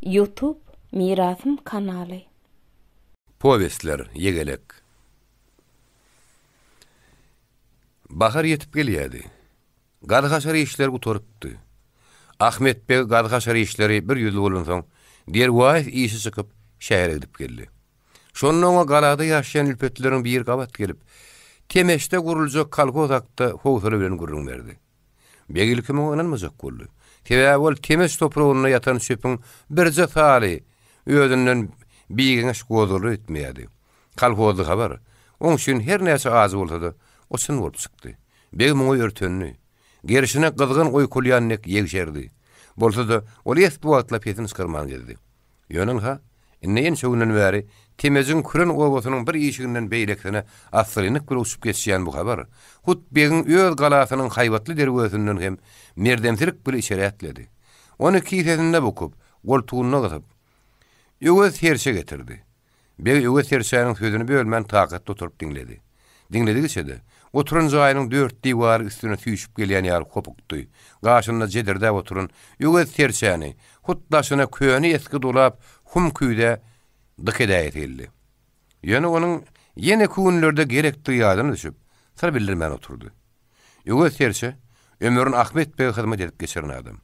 Youtube Mirasym kanaly. Powestler, Ýegelek. Bahar ýetip gelýärdi. Gaz-haşar işleri gutarypdy. Ahmet beg gaz-haşar işleri bir ýüzli bolansoň, derwaýys işi çykyp, şähere gidip geldi. Şonda oňa galada ýaşaýan ülpetlileriň biri gabat gelip, Temeşde guruljak kolhoz hakda howsala bilen gürrüň berdi. Beg ilki muňa ynanmajak boldy. Sebäbi ol Temeş topragynda ýatan çöpüň birje saly özünden bigeňeş gozgalar etmeýärdi. Kolhozly habar, oň üçin her näçe ajy bolsa-da, o çyn bolup çykdy. Beg muňa örtendi. Gerşine gyzgyn oýkulýan dek ýegşerdi. Bolsa-da, ol esli wagtlap sesini çykarman gezdi. Ýöne ynha, indi ençe günden bäri Temejiň küren obasynyň bir işiginden beýlekisine assyrynlyk bilen uçup geçýän bu habar, hut begiň öz galasynyň haýbatly derwezesinden hem merdemsilik bile içeri ätledi. Ony kisesinde bukup, goltugynda gysyp, Öwez serçe getirdi. Beg Öwez serçäniň sözüni bölmän takatly oturyp diňledi. Diňledigiçe-de, oturan jaýynyň dört diwary üstüne süýşüp gelýän ýaly hopukdy. Gaşynda jedirdäp oturan Öwez serçäni hut daşyna köne-esgi dolap hum küýzä dyk edäýesi geldi. Ýöne onuň ýeneki günlerde gerekdigi ýadyna düşüp, syr bildirmän oturdy. Öwez serçe ömrüni Ahmet bege hyzmat edip geçiren adam.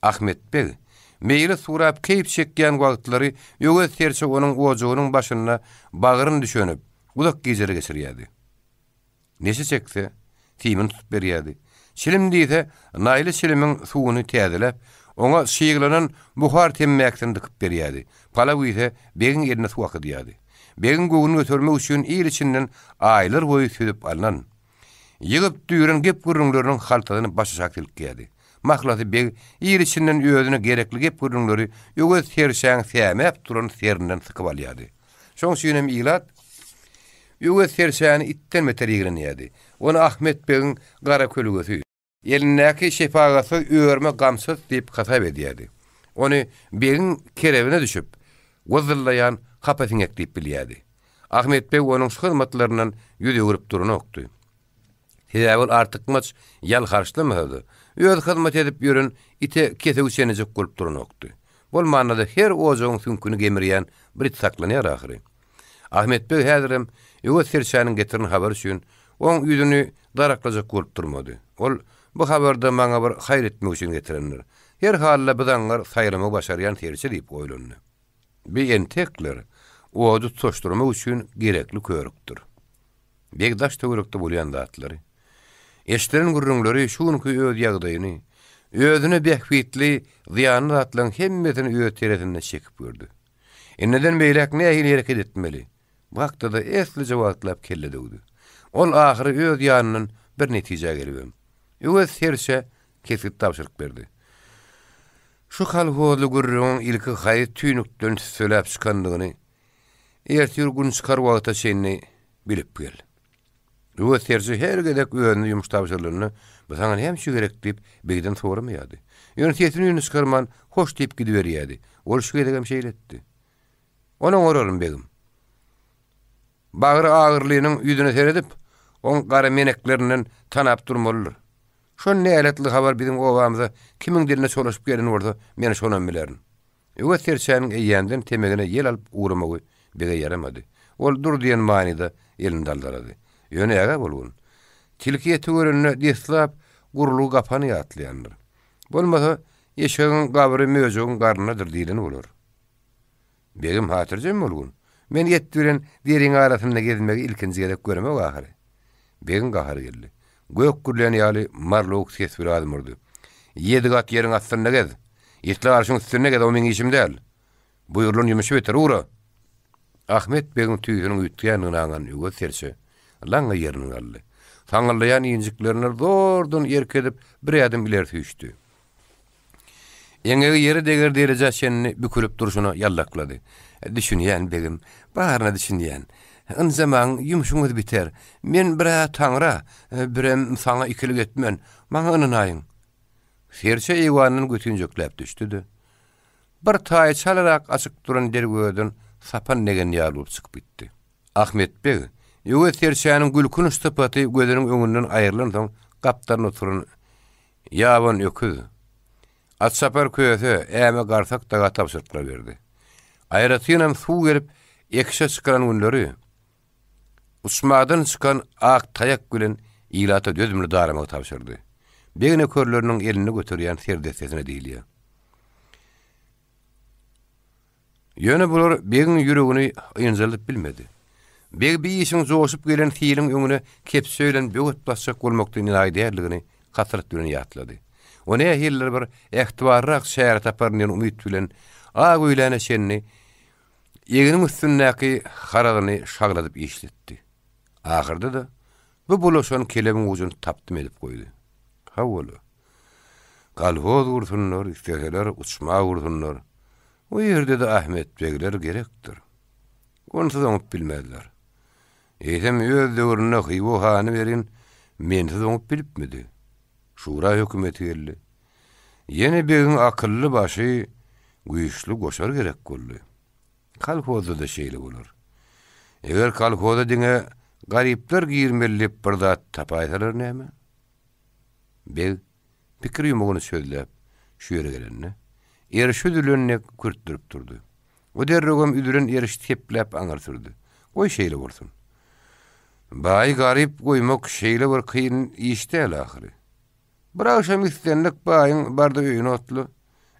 Ahmet beg meýlis gurap keýp çekýän wagtlary Öwez serçe onuň ojagynyň başynda bagryn düşenip, uzak gijeleri geçirýärdi. Neşe çekse, simini tutup berýärdi. Çilim diýse, naýly çilimiň suwuny täzeläp, oňa çyglanan buhar temmäkisini dykyp berýärdi. Palaw iýse, begiň eline suw akydýardy. Begiň göwnüni götermek üçin il içinden aýlar boýy süzüp alnan, ýygyp-düýren gep-gürrüňleriniň haltasyny başaşak silkýärdi. Mahlasy beg il içinden özüne gerekli gep-gürrüňleri Öwez serçäň sämäp duran serinden sykyp alýardy. Şoň üçin hem ilat Öwez serçäni itden beter ýigrenýärdi. Ony Ahmet begiň gara kölgesi, elindäki şepagatsyz örme gamçysy diýip hasap edýärdi. Ony begiň kerebine düşüp, wyzzyllaýan hapa siňek diýip bilýärdi. Ahmet beg onuň şu hyzmatlaryndan ýüz öwrüp duranokdy. Sebäbi ol artykmaç ýal harçlamasa-da, öz hyzmat edip ýören ite kesewi çenejek bolup duranokdy. Bolmanda-da her ojagyň süňküni gemirýän bir it saklanýar ahyry. Ahmet beg häzirem Öwez serçäniň getiren habary üçin oň ýüzüni daraklajak bolup durmady. Ol, Bu habarda maňa bir haýyr etmek üçin getirendir. Her halda bu zaňňar saýlamagy başarýan serçe diýip oýlandy. Bi entekler ody tutaşdyrmak üçin gerekli körükdir. Beg daş-töwerekde bolýan zatlary, eşidilen gürrüňleri, şu günki öz ýagdaýyny, özüne bähbitli, zyýanly zatlaryň hemmesini öz teresinde çekip gördi. Indiden beýläk nähili hereket etmeli? Bu hakda-da eslije wagtlap kelle döwdi. Ol ahyry öz ýanyndan bir netijä gelibem, Öwez serçä kesgit tabşyryk berdi. Şu kolhozly gürrüňiň ilki haýsy tüýnükden tüsseläp çykandygyny ertir gün çykar wagta çenli bilip gel. Öwez serçe her gezek özüne ýumuş tabşyrylanda, Bu saňa näme üçin gerek diýip, begden soramaýardy. Ýöne sesini-üýnüni çykarman, hoş diýip gidiberýärdi. Ol şu gezegem şeýle etdi. Ony oňararyn, begim. Bagry agyrlynyň ýüzüne seredip, oň gara meneklerinden tanap durmalydyr. Şo näletli habar biziň obamyza kimiň diline çolaşyp gelen bolsa, men şonam bilerin. Öwez serçäniň eýýämden temegine ýel alyp ugramagy bege ýaramady. Ol dur diýen manyda elini daldalady. Ýöne ägä bolgun. Tilki eti görende deslap gurlugy gapany ýatlaýandyr. Bolmasa, eşegiň gabry möjegiň garnyndadyr diýleni bolar. Begim, hatyrjem bolgun. Men et bilen deriň arasynda gezmegi ilkinji gezek göremok ahyry. Begiň gahary geldi. Gök gürlän ýaly marlawuk ses bilen azm urdy. Ýedi gat ýeriň astynda gez. Isle arşyň üstünde gez, o meň işim däl. Buýrulan ýumuşy bitir, ugra! Ahmet begiň tüýsüniň üýtgändigini aňan Öwez serçe laňňa ýerinden galdy. Saňňyldaýan injiklerine zordan erk edip, bir ädim ileri süýşdi. Eňegi ýere deger derejä çenli bükülip durşuna ýallaklady. Düşünýän, begim, baryna düşünýän. Ynjamaň, ýumşuňyz biter. Men bir-ä Taňra, birem saňa ikilik etmen. Maňa ynanaýyň. Serçe eýwandan götinjekläp düşdi-de, bir taýy çalarak açyk duran derwezeden sapan degen ýaly bolup çykyp gitdi. Ahmet beg, Öwez serçäniň gülkünç sypaty gözüniň öňünden aýrylansoň, gapdalynda oturan Ýaban öküz. Atçapar Köse, Äme Garsak daga tabşyryklar berdi. Aýratynam suw gelip ekişe çykaran günleri uçmadan çykan ak taýak bilen ilata dözümli daramagy tabşyrdy. Beg nökerleriniň elinde göterýän serdessesine diýilýär. Ýöne bular begiň ýüregini ynjaldyp bilmedi. Beg bi işiň joşup gelen siliň öňüne kepje bilen böwet basjak bolmakdan enaýy däldigini hasrat bilen ýatlady. O nähilidir bir ähtibarrak çäre taparyn diýen umyt bilen ak öýläne çenli egniň üstündäki harazyny şagladyp işletdi. Ahyrda-da bu bulaşan kelebiň ujuny tapdym edip goýdy. Hawa-la. Kolhoz gursunlar, isleseler uçma gursunlar. O ýerde-de Ahmet begler gerekdir. Onsuz oňup bilmezler. Eýsem öz döwründe Hywa hany welin mensiz oňup bilipmidi? Şura hökümeti geldi. Ýene begiň akylly başy, güýçli goşar gerek boldy. Kolhozda-da şeýle bolar. Eger kolhoza diňe garyplar girmeli diýip bir zat tapaýsalar näme? Beg pikir ýumagyny çözläp, şu ýere gelende, erşi üzülen dek kürtdürip durdy. O derrewem üzülen erişi sepläp aňyr sürdi. Goý şeýle bolsun. Baýy garyp goýmak şeýle bir kyn iş däl ahyry. Bir agşam islendik baýyň bar-da öýüni otla.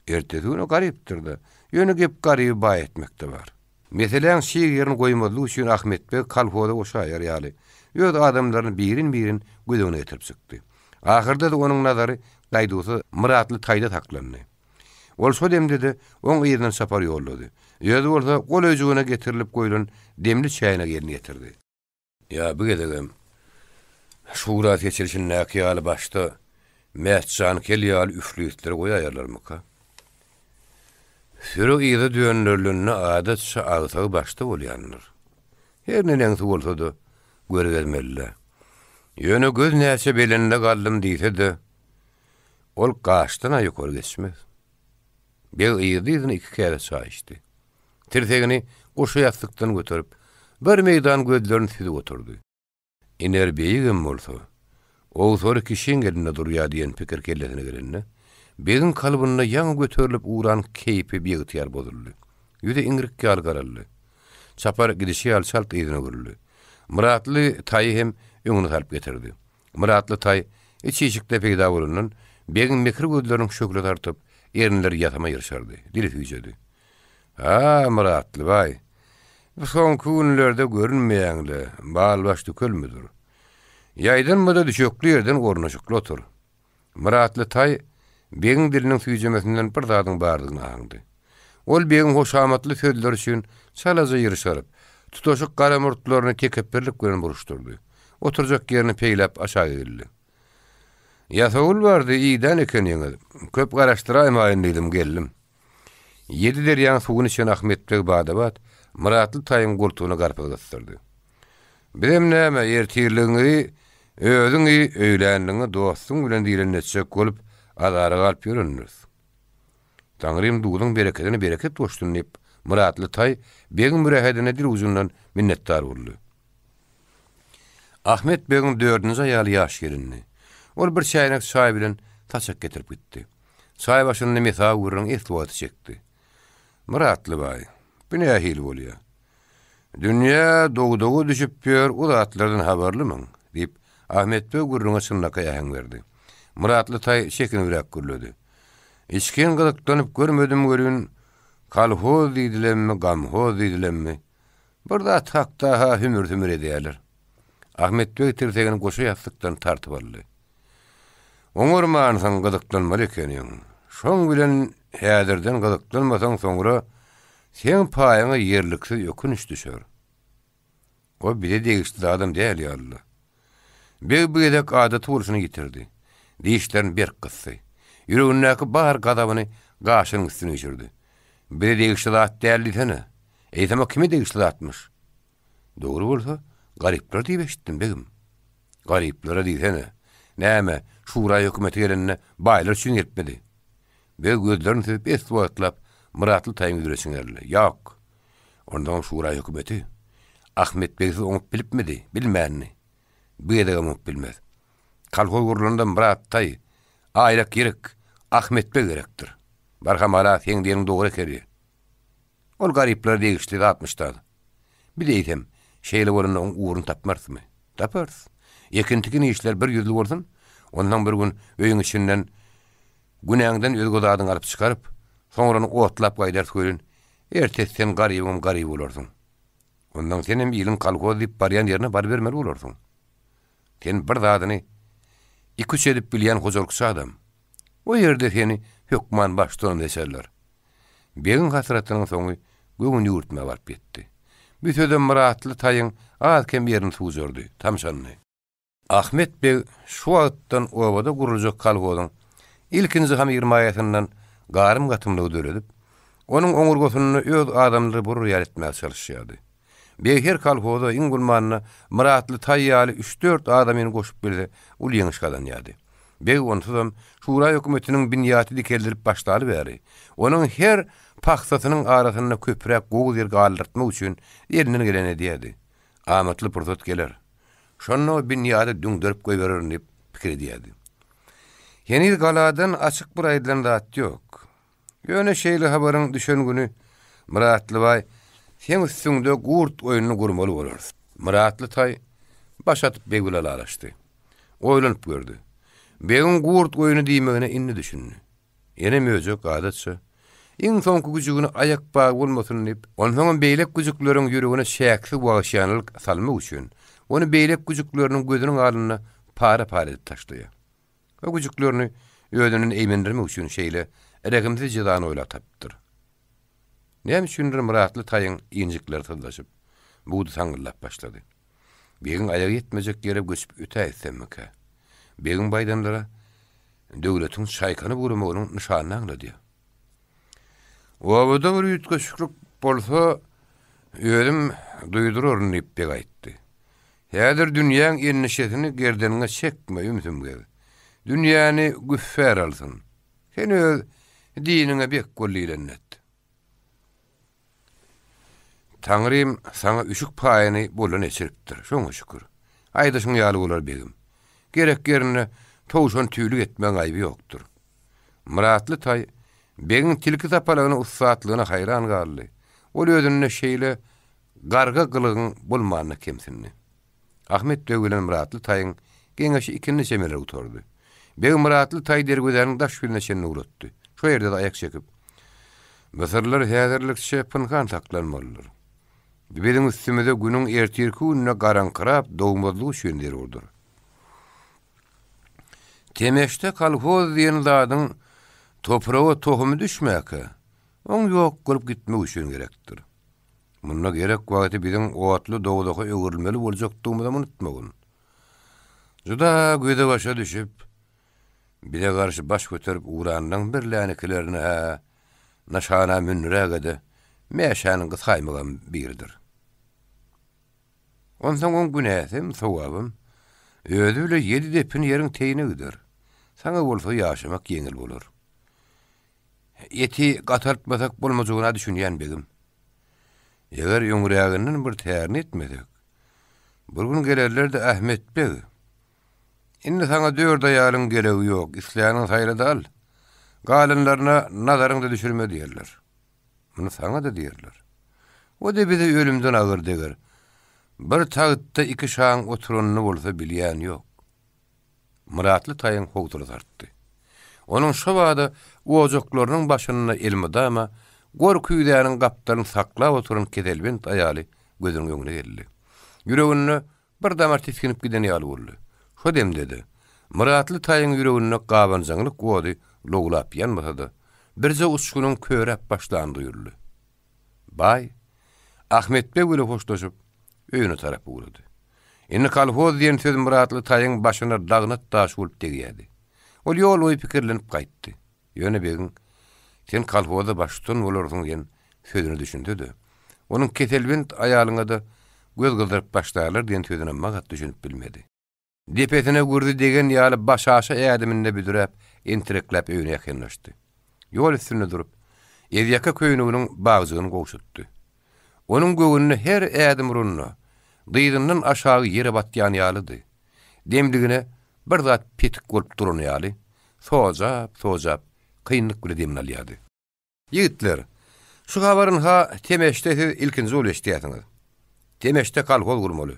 Ertesi güni garypdyr-da. Ýöne gep garyby baý etmekde bar. Meseläň çig ýerini goýmazlyk üçin Ahmet beg kolhoza goşaýar ýaly, öz adamlaryny birin-birin göz öňüne getirip çykdy. Ahyrda-da onuň nazary gaýduwsyz Myratly taýda saklandy. Ol şo demde-de oň yzyndan çapar ýollady. Özi bolsa gol öýjügine getirilip goýlan demli çäýnegi eline ýetirdi. Ýa bu gezegem şura seçilişindäki ýaly başda Mätjan kel ýaly üflisleri goýaýarlarmyka? Süri yza dönderilende adatça agsagy başda bolýandyr. Her neneňsi bolsa-da görkezmeli-dä. Ýöne göz näçe belende galdym diýse-de, ol gaşdan-a ýokary geçmez. Beg yzly-yzyna iki käse çaý içdi. Tirsegini goşa ýassykdan göterip, bir meýdan gözlerini süzüp oturdy. Iner beýigem bolsa, owsary kişiň elinde durýar diýen pikir kellesine gelende, begiň kalbynda ýaňy göterilip ugran keýpi biygtyýar bozuldy. Ýüzi iňrik ýaly garaldy. Çapar gidişi ýaly çalt yzyna öwrüldi. Myratly taýy hem öňüne salyp getirdi. Myratly taý iç işikde peýda bolandan, begiň mekir gözleriniň şöhle tartyp, erinleri ýasama ýyrşardy, dili süýjedi. Ha, Myratly baý, bu soňky günlerde görünmeýäň-le, bal-baş tükelmidir. Ýaýdanma-da düşekli ýerden ornaşykly otur. Myratly taý begiň diliniň süýjemesinden bir zadyň bardygyny aňdy. Ol begiň hoşamatly sözleri üçin çalaja ýyrşaryp, tutaşyk gara murtlaryny tekepbirlik bilen buruşdyrdy. Oturjak ýerini peýläp aşak egildi. Ýasawul bardy, idän ekeniňiz. Köp garaşdyraýmaýyn diýdim, geldim. Ýedi derýaň suwuny içen Ahmet beg bada-bat Myratly taýyň goltugyna garpyz gysdyrdy. Bizem näme, ertirligiňizi özüň iý, öýlänligiňi dostuň bilen diýlenini etjek bolup, azara galyp ýörendiris. Taňrym duzuň berekedine bereket goşsun diýip, Myratly taý begiň mürähedine dil ujundan minnetdar boldy. Ahmet begiň dördünji aýaly ýaş gelindi. Ol bir çäýnek çaý bilen saçak getirip gitdi. Çaý başynda mesawy gürrüň esli wagty çekdi. Myratly baý, bu nähili bolýa? Dünýä dogdaga düşüp ýör, o zatlardan habarlymyň? diýip, Ahmet beg gürrüňe çynlakaý äheň berdi. Myratly taý çekinibräk gürledi. Içgin gyzyklanyp görmedim welin, kolhoz diýdilemmi, gamhoz diýdilemmi, bir zat hakda-ha hümür-sümür edýärler. Ahmet beg tirsegini goşa ýassykdan tartyp aldy. Oňarmansyň, gyzyklanmaly ekeniň. Şoň bilen häzirden gyzyklanmasaň soňra seň paýyňa ýerliksiz ökünç düşer. O bize degişli zadam däl ýaly-la. Beg bu gezek adaty bolşuny ýitirdi. Dişlerini berk gysdy. Ýüregindäki bar gazabyny gaşynyň üstüne üýşürdi. Bize degişli zat däl diýsene. Eýsem o kime degişli zatmyş? Dogry bolsa, garyplar diýip eşitdim, begim. Garyplara diýsene. Näme, şura hökümeti gelende baýlar üçin gelipmidi? Beg gözlerini süzüp esli wagtlap Myratly taýyň ýüzüne çiňerildi. Ýok. Onsoňam şura hökümeti Ahmet begsiz oňup bilipmidi? Bilmändi. Bu gezegem oňup bilmez. Kolhoz gurlanda Myrat taý, Aýlak ýerik, Ahmet beg gerekdir. Bar hamala seň diýeniň dogry ekeni. Ol garyplara degişli zatmyş-da. Biz eýsem, şeýle bolanda oň ugruny tapmarysmy? Taparys. Ekin-tikin işler bir ýüzli bolsun, onsoň bir gün öýüň içinden günäňden özge zadyňy alyp çykaryp, soňra ony otlap gaýdarys welin, ertesi sen garybyňam garyby bolarsyň. Onsoň senem iliň kolhoz diýip barýan ýerine barybermeli bolarsyň. Sen bir zadyny iki-üç edip bilýän hojalykçy adam. O ýerde seni hökman baştutan seçerler. Begiň hasratynyň soňy göwün ýüwürtmä baryp ýetdi. Bu sözem Myratly taýyň az-kem ýerini suwjardy, tamşandy. Ahmet beg şu wagtdan obada guruljak kolhozyň ilkinji hamyrmaýasyndan garym-gatymlygy döredip, onuň oňurgasynda öz adamlary bolar ýaly etmäge çalyşýardy. Beg her kolhoza iň bolmanda Myratly taý ýaly üç-dört adamyny goşup bilse, uly ýeňiş gazanýardy. Beg onsuzam şura hökümetiniň binýaty dikeldilip başlaly bäri, onuň her pahsasynyň arasynda köpräk gowy ýer galdyrtmak üçin elinden geleni edýärdi. Amatly pursat geler. Şonda o binýady düňderip goýbererin diýip pikir edýärdi. Heniz galadan açyk bir aýdylan zat ýok. Ýöne şeýle habaryň düşen güni Myratly baý, Seň üstüňde gurt oýnuny gurmaly bolarys. Myratly taý baş atyp beg bilen ylalaşdy. Oýlanyp gördi. Begiň gurt oýny diýmegine indi düşündi. Ene möjek adatça, iň soňky güjügini aýak bagy bolmasyn diýip, onsoňam beýlek güjükleriň ýüregine çäksiz wagşyýanalyk salmak üçin, ony beýlek güjükleriniň gözüniň alnynda para-para edip taşlaýar. We güjüklerini özünden eýmendirmek üçin şeýle rehimsiz jezany oýlap tapypdyr. Näme üçindir Myratly taýyň injikleri syzlaşyp, budy saňňyldap başlady. Begiň aýagy ýetmejek ýere göçüp ötäýtsemmikä? Begiň baýdanlara döwletiň çaýkanyp ugramagynyň nyşanyny aňladýar. Obada bir üýtgeşiklik bolsa, özüm duýduraryn diýip beg aýtdy. Häzir dünýäň endişesini gerdeniňe çekme, ümsüm gez. Dünýäni güffär alsyn. Sen öz diniňe bek bol diýlenini et. Taňrym saňa üşük paýyny boldan eçiripdir. Şoňa şükür. Aýdyşyň ýaly bolar, begim. Gerek ýerinde towşan tüýlük etmegiň aýby ýokdur. Myratly taý begiň tilki sapalagyna ussatlygyna haýran galdy. Ol özünde şeýle garga gylygyň bolmanyna kemsindi. Ahmet beg bilen Myratly taýyň geňeşi ikindi çemeler gutardy. Beg Myratly taýy derwezäniň daş ýüzüne çenli ugratdy. Şo ýerde-de aýak çekip, Bu syrlar häzirlikçe pynhan saklanmalydyr. Bu biziň üstümize günüň ertirki gününe garaňkyrap dogmazlygy üçin zerurdyr. Temeşde kolhoz diýen zadyň topraga tohumy düşmäkä, oň ýok bolup gitmegi üçin gerekdir. Munda gerek wagty biziň otly dowzaha öwrülmeli boljakdygymyzam unutmagyn. Juda göze-başa düşüp, bize garşy baş göterip ugranlaň birlänikilerini-hä nyşana mündüräge-de mäşäniň gysaýmagam biridir. Onsoň oň günäsem, sogabam özi bile ýedi depin ýeriň teýine gider. Saňa bolsa ýaşamak ýeňil bolar. Eti gataltmasak bolmajagyna düşünýän begim. Eger öňräginden bir tärini etmesek, bir gün gelerler-de Ahmet beg, indi saňa dört aýalyň geregi ýok, isläniňi saýla-da al, galanlaryna nazaryňy-da düşürme diýerler. Muny saňa-da diýerler. O-da bize ölümden agyr deger. Bir tagtda iki şaň oturanyny bolsa bilýän ýok. Myratly taýyň howsalasy artdy. Onuň şobada ojaklarynyň başynda elmydama gor küýzäniň gapdalyny saklap oturan keselbent aýaly gözüniň öňüne geldi. Ýüreginde bir damar tisginip giden ýaly boldy. Şo demde-de, Myratly taýyň ýüreginde gabanjaňlyk ody lowlap ýanmasa-da, birje uçgunyň köräp başlany duýuldy. Baý, Ahmet beg bile hoşlaşyp, öýüne tarap ugrady. Indi kolhoz diýen söz Myratly taýyň başyna lagnat daşy bolup degýärdi. Ol ýol boýy pikirlenip gaýtdy. Ýöne begiň, Sen kolhoza baştutan bolarsyň diýen sözüne düşünse-de, onuň keselbent aýalyňa-da göz gyzdyryp başlarlar diýen sözüne magat düşünip bilmedi. Depesine gürzi degen ýaly başaşa ädiminde büdräp, entirekläp öýüne ýakynlaşdy. Ýol üstünde durup, ezýaka köýneginiň bagjygyny gowşatdy. Onuň göwnüne her ädim uranda, dyzyndan aşagy ýere batýan ýalydy. Demligine bir zat petik bolup duran ýaly, sojap-sojap, kynlyk bile demini alýardy. Ýigitler, şu habary ynha Temeşde siz ilkinji bolup eşidýärsiňiz. Temeşde kolhoz gurmaly.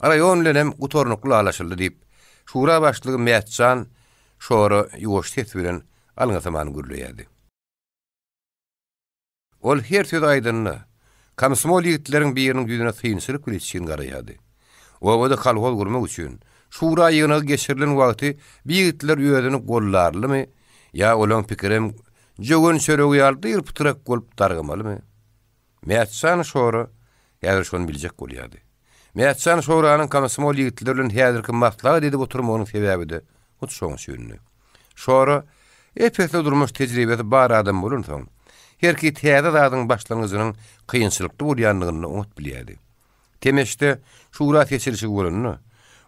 Raýon bilenem gutarnykly ylalaşyldy diýip, şura başlygy Mätjan şora ýuwaş ses bilen alňasaman gürleýärdi. Ol her sözi aýdanda, komsomol ýigitleriň biriniň ýüzüne synçylyk bilen içgin garaýardy. Obada kolhoz gurmak üçin, şura ýygnagy geçirilen wagty bi ýigitler özüni gollarlymy ýa olaň pikirem jöwen çöregi ýaly dyr-pytrak bolup dargamalymy? Mätjan şora häzir şony biljek bolýardy. Mätjan şoranyň komsomol ýigitleri bilen häzirki maslahat edip oturmagynyň sebäbi-de hut şoň üçindi. Şora ep-esli durmuş tejribesi bar adam bolansoň, herki täze zadyň başlangyjynyň kynçylykly bolýandygyny oňat bilýärdi. Temeşde şura seçilişigi bolanda,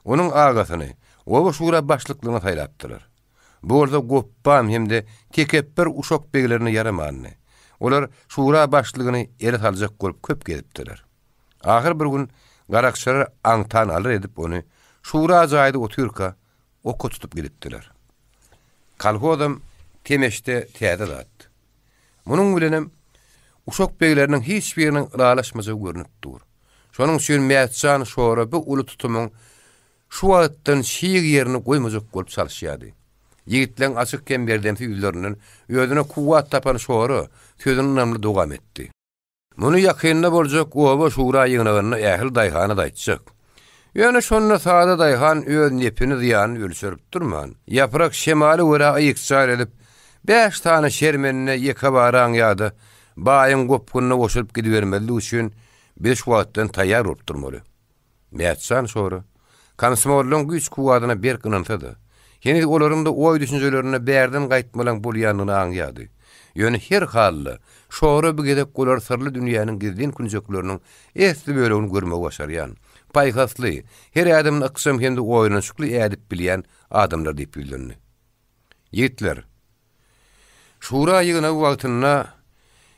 onuň agasyny oba şura başlyklygyna saýlapdylar. Bu bolsa gopbam hem-de tekepbir uşak beglerine ýaramandy. Olar şura başlygyny ele saljak bolup köp gezipdiler. Ahyr bir gün garakçylar aňtan alar edip ony şura jaýda otyrka oka tutup gidipdiler. Kolhozam Temeşde täze zat. Munuň bilenem uşak begleriniň hiç biriniň ylalaşmajagy görnüp dur. Şonuň üçin Mätjan şora bu uly tutumyň şu wagtdan çig ýerini goýmajak bolup çalyşýardy. Ýigitleň açyk hem merdemsi ýüzlerinden özüne kuwwat tapan şora sözüni ynamly dowam etdi. Muny ýakynda boljak oba şura ýygnagynda ähli daýhana-da aýtjak. Ýöne şonda sada daýhan öz nepini-zyýanyny ölçerip durman, ýaprak şemala görä ykjar edip, bäş sany şermende ýekebaraň ýa-da baýyň gopgunyna goşulyp gidibermezlik üçin biz şu wagtdan taýýar bolup durmaly. Mätjan şora, komsomollaryň güýç-kuwwadyna berk ynansa-da, heniz olaryň-da oý-düşünjelerinde bärden gaýtmalaň bolýandygyny aňýardy. Ýöne her halda, şora bu gezek olar syrly dünýäniň gizlin künjekleriniň esli bölegini görmegi başarýan, paýhasly, her ädimini ykjam hem-de oýlanyşykly ädip bilýän adamlar diýip ýüzlendi. Ýigitler! Şura ýygnagy wagtynda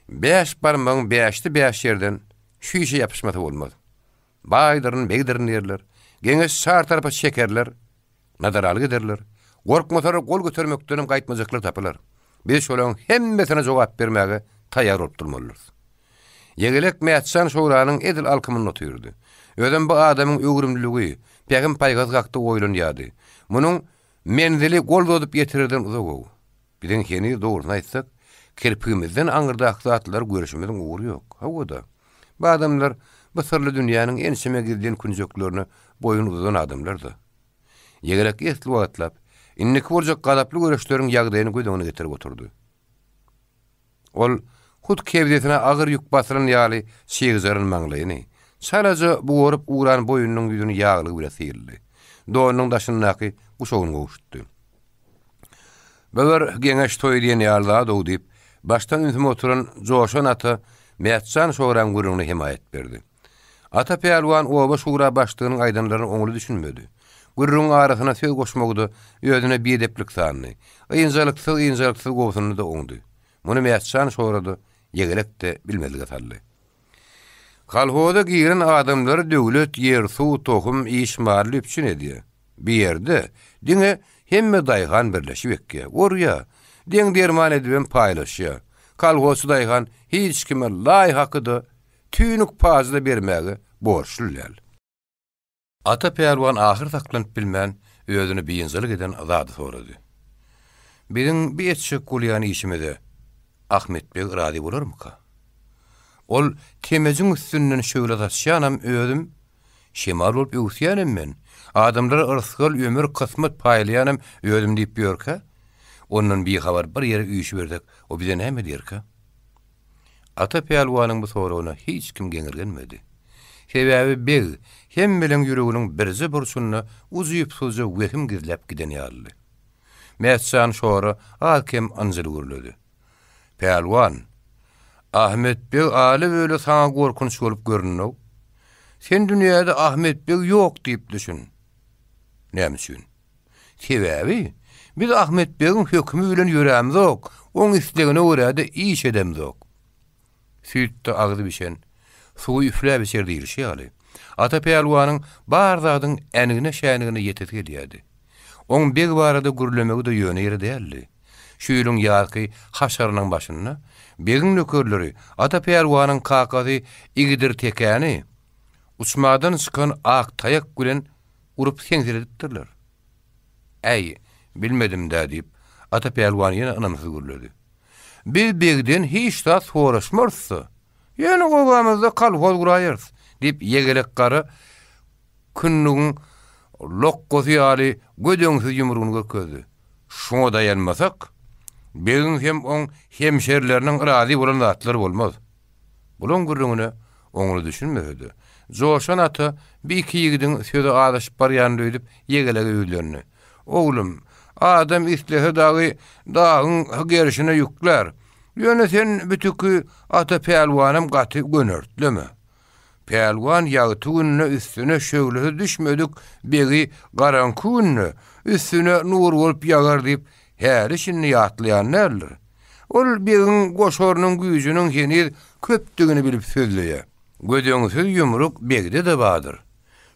bäş barmagyň bäşde bäş ýerden şu işe ýapyşmasa bolmaz. Baýdyryn, begdirin diýerler. Geňeşi çar tarapa çekerler. Nadaralyk ederler. Gorkmasalar gol götermekdenem gaýtmajaklar tapylar. Biz şolaryň hemmesine jogap bermäge taýýar bolup durmalydyrys. Ýegelek Mätjan şuranyň edil alkymynda otyrdy. Özem bu adamyň öwrümliligi, pähim-paýhasy hakda oýlanýardy. Munuň Menzili gol uzadyp ýetirerden uzag-ow. Biziň heniz, dogrusyny aýtsak, kirpigimizden aňyrdaky zatlary görşümiziň ugry ýok. Hawa-da, bu adamlar bu syrly dünýäniň ençeme gizlin künjeklerine boýun uzadan adamlar-da. Ýegerek esli wagtlap, indiki boljak gazaply göreşleriň ýagdaýyny göz öňüne getirip oturdy. Ol hut kebzesine agyr ýük basylan ýaly çygjaran maňlaýyny, çalaja bugaryp ugran boýnunyň ýüzüni ýaglygy bile syldy. Donunyň daşyndaky guşagyny gowşutdy. Bu bir geňeş toýy diýen ýaly zad-ow diýip, başdan ümsüm oturan joşan ata Mätjan şoraň gürrüňine hemaýat berdi. Ata pälwan oba şura başlygynyň aýdanlaryna oňly düşünmedi. Gürrüňiň arasyna söz goşmagy-da özüne biedeplik sandy. Ynjalyksyz-ynjalyksyz gobsundy-da oňdy. Muny Mätjan şora-da, Ýegelek-de bilmezlige saldy. Kolhoza giren adamlary döwlet ýer-suw, tohum, iş maly üpjün edýär. Bu ýerde diňe hemme daýhan birleşip ekýär, orýar, deň-derman edibem paýlaşýar. Kolhozçy daýhan hiç kime laý haky-da, Tüýnük pajy-da bermäge borçly däl. Ata pälwan ahyr saklanyp bilmän, özüni biynjalyk eden zady sorady. Biziň bi etjek bolýan işimize Ahmet beg razy bolarmyka? Ol temejiň üstünden şöwle saçýanam özüm, şemal bolup öwüsýänem men, adamlara yrsgal, ömür, kysmat paýlaýanam özüm diýip ýörkä, ondan bihabar bir ýere üýşübersek, o bize näme diýerkä? Ata pälwanyň bu soragyna hiç kim geňirgenmedi. Sebäbi beg hemmeleň ýüreginiň birje burçunda ujypsyzja wehim gizläp giden ýalydy. Mätjan şora az-kem ynjyly gürledi. Pälwan, Ahmet beg aly-böle saňa gorkunç bolup göründi-ow. Sen dünýäde Ahmet beg ýok diýip düşün. Näme üçin? Sebäbi, biz Ahmet begiň hökümi bilen ýörämzok, oň islegine görä-de iş edemzok. Süýtde agzy bişen, suwy üfläp içer diýlişi ýaly, Ata pälwanyň bar zadyň änigine-şänigine ýetesi gelýärdi. Oň beg barada gürlemegi-de ýöne ýere däldi. Şu ýylyň ýazky haşarynyň başynda. Begiň nökerleri Ata pälwanyň kakasy Igidir tekäni uçmadan çykan ak taýak bilen urup seňseledipdirler. Äý, bilmedim-dä, diýip, Ata pälwan ýene ynamsyz gürledi. Biz begden hiç zat soraşmarys-da, ýöne obamyzda kolhoz guraýarys, diýip, Ýegelek gara kündügiň lokgasy ýaly gödeňsiz ýumrugyny görkezdi. Şuňa daýanmasak, begiň hem oň hemşerileriniň razy bolan zatlary bolmaz. Bulaň gürrüňine oňly düşünmese-de, Joşan ata bi iki ýigidiň söze azaşyp barýanyny öýdüp, Ýegelege ýüzlendi. Oglum, adam islese dagy dagyň gerşine ýüklär. Ýöne sen bütüki Ata pälwanam gaty gönertleme. Pälwan ýagty günde üstüne şöhlesi düşmedik begi garaňky günde üstüne nur bolup ýagar diýip häli-şindi ýatlaýan däldir. Ol begiň goşarynyň güýjüniň heniz köpdügini bilip sözleýär. Gödeňsiz ýumruk begde-de bardyr.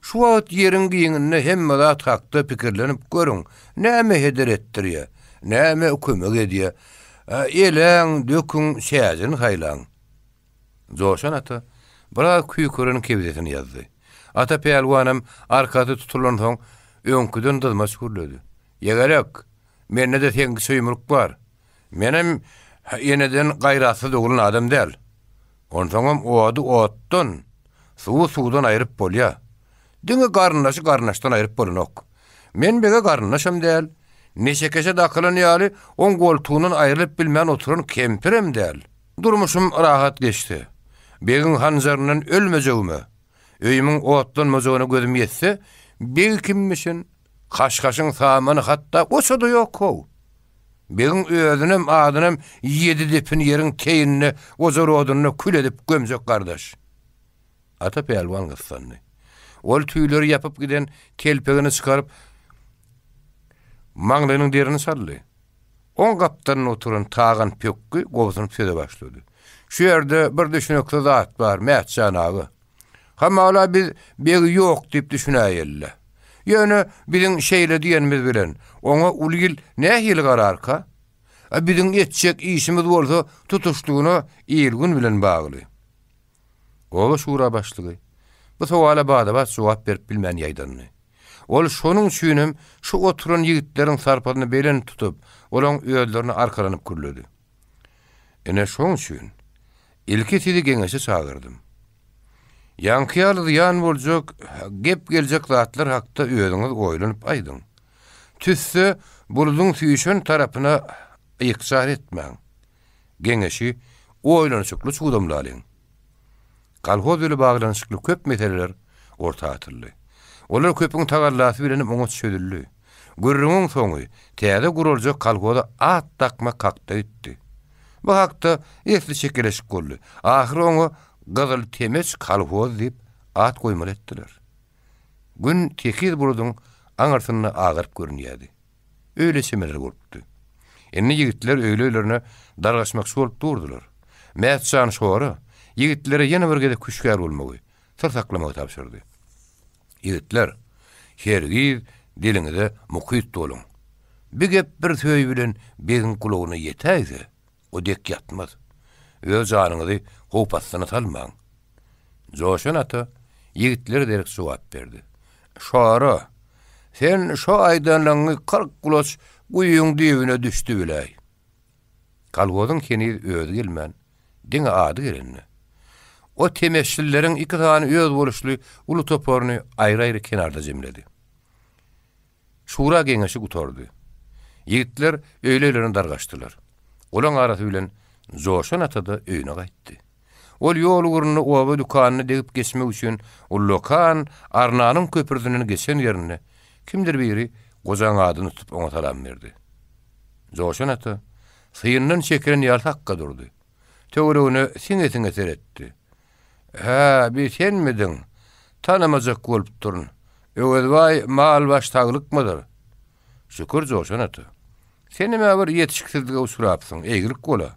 Şu wagt ýeriň giňinde hemme zat hakda pikirlenip görüň, näme heder etdirýär, näme kömek edýär? Eläň, döküň, çäjini saýlaň. Joşan ata biraz küýkeren kebzesini ýazdy. Ata pälwanam arkasy tutulansoň, öňküden dyzmaç gürledi. Ýegerek, mende-de seňki söýmürk bar. Menem eneden gaýratsyz doglan adam däl. Onsoňam ody otdan, suwy suwdan aýryp bolýa. Diňe garyndaşy garyndaşdan aýryp bolanok. Men bege garyndaşam däl, neşekeşe dakylan ýaly oň goltugyndan aýrylyp bilmän oturan kempirem däl. Durmuşym rahat geçse, begiň hanjaryndan ölmejegime, öýümiň otlanmajagyna gözüm ýetse, beg kimmişin, haş-haşyň samany hatda goça-da ýok-how. Begiň özünem, adynam ýedi depin ýeriň teýinde ojar odunda kül edip gömjek gardaş. Ata pälwan gyssandy. Ol tüýleri ýapyp giden telpegini çykaryp, maňlaýynyň derini saldy. Oň gapdalynda oturan Tagan pökgi gobsunyp söze başlady. Şu ýerde bir düşüneksiz zat bar, Mätjan aga. Hamala biz begi ýok diýip düşünäýeli-le. Ýöne biziň şeýle diýenimiz bilen, oňa uly il nähili gararka? A biziň etjek işimiz bolsa tutuşlygyna il-gün bilen bagly. Oba şura başlygy bu sowala bada-bat jogap berip bilmän ýaýdandy. Ol şonuň üçinem şu oturan ýigitleriň sarpasyny belent tutup, olaň özlerine arkalanyp gürledi. Ine, şoň üçin ilki sizi geňeşe çagyrdym. Ýaňky ýaly zyýan boljak, gep geljek zatlar hakda özüňiz oýlanyp aýdyň. Tüsse buludyň süýşen tarapyna ykjar etmäň. Geňeşi oýlanyşykly çugdamlalyň. Kolhoz bilen baglanyşykly köp meseleler orta atyldy. Olar köpüň tagallasy bilenem oňat çözüldi. Gürrüňiň soňy täze guraljak kolhoza at dakmak hakda gitdi. Bu hakda esli çekeleşik boldy. Ahyry oňa Gyzyl temeç kolhozy diýip at goýmaly etdiler. Gün tekiz buludyň aňyrsynda agaryp görünýärdi. Öýle çemeler bolupdy. Indi ýigitler öýli-öýlerine dargaşmakçy bolup durdular. Mätjan şora, ýigitlere ýene bir gezek hüşgär bolmagy, syr saklamagy tabşyrdy. Ýigitler, hergiz diliňize mukyt boluň. Bi gep bir söý bilen begiň gulagyna ýetäýse, o dek ýatmaz. Öz janyňyzy howp astyna salmaň. Joşan ata ýigitlere derek jogap berdi. Şora, sen şo aýdanlaňňy 40 gulaç guýyň düýbüne düşdi biläý. Kolhozyň heniz özi gelmän, diňe ady gelende. O temeşlileriň iki sany özboluşly uly toparyny aýry-aýry kenarda jemledi. Şura geňeşi gutardy. Ýigitler öýli-öýlerine dargaşdylar. Olaň arasy bilen Joşan ata-da öýüne gaýtdy. Ol ýol ugrunda oba dükanyna degip geçmek üçin ullakan arnanyň köprüsinden geçen ýerinde kimdir biri gojaň adyny tutup oňa salam berdi. Joşan ata syndan çekilen ýaly sakga durdy. Töweregine siňe-siňe seretdi. Hä, bi senmidiň? Tanamajak bolupdyryn. Öwezbaý mal-baş saglykmydyr? Şükür, Joşan ata. Senem-ä bir ýetişiksizlige uçrapsyň, eýgilik bol-a.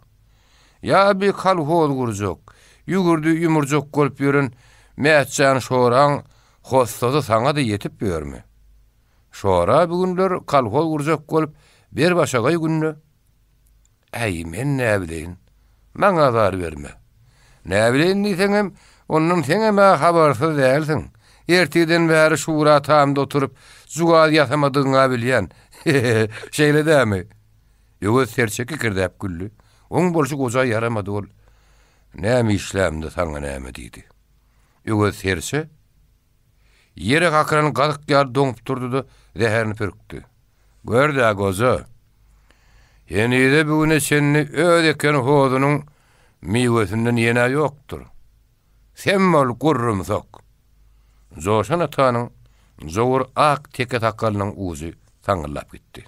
Ýa bi kolhoz gurjak, ýüwürdi ýumurjak bolup ýören Mätjan şoraň hossasy saňa-da ýetip ýörmi? Şora bu günler kolhoz gurjak bolup ber-başagaý günde. Äý, men näbileýin. Maňa azar berme. Näbileýin diýseňem, ondan seňem-ä habarsyz dälsiň. Ertirden bäri şura tamda oturyp, jugaz ýasamadygyň-a bilýän. He-he-he, şeýle dämi? Öwez serçe kikirdäp güldi. Oň bolşy goja ýaramady, ol, Näme işlämde saňa näme diýdi. Öwez serçe ýere kakylan gazyk ýaly doňup durdy-da, zäherini pürkdi. Gör-dä, goja! Henize-bu güne çenli öz eken hozunyň miwesinden ýen-ä ýokdur. Sem bol, gurrumsak! Joşan atanyň jowur ak teke sakgalynyň ujy saňňyldap gitdi.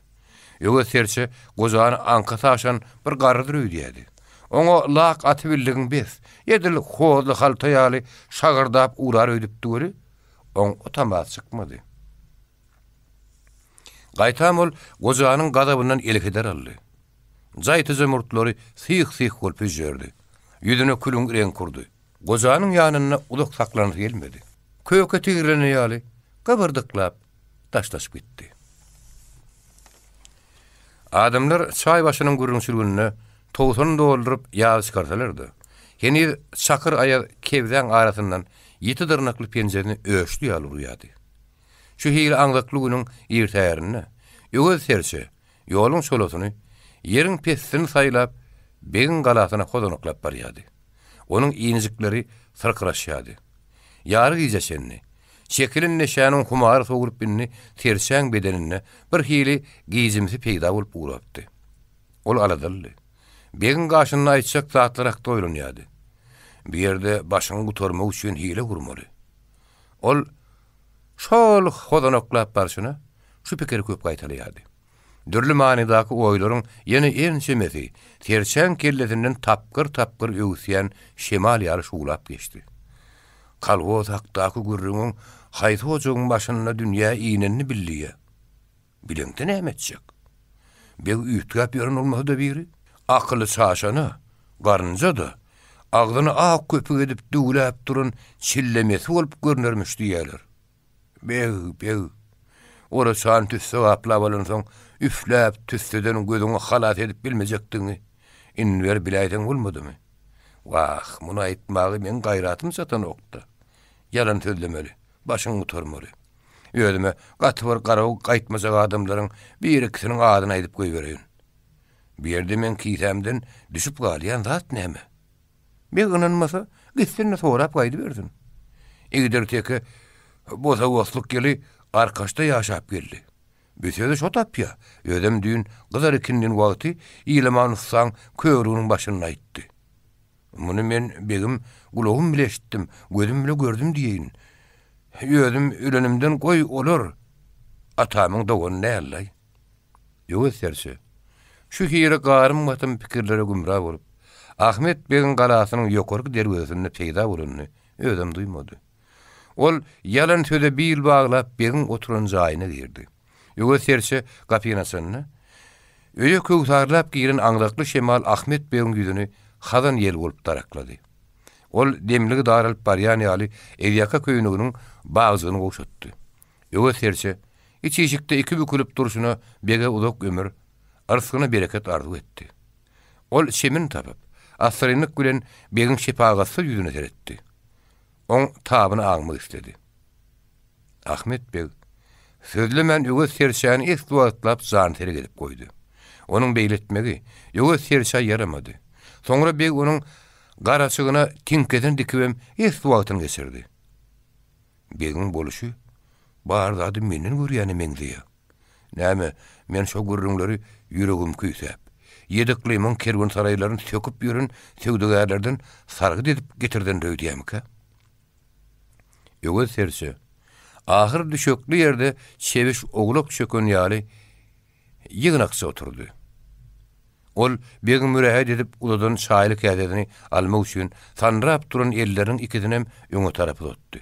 Öwez serçe gojany aňkasy aşan bir garrydyr öýdýärdi. Oňa lak atybildigiň bes, edil hozly halta ýaly şagyrdap ugrar öýdüpdi weli, oň o tamasy çykmady. Gaýtam ol gojanyň gazabyndan elheder aldy. Jaýtyja murtlary syh-syh bolup hüžžerdi. Ýüzüne külüň reňk urdy. Gojanyň ýanynda uzak saklanasy gelmedi. Köke tigirlenen ýaly gybyrdyklap daşlaşyp gitdi. Adamlar çaý başynyň gürrüňçiliginde 90 dolduryp ýaz çykarsalar-da, heniz çakyr aýaz kebzäň arasyndan ýiti dyrnakly penjesini öçli ýaly urýardy. Şu hili aňzakly günüň irtäherinde Öwez serçe ýoluň çolasyny, ýeriň pessini saýlap, begiň galasyna hozanaklap barýardy. Onuň inijikleri syrkyraşýardy. Ýary gijä çenli, çekilen neşäniň humary sowulyp indi serçäň bedeninde bir hili gijimsi peýda bolup ugrapdy. Ol aladalydy. Begiň gaşynda aýtjak zatlary hakda oýlanýardy. Bu ýerde başyňy gutarmak üçin hile gurmaly. Ol şol hozanaklap barşyna şu pikiri köp gaýtalaýardy. Dürli manydaky oýlaryň ýene ençemesi serçäň kellesinden tapgyr-tapgyr öwüsýän şemal ýaly şuwlap geçdi. Kolhoz hakdaky gürrüňiň haýsy ojagyň başynda dünýä inenini bildi-ä. Bileňde näme etjek? Beg üýtgäp ýören bolmasa-da biri. Akyly çaşana, garynja-da, agzyny ak köpük edip düwläp duran çillemesi bolup görnermiş diýýärler. Beg, beg. Oraçany tüsse gaplap alansoň, üfläp tüsseden gözüňi halas edip bilmejekdigiňi indi bir biläýseň bolmadymy? Wah, muny aýtmaga meň gaýratym çatanok-da. Ýalan sözlemeli, başyňy gutarmaly. Özüme gaty bir garaw gaýtmajak adamlaryň bir-ikisiniň adyny aýdyp goýbereýin. Bu ýerde meň kisämden düşüp galýan zat näme? Beg ynanmasa, gitsin-de sorap gaýdybersin. Igdir teke bosa-bosluk ýyly Arkaçda ýaşap geldi. Bu sözi şo tapýa, özem düýn gyzar ikindin wagty Ilaman ussaň körüginiň başynda aýtdy. Muny men, begim, gulagym bile eşitdim, gözüm bile gördüm diýeýin. Özüm ölenimden goý olar atamyň dogany däl-laý. Öwez serçe, şu hili garym-gatym pikirlere gümra bolup, Ahmet begiň galasynyň ýokarky derwezesinde peýda bolanyny özem duýmady. Ol ýalan söze bil baglap begiň oturan jaýyna girdi. Öwez serçe gapyny açanda, öýe köwsarlap giren aňzakly şemal Ahmet begiň ýüzüni hazan ýel bolup daraklady. Ol demligi daralyp barýan ýaly ezýaka köýneginiň bagjygyny gowşatdy. Öwez serçe iç işikde iki bükülip durşuna bege uzak ömür, yrsgyna bereket arzuw etdi. Ol çemini tapyp, assyrynlyk bilen begiň şepagatsyz ýüzüne seretdi. Oň tabyny aňmak isledi. Ahmet beg, sözlemän Öwez serçäni esli wagtlap janserek edip goýdy. Onuň beýle etmegi Öwez serçä ýaramady. Soňra beg onuň garaçygyna tiňkesini dikibem esli wagtyny geçirdi. Begiň boluşy bar zady menden görýäne meňzeýär. Näme, men şo gürrüňleri ýüregim küýsäp, ýedi yklymyň kerwensaraýlaryny söküp ýören söwdagärlerden sargyt edip getirdendir öýdýärmikä? Öwez serçe, ahyr düşekli ýerde çebiş owlak çöken ýaly ýygnakça oturdy. Ol begiň mürähet edip uzadan çaýly käsesini almak üçin sandyrap duran elleriniň ikisinem öňe tarap uzatdy.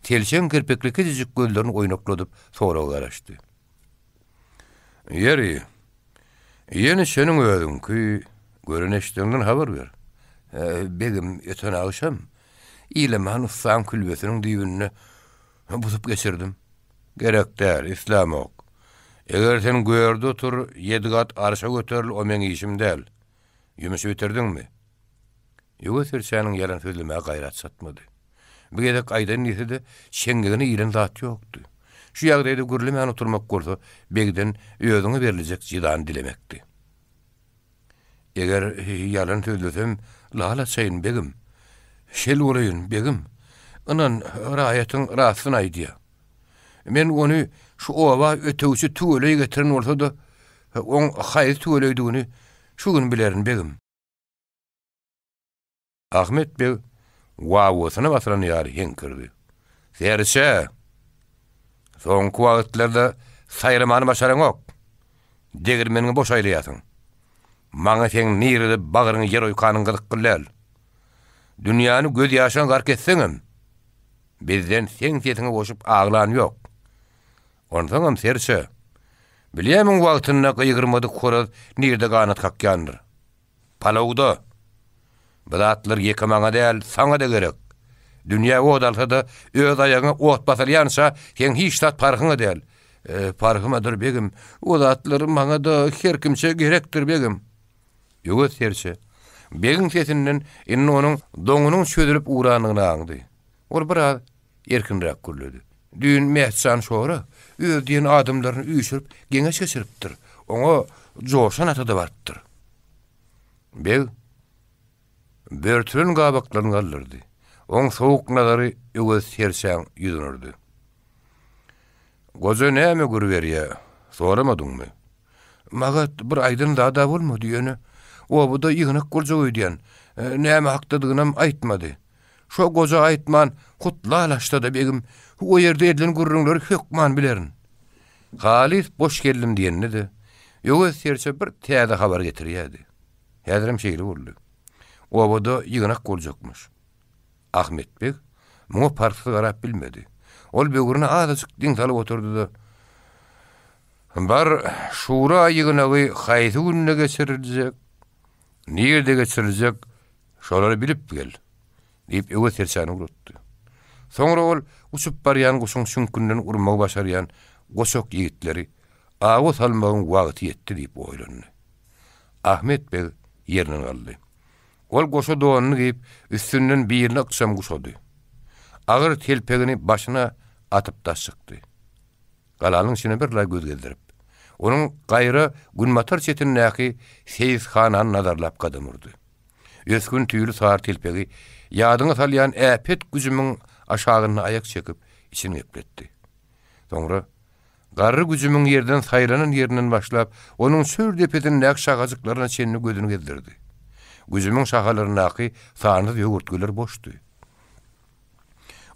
Selçeň kirpikli kiçijik gözlerini oýnakladyp soraga garaşdy. Ýeri, ýene seniň özüňki gören-eşideniňden habar ber. Begim, öten agşam Ilaman ussaň külbesiniň düýbünde busup geçirdim. Gerek däl, islämok. Eger sen görde otur, ýedi gat arşa göteril, o meň işim däl. Ýumuşy bitirdiňmi? Öwez serçäniň ýalan sözlemäge gaýraty çatmady. Bu gezek aýdan diýse-de, çeňňegine ilen zat ýokdy. Şu ýagdaýda gürlemän oturmak bolsa, begden özüňe beriljek jezany dilemekdi. Eger ýalan sözlesem, lal açaýyn, begim. Şel bolaýyn, begim. Ynan, raýatyň rastyny aýdýa. Men ony şu oba ötegçi tüweleý getiren bolsa-da, oň haýsy tüweleýdigini şu gün bilerin, begim. Ahmet beg wawwasyna basylan ýaly heňkirdi. Serçe! Soňky wagtlarda saýramany başaraňok. Degirmeniňi boş aýlaýarsyň. Maňa seň nirede bagryňy ýer oýkanyň gyzykly däl. Dünýäni gözýaşyňa gark etseňem, bizden seň sesiňe goşup aglan ýok. Onsoňam serçe, bilýärmiň wagtynda gygyrmadyk horaz nirde ganat kakýandyr? Palawda! Bu zatlar ýeke maňa däl, saňa-da gerek. Dünýä ot alsa-da, öz aýagyňa ot basylýança, seň hiç zat parhyňa däl. E, parhymadyr, begim. O zatlar maňa-da her kimçe gerekdir, begim. Öwez serçe, begiň sesinden indi onuň doňunyň çözülip ugrandygyny aňdy. Ol biraz erkinräk gürledi. Düýn Mätjan şora öz diýen adamlaryny üýşürip geňeş geçiripdir. Oňa Joşan ata-da barypdyr. Beg börtülen gabaklaryny galdyrdy. Oň sowuk nazary Öwez serçäň ýüzüne urdy. Goja näme gür berýä, soramadyňmy? Magat bir aýdan zad-a bolmady, ýöne obada ýygnak boljak öýdýän. Näme hakdadygynam aýtmady. Şo goja aýtman, hut lal açsa-da begim, o ýerde edilen gürrüňleri hökman bilerin. Halys boş geldim diýende-de, Öwez serçe bir täze habar getirýärdi. Häzirem şeýle boldy. Obada ýygnak boljakmyş. Ahmet beg muňa parhsyz garap bilmedi. Ol böwrüne azajyk diň salyp oturdy-da, Bar, şura ýygnagy haýsy günde geçiriljek, nirde geçiriljek, Şolary bilip gel! diýip, Öwez serçäni ugratdy. Soňra ol uçup barýan guşuň çüňkünden urmagy başarýan goçak ýigitleri awa salmagyň wagty ýetdi diýip oýlandy. Ahmet beg ýerinden galdy. Ol goşa donuny geýip, üstünden birini ykjam guşady. Agyr telpegini başyna atyp daş çykdy. Galanyň içine birlaý göz gezdirip, onuň gaýra günbatar çetindäki seýishanany nazarlap gadam urdy. Ösgün tüýli sary telpegi ýadyňa salýan äpet güjümiň aşagynda aýak çekip, içini gepletdi. Soňra garry güjümiň ýerden saýlanan ýerinden başlap, onuň çür depesindäki şahajyklaryna çenli gözüni gezdirdi. Güjümiň şahalaryndaky sansyz höwürtgeler boşdy.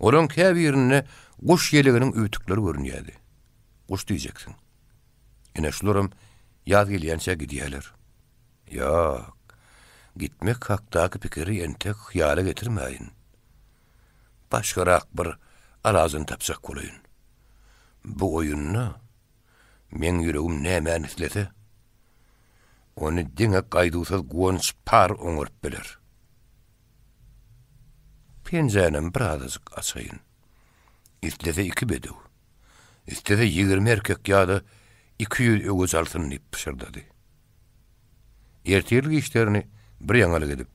Olaryň käbirinde guş ýeleginiň öýtükleri görünýärdi. Guş diýjeksiň. Ine, şularam ýaz gelýänçä gidýärler. Ýok, gitmek hakdaky pikiri entek hyýala getirmäýin. Başgarak bir alajyny tapjak bolaýyn. Bu oýunda meň ýüregim nämäni islese, ony diňe gaýduwsyz Guwanç par oňaryp biler. Penjänem birazajyk açaýyn. Islese iki bedew, islese 20 erkek ýa-da 200 öweç alsyn diýip pyşyrdady. Ertirlik işlerini bir ýaňalyk edip,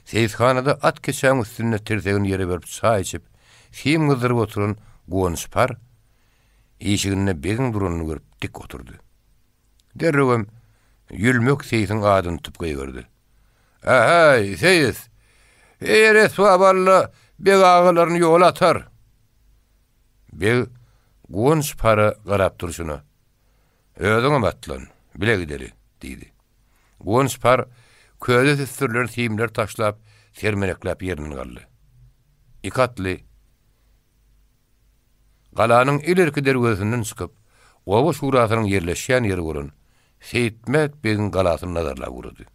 seýishanada at keçäň üstünde tirsegini ýere berip çaý içip, sim gyzdyryp oturan Guwanç Par işiginde begiň duranyny görüp dik oturdy. Derrewem Ýülmek seýsiň adyny tutup gygyrdy. Ähäý, seýis! Eýer esbap al-da, beg agalaryny ýola atar! Beg Guwanç Para garap durşuna, Özüňem atlan, bile gideli! diýdi. Guwanç Par köze süsdürilen simleri taşlap, sermenekläp ýerinden galdy. Iki atly Galanyň ilerki derwezesinden çykyp, oba şurasynyň ýerleşýän ýeri bolan Seýitmät begiň galasyny nazarlap ugrady.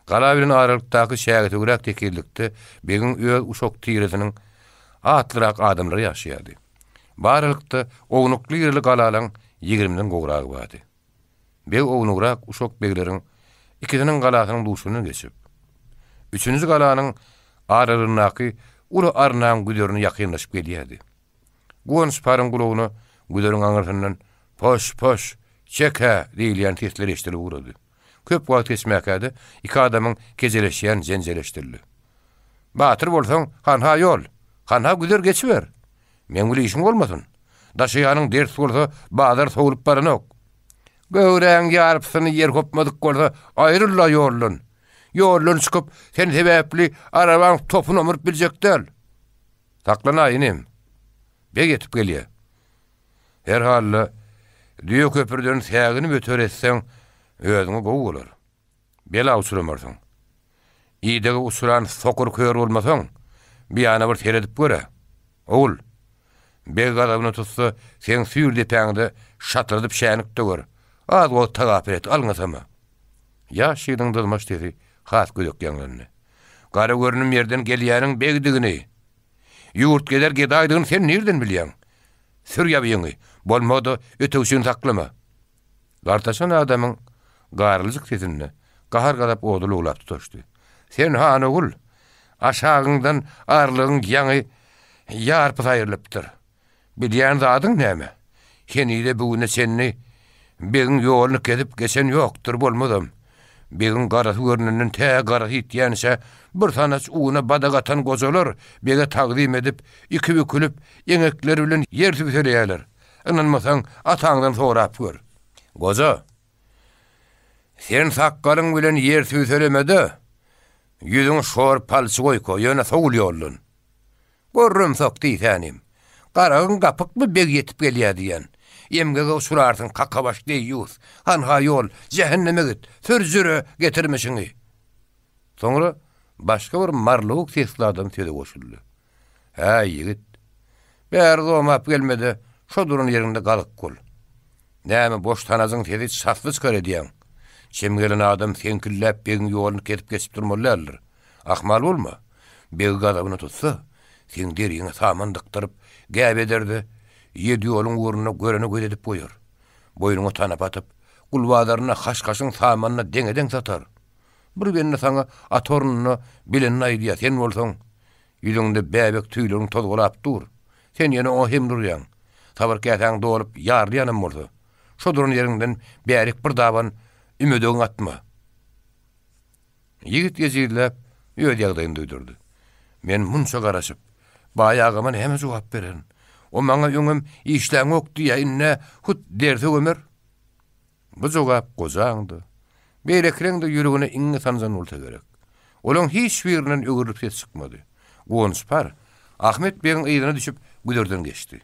Gala bilen aralykdaky çägesöwräk tekizlikde begiň öz uşak tiresiniň atlyrak adamlary ýaşaýardy. Bu aralykda ownukly-irili galalaň ýigrimiden gowragy bardy. Beg ownugrak uşak begleriň ikisiniň galasynyň duşundan geçip, üçünji galanyň aralygyndaky uly arnaň güzerine ýakynlaşyp gelýärdi. Guwanç Paryň gulagyna güzeriň aňyrsyndan Poş, poş, çek-hä! diýilýän sesler eşidilip ugrady. Köp wagt geçmäkä-de iki adamyň kejeleşýän jenjeli eşidildi. Batyr bolsaň, hanha ýol, hanha güzer geçiber. Meň bile işiň bolmasyn. Daşaýanyň ders bolsa, bazar sowlup baranok. Göwräň ýarpysyny ýer hopmadyk bolsa, aýryl-la ýoldan. Ýoldan çykyp, sen sebäpli arabaň topuny omuryp biljek däl. Saklan-aý, inim. Beg ýetip gelýä. Her halda, düýe köprüden säginip öter etseň, özüňe gowy bolar. Bela uçramarsyň. Idege uçran sokur kör bolmasaň, bir ýana bir seredip gör-ä. Ogul, beg gazabyna tutsa, seň süýr depäňde şatyrdyp şänik döwer. Az wagt tagapyl et, alňasama. Ýaş ýigidiň dyzmaç sesi has gödek ýaňlandy. Gara görnüm ýerden gelýäniň begdigini, ýurt gezer gedaýdygyny sen nirden bilýäň? Sür ýabyňy, bolmada ötegçini saklama. Gartaşan adamyň garyljyk sesinde gahar-gazap ody lowlap tutaşdy. Sen han ogul, aşagyňdan arlygyň ýaňy ýarpysy aýrylypdyr. Bilýän zadyň näme? Henize-bu güne çenli begiň ýoluny kesip geçen ýokdur, bolmazam. Begiň garasy görnenden tä garasy ýitýänçä bir sanaç una badak atan gojalar bege tagzym edip, iki bükülip, eňekleri bilen ýer sübseleýärler. Ynanmasaň, ataňdan sorap gör. Goja, sen sakgalyň bilen ýer sübseleme-de, ýüzüňi şor palçyk oýka, ýöne sowul ýoldan. Gorrumsak diýsänim. Garagyň gapykmy beg ýetip gelýä diýen. Emgege uçrarsyň kakabaş deýýus. Hanha ýol, jähenneme git, sür jüre getirmişiňi. Soňra başga bir marlawuk sesli adam söze goşuldy. Häý, ýigit! Bäri zomap gelme-de, şo duran ýeriňde gazyk bol. Näme boş sanajyň sesi çasly çykar edýäň? Çem gelen adam seňkilläp begiň ýoluny kesip geçip durmaly däldir. Ahmal bolma. Begi gazabyna tutsa, seň deriňe saman dykdyryp, gäp eder-de, ýedi ýoluň ugrunda görene göz edip goýar. Boýnuňa tanap atyp, gul bazarynda haş-haşyň samanyna deňe-deň satar. Bir bende saňa at ornunda bilenini aýdýar, sen bolsaň, ýüzüňde bäbek tüýleriň tozgalap dur. Sen ýene oňa hemle urýaň. Sabyr käsäň dolup ýarylýanam bolsa, şo duran ýeriňden bärik bir daban ümedegiňi atma. Ýigit ejizläp, öz ýagdaýyny duýdurdy. Men munça garaşyp, baý agama näme jogap bererin? O maňa öňem işläňok diýýä, ind-ä hut derse gömer. Bu jogap gojaň-da, beýlekileň-de ýüregine iňňe sanjan bolsa gerek. Olaň hiç birinden öwrülip ses çykmady. Guwançpar, Ahmet begiň yzyna düşüp, güzerden geçdi.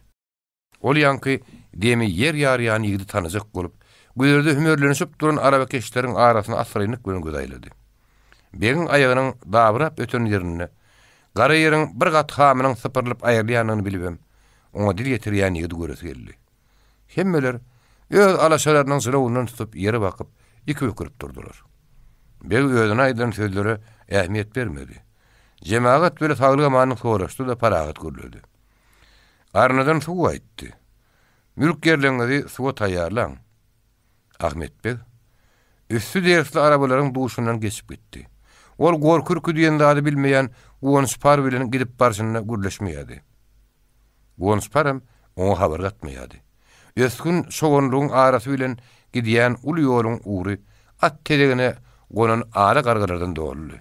Ol ýaňky demi ýer ýarýan ýigidi tanajak bolup, güzerde hümerlenişip duran arabakeşleriň arasyna assyrynlyk bilen göz aýlady. Begiň aýagynyň dabyrap öten ýerinde gara ýeriň bir gat hamynyň sypyrylyp aýrylýandygyny bilibem, oňa dil ýetirýän ýigidi göresi geldi. Hemmeler öz alaşalarynyň jylawyndan tutup ýere bakyp, iki bükülip durdular. Beg özüne aýdylan sözlere ähmiýet bermedi. Jemagat bile saglyk-amanlyk soraşdy-da parahat gürledi. Arnadan suw gaýtdy. Mülk ýerleriňizi suwa taýýarlaň. Ahmet beg üsti dersli arabalaryň duşundan geçip gitdi. Ol gorky-ürki diýen zady bilmeýän Guwançpar bilen gidip barşynda gürleşmeýärdi. Guwançparam oňa habar gatmaýardy. Ösgün çoganlygyň arasy bilen gidýän uly ýoluň ugry at tezegine gonan ala gargalardan doludy.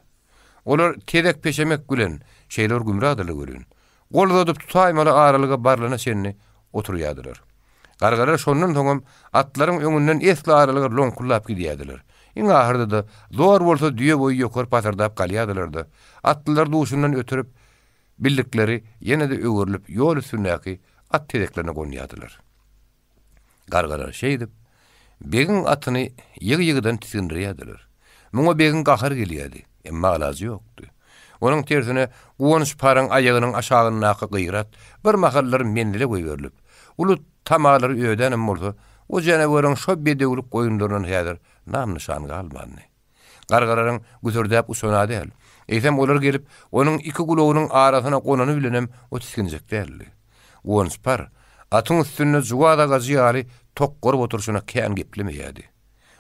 Olar tezek peşemek bilen şeýle bir gümradylar welin, gol uzadyp tutaýmaly aralyga barlana çenli oturýardylar. Gargalar şondan soňam atlaryň öňünden esli aralyga loňkullap gidýärdiler. Iň ahyrda-da zor bolsa düýe boýy ýokary pasyrdap galýardylar-da, atlylar duşundan ötürip, bildikleri ýene-de öwrülip ýol üstündäki at tezeklerine gonýardylar. Gargalar şeýdip, begiň atyny ýygy-ýygydan tisgindirýärdiler. Muňa begiň gahary gelýärdi, emma alajy ýokdy. Onuň tersine, Guwanç paryň aýagynyň aşagyndaky gyrat bir mahallar menzile goýberilip, uly tamalary ödänem bolsa, o janaweriň şo bedewlik goýunlaryndan häzir nam-nyşan galmandy. Gargalaryň güsürdäp uçan-a däl. Eýsem olar gelip, onuň iki gulagynyň arasyna gonany bilenem o tisginjek däldi. Guwançpar, atyň üstünde juwaz agajy ýaly tokgaryp oturyşyna kän geplemeýärdi.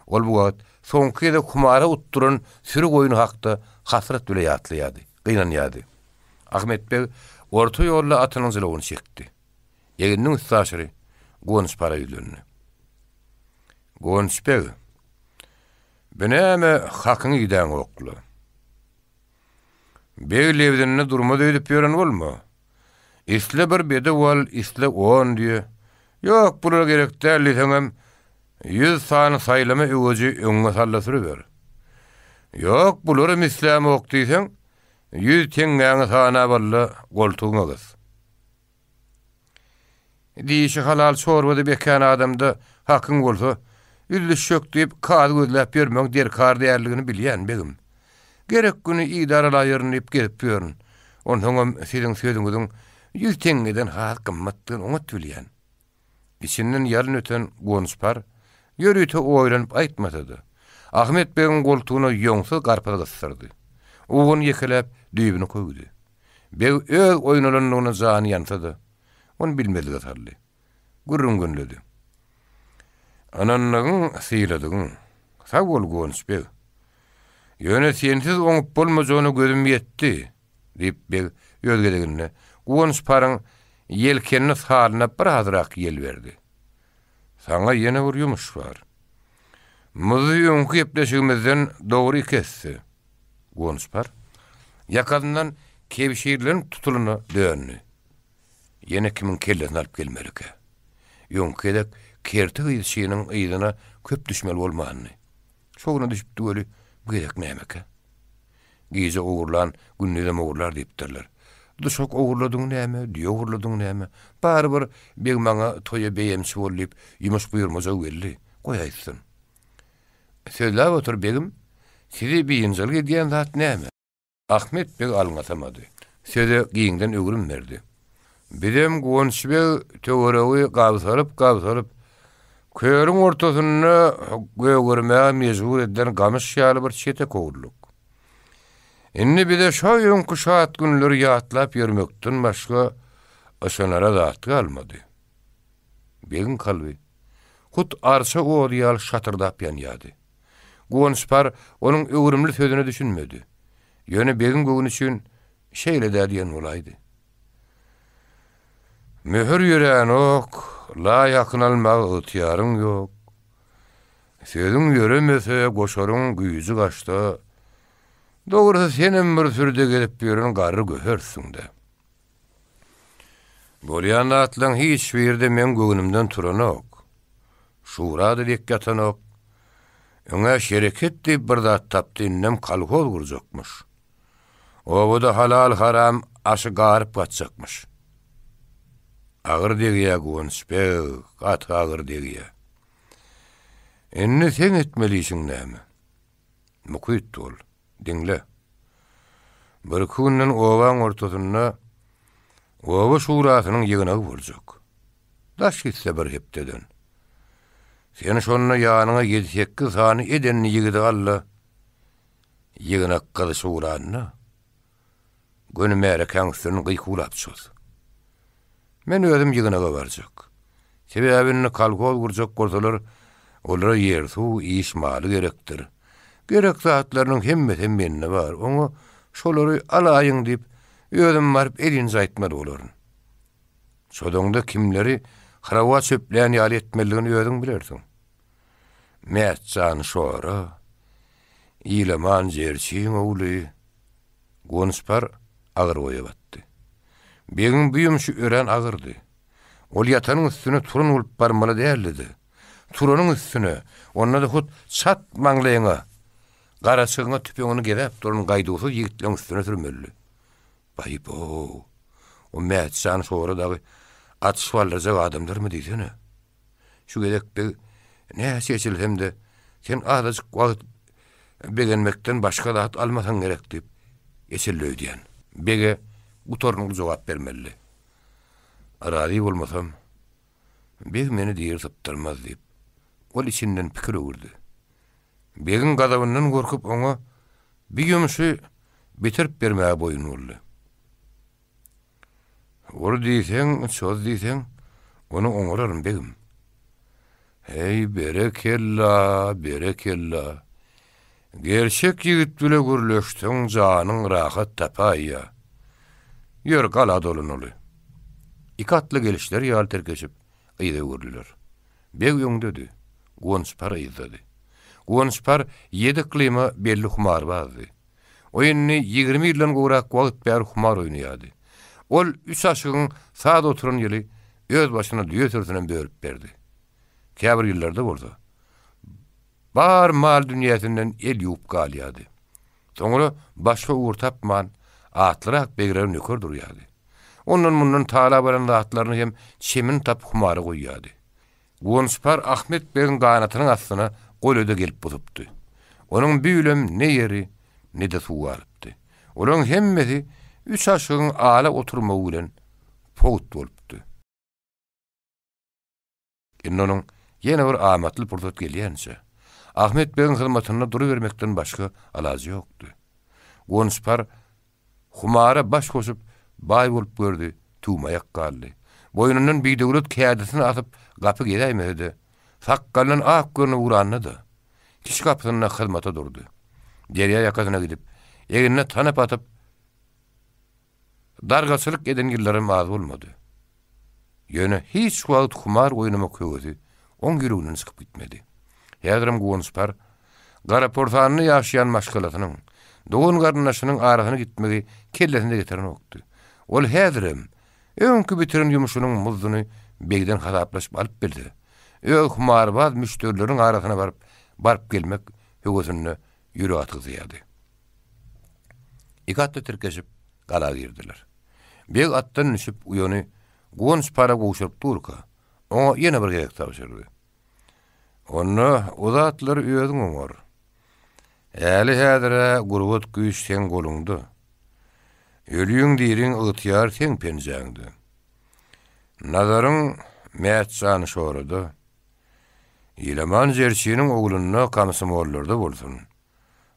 Ol bu wagt soňky gezek humara utduran süri goýny hakda hasrat bile ýatlaýardy, gynanýardy. Ahmet beg orta ýolda atynyň jylawyny çekdi. Egniniň üstaşyry Guwançpara ýüzlendi. Guwanç beg, bu näme hakyňy idäňokla? Beg lebzinde durmaz öýdüp ýören bolma. Isle bir bedew al, isle on düýe. Ýok, bular gerek däl diýseňem, ýüz sany saýlama öweji öňüňe sal-da sürüber. Ýok, bularam islämok diýseň, ýüz teňňäňi sanap al-da, goltugyňa gys. Dişi halal çorbada bekän adamda hakyň bolsa, üzlüşjek diýip kazy gözläp ýörmegiň derkar däldigini bilýän, begim. Gerek güni ydaralaýaryn diýip gezip ýörün. Onsoňam siziň sözüňiziň ýüz teňňeden has gymmatdygyny oňat bilýän. Içinden ýalyn öten Gonçpar ýörite oýlanyp aýtmasa-da, Ahmet begiň goltugyna ýoňsuz garpyz gysdyrdy. Uguny ýekeläp, düýbüni köwdi. Beg öz oýnalandygyna jany ýansa-da, ony bilmezlige saldy. Gürrüň gönledi. Ynandygyň, syladygyň. Sag bol, Guwanç beg. Ýöne sensiz oňup bolmajagyna gözüm ýetdi, diýip, beg öz gezeginde Guwanç paryň ýelkenli salyna birazrak ýel berdi. Saňa ýene bir ýumuş bar. Muzdy öňki gepleşigimizden dogry iki esse. Guwançpar ýakasyndan kebşirlenip tutulana döndi. Ýene kimiň kellesini alyp gelmelikä? Öňki gezek Kerti gyzçynyň yzyna köp düşmeli bolmandy. Şo güne düşüpdi weli, bu gezek nämekä? Gije ogurlan gündizem ogurlar diýipdirler. Duşak ogurladyň näme, düýe ogurladyň näme, barybir beg maňa toýa beýemçi bol diýip ýumuş buýurmajagy belli. Goý aýtsyn. Sözläp otur, begim, sizi biynjalyk edýän zat näme? Ahmet beg alňasamady. Söze giňden öwrüm berdi. Bizem Guwanç beg töweregi gabsalyp-gabsalyp, kölüň ortasynda gögermäge mejbur edilen gamyş ýaly bir çete kowuldyk. Indi bize şo öňki şat günleri ýatlap ýörmekden başga yşanara zat galmady. Begiň kalby hut arça ody ýaly şatyrdap ýanýardy. Guwançpar onuň öwrümli sözüne düşünmedi. Ýöne begiň göwni üçin şeýle-dä diýen bolaýdy. Möhür ýöränok, laý hakyny almaga ygtyýaryň ýok. Sözüň ýöremese, goşaryň güýji gaçsa, dogrusy senem bir sürüde gezip ýören garry göhersiň-dä. Bolýan zatlaň hiç biri-de meň göwnümden turanok. Şura-da dek ýatanok. Öň-ä şereket diýip bir zat tapdy, indem kolhoz gurjakmyş. Obada halal-haram aşy garyp gaçjakmyş. Agyr degýä Guwanç beg, gaty agyr degýä. Indi seň etmeli işiň näme? Mukyt bol, diňle. Birki günden obaň ortasynda oba şurasynyň ýygnagy boljak. Daş gitse bir hepdeden. Sen şonda ýanyňa ýedi-sekiz sany edenli ýigidi al-da, Ýygnak gyzyşy uranda, göni märekäň üstünden gykuwlap çoz. Men özüm ýygnaga barjak. Sebäbi indi kolhoz gurjak bolsalar, olara ýer-suw, iş maly gerekdir. Gerek zatlarynyň hemmesem mende bar, oňa şolary alaýyň diýip, özüm baryp elinje aýtmaly bolaryn. Çozaňda kimleri hrawa çöplän ýaly etmelidigini özüň bilersiň. Mätjan şora, Ilaman jerçiň ogly Gonçpar agyr oýa batdy. Begiň bu ýumşy örän agyrdy. Ol ýatanyň üstüne turan bolup barmaly däldi-de, turanyň üstüne, onda-da hut çat maňlaýyňa, garaçygyňa tüpeňini gezäp duran gaýduwsyz ýigitleň üstüne sürmelidi. Baý-bow! O Mätjan şora dagy atyşyp aldyrjak adamlarmy diýsene? Şu gezek beg näçe eçilsem-de, sen azajyk wagt begenmekden başga zat almasaň gerek diýip, eçildi öýdýän. Bege gutarnykly jogap bermelidi. Razy bolmasam, beg meni diri sypdyrmaz diýip, ol içinden pikir öwürdi. Begiň gazabyndan gorkup oňa bi ýumşy bitirip bermäge boýun boldy. Ur diýseň, çoz diýseň, ony oňararyn, begim. Heý, berekella, berekella! Gerçek ýigit bile gürleşseň, janyň rahat tapaýýa. Ýör, gala dolanaly. Iki atly gelişleri ýaly tirkeşip, yza öwrüldiler. Beg öňdedi, Guwançpar yzdady. Guwançpar ýedi yklyma belli humarbazdy. O indi 20 ýyldan gowrak wagt bäri humar oýnaýardy. Ol üç aşygyň saz oturan ýyly öz başyna düýe sürüsinem bölüp berdi. Käbir ýyllarda bolsa, bar mal-dünýäsinden el ýuwup galýardy. Soňra başga ugur tapman, atlyrak begrege nöker durýardy. Ondan-mundan talap alan zatlaryny hem çemini tapyp humara goýýardy. Guwançpar Ahmet begiň ganatynyň astyna golaýda gelip busupdy. Onuň bu ýylem ne ýeri, ne-de suwy galypdy. Olaryň hemmesi üç aşygyň ala oturmagy bilen powut bolupdy. Indi onuň ýene bir amatly pursat gelýänçä, Ahmet begiň hyzmatynda durubermekden başga alajy ýokdy. Guwançpar humara baş goşup, baý bolup gördi, tüwmaýak galdy. Boýnundan bidöwlet kädisini asyp, gapy gezäýmese-de, sakgalyndan ak görnüp ugranda-da, kiçi gapysynda hyzmata durdy. Derýa ýakasyna gidip, egnine tanap atyp, Dargaçylyk eden ýyllaram az bolmady. Ýöne hiç wagt humar oýnamak höwesi oň ýüreginden çykyp gitmedi. Häzirem Guwançpar Garaporsanda ýaşaýan maşgalasynyň, dogan-garyndaşynyň arasyna gitmegi kellesine getirenokdy. Ol häzirem öňki bitiren ýumşunyň muzduny begden hasaplaşyp alyp bilse, öz humarbaz müşderileriniň arasyna baryp, baryp gelmek höwesinde ýürek atygsaýardy. Iki atly tirkeşip, gala girdiler. Beg atdan düşüp, uýany Guwanç para gowşuryp durka, oňa ýene bir gezek tabşyrdy. Onda o zatlary özüň oňar. Häli-häzir-ä gurbat-güýç seň goluňda. Ölüň-diriň ygtyýar seň penjäňde. Nazaryň Mätjan şorada. Ilaman jerçiniň oglunda komsomollarda bolsun.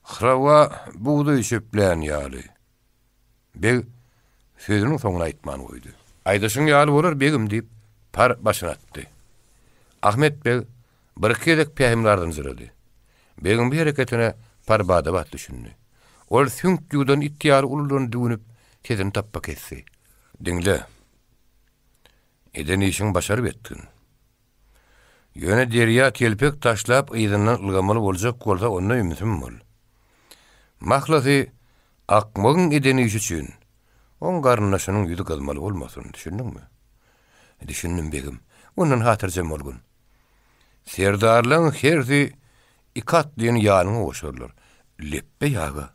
Hyrawa bugdaý çöplän ýaly. Beg sözüniň soňuny aýtman goýdy. Aýdyşyň ýaly bolar, begim, diýip, Par başyny atdy. Ahmet beg birki gezek pähimli ardynjyrady. Begiň bu hereketine Par bada-bat düşündi. Ol süňk ýuwdan it ýaly uludan düwünip, sesini tapba kesdi. Diňle. Eden işiňi başaryp etgin. Ýöne derýa telpek taşlap yzyndan ylgamaly boljak bolsa onda ümsüm bol. Mahlasy, akmagyň eden işi üçin oň garyndaşynyň ýüzi gyzmaly bolmasyn, düşündiňmi? Düşündim, begim. Ondan hatyrjem bolgun. Serdarlaň hersi iki atlyny ýanyňa goşarlar. Lepbeý, aga.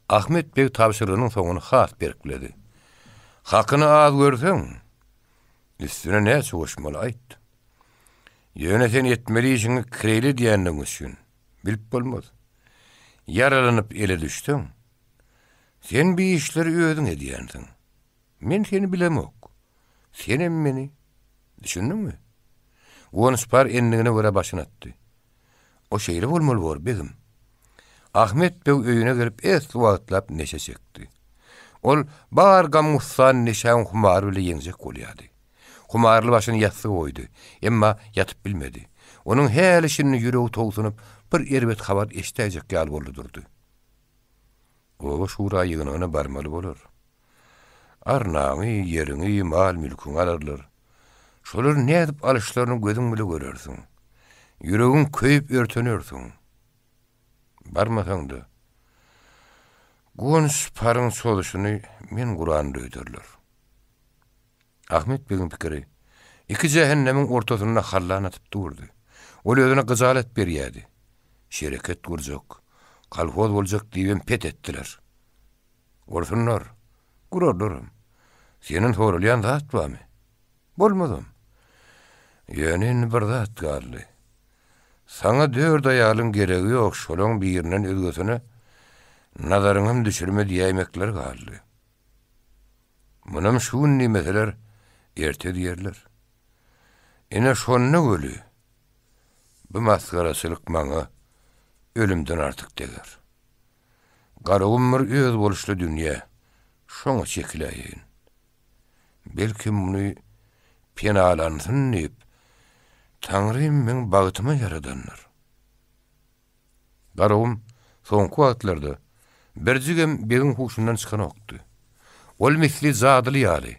Ahmet beg tabşyrygynyň soňuny has berkledi. Hakyny az görseň, Üstüne näçe goşmaly aýt. Ýöne sen etmeli işiňi kireýli edýänligiň üçin, bilip bolmaz. Ýaralanyp ele düşseň, sen bi işleri özüň edýänsiň. Men seni bilemok. Senem meni. Düşündiňmi? Guwançpar endigine görä başyny atdy. O şeýle bolmaly bor, begim. Ahmet beg öýüne gelip esli wagtlap neşe çekdi. Ol bar gam-gussany neşäň humary bile ýeňjek bolýardy. Humarly başyny ýassyga goýdy, emma ýatyp bilmedi. Onuň häli-şindi ýüregi towsunyp, bir erbet habar eşidäýjek ýaly boldy durdy. Oba şura ýygnagyna barmaly bolar. Arnaňy, ýeriňi, mal-mülküňi alarlar. Şolary nädip alyşlaryny gözüň bile görersiň. Ýüregiň köýüp örtenersiň. Barmasaň-da, Guwanç paryň çozuşyny men guran öýderler. Ahmet begiň pikiri iki jähennemiň ortasynda hallan atyp durdy. Ol özüne gyjalat berýärdi. Şereket gurjak, kolhoz boljak diýibem pet etdiler. Gursunlar, gurarlaram. Senden soralýan zat barmy? Bolmazam. Ýöne indi bir zat galdy. Saňa dört aýalyň geregi ýok, şolaň birinden özgesine nazaryňam düşürme diýäýmekleri galdy. Munam şu gün diýmeseler, erte diýerler. Ine şonda weli, bu masgaraçylyk maňa ölümden artyk deger. Garagum bir özboluşly dünýä, şoňa çekiläýeýin. Belki muny penalansyn diýip, Taňrym meň bagtyma ýaradandyr. Garagum soňky wagtlarda birjigem begiň huşundan çykanokdy. Ol misli jadyly ýaly,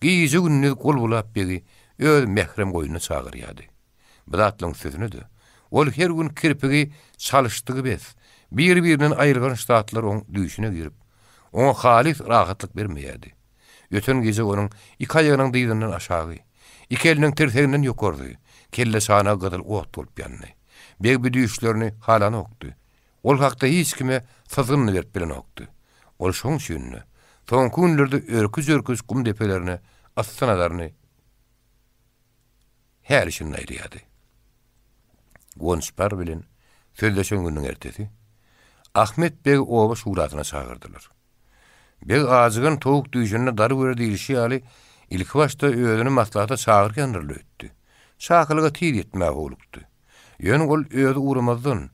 gije-gündiz gol bulap begi öz mährem goýnuna çagyrýardy. Bu zatlaryň üstesine-de, ol her gün kirpigi çalyşdygy bes. Bir-birinden aýylganç zatlar oň düýşüne girip, oňa halys rahatlyk bermeýärdi. Öten gije onuň iki aýagynyň dyzyndan aşagy, iki eliniň tirseginden ýokarsy, kelleçanagy gyzyl ot bolup ýandy. Beg bu düýşlerini halanokdy. Ol hakda hiç kime syzgyn-da berip bilenokdy. Ol şoň üçin-de, soňky günlerde örküç-örküç gum depelerine yssy nazaryny häli-şindi aýlaýardy. Gonçpar bilen sözleşen gününiň ertesi Ahmet begi oba şurasyna çagyrdylar. Beg ajygan towuk düýşünde dar görer diýlişi ýaly, ilkibaşda özüni maslahata çagyrýandyrlar öýtdi. Çakylyga tiz ýetmäge howlukdy. Ýöne ol özi ugramazdan,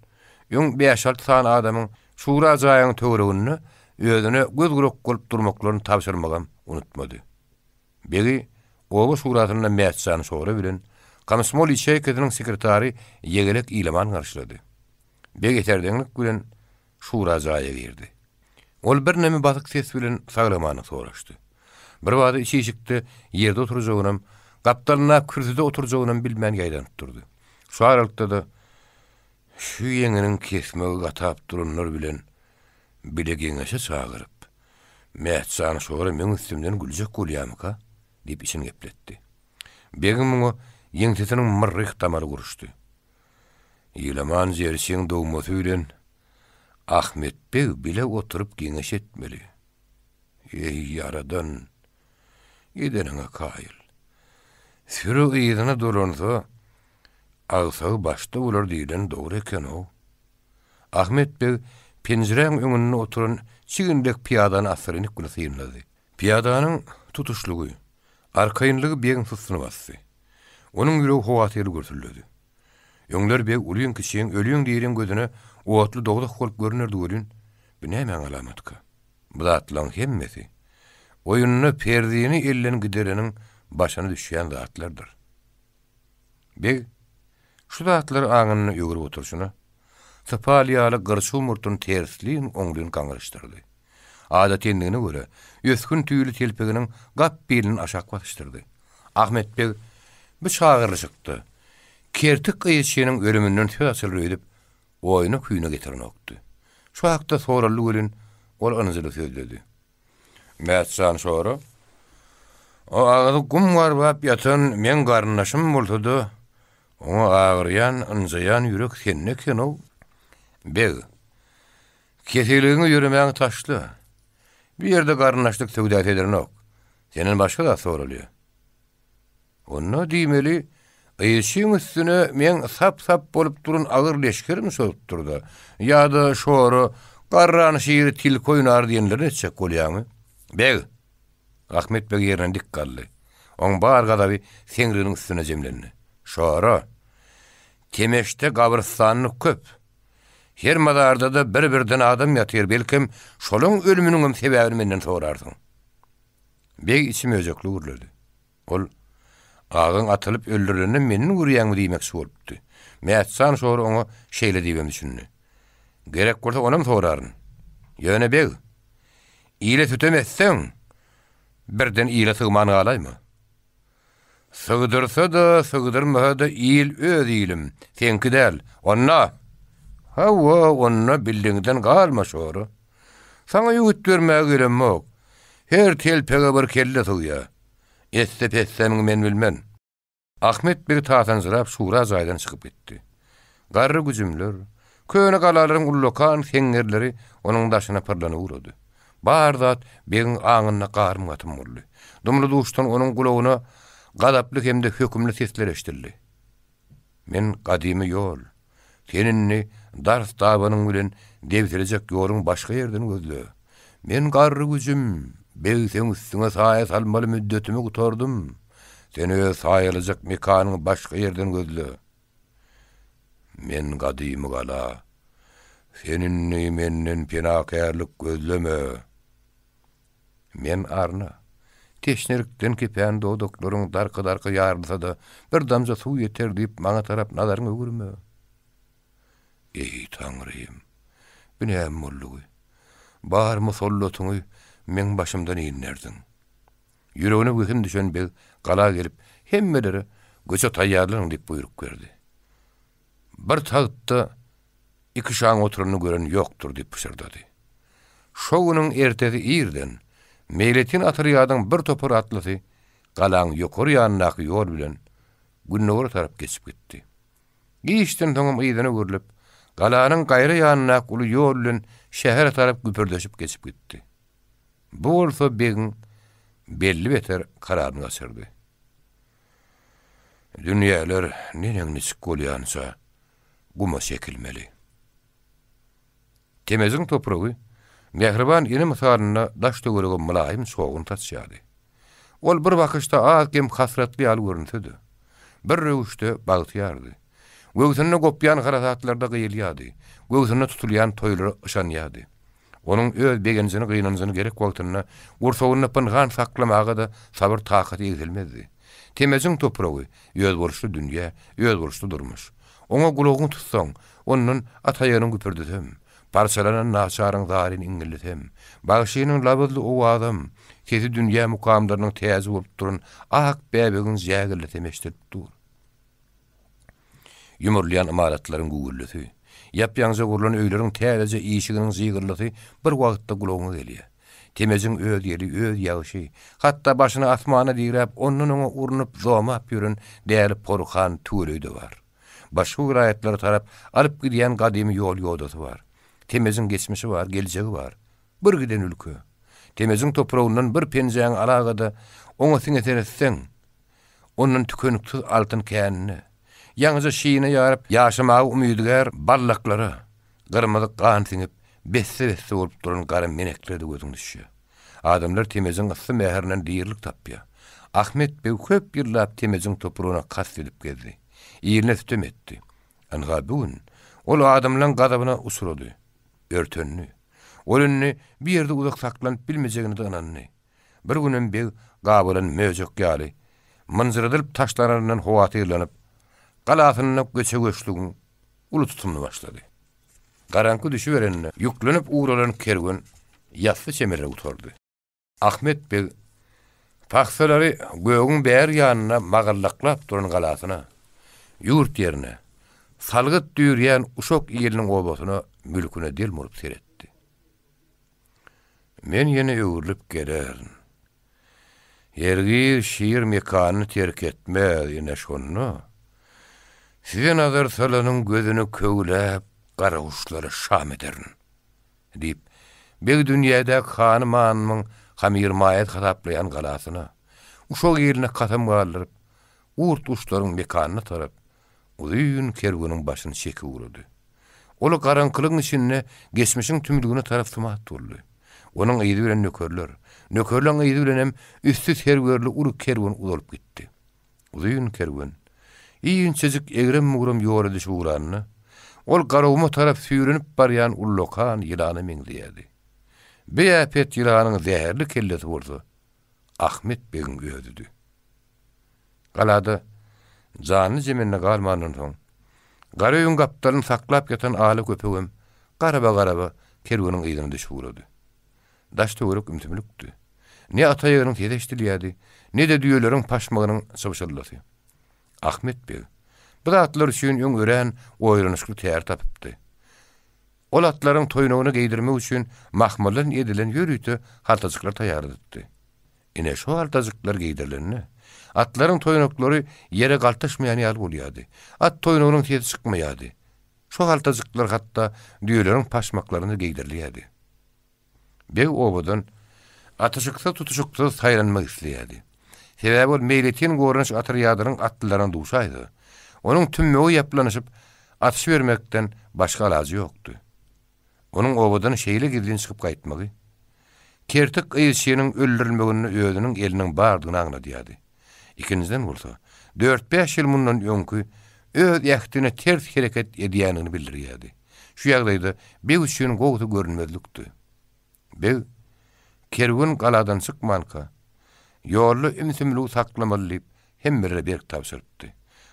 öň bäş-alty sany adamyň şura jaýyň töwereginde özüne göz-gulak bolup durmaklaryny tabşyrmagam unutmady. Begi oba şurasynda Mätjan şora bilen komsomol ýaçeýkasynyň sekretary Ýegelek Ilaman garşylady. Beg eserdeňlik bilen Şura jaýa girdi. Ol birneme basyk ses bilen sag-amanlyk soraşdy. Birbada iç işikde ýerde oturjagynam, gapdalyndaky kürsüde oturjagynam bilmän ýaýdanyp durdy. Şu aralykda-da şu ýeňiniň kesmegi gatap duranlar bilen bile geňeşe çagyryp, Mätjan şora meň üstümden güljek bolýamyka? diýip içini gepletdi. Begiň muňa ýeňsesiniň myrryh damary guruşdy. Ilaman jerçiň dogmasy bilen Ahmet beg bile oturyp geňeş etmeli. Eý, Ýaradan, edeniňe kaýyl. Süri yzyna dolansa, agsagy başda bolar diýleni dogry eken-ow. Ahmet beg penjiräň öňünde oturan çigin dek pyýadany assyrynlyk bilen synlady. Pyýadanyň tutuşlygy, arkaýynlygy begiň sussuny basdy. Onuň ýüregi howatyrly gürsüldedi. Öňler beg ulyň-kiçiň, ölüň-diriň gözüne otly dowzah bolup görünerdi welin, bu nämäň alamatyka? Bu zatlaryň hemmesi oýunda perzini elden gidereniň başyna düşýän zatlardyr. Beg şu zatlary aňynda öwrüp oturyşyna, sypal ýaly gyrçuw murtuny terslin-oňlyn gaňryşdyrdy. Adaty endigine görä, ösgün tüýli telpeginiň gap bilini aşak basyşdyrdy. Ahmet beg bu çagyrylyşykda Kertik gyýyçynyň ölüminden söz açylar öýdüp, oýuna-küýüne getirenokdy. Şu hakda soraldy welin, ol ynjyly sözledi. Mätjan şora, O agzy gum garbap ýatan meň garyndaşym bolsa-da, oňa agyrýan, ynjaýan ýürek sende eken-ow. Beg, Keseligiňi ýöremäňi taşla. Bu ýerde garyndaşlyk söwdasy edilenok. Senden başga zat soralýar. Onda diýmeli, yşyň üstüne meň sap-sap bolup duran agyr leşgerim çozupdyr-da. Ýa-da şora garran şiri tilki oýnar diýenlerini etjek bolýaňmy? Beg! Ahmet beg ýerinden dik galdy. Oň bar gazaby seňriginiň üstüne jemlendi. Şora! Temeşde gabrystanlyk köp. Her mazarda-da bir-birden adam ýatyr, belkem, şolaň ölüminiňem sebäbini menden sorarsyň. Beg içi möjekli gürledi. Ol, Agaň atylyp öldürilenine menden görýäňmi diýmekçi bolupdy. Mätjan şory oňa şeýle diýibem düşündi. Gerek bolsa onam soraryn. Ýöne beg, ile sütem etseň, birden ile sygman galaýma. Sygdyrsa-da, sygdyrmasa-da il öz ilim, seňki däl. Onda! Hawa, onda bildigiňden galma, şora. Saňa öwüt bermäge gelemok. Her telpege bir kelle sygýa. Esse-pessäniňi men bilmen. Ahmet beg tasanjyrap şura jaýdan çykyp gitdi. Garry güjümler, köne galalaryň ullakan seňňerleri onuň daşyna pyrlanyp ugrady. Bar zat begiň aňynda garym-gatym boldy. Dumly-duşdan onuň gulagyna gazaply hem-de hökümli sesler eşidildi. Men gadymy ýol. Sen indi dars dabanyň bilen debsilejek ýoluňy başga ýerden gözle. Men garry güjüm, beg seň üstüňe saýa salmaly müddetimi gutardym. Sen öz saýalajak mekanyňy başga ýerden gözle. Men gadymy gala. Sen indi menden penakärlik gözleme. Men arna. Teşnelikden kepän dodaklaryň darka-darka ýarylsa-da, bir damja suw ýeter diýip maňa tarap nazaryňy öwürme. Eý, Taňrym! Bu näme boldugy? Bar musallatyňy meň başymdan inderdiň. Ýüregine wehim düşen beg gala gelip, hemmelere Göçe taýýarlanyň diýip buýruk berdi. Bir tagtda. Iki şaň oturanyny gören ýokdur diýip pyşyrdady. Şo günüň ertesi irden meýletin otrýadyň bir topar atlysy galaň ýokary ýanyndaky ýol bilen gündogara tarap geçip gitdi. Giçden soňam yzyna öwrülip, galanyň gaýra ýanyndaky uly ýol bilen şähere tarap güpürdeşip geçip gitdi. Bu bolsa begiň belli beter kararyny gaçyrdy. Dünýäler neneň-niçik bolýança guma çekilmeli. Temeziň topragy mähriban ene mysalynda daş-töwerege mylaýym çoguny saçýardy. Ol bir bakyşda az-kem hasratly ýaly görünse-de, bir röwüşde bagtyýardy. Göwsünde gopýan harasatlarda gyýylýardy, göwsünde tutulýan toýlara yşanýardy. Onuň öz begenjini-gynanjyny gerek wagtynda gursagynda pynhan saklamaga-da sabyr-takaty egsilmezdi. Temeziň topragy, özboluşly dünýä, özboluşly durmuş. Oňa gulagyňy tutsaň, ondan at aýagynyň güpürdisem, parçalanan naçaryň zaryn iňňildisem, bagşynyň labyzly owazam, sesi dünýä mukamlarynyň täji bolup duran ak bäbegiň jägildisem eşidilip dur. Ýumrulýan ymaratlaryň güwwüldisi, ýap-ýaňja gurlan öýleriň täzeje işiginiň jygyrdysy bir wagtda gulagyňa gelýär. Temejiň öz ýeli, öz ýagyşy, hatda başyny asmana diräp, ondan-oňa urnup, zomap ýören däli porhan tüweleý-de bar. Başga welaýatlara tarap alyp gidýän gadymy ýol-ýodasy bar. Temejiň geçmişi bar, geljegi bar. Bir giden ülke. Temejiň topragyndan bir penjäňi alaga-da, oňa siňe seretseň, ondan tükeniksiz altyn känine, ýaňyja şine ýaryp ýaşamaga umydygär ballaklara, gyrmyzy gan siňip, besse-besse bolup duran gara meneklere-de gözüň düşýär. Adamlar Temejiň yssy mähirinden dirilik tapýar. Ahmet beg köp ýyllap Temejiň topragyna kast edip gezdi. Iline sütem etdi. Ynha, bu gün ol adamlaň gazabyna uçrady. Örtendi. Ol indi bu ýerde uzak saklanyp bilmejegine-de ynandy. Bir günem beg gabalan möjek ýaly, mynjyradylyp taşlanaryndan howatyrlanyp, galasynda göçe-göçlügiň uly tutumyny başlady. Garaňky düşüberende ýüklenip ugralan kerwen ýassy çemenine gutardy. Ahmet beg pahsalary gögüň bäri ýanynda magallaklap duran galasyna, ýurt ýerine, salgyt düýrýän uşak iliniň obasyna mülküne delmuryp seretdi. Men ýene öwrülip gelerin. Hergiz şir mekanyny terk etmez, ine şonda size nazar salanyň gözüni köwläp garaguşlara şam ederin. Diýip, beg dünýädäki hany-manymyň hamyrmaýasy hasaplaýan galasyna, uşak iline kasam galdyryp, gurt-guşlaryň mekanyna tarap uzyn kerweniň başyny çekip ugrady. Ol garaňkylygyň içinde geçmişiň tümlügine tarap sumat boldy. Onuň yzy bilen nökerler, nökerleň yzy bilenem üsti serwerli uly kerwen uzalyp gitdi. Uzyn kerwen inçejik egrem-bugram ýola düşüp ugranda, ol Garaguma tarap süýrenip barýan ullakan ýylana meňzeýärdi. Bu äpet ýylanyň zäherli kellesi bolsa Ahmet begiň özüdi. Galada janly-jemende galmandan soň, gara öýüň gapdalyny saklap ýatan ala köpegem garaba-garaba kerweniň yzyna düşüp ugrady. Daş-töwerek ümsümlikdi. Ne at aýagynyň sesi eşidilýärdi, ne-de düýeleriň paşmagynyň çybşyldysy. Ahmet beg bu zatlar üçin öň örän oýlanyşykly tär tapypdy. Ol atlaryň toýnagyna geýdirmek üçin mahmaldan edilen ýörite haltajyklar taýýarladypdy. Ine, şo haltajyklar geýdirilende, atlaryň toýnaklary ýere galtaşmaýan ýaly bolýardy. At toýnagynyň sesi çykmaýardy. Şo haltajyklar hatda düýeleriň paşmaklaryna geýdirilýärdi. Beg obadan atyşyksyz-tutuşyksyz saýlanmak isleýärdi. Sebäbi ol meýletin goranyş otrýadynyň atlylaryna duşaýsa, onuň tümmege ýaplanyşyp atyşybermekden başga alajy ýokdy. Onuň obadan şeýle gizlin çykyp gaýtmagy, Kertik yzçynyň öldürilmeginde özüniň eliniň bardygyny aňladýardy. Ikinjiden bolsa, dört-bäş ýyl mundan öňki öz ähtine ters hereket edýändigini bildirýärdi. Şu ýagdaýda beg üçin gowusy görünmezlikdi. Beg kerwen galadan çykmanka, ýolda ümsümligi saklamaly diýip, hemmelere berk tabşyrypdy.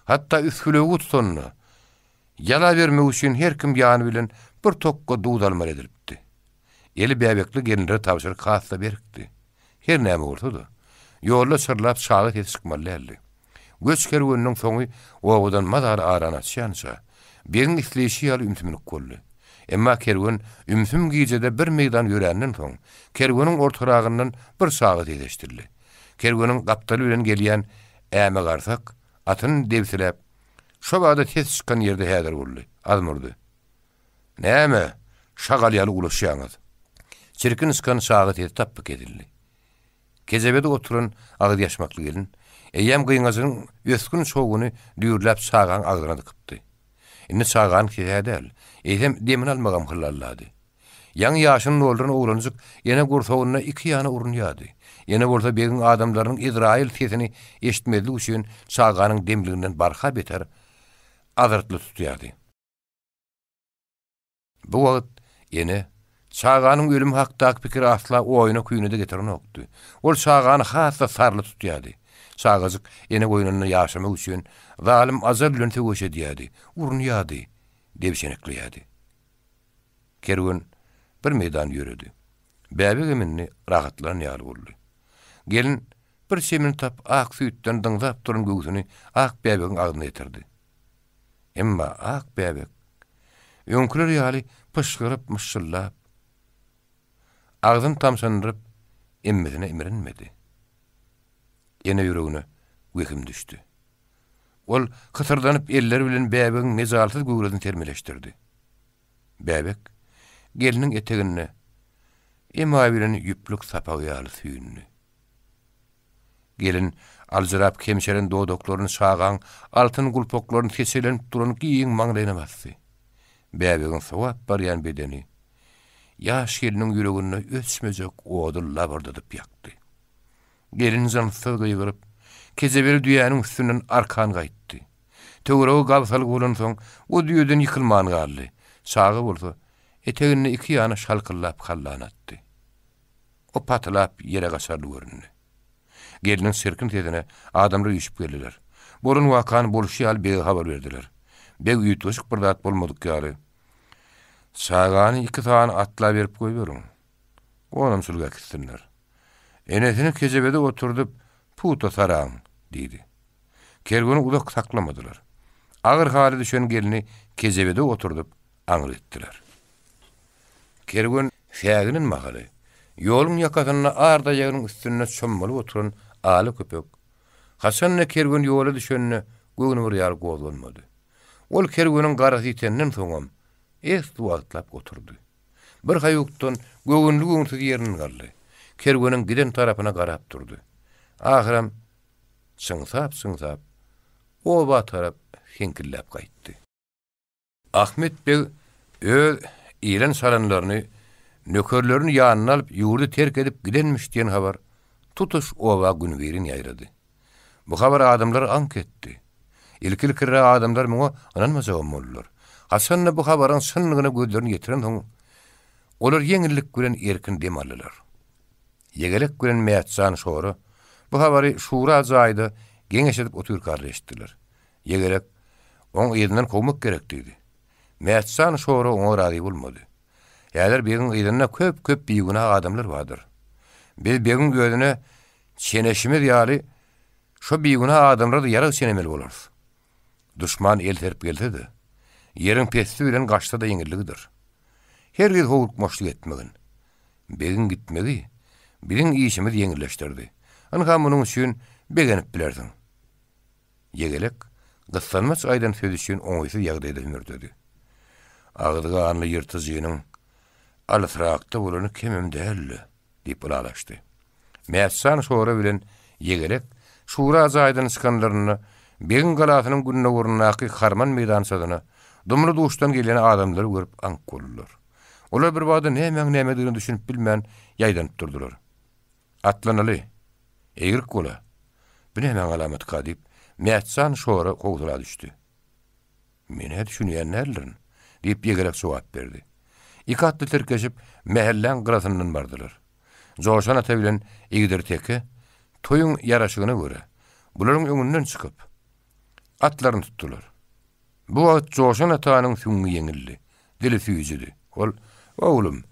Hatda üsgülewügi tutanda, Ýala bermek üçin her kim ýany bilen bir tokga duz almaly edilipdi. Eli bäbekli gelinlere tabşyryk has-da berkdi. Her näme bolsa-da, ýolda çyrlap çaga sesi çykmaly däldi. Göç kerweniniň soňy obadan mazaly arany açýança, begiň isleýşi ýaly ümsümlik boldy. Emma kerwen ümsüm gijede bir meýdan ýöränden soň, kerweniň ortaragyndan bir çaga ses eşidildi. Kerweniň gapdaly bilen gelýän Ämegarsak atyny debsiläp, şo bada ses çykan ýerde häzir boldy. Azmurdy. Näme, şagal ýaly ulaşýaňyz? Çirkin çykan çaga sesi tapby kesildi. Kejebede oturan agyz ýaşmakly gelin, eýýäm gyňajynyň ösgün çowguny düýrläp çagaň agzyna dykypdy. Indi çaganyň sesi-hä däl, eýsem demini almagam hyllallady. Ýaňy ýaşyny dolduran oglanjyk ene gursagynda iki ýana urunýardy. Ene bolsa begiň adamlarynyň Ezraýyl sesini eşitmezlik üçin çaganyň demliginden barha beter azyrtly tutýardy. Bu wagt ene çaganyň ölümi hakdaky pikiri asla oýuna-küýüne-de getirenokdy. Ol çagany has-da sarly tutýardy. Çagajyk ene goýnunda ýaşamak üçin zalym ajal bilen söweş edýärdi, urunýardy, debşenekleýärdi. Kerwen bir meýdan ýöredi. Bäbegem indi rahatlanan ýaly boldy. Gelin bir çemini tap ak süýtden dyňzap duran göwsüni ak bäbegiň agzyna ýetirdi. Emma ak bäbek öňküler ýaly pyşgyryp, myşşyldap, agzyny tamşandyryp, emmesine imrinmedi. Ene ýüregine wehim düşdi. Ol hysyrdanyp elleri bilen bäbegiň mejalsyz göwresini termeleşdirdi. Bäbek gelniň eteginde emaý bilen ýüplük sapagy ýaly süýndi. Gelin aljyrap kemşeren dodaklaryny çagaň altyn gulpaklaryny seçelenip duran giň maňlaýyna basdy. Bäbegiň sowap barýan bedeni ýaş gelniň ýüreginde öçmejek ody labyrdadyp ýakdy. Gelin jynssyz gygyryp, kejebeli düýäniň üstünden arkan gaýtdy. Töweregi gabsalyk bolansoň, o düýeden ýykylman galdy. Çaga bolsa, eteginde iki ýana şalkyldap hallan atdy. O patylap ýere gaçarly göründi. Gelniň çirkin sesine adamlar üýşüp geldiler. Bolan wakany bolşy ýaly bege habar berdiler. Beg üýtgeşik bir zat bolmadyk ýaly, Çagany iki sany atla berip goýberiň. Gonamçylyk äkitsinler. Enesini kejebede oturdyp, pugta saraň, diýdi. Kerweni uzak saklamadylar. Agyr hala düşen gelni kejebede oturdyp, aňry etdiler. Kerwen säginen mahaly, ýoluň ýakasynda ar daýagynyň üstünde çommalyp oturan ala köpek, haçan-da kerwen ýola düşende göwni bir ýaly gozganmady. Ol kerweniň garasy ýitenden soňam esli wagtlap oturdy. Bir haýukdan göwünli-göwünsiz ýerinden galdy. Kerweniň giden tarapyna garap durdy. Ahyram çyňsap-çyňsap, oba tarap heňkilläp gaýtdy. Ahmet beg öz iren-saranlaryny, nökerlerini ýanyna alyp, ýurdy terk edip gidenmiş diýen habar tutuş oba günübirin ýaýrady. Bu habar adamlary aňk etdi. Ilki-ilkiler adamlar muňa ynanmajagam boldular. Haçan-da bu habaryň çynlygyna gözlerini ýetirensoň, olar ýeňillik bilen erkin dem aldylar. Ýegelek bilen Mätjan şora bu habary şura jaýda geňeş edip otyrkalar eşitdiler. Ýegelek, Oň yzyndan kowmak gerek diýdi. Mätjan şora oňa razy bolmady. Häzir begiň yzynda köp-köp bigünä adamlar bardyr. Biz begiň özüne çeneşimiz ýaly, şo bigünä adamlara-da ýarag çenemeli bolarys. Duşman el serip gelse-de, ýeriň pessi bilen gaçsa-da ýeňilligidir. Hergiz howlukmaçlyk etmegin. Begiň gitmegi biziň işimizi ýeňilleşdirdi. Ynha munuň üçin begenip bilersiň. Ýegelek gyssanmaç aýdan sözi üçin oňaýsyz ýagdaýda hümürdedi. Agzy ganly ýyrtyjynyň alysrakda bolany kemem däldi, diýip ylalaşdy. Mätjan şora bilen Ýegelek şura jaýdan çykanlarynda begiň galasynyň gündogaryndaky harman meýdançasyna dumly-duşdan gelýän adamlary görüp aňk boldular. Olar birbada nämäň-nämedigine düşünip bilmän ýaýdanyp durdular. Atlanaly! Eýgirik bola! Bu nämäň alamatyka? diýip, Mätjan şora howsala düşdi. Men-ä düşünýän däldirin, diýip, Ýegerek jogap berdi. Iki atly tirkeşip, mähelläň gyrasyndan bardylar. Joşan ata bilen Igdir teke toýuň ýaraşygyna görä, bularyň öňünden çykyp, atlaryny tutdular. Bu wagt Joşan atanyň süňňi ýeňildi, dili süýjüdi. Ol, Oglum,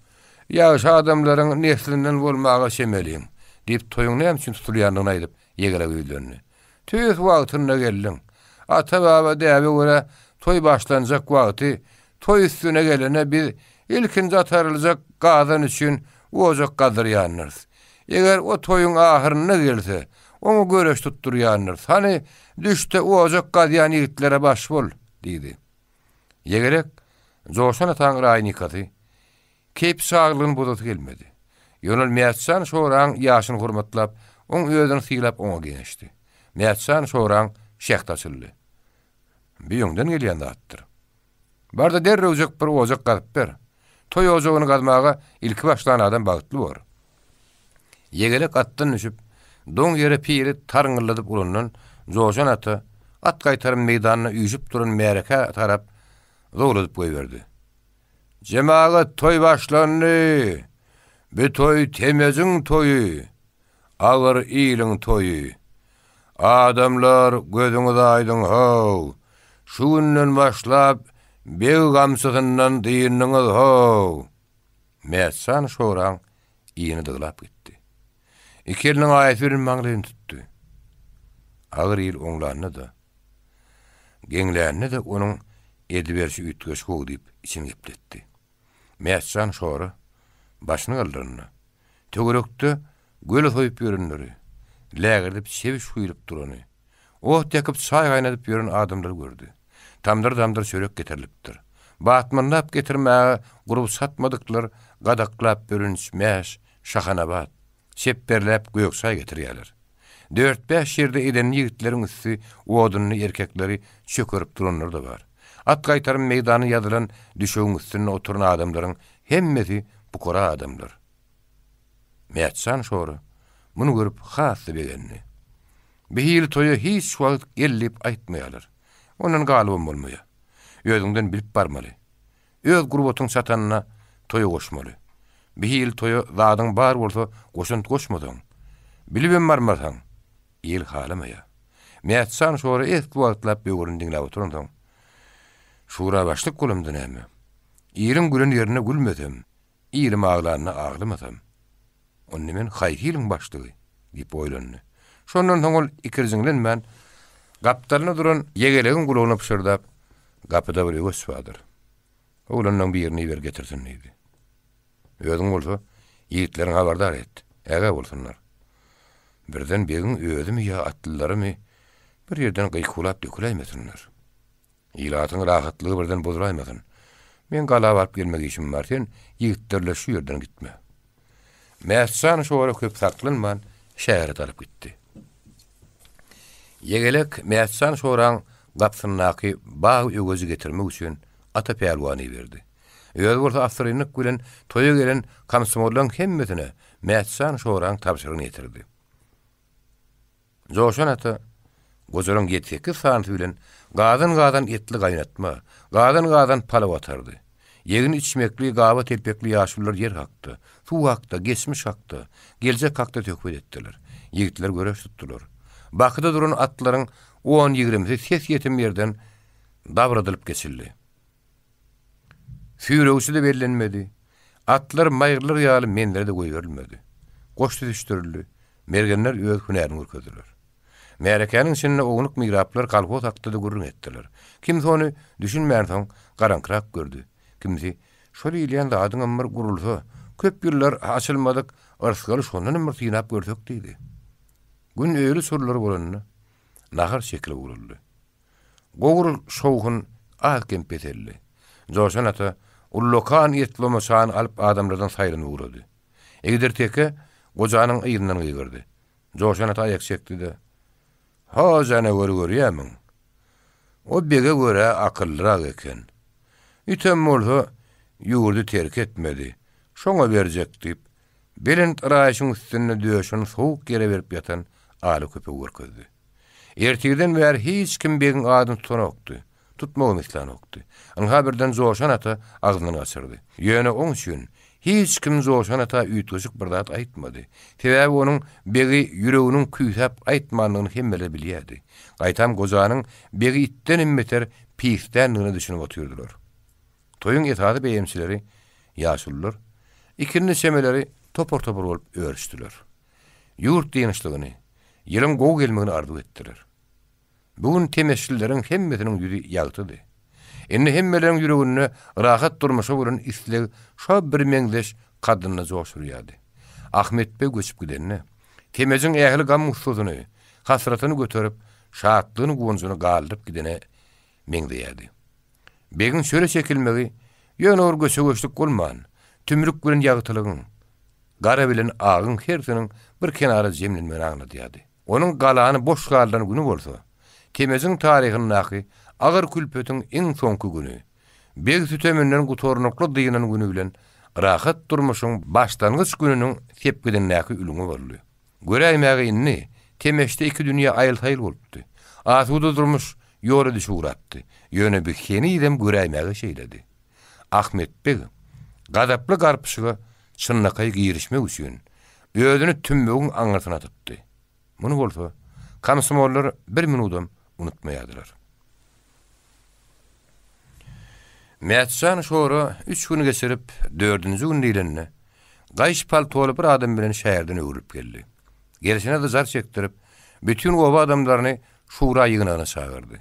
ýagşy adamlaryň neslinden bolmaga çemeliň, diýip, toýuň näme üçin tutulýandygyny aýdyp, ýegelege ýüzlendi. Tüýs wagtynda geldiň. Ata-baba däbe görä, toý başlanjak wagty. Toý üstüne gelene biz ilkinji ataryljak gazan üçin ojak gazdyrýandyrys. Eger o toýuň ahyrynda gelse, oňa göreş tutdurýandyrys. Hany, düş-de ojak gazýan ýigitlere baş bol! diýdi. Ýegerek Joşan ataň raýy nikasy Keýpi çaglygyny bozasy gelmedi. Ýöne ol Mätjan şoraň ýaşyny hormatlap, oň özüni sylap oňa geňeşdi. Mätjan şoraň şähdi açyldy. Bi öňden gelýän zatdyr. Bar-da derrewjek bir ojak gazyp ber. Toý ojagyny gazmaga ilki başlan adam bagtly bor. Ýegelek atdan düşüp, doň ýere pili tarňyldadyp ulandan Joşan ata at gaýtarym meýdanyna üýşüp duran märekä tarap zowladyp goýberdi. Jemagat toý başlandy! Bi toý Temejiň toýy, agyr iliň toýy. Adamlar gözüňiz aýdyň how, şu günden başlap beg gamçysyndan dyndyňyz how! Mätjan şoraň yny dyglap gitdi. Iki eliniň aýasy bilen maňlaýyny tutdy. Agyr il oňlanda-da, Geňlände-de onuň ediberşi üýtgeşik-ow diýip içini gepletdi. Mätjan şora başyny galdyranda, töwerekde göle soýup ýörenleri, lägirdip çebiş guýlup durany, ot ýakyp çaý gaýnadyp ýören adamlary gördi. Tamdyr-tamdyr çörek getirilipdir. Batmanlap getirmäge gurby çatmadyklar gadaklap bürünç, mäş, şahanabat, Çepberläp gök çaý getirýärler. Dört-bäş ýerde edenli ýigitleriň üsti odunly erkekleri çökerip duranlar-da bar. At gaýtarym meýdany ýazylan düşegiň üstünde oturan adamlaryň hemmesi pukara adamlar. Mätjan şora muny görüp has-da begendi. Bir hili toýa hiç wagt gel diýip aýtmaýarlar. Ondan galybam bolmaýar. Özüňden bilip barmaly. Öz gurbatyň çatanyna toýa goşmaly. Bir hili toýa zadyň bar bolsa goşant goşmasaň, bilibem barmasaň, il halamaýar. Mätjan şora esli wagtlap böwrüni diňläp oturansoň, Şura başlyk bolamda näme? Iliň gülen ýerinde gülmesem, ilim aglanda aglamasam, onda men haýsy iliň başlygy? diýip oýlandy. Şondan soň ol ikirjiňlenmän, gapdalynda duran ýegelegiň gulagyna pyşyrdap, Gapyda bir öweç bardyr. Oglanlaň birini iber getirsin diýdi. Özüň bolsa, ýigitleriňi habardar et, ägä bolsunlar. Birden begiň özümi ýa atlylarymy bir ýerden gykuwlap döküläýmesinler. Ilatyň rahatlygy birden bozulaýmasyn. Meň gala baryp gelmek işim bar, sen ýigitler bilen şu ýerden gitme. Mätjan şora köp saklanman, şähere tarap gitdi. Ýegelek Mätjan şoraň gapysyndaky bag öweji getirmek üçin Ata pälwany iberdi. Özi bolsa assyrynlyk bilen toýa gelen komsomollaryň hemmesine Mätjan şoraň tabşyrygyny ýetirdi. Joşan ata gojalaryň ýedi-sekiz sanysy bilen gazan-gazan etli gaýnatma, gazan-gazan palaw atardy. Ýegin içmekli, gaba telpekli ýaşulular ýer hakda, suw hakda, geçmiş hakda, geljek hakda söhbet etdiler. Ýigitler göreş tutdular. Bakyda duran atlaryň on-ýigrimisi ses ýetim ýerden dabradylyp geçildi. Süýregçi-de bellenmedi. Atlar maýrylar ýaly menzile-de goýberilmedi. Goş süzüşdirildi. Mergenler öz hünärini görkezdiler. Märekäniň içinde ownuk miraplar kolhoz hakda-da gürrüň etdiler. Kimsi ony düşünmänsoň, garaňkyrak gördi. Kimsi, Şol iýilýän zadyňam bir gurulsa, köp ýyllar açylmadyk yrsgaly şondanam bir synap görsek diýdi. Gün öýli çurlary bolanda, nahar şekili guruldy. Gowur şowhun az-kem peseldi. Joşan ata ullakan etloma çaýyny alyp adamlardan saýlanyp ugrady. Igdir teke gojanyň yzyndan gygyrdy. Joşan ata aýak çekdi-de, Ho, janaweri görýärmiň? O bege görä akyllyrak eken. Item bolsa, ýurdy terk etmedi. Şoňa berjek diýip, belent yraýşyň üstünde döşüni sowuk ýere berip ýatan ala köpegi görkezdi. Ertirden bäri hiç kim begiň adyny tutanokdy, tutmagam islänokdy. Ynha birden Joşan ata agzyndan gaçyrdy. Ýöne oň üçin hiç kim Joşan ata üýtgeşik bir zat aýtmady. Sebäbi onuň begi ýüreginiň küýsäp aýtmandygyny hemmeler bilýärdi. Gaýtam gojanyň begi itdenem beter pisdändigine düşünip otyrdylar. Toýuň esasy beýemçileri ýaşulular, ikindi çemeleri topar-topar bolup örüşdiler. Ýurt dynçlygyny, ýylyň gowy gelmegini arzuw etdiler. Bu gün temeşlileriň hemmesiniň ýüzi ýagtydy. Indi hemmeleriň ýüreginde rahat durmuşa bolan isleg şo birmeňzeş kaddynda joş urýardy. Ahmet beg göçüp gidende, Temejiň ähli gam-gussasyny, hasratyny göterip, şatlygyny-guwanjyny galdyryp gidene meňzeýärdi. Begiň çöle çekilmegi ýöne bir göçe-göçlük bolman, tümlük bilen ýagtylygyň, gara bilen agyň hersiniň bir kenara jemlenmegini aňladýardy. Onuň galany boş galdyran güni bolsa, Temejiň taryhyndaky agyr külpetiň iň soňky güni, beg süteminden gutarnykly dynan güni bilen rahat durmuşyň başlangyç gününiň sepgidindäki ülňi boldy. Göräýmäge indi Temeşde iki dünýe aýyl-saýyl bolupdy. Asuda durmuş ýola düşüp ugrapdy. Ýöne bu henizem göräýmäge şeýledi. Ahmet beg gazaply garpyşyga çynlakaý girişmek üçin özüni tümmegiň aňyrsyna atypdy. Muny bolsa komsomollar bir minudam unutmaýardylar. Mätjan şora üç gün geçirip, dördünji gün diýlende, gaýyş paltoly bir adam bilen şäherden öwrülip geldi. Gelşine-de jar çekdirip, bütin oba adamlaryny şura ýygnagyna çagyrdy.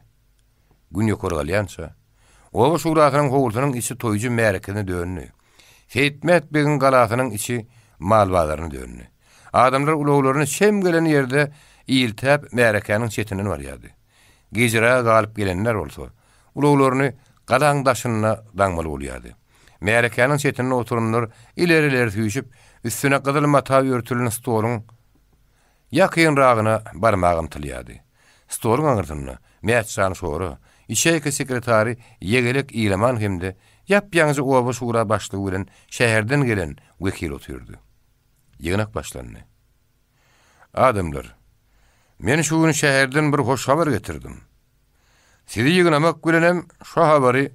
Gün ýokary galýança, oba şurasynyň howlusynyň içi toýujy märekesine döndi. Seýitmät begiň galasynyň içi mal bazaryna döndi. Adamlar ulaglaryny çem gelen ýerde iltäp märekäniň çetinden barýardy. Gijräge galyp gelenler bolsa, ulaglaryny galaň daşynda daňmaly bolýardy. Märekäniň çetinde oturanlar ileri-ileri süýşüp, üstüne gyzyl mata örtülen stoluň ýakynragyna barmaga ymtylýardy. Stoluň aňyrsynda Mätjan şora, içeýka sekretary Ýegelek Ilaman hem-de ýap-ýaňyja oba şura başlygy bilen şäherden gelen wekil otyrdy. Ýygnak başlandy. Adamlar, men şu gün şäherden bir hoş habar getirdim. Sizi ýygnamak bilenem şo habary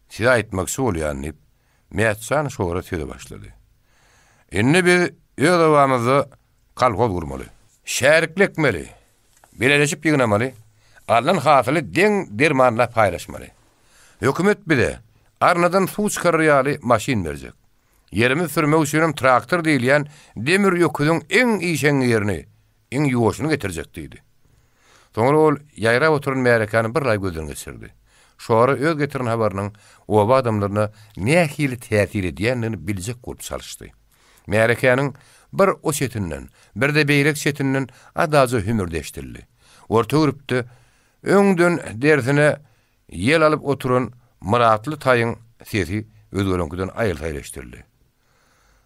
size aýtmakçy bolýan, diýip, Mätjan şora söze başlady. Indi biz öz obamyzda kolhoz gurmaly. Şärikli ekmeli, bileleşip ýygnamaly, alnan hasyly deň dermanlap paýlaşmaly. Hökümet bize arnadan suw çykarar ýaly maşyn berjek. Ýerimizi sürmek üçinem traktor diýilýän demir öküziň iň işeňňirini, iň ýuwaşyny getirjek diýdi. Soňra ol ýaýrap oturan märekäni bir laý gözden geçirdi. Şora öz getiren habarynyň oba adamlaryna nähili täsir edýändigini biljek bolup çalyşdy. Märekäniň bir o çetinden, bir-de beýleki çetinden adaja hümürdi eşidildi. Orta gürpde öňden dersine Ýel alyp oturan Myratly taýyň sesi özgeleňkiden aýyl-saýyl eşidildi.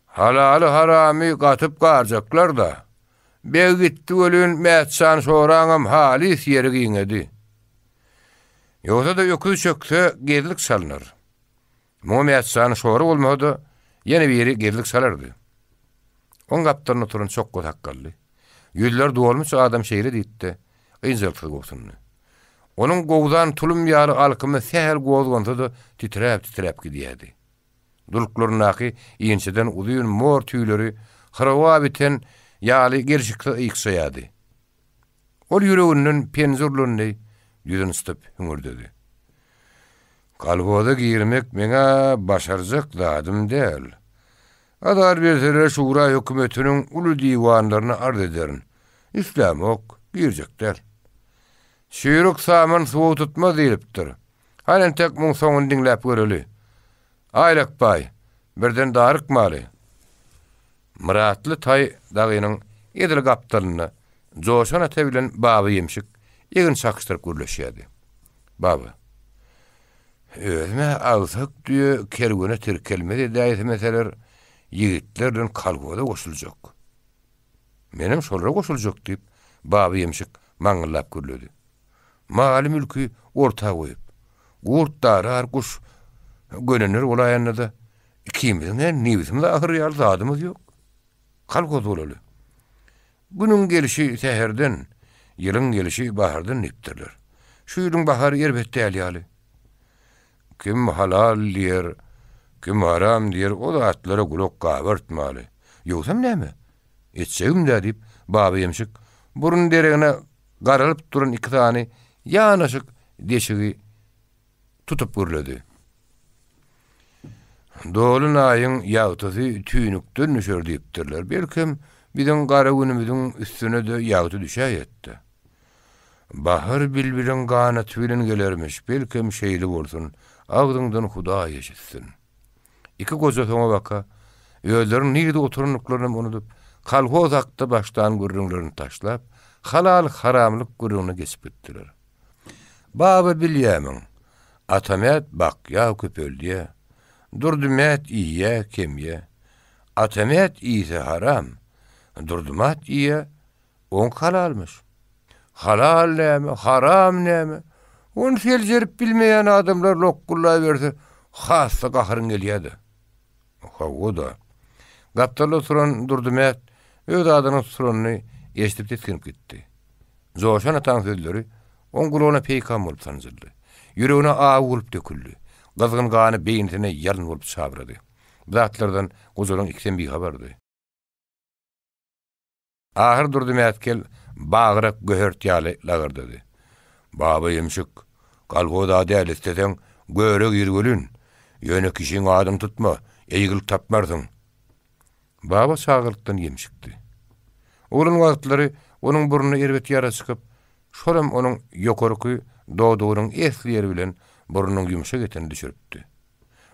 Halaly-haramy gatyp-garjaklar-da. Beg gitdi welin, Mätjan şoraňam halys ýeri giňedi. Ýogsa-da öküz çökse, gezlik çalynar. Muňa Mätjanyň şory bolmasa-da, ýene biri gezlik çalardy. Oň gapdalynda oturan çokga sakgally, ýüzleri dolmuş adam şeýle diýip-de, ynjalyksyz gobsundy. Onuň gowzan tulum ýaly alkymy sähel gozgansa-da titräp-titräp gidýärdi. Duluklaryndaky inçeden uzyn mor tüýleri hyrawa biten ýaly gelşiksiz ykjaýardy. Ol ýüreginden penji urlan deý ýüzüni çytyp hüňürdedi. Kolhoza girmek meň-ä başarjak zadym däl. Azar berseler şura hökümetiniň uly diwanlaryna arz ederin. Islämok, girjek däl. Çüýrük saman suwa tutmaz diýlipdir. Hany entek muň soňuny diňläp göreli. Aýlak baý, birden darykmaly. Myratly taý dagynyň edil gapdalynda Joşan ata bilen Baba ýemşik egin çakyşdyryp gürleşýärdi. Baba, Özüm-ä agsak düýe kerwene tirkelmez edäýsemeseler, ýigitler bilen kolhoza goşuljak. Menem şolara goşuljak, diýip, Baba ýemşik maňňyllap gürledi. Maly-mülki orta goýup, gurt darar, guş gönener bolaýanda-da, ikimiziň-ä nebsimiz agyr ýaly zadymyz ýok. Kolhoz bolaly. Günüň gelşi säherden, ýylyň gelşi bahardan diýipdirler. Şu ýylyň bahary erbet däl ýaly. Kim halal diýer, kim haram diýer, o zatlara gulak gabartmaly. Ýogsam näme? Etjegim-dä, diýip, Baba ýemşik burun deregine garalyp duran iki sany ýanaşyk deşigi tutup gürledi. Doly naýyň ýagtysy tüýnükden düşer diýipdirler. Belkem, biziň gara günümiziň üstüne-de ýagty düşäýetdi. Bahar bilbiliň ganaty bilen gelermiş, belkem, şeýle bolsun. Agzyňdan Hudaý eşitsin. Iki goja soňabaka özleriniň nirede oturandyklarynam unudyp, kolhoz hakda başlan gürrüňlerini taşlap, halal-haramlyk gürrüňine geçip gitdiler. Baba bilýämiň, Atamät bakýa köpeldýä, Durdymät iýýä kemýä. Atamät iýse haram, Durdymat iýýä Oňki halalmyş. Halal näme, haram näme? Ony seljerip bilmeýän adamlar lokgullaberse, has-da gaharyň gelýä-de. Hawa-da. Gapdalda oturan Durdymät öz adynyň tutulanyny eşidip tisginip gitdi. Joşan ataň sözleri oň gulagyna peýkam bolup sanjyldy. Ýüregine awy bolup döküldi. Gyzgyn gany beýnisine ýalyn bolup çabrady. Bu zatlardan gojalaryň ikisem bihabardy. Ahyr Durdy Mätkel bagyrak göhert ýaly lagyrdady. Baba ýemşik, kolhoz-a däl, isleseň, göre gir welin, ýöne kişiň adyny tutma, eýgilik tapmarsyň. Baba çagalykdan ýemşikdi. Oglan wagtlary onuň burnuna erbet ýara çykyp, şolam onuň ýokarky dodagynyň esli ýeri bilen burnunyň ýumşak etini düşüripdi.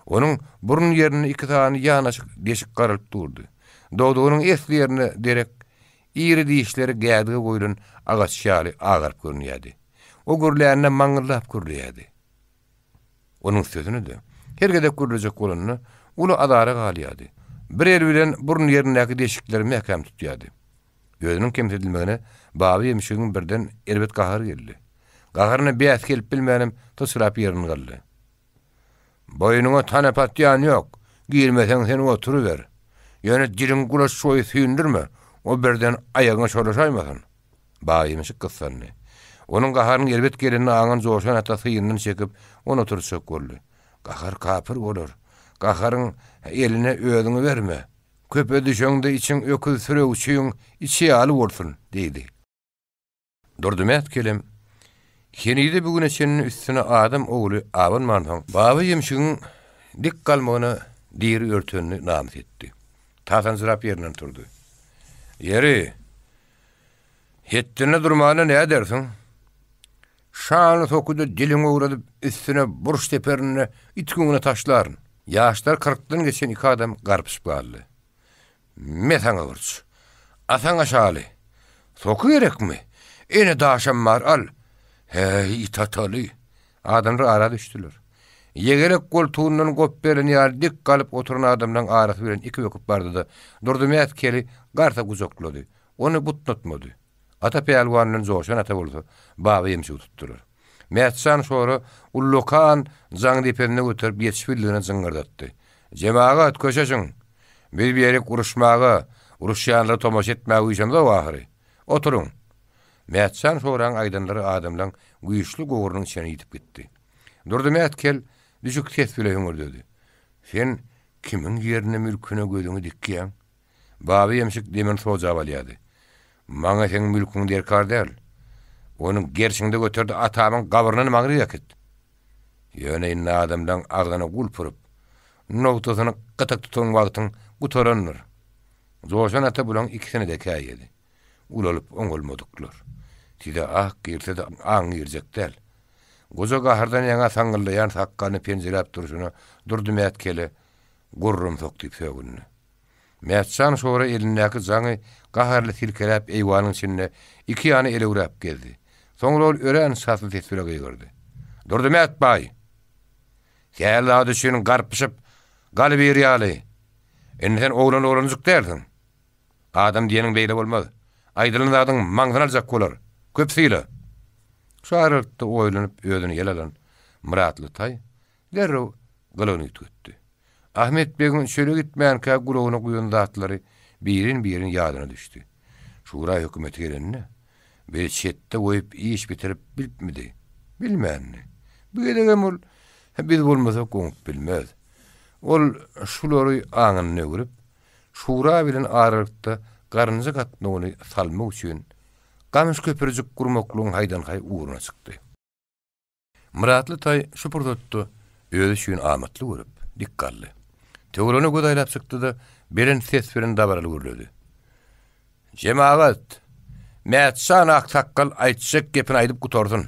Onuň burun ýerinde iki sany ýanaşyk deşik garalyp durdy. Dodagynyň esli ýerine derek iri dişleri gädige goýlan agaç ýaly agaryp görünýärdi. O gürlände maňňyldap gürleýärdi. Onuň üstesine-de, her gezek gürlejek bolanda, uly azara galýardy. Bir eli bilen burun ýerindäki deşikleri mäkäm tutýardy. Özüniň kemsidilmegine Baba ýemşigiň birden erbet gahary geldi. Gaharyna bäs gelip bilmänem syçrap ýerinden galdy. Boýnuňa tanap atýan ýok. Girmeseň sen oturyber. Ýöne diliňi gulaç boýy süýndürme, o birden aýagyňa çolaşaýmasyn. Baýymyşyk gyssandy. Onuň gaharynyň erbet gelenini aňan Joşan ata syýyndan çekip, ony oturtjak boldy. Gahar kapyr bolar. Gaharyň eline özüňi berme. Köpe düşeňde içiň öküz sürewçiň içi ýaly bolsun, diýdi. Durdymät kelem, henize-bu güne çenli üstüne adam ogly abanmansoň, Baba ýemşigiň dik galmagyna diri örtenini namys etdi. Tasanjyrap ýerinden turdy. Ýeri, hetdinde durmanda nädersiň? Şanly sokuda diliňi owradyp, üstüne burç deperinde it güňüne taşlaryn. Ýaşlary kyrkdan geçen iki adam garpyşyp galdy. Me saňa burç. A saňa şaly. Soky gerekmi? Ene daşam bar, al. Häý, it ataly. Adamlar ara düşdüler. Ýegerek goltugyndan gop berlen ýaly dik galyp oturan adamlaryň arasy bilen iki böküp bardy-da, Durdymät keli garsa gujaklady. Ony butnatmady. Ata pälwan bilen Joşan ata bolsa Baba ýemşigi tutdular. Mätjan şora ullakan jaňy depesinde göterip ýetişibildigine jyňňyrdatdy. Jemagat, köşeşiň! Biz bu ýerik uruşmaga, uruşýanlara tomaşa etmäge üýşemzok ahyry. Oturyň! Mätjan şoraň aýdanlary adamlaň güýçli gowrunyň içine ýitip gitdi. Durdymät kel düşük ses bile hüňürdedi. Sen kimiň ýerine-mülküne gözüňi dikýäň? Baba ýemşik demini sojap alýardy. Maňa seň mülküň derkar däl. Ony gerşiňde göter-de atamyň gabryndan maňryk äkit. Ýöne indi adamlaň agzyna gulp urup, nogtasyny gytyk tutan wagtyň gutarandyr. Joşan ata bulaň ikisine-de käýedi. Ulalyp oňalmadyklar. Size ak girse-de aň girjek däl. Goja gahardan ýaňa saňňyldaýan sakgalyny penjeläp durşuna Durdymät kele gurrumsak diýip sögündi. Mätjan şora elindäki jaňy gaharly silkeläp eýwanyň içinde iki ýana elewräp gezdi. Soňra ol örän çasly ses bile gygyrdy. Durdymät baý! Sähel zat üçin garpyşyp galybir ýaly. Indi sen oglan-oglanjyk dälsiň. Adam diýeniň beýle bolmaz. Aýdylan zadyň maňzyny aljak bolar. Köp syla! Şu aralykda oýlanyp özüni ýel alan Myratly taý derrew gylygyny üýtgetdi. Ahmet begiň çöle gitmänkä gulagyna guýan zatlary birin-birin ýadyna düşdi. Şura hökümeti gelende, bizi çetde goýup iş bitirip bilipmidi? Bilmändi. Bu gezegem ol biz bolmasak oňup bilmez. Ol şulary aňynda öwrüp, şura bilen aralykda garynja gatnawyny salmak üçin gamyş köpürjik gurmaklygyň haýdan-haý ugruna çykdy. Myratly taý şu pursatda özi üçin amatly görüp, dik galdy. Töweregine göz aýlap çykdy-da, belent ses bilen dabaraly gürledi. Jemagat! Mätjan aksakgal aýtjak gepini aýdyp gutarsyn.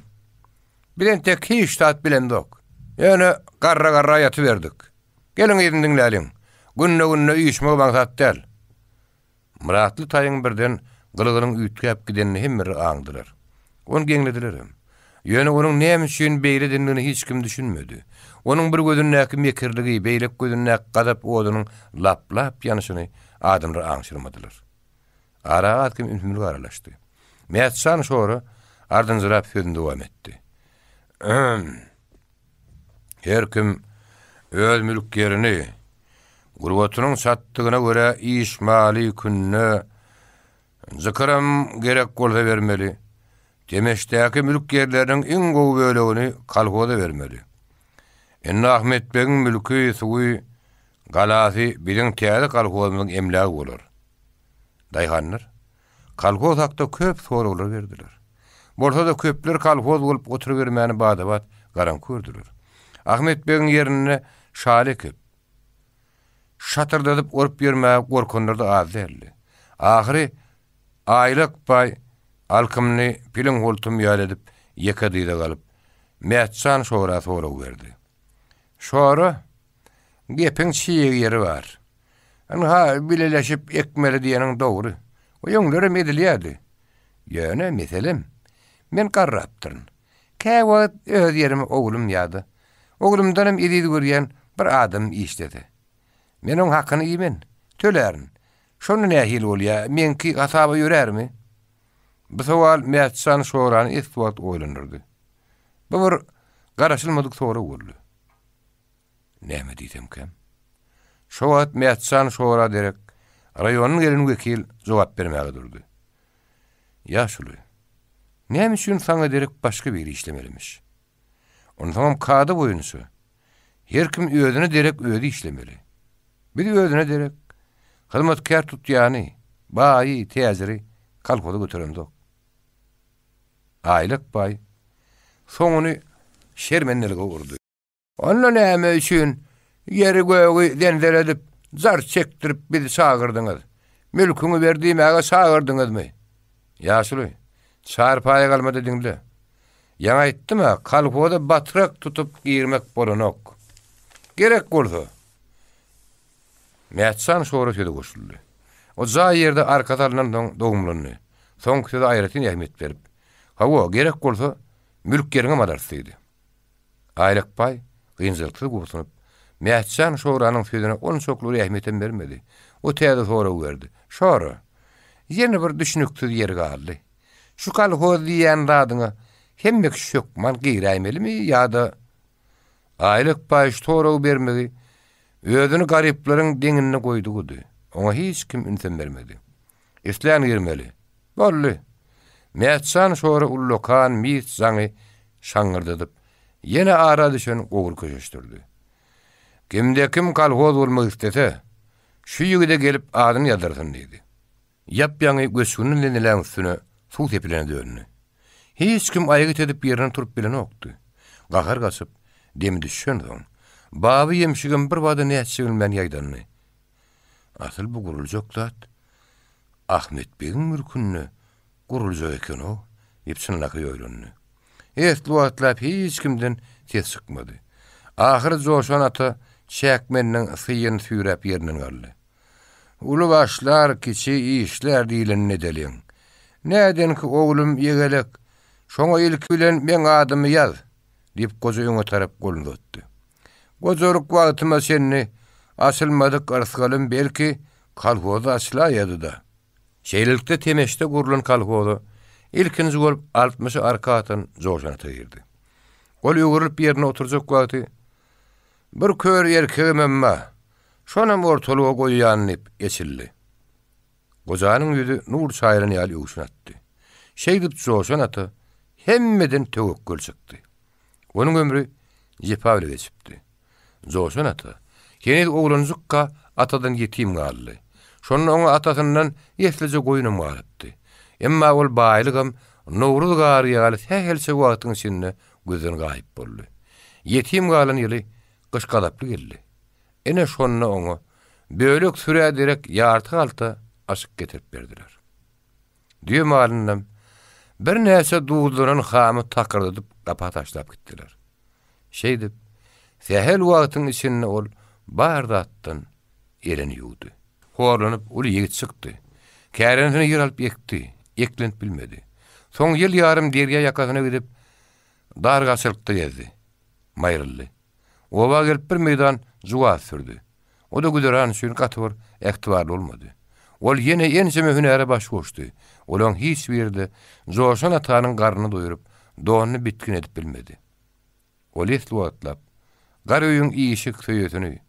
Biz entek hiç zat bilemzok. Ýöne garra-garra ýatyberdik. Geliň yzyny diňläliň. Günde-günde üýşmek maňsat däl. Myratly taýyň birden gylygynyň üýtgäp gidenini hemmeler aňdylar. Ony geňledilerem. Ýöne onuň näme üçin beýle edendigine hiç kim düşünmedi. Onuň bir gözündäki mekirligi, beýleki gözündäki gazap odunyň laplap ýanyşyny adamlar aňşyrmadylar. Ara az-kem ümsümlik aralaşdy. Mätjan şora ardynjyrap sözüni dowam etdi. Üm. Her kim öz mülk ýerini gurbatynyň çatdygyna görä iş maly künde jykyram gerek bolsa bermeli. Temeşdäki mülk ýerleriniň iň gowy bölegini kolhoza bermeli. Indi Ahmet begiň mülki, suwy, galasy biziň täze kolhozymyzyň emlägi bolar. Daýhanlar kolhoz hakda köp soraglar berdiler. Bolsa-da köpler kolhoz bolup oturybermäni bada-bat garaňky gördüler. Ahmet begiň ýerinde şaly ekip, şatyrdadyp orup ýörmäge gorkanlar-da az däldi. Ahyry Aýlak baý alkymyny piliň holtumy ýaly edip ýeke dyza galyp, Mätjan şora sorag berdi. Şora, gepiň çig ýeri bar. Ynha, bileleşip ekmeli diýeniň dogry. O öňlerem edilýärdi. Ýöne, meselem, men garrapdyryn. Käwagt öz ýerime oglum ýa-da oglumdanam eziz görýän bir adamym işlese. Men oň hakyny iýmen, tölärin. Şonda nähili bolýa, meňki hasaba ýörärmi? Bu sowal Mätjan şorany esli wagt oýlandyrdy. Bu bir garaşylmadyk sorag boldy. Näme diýsemkäm? Şo wagt Mätjan şora derek raýondan gelen wekil jogap bermäge durdy. Ýaşuly, näme üçin saňa derek başga biri işlemelimiş? Onsoňam kada boýunça, her kim özüne derek özi işlemeli. Biz özüne derek hyzmatkär tutýany, baýy, täjiri kolhoza göteremzok. Aýlak baý soňuny şermendelige urdy. Onda näme üçin ýeri-gögi zenzeledip, jar çekdirip bizi çagyrdyňyz? Mülküňi ber diýmäge çagyrdyňyzmy? Ýaşuly, çarpaýa galma-da diňle. Ýaňy aýtdym-a, kolhoza batrak tutup girmek bolanok. Gerek bolsa. Mätjan şora söze goşuldy. O jaý ýerde arkasy alnansoň dogumlandy. Soňky söze aýratyn ähmiýet berip, Hawa, gerek bolsa, mülk ýeriňem alarys diýdi. Aýlak baý gynjalyksyz gobsunyp, Mätjan şoranyň sözüne onçakly uly ähmiýetem bermedi. O täze sorag berdi, Şora, ýene bir düşnüksiz ýeri galdy. Şu kolhoz diýýän zadyňa hemme kişi hökman giräýmelimi ýa-da Aýlak baý şu soragy bermegi özüni garyplaryň deňinde goýdugydy. Oňa hiç kim ünsem bermedi. Islän girmeli. Boldy. Mätjan şora ullakan mis jaňy şaňňyrdadyp, ýene ara düşen gowur köşeşdirdi. Kimde-kim kolhoz bolmak islese, şu ýigide gelip adyny ýazdyrsyn diýdi. Ýap-ýaňy göçgünli leneläň üstüne suw sepilene döndi. Hiç kim aýgyt edip ýerinden turup bilenokdy. Gahar gaçyp, demi düşensoň, Baba ýemşigem birbada nätjegini bilmän ýaýdandy. Asyl bu guruljak zat Ahmet begiň mülkünde guruljak eken-ow, diýip çynlakaý oýlandy. Esli wagtlap hiç kimden ses çykmady. Ahyry Joşan ata çäkmeniniň syýyny süýräp ýerinden galdy. Uly başlar, kiçi işlär diýlenini edeliň. Nädenki oglum ýegelek, şoňa ilki bilen meň adymy ýaz, diýip goja öňe tarap goluny uzatdy. Gojalyk wagtyma çenli açylmadyk yrsgalym belki kolhozda açylaýady-da. Şeýlelikde Temeşde gurlan kolhoza ilkinji bolup altmyşy arka atan Joşan ata girdi. Ol öwrülip ýerine oturjak wagty, Bir kör erkegimem bar. Şonam ortalyga goýýan diýip eçildi. Gojanyň ýüzi nur çaýylan ýaly öwşün atdy. Şeýdip Joşan ata hemmeden töwekgel çykdy. Onuň ömri jepa bile geçipdi. Joşan ata heniz oglanjykka atadan ýetim galdy. Şonda oňa atasyndan eslije goýnam galypdy. Emma ol baýlygam Nowruz gary ýaly sähelçe wagtyň içinde gözden gaýyp boldy. Ýetim galan ýyly gyş gazaply geldi. Ine şonda oňa bölek sürä derek ýarty halta aşyk getirip berdiler. Düýe malyndan birnäçe duzlanan hamy takyrdadyp gapa taşlap gitdiler. Şeýdip, Sähel wagtyň içinde ol bar zatdan elini ýuwdy. Horlanyp, uly ýigit çykdy. Kärendesin ýer alyp ekdi, eklenip bilmedi. Soň ýyl ýarym derýa ýakasyna gidip, dar gaçyrykda gezdi. Maýryldy. Oba gelip bir meýdan juwaz sürdi. O-da güzeran üçin gaty bir ähtibarly bolmady. Ol ýene ençeme hünäre baş goşdy. Olaň hiç biri-de Joşan atanyň garnyny doýrup, donuny bitgin edip bilmedi. Ol esli wagtlap, gar öýüň işik söýesini,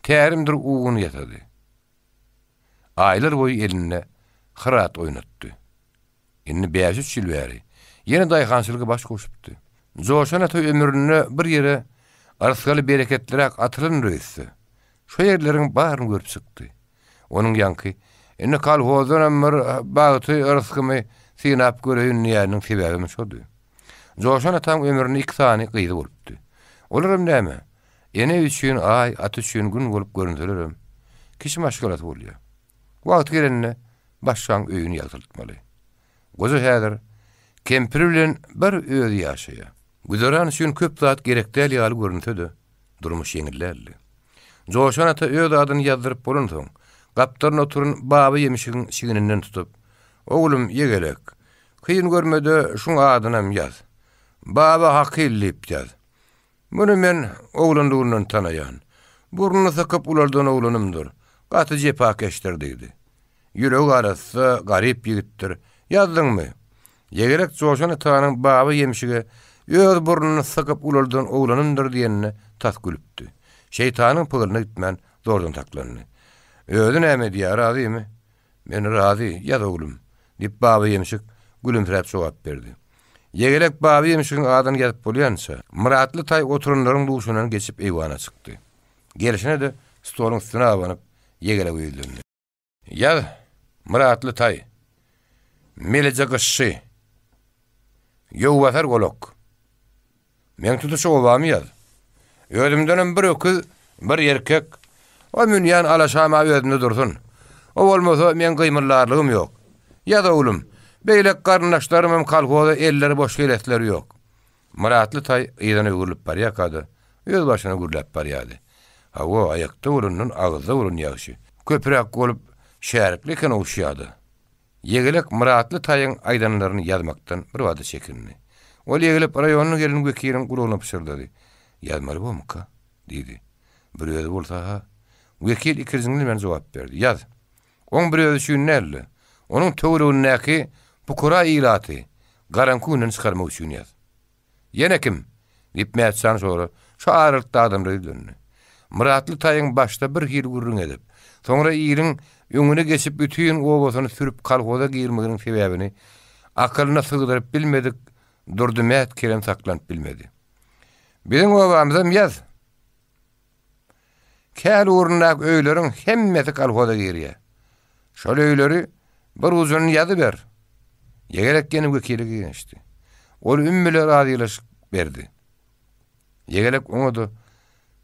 tärimdir uguny ýasady. Aýlar boýy elinde hyrat oýnatdy. Indi bäş-üç ýyl bäri ýene daýhançylyga baş goşupdy. Joşan ata ömründe bir ýere yrsgaly bereketliräk atylandyr öýtse, şo ýerleriň baryny görüp çykdy. Onuň ýaňky, Indi kolhozdanam bir bagty yrsgymy synap göreýin diýeniniň sebäbem şody. Joşan ataň ömründe iki sany gyzy bolupdy. Olaram näme, ene üçin aý, ata üçin gün bolup görünselerem, kişi maşgalasy bolýar. Wagty gelende başgaň öýüni ýagtyltmaly. Goja häzir kempiri bilen bir özi ýaşaýar. Güzeran üçin köp zat gerek däl ýaly görünse-de, durmuş ýeňil däldi. Joşan ata öz adyny ýazdyryp bolansoň, gapdalynda oturan Baba ýemişigiň çigninden tutup, Oglum, ýegelek, kyn görme-de şuň adynam ýaz. Baba Hakyl diýip ýaz. Muny men oglanlygyndan tanaýan. Burnuny sykyp ulaldan oglanymdyr. Gaty jepakeşdir diýdi. Ýüregi arassa, garyp ýigitdir. Ýazdyňmy? Ýegerek Joşan atanyň Baba ýemşige öz burnuny sykyp ulaldan oglanymdyr diýenine tas gülüpdi. Şeýtanyň pygylyna gitmän zordan saklandy. Özi näme diýýär, razymy? Men razy, ýaz oglum, diýip, Baba ýemşik gülümsiräp jogap berdi. Ýegelek Baba ýemşigiň adyny ýazyp bolýança, Myratly taý oturanlaryň duşundan geçip eýwana çykdy. Gelşine-de stoluň üstüne abanyp, Ýegelege ýüzlendi. Ýaz, Myratly taý. Meleje gyşşy. Ýowbasar golak. Meň tutuş obamy ýaz. Özümdenem bir öküz, bir erkek. O münýän alaşam-a özünde dursun. O bolmasa meň gymyldarlygym ýok. Ýaz oglum, beýleki garyndaşlarymam kolhoza elleri boş gelesleri ýok. Myratly taý yzyna öwrülip barýarka-da, öz başyna gürläp barýardy. Hawa, aýakda bolandan agyzda bolan ýagşy. Köpräk bolup, şärikli eken oguşýa-da. Ýegelek Myratly taýyň aýdanlaryny ýazmakdan birbada çekindi. Ol eglip raýondan gelen wekiliň gulagyna pyşyrdady. Ýazmaly bormyka? diýdi. Bir özi bolsa-ha. Wekil ikirjiňlenmän jogap berdi. Ýaz. Oň bir özi üçin däl-de, onuň töweregindäki pukara ilaty garaňky günden çykarmak üçin ýaz. Ýene kim? diýip, Mätjan şora şu aralykda adamlara ýüzlendi. Myratly taýyň başda bir hili gürrüň edip, soňra iliň öňüne geçip bütin obasyny sürüp kolhoza girmeginiň sebäbini akylyna sygdyryp bilmedik Durdy Mät kerem saklanyp bilmedi. Biziň obamyzam ýaz. Käl ugrundaky öýleriň hemmesi kolhoza girýär. Şol öýleri bir ujuny ýazyber. Ýegelek ýene wekile geňeşdi. Ol üm bile razylaşyk berdi. Ýegelek oňa-da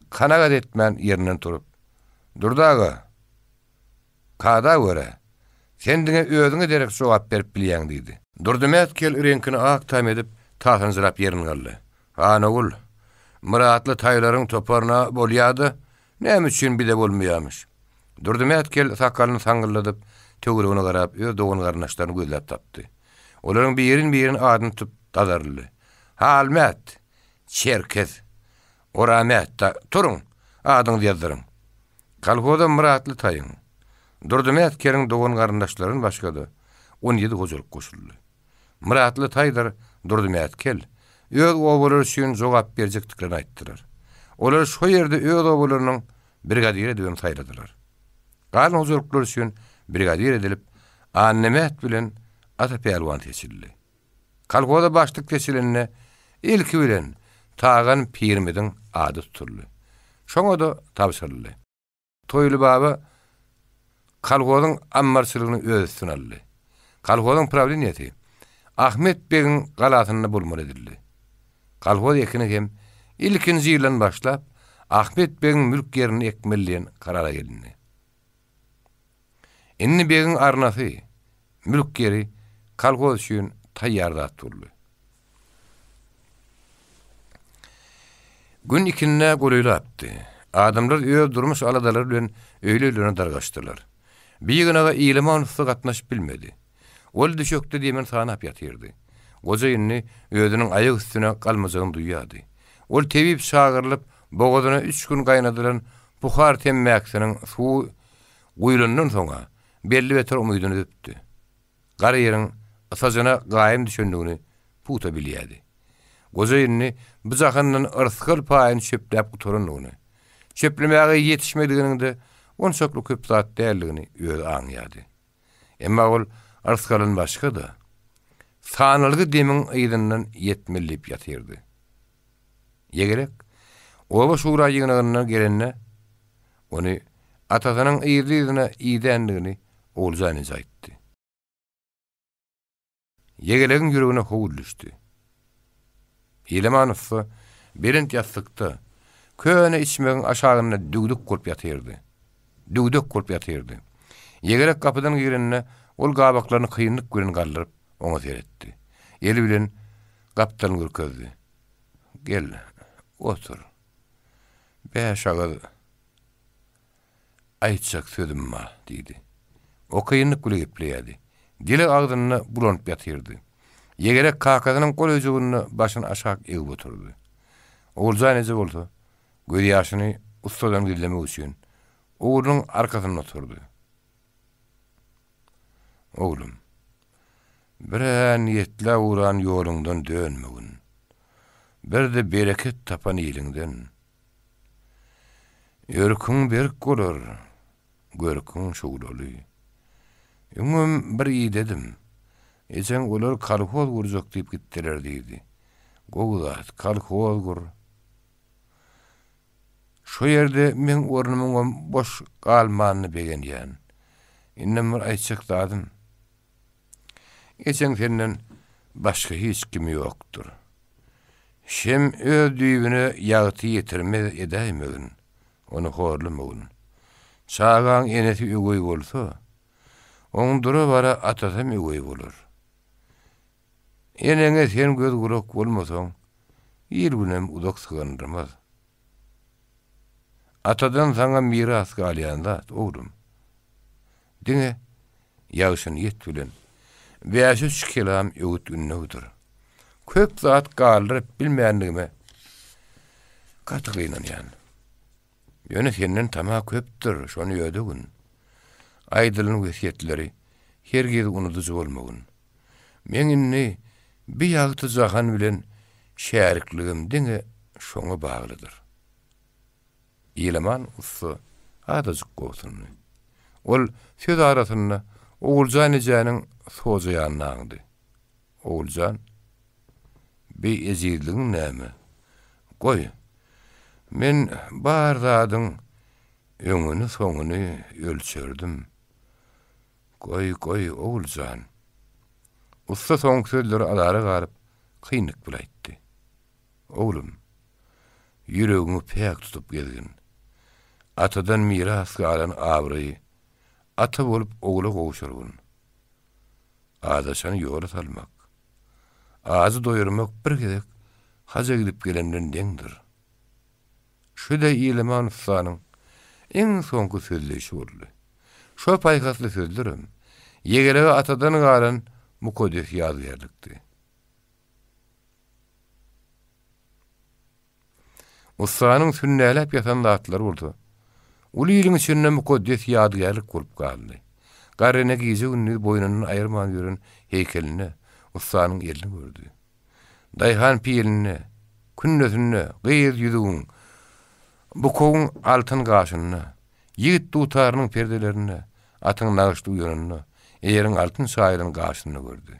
kanagat etmän ýerinden turup, Durdy aga, Kada görä, sen diňe özüňe derek jogap berip bilýäň diýdi. Durdymät kel reňkini ak tam edip, tasanjyrap ýerin galdy. Han ogul, Myratly taýlaryň toparyna bolýa-da, näme üçin bize bolmaýamyş? Durdymät kel sakalyny saňňylladyp, töweregine garap, öz dogan-garyndaşlaryny gözläp tapdy. Olaryň birin-birin adyny tutup gazaryldy. Halmät! Çerkez! Oramät! Da, turuň, adyňyzy ýazdyryň. Kolhoza Myratly taýyň, Durdymät keliň dogan-garyndaşlaryndan başga-da on ýedi hojalyk goşuldy. Myratly taýdyr Durdymät kel öz obalary üçin jogap berjekdiklerini aýtdylar. Olary şo ýerde öz obalarynyň brigadiri edibem saýladylar. Galan hojalyklar üçin brigadir edilip Annamät bilen Ata pälwan seçildi. Kolhoza başlyk seçilende ilki bilen Tagan pirimiziň ady tutuldy. Şoňa-da tabşyryldy. Toýly baba kolhozyň ammarçylygyny öz üstüne aldy. Kolhozyň prawleniýesi Ahmet begiň galasynda bolmaly edildi. Kolhoz ekini hem ilkinji ýyldan başlap Ahmet begiň mülk ýerinde ekmeli diýen karara gelindi. Indi begiň arnasy, mülk ýeri kolhoz üçin taýýar zat boldy. Gün ikindä golaýlapdy. Adamlar öz durmuş aladalary bilen öýli-öýlerine dargaşdylar. Bir ýygnaga Ilaman ussa gatnaşyp bilmedi. Ol düşekde demini sanap ýatyrdy. Goja indi özüniň aýak üstüne galmajagyny duýýardy. Ol tebip çagyrylyp, bogazyna üç gün gaýnadylan buhar temmäkisiniň suwy guýlandan soň-a belli beter umydyny üzüpdi. Gara ýeriň ysajyna gaýym düşendigini pugta bilýärdi. Goja indi bu jahandan yrsgal paýyny çöpläp gutarandygyny, çöplemäge ýetişmediginiň-de onçakly köp zat däldigini özi aňýardy. Emma ol yrsgalyn başga-da, sanalgy demiň yzyndan ýetmeli diýip ýatyrdy. Ýegerek oba şura ýygnagyndan gelende, ony atasynyň yzly-yzyna idändigini Oguljan eje aýtdy. Ýegelegiň ýüregine howul düşdi. Ilaman ussa belent ýassykda, köne içmegiň aşagynda düwdük bolup ýatyrdy. Düwdek bolup ýatyrdy. Ýegelek gapydan girende, ol gabaklaryny kynlyk bilen galdyryp, oňa seretdi. Eli bilen gapdalyny görkezdi. Gel, otur. Bäş agyz Aýtjak sözüm bar, diýdi. O kynlyk bile gepleýärdi. Dili agzynda bulanyp ýatyrdy. Ýegerek kakasynyň gol öýjüginde başyny aşak egip oturdy. Oguljan eje bolsa, gözýaşyny ussadan gizlemek üçin, oglunyň arkasynda oturdy. Oglum, bir-ä niýetläp ugran ýoluňdan dönmegin. Bir-de bereket tapan iliňden. Örküň berk bolar, görküň şuglaly. Öňem bir idedim. Ejeň olar kolhoz gurjak diýip gitdiler diýdi. Gowy zat, kolhoz gur. Şo ýerde meň ornumyňam boş galmanyna begenýän. Indem bir aýtjak zadym. Ejeň senden başga hiç kimi ýokdur. Şem öz düýbüne ýagty ýetirmez edäýmegin, ony horlamagyn. Çagaň enesi öweý bolsa, oň dura-bara atasam öweý bolar. Eneňe sen göz-gulak bolmasaň, il-günem uzak sygyndyrmaz. Atadan saňa miras galýan zat, oglum. Diňe ýagşy niýet bilen bäş-üç kelam öwüt-ündewdir. Köp zat galdyryp bilmändigime gaty gynanýan. Ýöne senden tama köpdür, şony ödegin. Aýdylan wesýetleri hergiz unudyjy bolmagyn. Meň indi bi ýagty jahan bilen şärikligim diňe şoňa baglydyr. Ilaman ussa azajyk gobsundy. Ol söz arasynda Oguljan ejäniň sojaýanyny aňdy. Oguljan, bi ejizligiň näme? Goý, men bar zadyň öňüni-soňuny ölçerdim. Goý, goý, Oguljan. Ussa soňky sözleri azara galyp, kynlyk bile aýtdy. Oglum, ýüregiňi päk tutup gezgin. Atadan miras galan abraýy ata bolup ogula gowşurgyn. Azaşany ýola salmak, ajy doýurmak bir gezek haja gidip gelenden deňdir. Şu-da Ilaman ussanyň iň soňky sözleýşi boldy. Şo paýhasly sözlerem Ýegelege atadan galan mukaddes ýadygärlikdi. Ussanyň sünnäläp ýasan zatlary bolsa, uly iliň içinde mukaddes ýadygärlik bolup galdy. Garry ene gije-gündiz boýnundan aýyrman ýören heýkelinde ussanyň elini gördi. Daýhan pilinde, kündesinde, gyz ýüzügiň, bukuwyň altyn gaşynda, ýigit dutarynyň perdelerinde, atyň nagyşly uýanynda, eýeriň altyn çaýylan gaşynda gördi.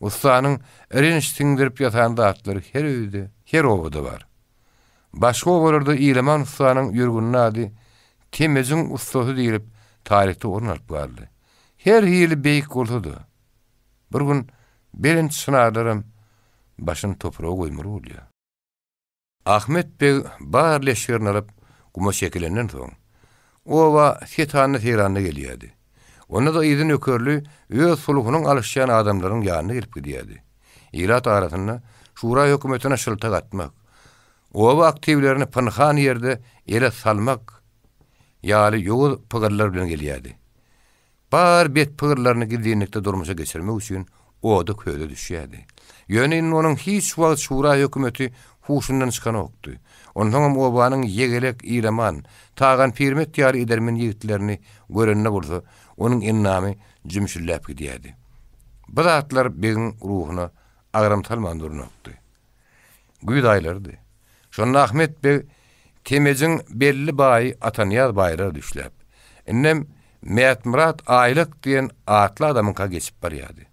Ussanyň irinç siňdirip ýasan zatlary her öýde, her obada bar. Başga obalarda Ilaman ussanyň ýörgünli ady Temejiň ussasy diýlip taryhda orun alyp galdy. Her hili beýik bolsa-da, bir gün belent çynarlaram başyny topraga goýmaly bolýar. Ahmet beg bar leşgerini alyp, guma çekilenden soň, oba setanda-seýranda gelýärdi. Onda-da yzy nökerli öz sulhunyň alyşýan adamlarynyň ýanyna gelip gidýärdi. Ilat arasynda şura hökümetine şyltak atmak. Oba aktiwlerini pynhan ýerde ele salmak ýaly ýowuz pygyrlar bilen gelýärdi. Bar bet pygyrlaryny gizlinlikde durmuşa geçirmek üçin oda-köze düşýärdi. Ýöne indi onuň hiç wagt şura hökümeti huşundan çykanokdy. Onsoňam obanyň Ýegelek, Ilaman, Tagan Pirmet ýaly edermen ýigitlerini görende bolsa, onuň endamy jümşülläp gidýärdi. Bu zatlar begiň ruhuna agram salman duranokdy. Güýz aýlarydy. Şonda Ahmet beg Temejiň belli baýy Atanyýaz baýlara düşläp, indem Mätmyrat Aýlak diýen atly adamyňka geçip barýardy.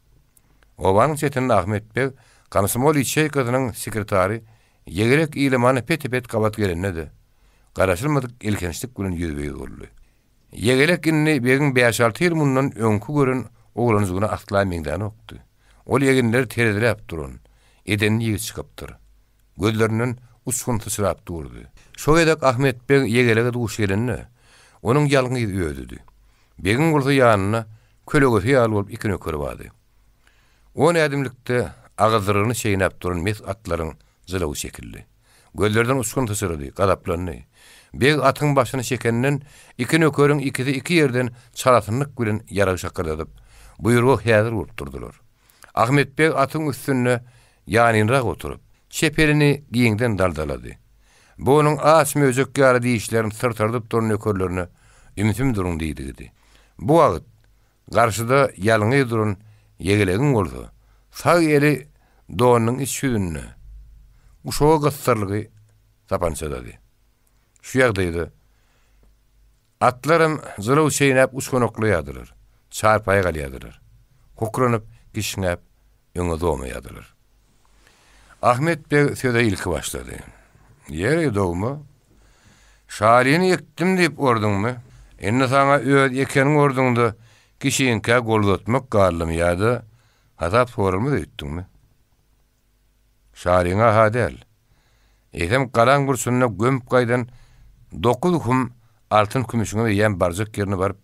Obanyň çetinde Ahmet beg komsomol ýaçeýkasynyň sekretary Ýegerek Ilamana pete-pet gabat gelende-de, garaşylmadyk elhençlik bilen ýüzbe-ýüz boldy. Ýegelek indi begiň bäş-alty ýyl mundan öňki gören oglanjygyna asla meňzänokdy. Ol eginleri tereziläp duran, edenli ýigit çykypdyr. Gözlerinden uçgun syçrap durdy. Şo gezek Ahmet beg Ýegelege duş gelende, onuň ýalňyz özüdi. Begiň bolsa ýanynda kölegesi ýaly bolup iki nökeri bardy. On ädimlikde agyzdyrygyny çeýnäp duran mes atlaryň jylawy çekildi. Gözlerden uçgun syçrady, gazaplandy. Beg atyň başyny çekenden, iki nökeriň ikisi iki ýerden çalasynlyk bilen ýarag şakyrdadyp, buýruga häzir bolup durdular. Ahmet beg atyň üstünde ýanynrak oturyp, çep elini giňden daldalady. Bu onuň aç möjek ýaly dişlerini syrtardyp duran nökerlerine ümsüm duruň diýdigidi. Bu wagt Garşyda ýalňyz duran Ýegelegiň bolsa, sag eli donunyň iç ýüzünde, guşaga gysdyrylgy sapançadady. Şu ýagdaýda atlaram jylaw çeýnäp uçganaklaýardylar, çarpaýa galýardylar, hokranyp, kişňäp, öňe zomaýardylar. Ahmet beg söze ilki başlady. Ýeri, dogma, şalyny ekdim diýip orduňmy? Indi saňa öz ekeniň orduňda kişiňkä gol uzatmak galdymy ýa-da hasap soralmaz öýtdüňmi? Şalyňa-ha däl, eýsem galaň burçunda gömüp gaýdan dokuz hum altyn-kümüşiňem eýýäm barjak ýerine baryp,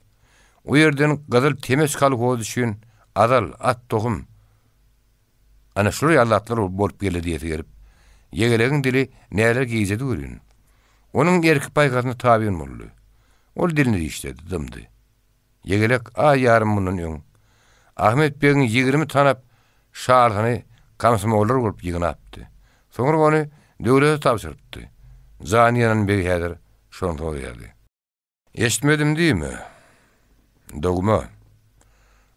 o ýerden Gyzyl Temeç kolhozy üçin azal, at tohum, Ana şular ýaly zatlar bolup geldi diýesi gelip, Ýegelegiň dili näler gijedi welin, onuň erki paýhasyna tabyn boldy. Ol dilini dişledi, dymdy. Ýegelek aý ýarym mundan öň, Ahmet begiň 20 tanap şalysyny komsomollar bolup ýygnapdy. Soňra ony döwlete tabşyrypdy. Jany ýanan beg häzir şony soraýardy. Eşitmedim diýme. Dogma.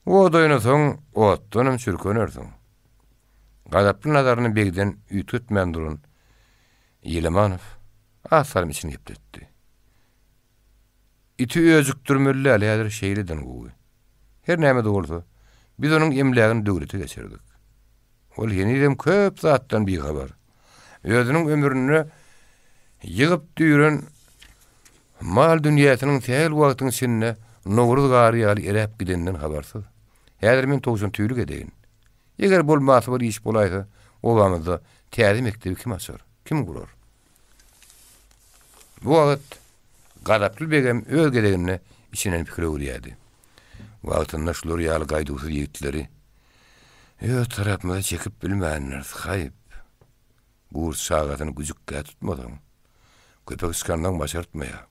Ot oýnasaň, otdanam çürkenersiň. Gazaply nazaryny begden üýtgetmän duran Ýelemanow az salym içini gepletdi. Iti öjükdirmeli däl, häzir şeýleden gowy. Her näme-de bolsa, biz onuň emlägini döwlete geçirdik. Ol henizem köp zatdan bihabar. Özüniň ömründe ýygyp-düýren mal-dünýäsiniň sähel wagtyň içinde nowruz gary ýaly eräp gideninden habarsyz. Häzir men towşan tüýlük edeýin. Eger bolmasy bir iş bolaýsa, obamyzda täze mekdebi kim açar, kim gurar? Bu wagt Gazaply begem öz gezeginde içinden pikir öwürýärdi. Wagtynda şular ýaly gaýduwsyz ýigitleri Öz tarapymyza çekip bilmändiris, haýp. Gurt çagasyny güjükkä tutmasaň, köpek çykandan başartmaýar.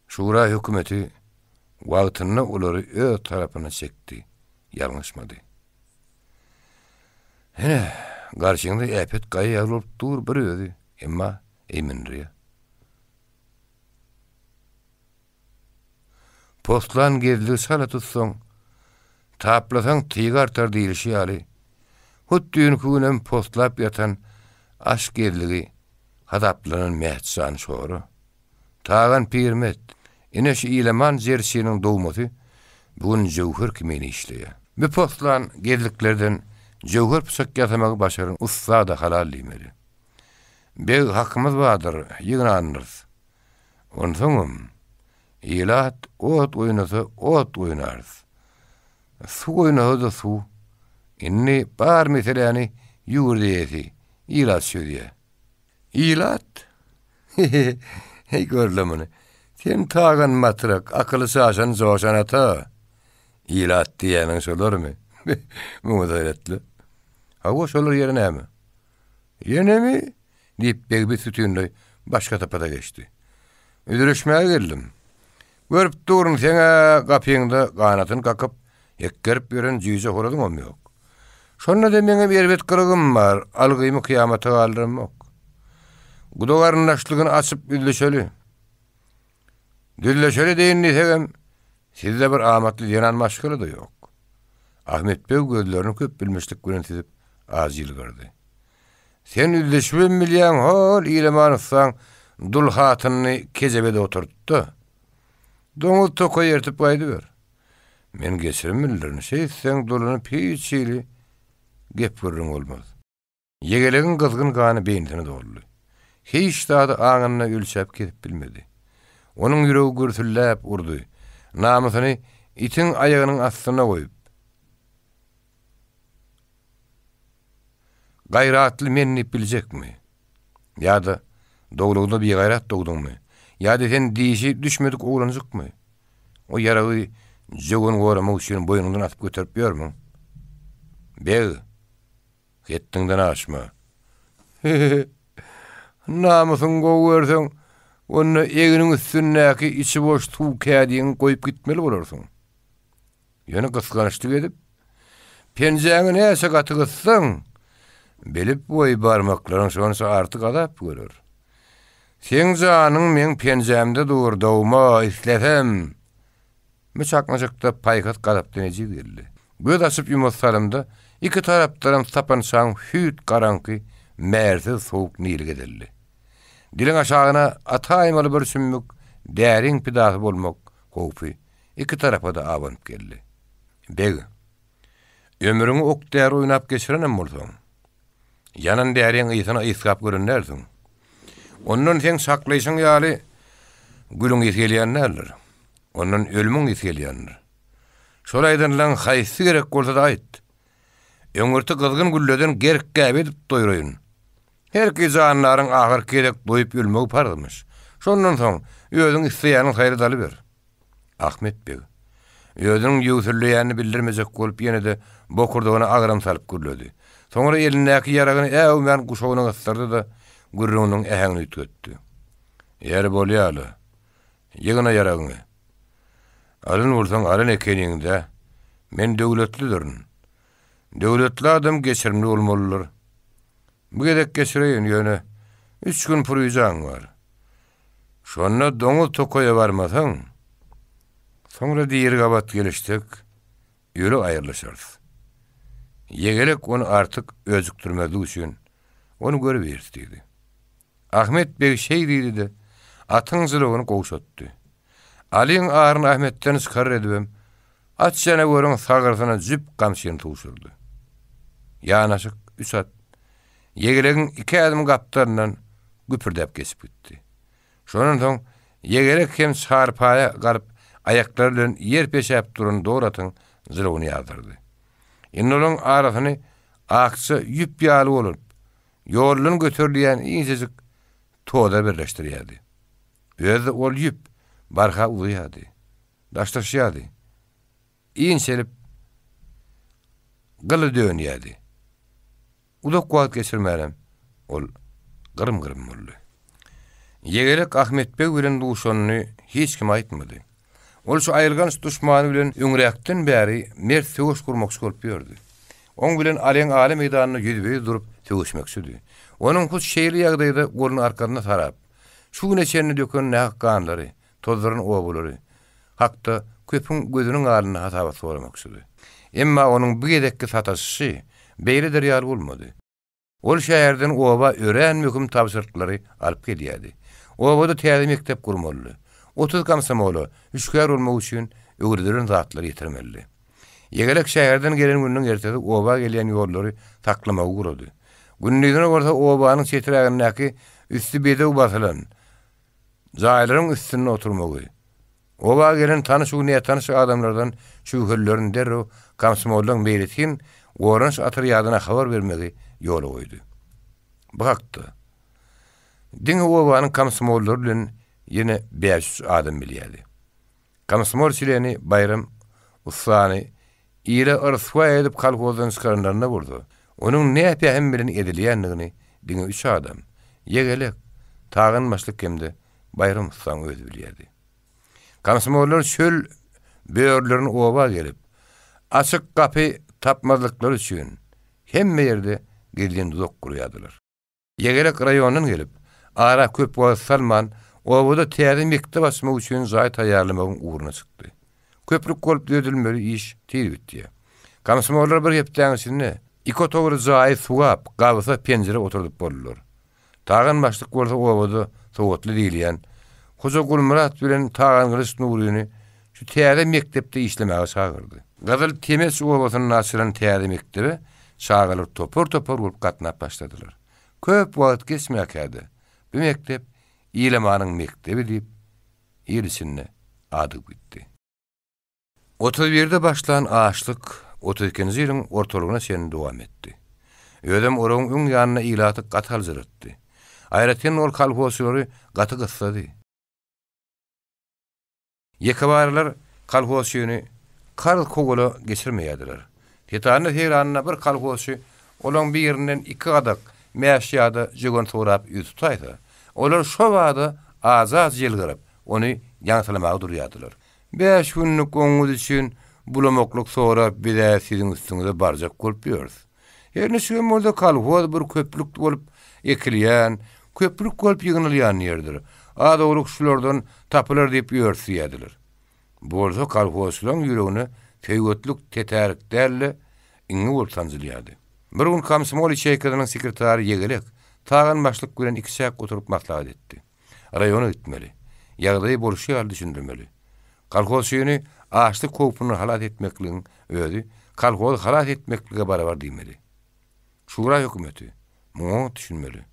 Şura hökümeti wagtynda olary öz tarapyna çekdi, ýalňyşmady. Ine, garşyňda äpet gaýa ýaly bolup dur bir özi, emma eýmendirýär. Poslan gezligi çala tutsaň, taplasaň tygy artar diýlişi ýaly, hut düýnki günem poslap ýatan aş gezligi hasaplanan Mätjan şora, Tagan Pirmet, ine şu Ilaman jerçiniň dogmasy bu gün jöwher kimin işleýär. Bu poslan gezliklerden jöwher pyçak ýasamagy başaran ussada halal diýmeli. Beg hakymyz bardyr, ýygnandyrys. Onsoňam, ilat ot oýnasa ot oýnarys. Suw oýnasa-da suw. Indi bar meseläni ýurt eýesi, ilat çözýär. Ilat? Heý, gör-le muny. Sen Tagan matrak, akyly çaşan Joşan ata. Ilat diýýäniň şolarmy? Muňa-da seret-le. Hawa, şolar ýeri näme? Ýenemi? Diýip, Begbi sütünleý başga sypata geçdi. Üzülişmäge geldim. Görüp durun, seň-ä gapyňda ganatyny kakyp, hekgerip ýören jüýje horazyňam ýok. Şonda-da meňem erbet gylygym bar, algymy kyýamata galdyramok. Guda garyndaşlygyny açyp üzlüşeli. Düzleşeli deýin diýsegem, sizde bir amatly zenan maşgala-da ýok. Ahmet beg gözlerini köp bilmişlik bilen süzüp, ajy ýylgyrdy. Sen üzlüşibem bilýäň, hol Ilaman ussaň dul hatynyny kejebede oturtdy. Doňuz tokaý ertip gaýdyber. Men geçirim bildirin, şeýtseň dulanyp hiç hili gep-gürrüň bolmaz. Ýegelegiň gyzgyn gany beýnisine doldy. Hiç zady aňynda ölçäp-kesip bilmedi. Onuň ýüregi gürsülläp urdy. Namysyny itiň aýagynyň astyna goýup, Gaýratly men diýip biljekmi? Ýa-da doglugyňda bigaýrat dogduňmy? Ýa-da sen dişi düşmedik oglanjykmy? O ýaragy jöwen goramak üçin boýnuňdan asyp göterip ýörmüň? Beg! Hetdiňden aşma. He-he-he. Namysyňy gowy görseň, onda egniň üstündäki içi boş suw kädiňi goýup gitmeli bolarsyň. Ýöne gysgançlyk edip, penjäňi näçe gaty gyssaň, bilip goý, barmaklaryň şonça artyk azap görer. Seň janyň meň penjämde dur, dowma, islesem! Bu çaknyşykda paýhas gazapdan ejiz geldi. Göz açyp-ýumasy salymda iki tarapdanam sapançaň hüýt garaňky, märsiz sowuk nili gezeldi. Diliň aşagyna ataýmaly bir çümmük däriň pidasy bolmak howpy iki tarapa-da abanyp geldi. Beg, ömrüňi ok-däri oýnap geçirenem bolsaň, ýanan däriň ysyny ysgap gören dälsiň. Ondan seň çaklaýşyň ýaly gülüň ysy gelýän däldir. Ondan ölümiň ysy gelýändir. Şol aýdanlaň haýsysy gerek bolsa-da aýt. Öňürti gyzgyn gülleden gerk-gäbe edip doýraýyn. Herki jandaryň ahyrky gezek doýup ölmegi parzmyş. Şondan soň özüň isleýäniňi saýla dalyber. Ahmet beg, özüniň ýöwselleýänini bildirmejek bolup ýene-de bokurdagyna agram salyp gürledi. Soňra elindäki ýaragyny äwmän guşagyna gysdyrdy-da, gürrüňiniň äheňini üýtgetdi. Ýeri bolýa-la. Ýygna ýaragyňy. Alyn bolsaň alyn ekeniň-dä. Men döwletlidirin. Döwletli adam geçirimli bolmalydyr. Bu gezek geçireýin, ýöne üç gün puryjaň bar. Şonda doňuz tokaýa barmasaň, soňra diri gabat gelişsek, öli aýrylyşarys. Ýegelek ony artyk öjükdirmezlik üçin, ony görübiris diýdi. Ahmet beg şeý diýdi-de, atyň jylawyny gowşatdy. Alyň aryny Ahmetden çykarar edibem, at janaweriň sagyrsyna jüp gamçyny sugşurdy. Ýanaşyk üç at Ýegelegiň iki ädim gapdalyndan güpürdäp geçip gitdi. Şondan soň Ýegelek hem çarpaýa galyp, aýaklary bilen ýer peşäp duran dor atyň jylawyny ýazdyrdy. Indi olaryň arasyny akja ýüp ýaly bolup, ýoldan göterilýän inçejik toza birleşdirýärdi. Özi-de ol ýüp barha uzaýardy, daşlaşýardy, inçelip gyla dönýärdi. Uzak wagt geçirmänem ol gyrym-gyrym boldy. Ýegelek Ahmet beg bilen duşanyny hiç kime aýtmady. Ol şu aýylganç duşmany bilen öňräkden bäri mert söweş gurmakçy bolup ýördi. Oň bilen aleň-ale meýdanynda ýüzbe-ýüz durup söweşmekçidi. Onuň hut şeýle ýagdaýda goluny arkasyna sarap, şu güne çenli döken nähak ganlary, tozduran obalary hakda köpüň gözüniň alnynda hasabat soramakçydy. Emma onuň bu gezekki sataşyşy beýle der ýaly bolmady. Ol şäherden oba örän möhüm tabşyryklary alyp gelýärdi. Obada täze mekdep gurmalydy. 30 komsomola hüşgär bolmak üçin öwredilen zatlary ýetirmelidi. Ýegelek şäherden gelen gününiň ertesi oba gelýän ýollary saklamagy gurady. Gündizine bolsa obanyň çeträgindäki üsti bedew basylan jaýlaryň üstünde oturmagy, Oba gelen tanyş we nätanyş adamlardan şübhelilerini derrew komsomoldan meýletin goranyş otrýadyna habar bermegi ýola goýdy. Bu hakda diňe obanyň komsomollary bilen ýene bäş-üç adam bilýärdi. Komsomol çleni Baýram ussany ile yryswa edip kolhozdan çykaranlarynda bolsa, onuň nä pähim bilen edilýändigini diňe üç adam, Ýegelek, Tagan başlyk hem-de Baýram ussaň özi bilýärdi. Komsomollar çöl börülerini oba gelip, açyk gapy tapmazlyklary üçin hemme ýerde gizlin duzak gurýardylar. Ýegelek raýondan gelip, ara köp wagt salman, obada täze mekdep açmak üçin jaý taýýarlamagyň ugruna çykdy. Köprük bolup düzedilmeli iş tiz bitdi. Komsomollar bir hepdäň içinde iki otagly jaýy suwap, gabsa penjire oturdyp boldular. Tagan başlyk bolsa obada sowatly diýilýän Hoja Gulmyrat bilen Tagangylyç Nuryny şu täze mekdepde işlemäge çagyrdy. Gyzyl Temeç obasynda açylan täze mekdebe çagalar topar-topar bolup gatnap başladylar. Köp wagt geçmäkä-de, bu mekdep Ilamanyň mekdebi diýip, il içinde adygyp gitdi. Otuz birde başlan açlyk otuz ikinji ýylyň ortalygyna çenli dowam etdi. Özem oragyň öň ýanynda ilaty gaty aljyratdy. Aýratyn ol kolhozçylary gaty gyssady. Ýekebarylar kolhozçyny karz kowala geçirmeýärdiler. Setanda-seýranda bir kolhozçy olaň birinden iki gadak mäş ýa-da jöwen sorap ýüz tutaýsa, olar şo bada ajy-ajy ýylgyryp, ony ýaňsylamaga durýardylar. Bäş günlük oňňut üçin bulamaklyk sorap biz-ä siziň üstüňize barjak bolup ýörüs. Her niçigem bolsa kolhoz bir köplük bolup ekilýän, köplük bolup ýygnalýan ýerdir. Az-owlak şulardan tapylar diýip ýörüs diýýärdiler. Bu bolsa kolhozçylaryň ýüregine söýgetlik tetärik däl-de, iňňe bolup sanjylýardy. Bir gün komsomol ýaçeýkasynyň sekretary Ýegelek Tagan başlyk bilen ikiçäk oturyp maslahat etdi. Raýona gitmeli. Ýagdaýy bolşy ýaly düşündirmeli. Kolhozçyny açlyk howpundan halas etmekligiň özi kolhozy halas etmeklige barabar diýmeli. Şura hökümeti muňa oňat düşünmeli.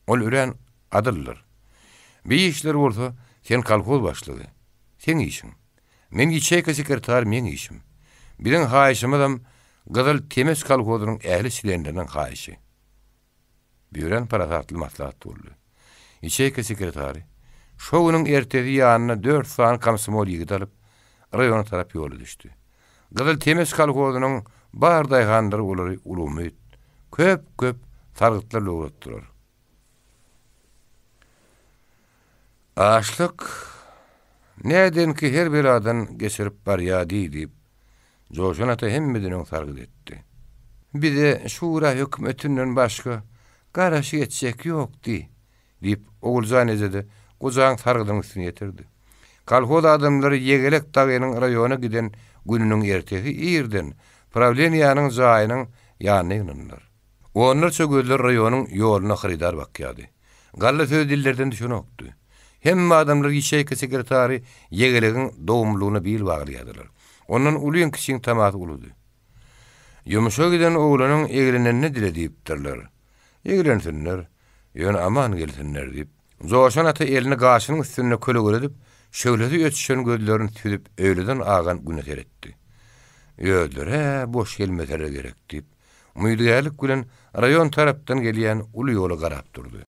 Ol örän adyldyr. Bi işler bolsa sen kolhoz başlygy. Seň işiň. Men ýaçeýka sekretary meň işim. Biziň haýyşymyzam Gyzyl Temes kolhozynyň ähli çlenleriniň haýyşy. Örän parasatly maslahat boldy. Ýaçeýka sekretary şo günüň ertesi ýanyna dört sany komsomol ýigit alyp, raýona tarap ýola düşdi. Gyzyl Temes kolhozynyň bar daýhanlary olary uly umyt, köp-köp sargytlar bilen ugratdylar. Açlyk nädenki her beladan geçirip barýa diý diýip, Joşan ata hemmeden öň sargyt etdi. Bize şura hökümetinden başga garaşyk etjek ýok diý, diýip, Oguljan eje-de gojaň sargydynyň üstüni ýetirdi. Kolhoz adamlary Ýegelek dagynyň raýona giden gününiň ertesi irden prawleniýäniň jaýynyň ýanyna ýygnandylar. Onlarça gözler raýonyň ýoluna hyrydar bakýardy. Galla sözi dillerden düşenokdy. Hemme adamlar ýaçeýka sekretary Ýegelegiň dogumlylygyna bil baglaýardylar. Ondan ulyň-kiçiň tamasy uludy. Ýumşa giden oglanyň eglenenini dile diýipdirler. Eglensinler, ýöne aman gelsinler diýip, Joşan ata elini gaşynyň üstünde kölegeledip, şöhlesi öçüşen gözlerini süzüp öýleden agan güne seretdi. Özleri-ä boş gelmeseler gerek diýip, Umydygärlik bilen raýon tarapdan gelýän uly ýola garap durdy.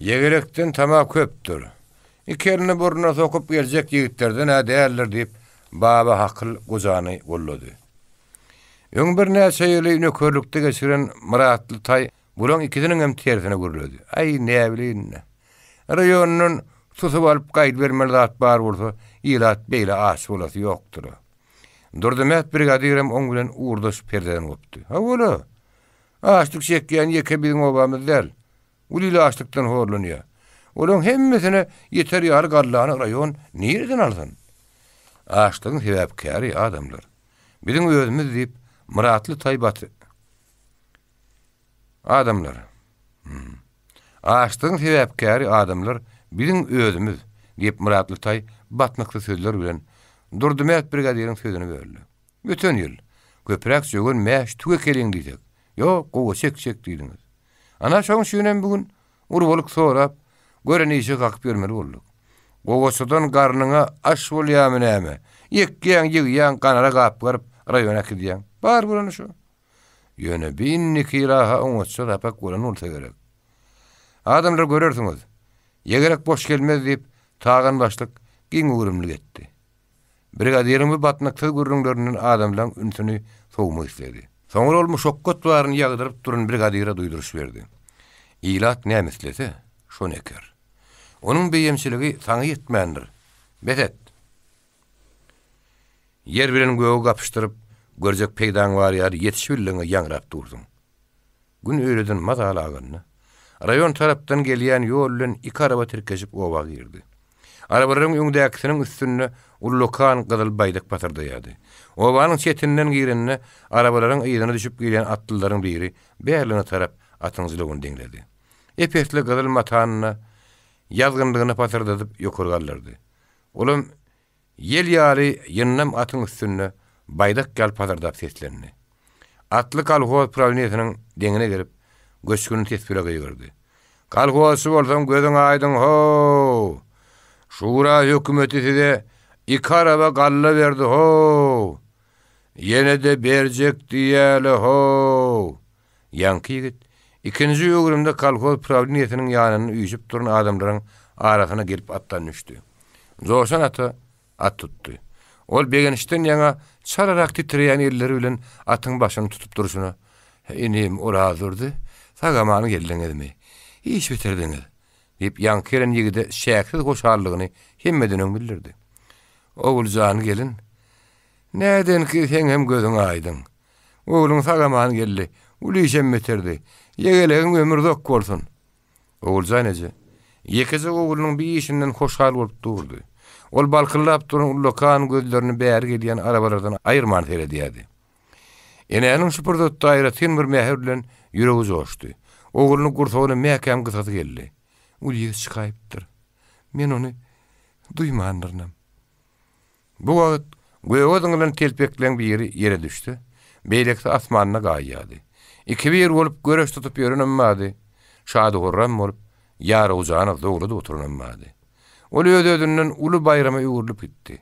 Ýegerekden tama köpdür. Iki elini burnuna sokup geljek ýigitlerden-ä däldir diýip, Baba Hakyl gojany gollady. Öň birnäçe ýyly nökerlikde geçiren Myratly taý bulaň ikisiniňem tersine gürledi. Aý, näbileýin-dä. Raýondan susup alyp gaýdybermeli zat bar bolsa, ilat beýle aç bolasy ýokdur-a. Durdymät brigadirem oň bilen ugurdaş perdeden gopdy. Hawa-la! Açlyk çekýän ýeke biziň obamyz däl. Uly il açlykdan horlanýar. Olaň hemmesine ýeter ýaly gallany raýon nireden alsyn? Açlygyň sebäpkäri, adamlar. Biziň özümiz diýip, Myratly taý baty. Adamlar. Hum. Açlygyň sebäpkäri adamlar biziň özümiz, diýip, Myratly taý batnyksyz sözler bilen Durdymät brigadiriň sözüni böldi. Öten ýyl, köpräk jöwen mäş tüw ekeliň diýsek, ýok, gowaça ekjek diýdiňiz. Ana, şoň üçinem bu gün urbalyk sorap, gören işe kakyp ýörmeli bolduk. Gowaçadan garnyňa aş bolýarmy näme? Ekýäň, ýygýaň, ganara gapgaryp, raýona äkidýäň. Bar bolany şo. Ýöne bi indiki ýyla-ha oňatja sapak bolan bolsa gerek. Adamlar görersiňiz, ýegerek boş gelmez diýip, Tagan başlyk giň göwrümlilik etdi. Brigadiriň bu batnyksyz gürrüňlerinden adamlaň ünsüni sowmak isledi. Soňra ol muşakgat baryny ýagdyryp duran brigadire duýduryş berdi. Ilat näme islese, şony eker. Onuň beýemçiligi saňa ýetmändir. Bes et! Ýer bilen gögi gapyşdyryp, görjek peýdaň bar ýaly ýetişibildigiňe ýaňrap dursuň. Gün öýleden mazaly aganda, raýon tarapdan gelýän ýol bilen iki araba tirkeşip oba girdi. Arabalaryň öňdäkisiniň üstünde ullakan gyzyl baýdak pasyrdaýardy. Obanyň çetinden girende, arabalaryň yzyna düşüp gelýän atlylaryň biri bärligine tarap atyň jylawyny deňledi. Ep-esli gyzyl matany-da ýazgynlygyna pasyrdadyp ýokary galdyrdy. Olam Ýel ýaly ýyndam atyň üstünde baýdak ýaly pasyrdap seslendi. Atly kolhoz prawleniýesiniň deňine gelip, göçgünli ses bile gygyrdy. Kolhozçy bolsaň gözüň aýdyň how! Şura hökümeti size iki araba galla berdi how! Ýene-de berjek diýýäle how! Ýaňky ýigit ikinji öwrümde kolhoz prawleniýesiniň ýanynda üýşüp duran adamlaryň arasyna gelip atdan düşdi. Joşan ata at tutdy. Ol begençden ýaňa çalarak titreýän elleri bilen atyň başyny tutup durşuna, Inim Orazdurdy, sag-aman geldiňizmi? Iş bitirdiňiz? diýip, ýaňky gelen ýigide çäksiz hoşallygyny hemmeden öň bildirdi. Oguljan gelin, nädenki seň hem gözüň aýdyň. Ogluň sag-aman geldi. Uly işem bitirdi. Ýegelegiň ömürzak bolsun. Oguljan eje, ýekeje oglunyň bir işinden hoşal bolup durdy. Ol balkyldap duran ullakan gözlerini bäri gelýän arabalardan aýyrman seredýärdi. Enäniň şu pursatda aýratyn bir mähir bilen ýüregi joşdy. Ogluny gursagyna mäkäm gysasy geldi. Uly ýigit çykaýypdyr. Men ony duýmandyrynam. Bu wagt göge zyňylan telpekleň biri ýere düşse, beýlekisi asmanda gaýýardy. Ikibir bolup göreş tutup ýörenem bardy, şady-horram bolup, ýarygujana zowladyp oturanam bardy. Ol öz-özünden uly baýrama öwrülip gitdi.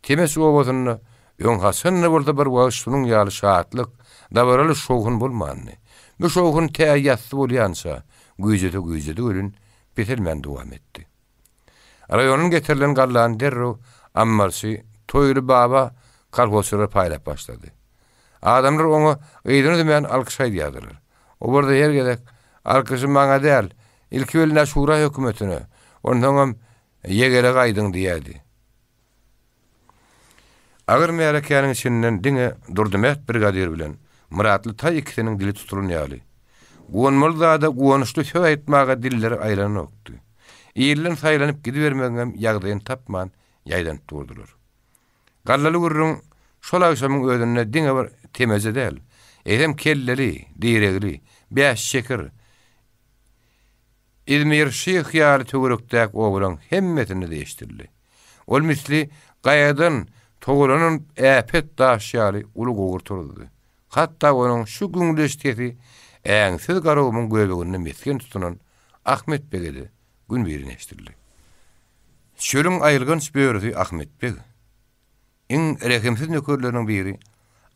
Temes obasynda öň haçan-da bolsa bir wagt şunuň ýaly şatlyk, dabaraly şowhun bolmandy. Bu şowhun tä ýassy bolýança, güýjese güýjedi welin, peselmän dowam etdi. Raýondan getirilen gallany derrew ammarçy Toýly baba kolhozçylara paýlap başlady. Adamlar oňa yzyny üzmän alkyş aýdýardylar. Olarda her gezek, Alkyşy maňa däl, ilki bilen-ä şura hökümetine, onsoňam ýegere gaýdyň diýerdi. Agyr märekäniň içinden diňe Durdymät brigadir bilen Myratly taý ikisiniň dili tutulan ýaly. Guwanmaly zada guwançly söz aýtmaga dilleri aýlananokdy. Ilden saýlanyp gidibermegiňem ýagdaýyny tapman ýaýdanyp durdular. Gallaly gürrüň şol agşamyň özünde diňe bir Temeje däl, eýsem Kelleli, Diregli, Bäşçekir, Izmir şyh ýaly töwerekdäki obalaryň hemmesinde-de eşidildi. Ol misli gaýadan togalanan äpet daş ýaly uly gowur turuzdy. Hatda onuň şu güňleç sesi äňsiz Garagumuň göbeginde mesgen tutunan Ahmet bege-de günbirin eşidildi. Çölüň aýylganç börüsi Ahmet beg. Iň rehimsiz nökerleriniň biri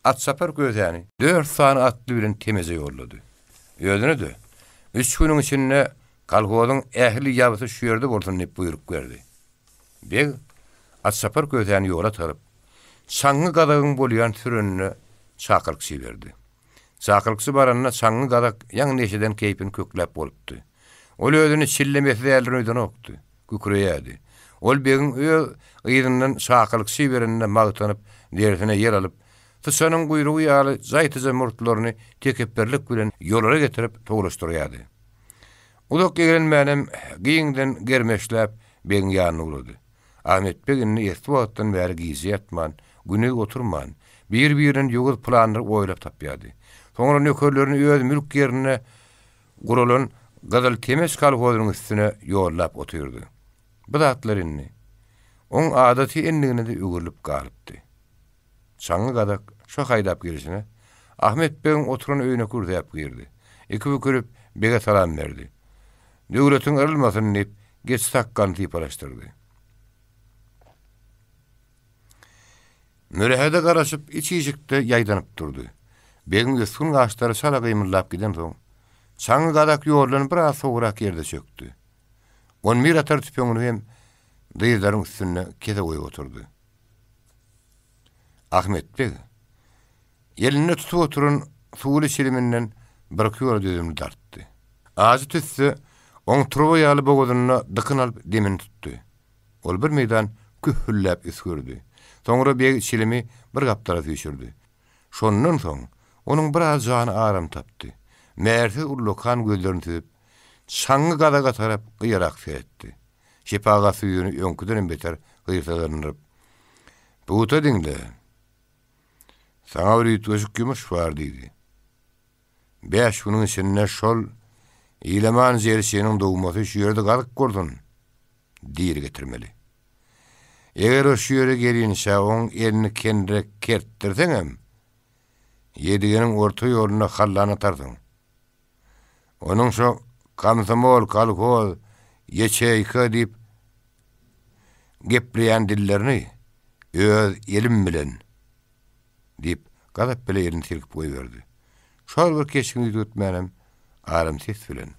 Atçapar Kösäni dört sany atly bilen Temeje ýollady. Özüne-de, Üç günüň içinde kolhozyň ähli ýabysy şu ýerde bolsun diýip buýruk berdi. Beg Atçapar Kösäni ýola taryp, Çaňňy gazagyň bolýan sürenine çakylykçy iberdi. Çakylykçy baranda Çaňňy gazak ýaňy neşeden keýpini kökläp bolupdy. Ol özüni çillemesi däldir öýdenokdy. Kükreýärdi. Ol begiň öz yzyndan çakylykçy iberenine magtanyp, derisine ýel alyp, syçanyň guýrugy ýaly jaýtyja murtlaryny tekepbirlik bilen ýolara getirip towlaşdyrýardy. Uzak eglenmänem giňden germeşläp, begiň ýanyna ugrady. Ahmet beg indi esli wagtdan bäri gije ýatman, gündiz oturman, bir-birinden ýowuz planlar oýlap tapýardy. Soňra nökerlerini öz mülk ýerinde guralan Gyzyl Temes kolhozynyň üstüne ýollap otyrdy. Bu zatlar indi oň adaty endigine-de öwrülip galypdy. Çaňňy gazak şo haýdap gelşine, Ahmet begiň oturan öýüne kürsäp girdi. Iki bükülip, bege salam berdi. Döwletiň yrylmasyn diýip, geçi sakgalyny sypalaşdyrdy. Mürehede garaşyp, iç işikde ýaýdanyp durdy. Begiň ösgün gaşlary çala gymyldap gidensoň, Çaňňy gazak ýoldan biraz sowurak ýerde çökdi. On bir atar tüpeňini hem dyzlaryň üstünde kese goýup oturdy. Ahmet beg elinde tutup oturan. suwly çiliminden birki ýola dözümli dartdy. Ajy tüsse oň turba ýaly bogazynda dykyn alyp demini tutdy. Ol bir meýdan kühhülläp üsgürdi. Soňra beg çilimi bir gapdala süýşürdi. Şondan soň onuň biraz jany aram tapdy. Märsiz ullakan gözlerini süzüp, çaňňy gazaga tarap gyýarak seretdi. Şepagatsyz ýüzüni öňküdenem beter gyrsalandyryp, Pugta diňle. Saňa bir üýtgeşik ýumuş bar diýdi. Bäş günüň içinde şol Ilaman jerçiniň dogmasy şu ýerde gazyk bolsun, diri getirmeli. Eger o şu ýere gelinçä oň elini kendire kertdirseňem, Ýedigeniň orta ýolunda hallan atarsyň. Onuň şo komsomol, kolhoz, ýaçeýka diýip gepleýän dillerini öz elim bilen Diýip, gazap bile elini silkip goýberdi. Şol bir keşgini üýtgetmänem aram ses bilen.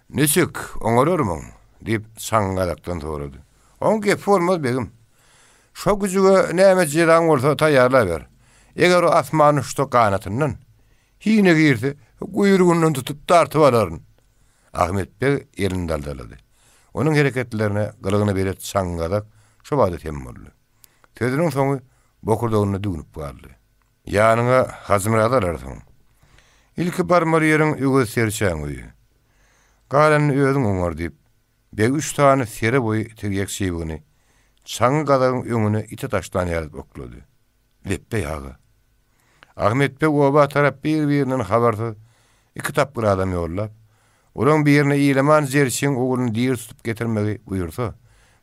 Niçik, oňararmyň? diýip, Çaňňy gazakdan sorady. Oň gepi bolmaz, begim. Şo güjüge näme jezaň bolsa taýýarlaber. Eger o asman uçsa ganatyndan, hine girse guýrugyndan tutup dartyp alaryn. Ahmet beg elini daldalady. Onuň hereketlerine, gylygyna belet Çaňňy gazak şo bada sem boldy. Sözüniň soňy bokurdagynda düwnüp galdy. Ýanyňa Hajymyrady alarsyň. Ilki barmaly ýeriň Öwez serçäň öýi. Galanyny özüň oňar diýip, beg üç sany sere boýy tirýek çybygyny Çaňňy gazagyň öňüne ite taşlan ýaly edip oklady. Lepbeý aga. Ahmet beg oba tarap bir-birinden habarsyz iki tapgyr adam ýollap, olaň birine Ilaman jerçiň ogluny diri tutup getirmegi buýursa,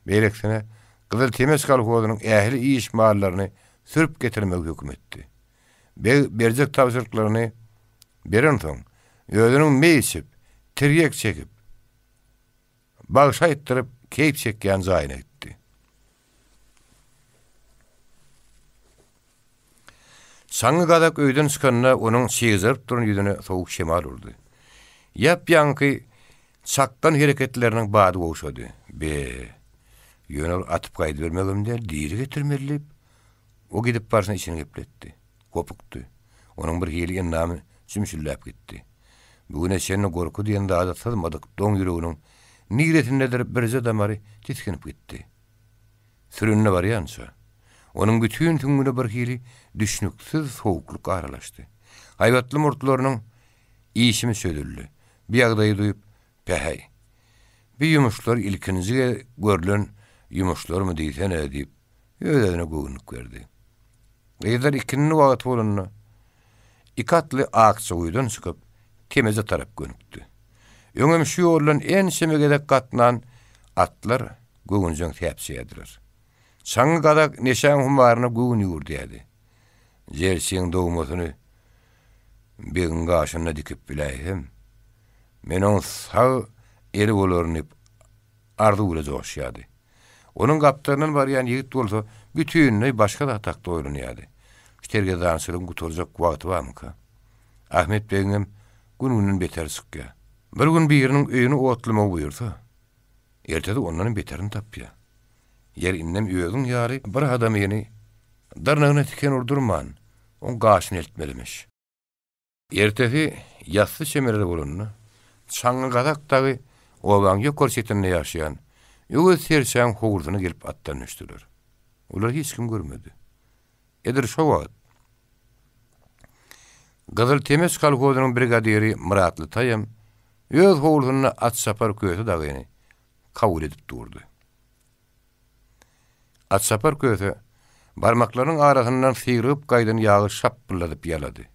beýlekisine Gyzyl Temes kolhozynyň ähli iş mallaryny sürüp getirmegi höküm etdi. Beg berjek tabşyryklaryny berensoň, özüniň meý içip, tirýek çekip, bagşy aýtdyryp keýp çekýän jaýyna gitdi. Çaňňy gazak öýden çykanda onuň çygjaryp duran ýüzüne sowuk şemal urdy. Ýap-ýaňky çakgan hereketleriniň bady gowşady. Be, ýöne ol atyp gaýdybermegem däl, diri getirmeli diýip, o gidip barşyna içini gepletdi. Gopukdy. Onuň bir hili endamy jümşüldäp gitdi. Bu güne çenli gorky diýen zada syzmadyk doň ýüreginiň niresindedir birje damary tisginip gitdi. Sürende barýança, onuň bütin süňňüne bir hili düşnüksiz sowuklyk aralaşdy. Haýbatly murtlarynyň işimi çözüldi. Bu ýagdaýy duýup, Päheý, bi ýumuşlar ilkinji gezek görlen ýumuşlarmy diýsene diýip, öz-özüne göwünlik berdi. Gyzlar ikindi wagty bolanda, iki atly Akjaguýudan çykyp, Temeje tarap gönükdi. Öňem şu ýoldan ençeme gezek gatnan atlar göwünjeň säpjeýärdiler. Çaňňy gazak neşäň humaryna göwün ýüwürdýärdi. Jerçiň dogmasyny begiň gaşynda dikip biläýsem, men oň sag eli bolaryn diýip arzuw bile joşýardy. Onuň gapdalyndan barýan ýigit bolsa bütinleý başga zat hakda oýlanýardy. Şu sergezdançylygyň gutarjak wagty barmyka? Ahmet begiňem gün-günden beteri çykýar. Bir gün biriniň öýüni otlamagy buýursa, ertesi ondanam beterini tapýar. Ýer indem özüň ýaly bir adamyny dyrnagyna tiken urdurman, oň gaşyny eltmelimiş. Ertesi ýassy çemeleri bolanda, Çaňňy gazak dagy obaň ýokary çetinde ýaşaýan Öwez serçäň howlusyna gelip atdan düşdüler. Olary hiç kim görmedi. Edil şo wagt Gyzyl Temes kolhozynyň brigadiri Myratly taýam öz howlusynda atçapar Köse dagyny kabul edip durdy. Atçapar Köse barmaklarynyň arasyndan syrygyp gaýdan ýagy şapbylladyp ýalady.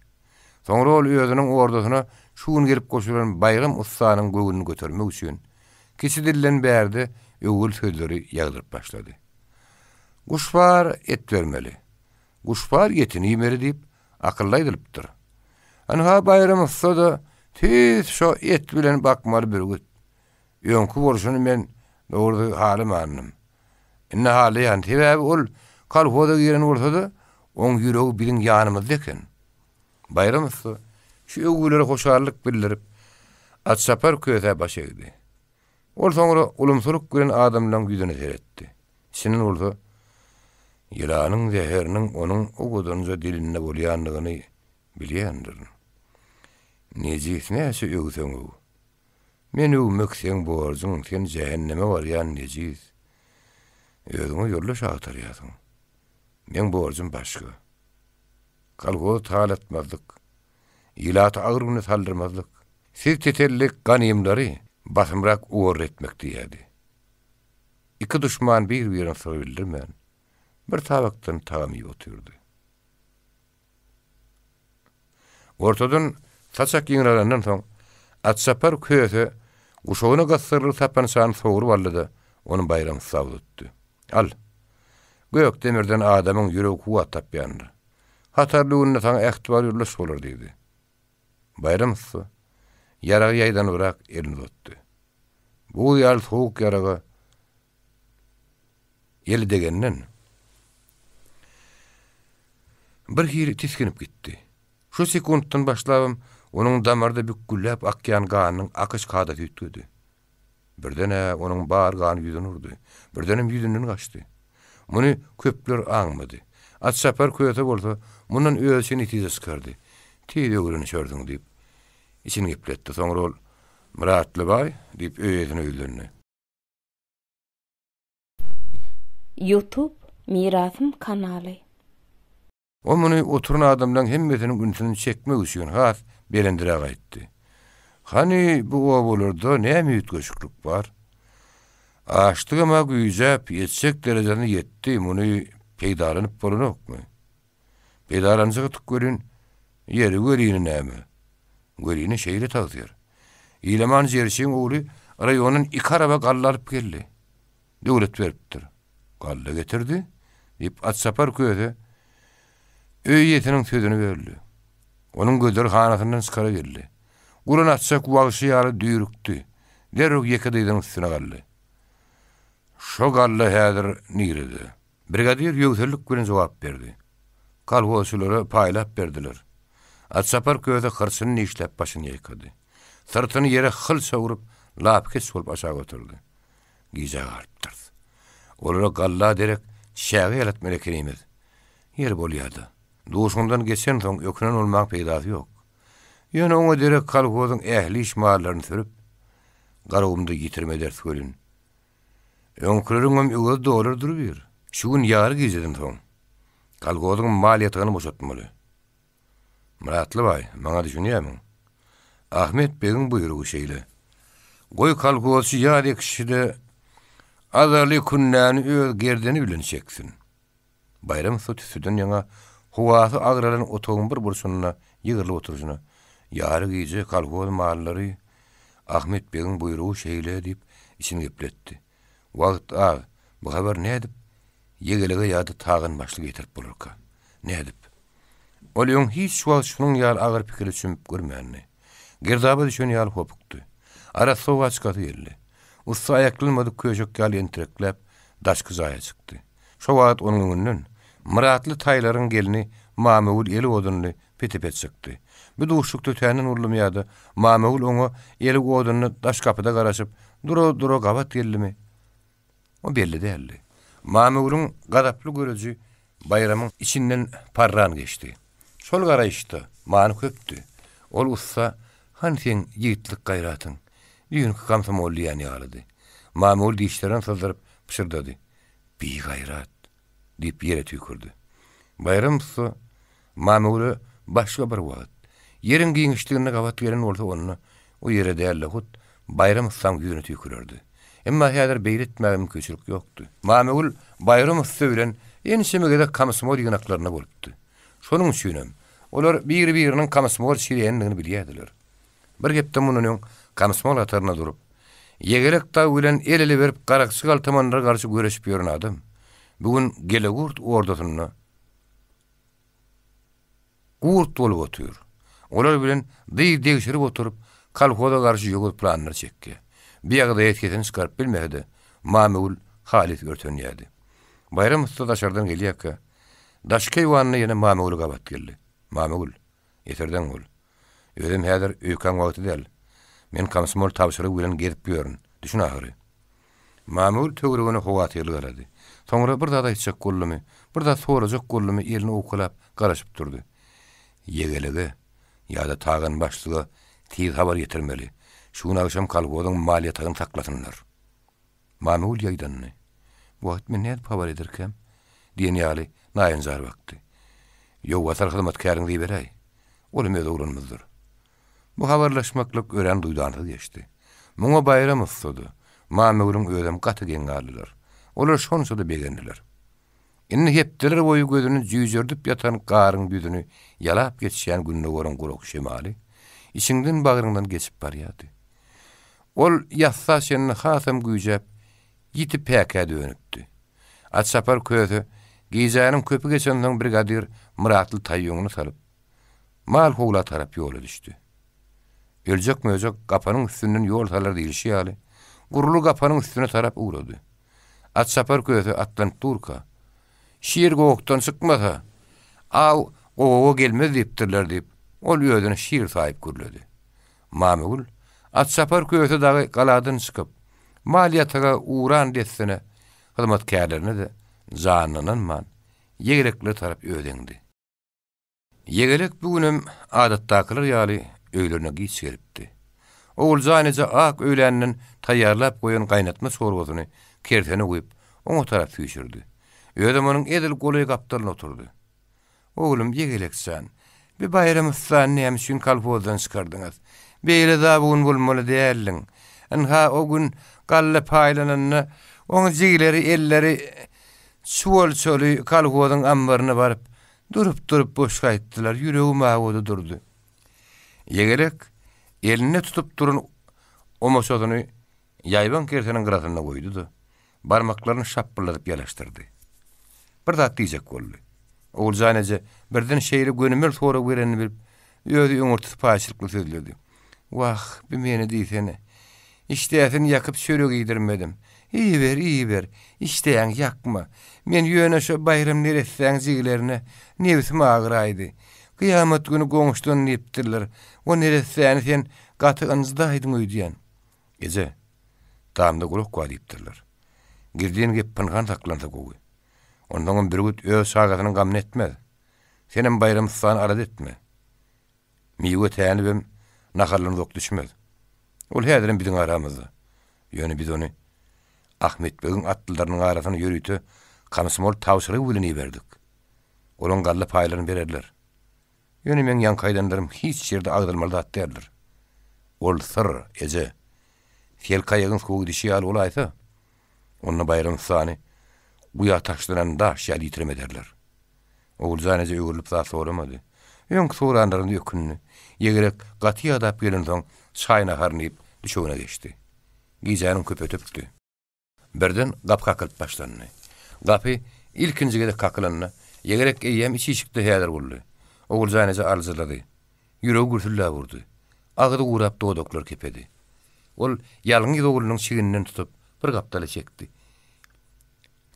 Soňra ol özüniň ordasyna şu gün gelip goşulan Baýram ussanyň göwnüni götermek üçin, kiçi dilden bärde öwgüli sözleri ýagdyryp başlady. Guş bar, et bermeli. Guş bar, etini iýmeli diýip, akylly aýdylypdyr. Ynha, Baýram ussa-da tüýs şo et bilen bakmaly bürgüt. Öňki bolşuny men, dogrusy, halamandym. Indi halaýan. Sebäbi ol kolhoza giren bolsa-da, oň ýüregi biziň ýanymyzda eken. Baýram ussa şu öwgülere hoşallyk bildirip, Atçapar kösä baş egdi. Ol soňra ulumsylyk bilen adamlaň ýüzüne seretdi. Içinden bolsa, Ýylanyň zäheriniň onuň owadanja dilinde bolýandygyny. Bilýändirin. Nejis näçe öwseň öw. Meni öwmek seň borjuň, sen jähenneme barýan nejis. Özüňe ýoldaş agtarýarsyň. Meň borjum başga. Kolhoz talatmazlyk. Ilaty agyr güne saldyrmazlyk. Siz tetelli ganymlary basymrak ogurly etmek diýýärdi. Iki duşman bir-birine syr bildirmän, bir tabakdan tagam iýip otyrdy. Ortadan saçak ýygnalandan soň, atçapar Köse guşagyna gysdyrylyp sapançany sogrup aldy-da, ony Baýram ussa uzatdy. Al. Gök demirden adamyň ýüregi kuwwat tapýandyr. Hatarly günde saňa ähtibar ýoldaş bolar diýdi. Baýram ussa ýaragy ýaýdanybrak elini uzatdy. Buz ýaly sowuk ýaraga Eli degenden bir hili tisginip gitdi. Şu sekuntdan başlabam onuň damarda bükgülläp akýan ganynyň akyş kadasy üýtgedi. Birden-ä onuň bar gany ýüzüne urdy. Birdenem ýüzünden gaçdy. Muny köpler aňmady. Atçapar Köse bolsa mundan özüçe netije çykardy. Tiz öwrenişersiň diýip, içini gepletdi. Soňra ol, Myratly baý, diýip, öý eýesine ýüzlendi. Youtube Mirasym kanaly. Ol muny oturan adamlaryň hemmesiniň ünsüni çekmek üçin has belendiräk aýtdy. Hany, bu obalarda näme üýtgeşiklik bar? Açlygam-a güýjäp, ýetjek derejesine ýetdi, muny peýdalanyp bolanokmy? Peýdalanjykdyk welin, ýeri welini näme? Welini şeýle tagsyr. Ilaman jerçiň ogly raýondan iki araba galla alyp geldi. Döwlet beripdir. Galla getirdi, diýip, atçapar köse öý eýesiniň sözüni böldi. Onuň gözleri hanasyndan çykara geldi. Gulan atjak wagşy ýaly düýrükdi. Derrew ýeke dyzynyň üstüne galdy. Şo galla häzir nirede? Brigadir ýöwsellik bilen jogap berdi. Kolhozçylara paýlap berdiler. Atçapar köse hyrçyny dişläp başyny ýaýkady. Syrtyny ýere hylça urup, lapykeç bolup aşak oturdy. Gijä galypdyrys. Olara galla derek çäge ýalatmaly ekenimiz. Ýeri bolýa-da. Duşuňdan geçensoň ökünen bolmaň peýdasy ýok. Ýöne oňa derek kolhozyň ähli iş mallaryny sürüp, Garagumda ýitirim ederis welin. Öňküleriňem öwezi dolar durubir. Şu gün ýary gijeden soň, kolhozyň mal ýatagyny boşatmaly. Myratly baý, maňa düşünýärmiň? Ahmet begiň buýrugy şeýle. Goý kolhozçy ýaz ekişide azaly kündäni öz gerdeni bilen çeksin. Baýram ussa tüsseden ýaňa howasy agralan otagyň bir burçunda ýygrylyp oturyşyna, Ýary gije kolhoz mallary Ahmet begiň buýrugy şeýle diýip, içini gepletdi. Wagt az, bu habary nädip Ýegelege ýa-da Tagan başlyga ýetirip bolarka? Nädip? Ol öň hiç wagt şunuň ýaly agyr pikire çümüp görmändi. Girdaba düşen ýaly hopukdy. Arassa howa çykasy geldi. Ussa aýaklanmadyk köşek ýaly entirekläp, daşky jaýa çykdy. Şo wagt onuň öňünden Myratly taýlaryň gelni Mamagül eli odunly pete-pet çykdy. Bu duşluk tötänden boldumy ýa-da Mamagül oňa eli odunly daş gapyda garaşyp dura-dura gabat geldimi, o belli däldi. Mamagülüň gazaply göreji Baýramyň içinden parran geçdi. Şol garaýyşda many köpdi. Ol ussa, Hany seň ýigitlik gaýratyň? Düýnki komsomol diýýän ýalydy. Mamagül dişlerini syzdyryp pyşyrdady. Bigaýrat! diýip ýere tüýkürdi. Baýram ussa Mamagüle başga bir wagt, ýeriň giňişliginde gabat gelen bolsa onda o ýere däl-de hut Baýram ussaň ýüzüne tüýkürerdi. Emma häzir beýle etmäge mümkinçilik ýokdy. Mamagül Baýram ussa bilen ençeme gezek komsomol ýygnaklarynda bolupdy. Şonuň üçinem olar biri-biriniň komsomol çirendigini bilýärdiler. Bir hepde mundan öň komsomol hatarynda durup, Ýegelek dag bilen el-ele berip garakçy galtamanlara garşy göreşip ýören adam, bu gün Gelegurt ordasynda gurt bolup otyr. Olar bilen dyz degşirip oturyp, kolhoza garşy ýowuz planlar çekýär. Bu ýagdaýa sesini çykaryp bilmese-de, Mamygül halys örtenýärdi. Baýram ussa daşardan gelýärkä, daşky eýwanda ýene Mamygül gabat geldi. Mamygül, eserdeň bol. Özem häzir öýkäň wagty däl. Men komsomol tabşyrygy bilen gezip ýörün. Düşün ahyry. Mamagül töweregine howatyrly garady. Soňra bir zat aýtjak boldumy, bir zat sorajak boldumy, elini owkalap, garaşyp durdy. Ýegelege ýa-da Tagan başlyga tiz habar ýetirmeli. Şu gün agşam kolhozyň mal ýatagyny saklasynlar. Mamygül ýaýdandy. Bu wagt men nädip habar ederkäm? diýen ýaly naýynjar bakdy. Ýowbasar hyzmatkäriňizi iberäý. Ol hem öz oglanymyzdyr. Bu habarlaşmaklyk örän duýdansyz geçdi. Muňa Baýram ussa-da, Mamygülüň özem gaty geň galdylar. Olar şonça-da begendiler. Indi hepdeler boýy gözüni jüýjerdip ýatan garyň ýüzüni ýalap geçýän gündogaryň gurak şemaly içiňden-bagryňdan geçip barýardy. Ol ýassa çenli hasam güýjäp, ýiti päkä dönüpdi. Atçapar köse gijäniň köpi geçensoň brigadir Myratly taý öňüne salyp, mal howla tarap ýola düşdi. Öljek-möjek gapanyň üstünden ýol salar diýlişi ýaly, gurly gapanyň üstüne tarap ugrady. Atçapar köse atlanyp durka, Şir gowakdan çykmasa, aw gowaga gelmez diýipdirler diýip, ol özüni şir saýyp gürledi. Mamygül, Atçapar köse dagy galadan çykyp, mal ýataga ugran dessine hyzmatkärlerine-de janyna ynanman, ýegreklere tarap özeňdi. Ýegelek bu günem adatdakylar ýaly öýlerine giç gelipdi. Oguljan eje ak öýländen taýýarlap goýan gaýnatma çorbasyny kersene guýup, oňa tarap süýşürdi. Özem onuň edil golaý gapdalynda oturdy. Oglum, Ýegelek jan, bi Baýram ussany näme üçin kolhozdan çykardyňyz? Beýle zabun bolmaly däldiň. Ynha, o gün galla paýlananda, oň jigileri elleri çuwalçaly kolhozyň ambaryna baryp, Durup-durup boş gaýtdylar, ýüregim awudy durdy. Ýegelek elinde tutup duran omaçasyny ýaýbaň kerseniň gyrasynda goýdy-da, barmaklaryny şapbyldadyp ýalaşdyrdy. Bir zat diýjek boldy. Oguljan eje birden şeýle gönümel sorag berenini bilip, özi öňürti sypaýyçylykly sözledi. Wah, bi meni diýsene. Işdäsini ýakyp çörek iýdirmedim. Iýiber, iýiber, işdäňi ýakma. Men ýöne şo Baýram neressäň jigilerine nebsim agyraýdy. Kyýamat güni goňşudan diýipdirler. O neressäni sen gaty ynjydaýdyň öýdýän. Eje, damda gulak bar diýipdirler. Gizlin gep pynhan saklansa gowy. Onsoňam bürgüt öz çagasynyň gamyny etmez. Senem Baýram ussany alada etme. Miwe tänibem nahardan uzak düşmez. Ol häzirem biziň aramyzda. Ýöne biz ony Ahmet begiň atlylarynyň arasyna ýörite komsomol tabşyrygy bilen iberdik. Olaň galla paýlaryny bererler. Ýöne meň ýaňky aýdanlarym hiç ýerde agzalmaly zat däldir. Ol syr, eje. Selkaýagyň suwa gidişi ýaly bolaýsa, onda Baýram ussany guýa taşlanan daş ýaly ýitirim ederler. Oguljan eje öwrülip zat soramady. Öňki soranlarynda ökündi. Ýegerek gaty ýadap gelensoň, çaý-naharyny iýip, düşegine geçdi. Gijäniň köpi ötüpdi. Birden gapy kakylyp başlandy. Gapy ilkinji gezek kakylanda, Ýegerek eýýäm iç işikde häzir boldy. Oguljan eje aljyrady. Ýüregi gürsülläp urdy. Agzy gurap dodaklary kepedi. Ol ýalňyz oglunyň çigninden tutup, bir gapdala çekdi.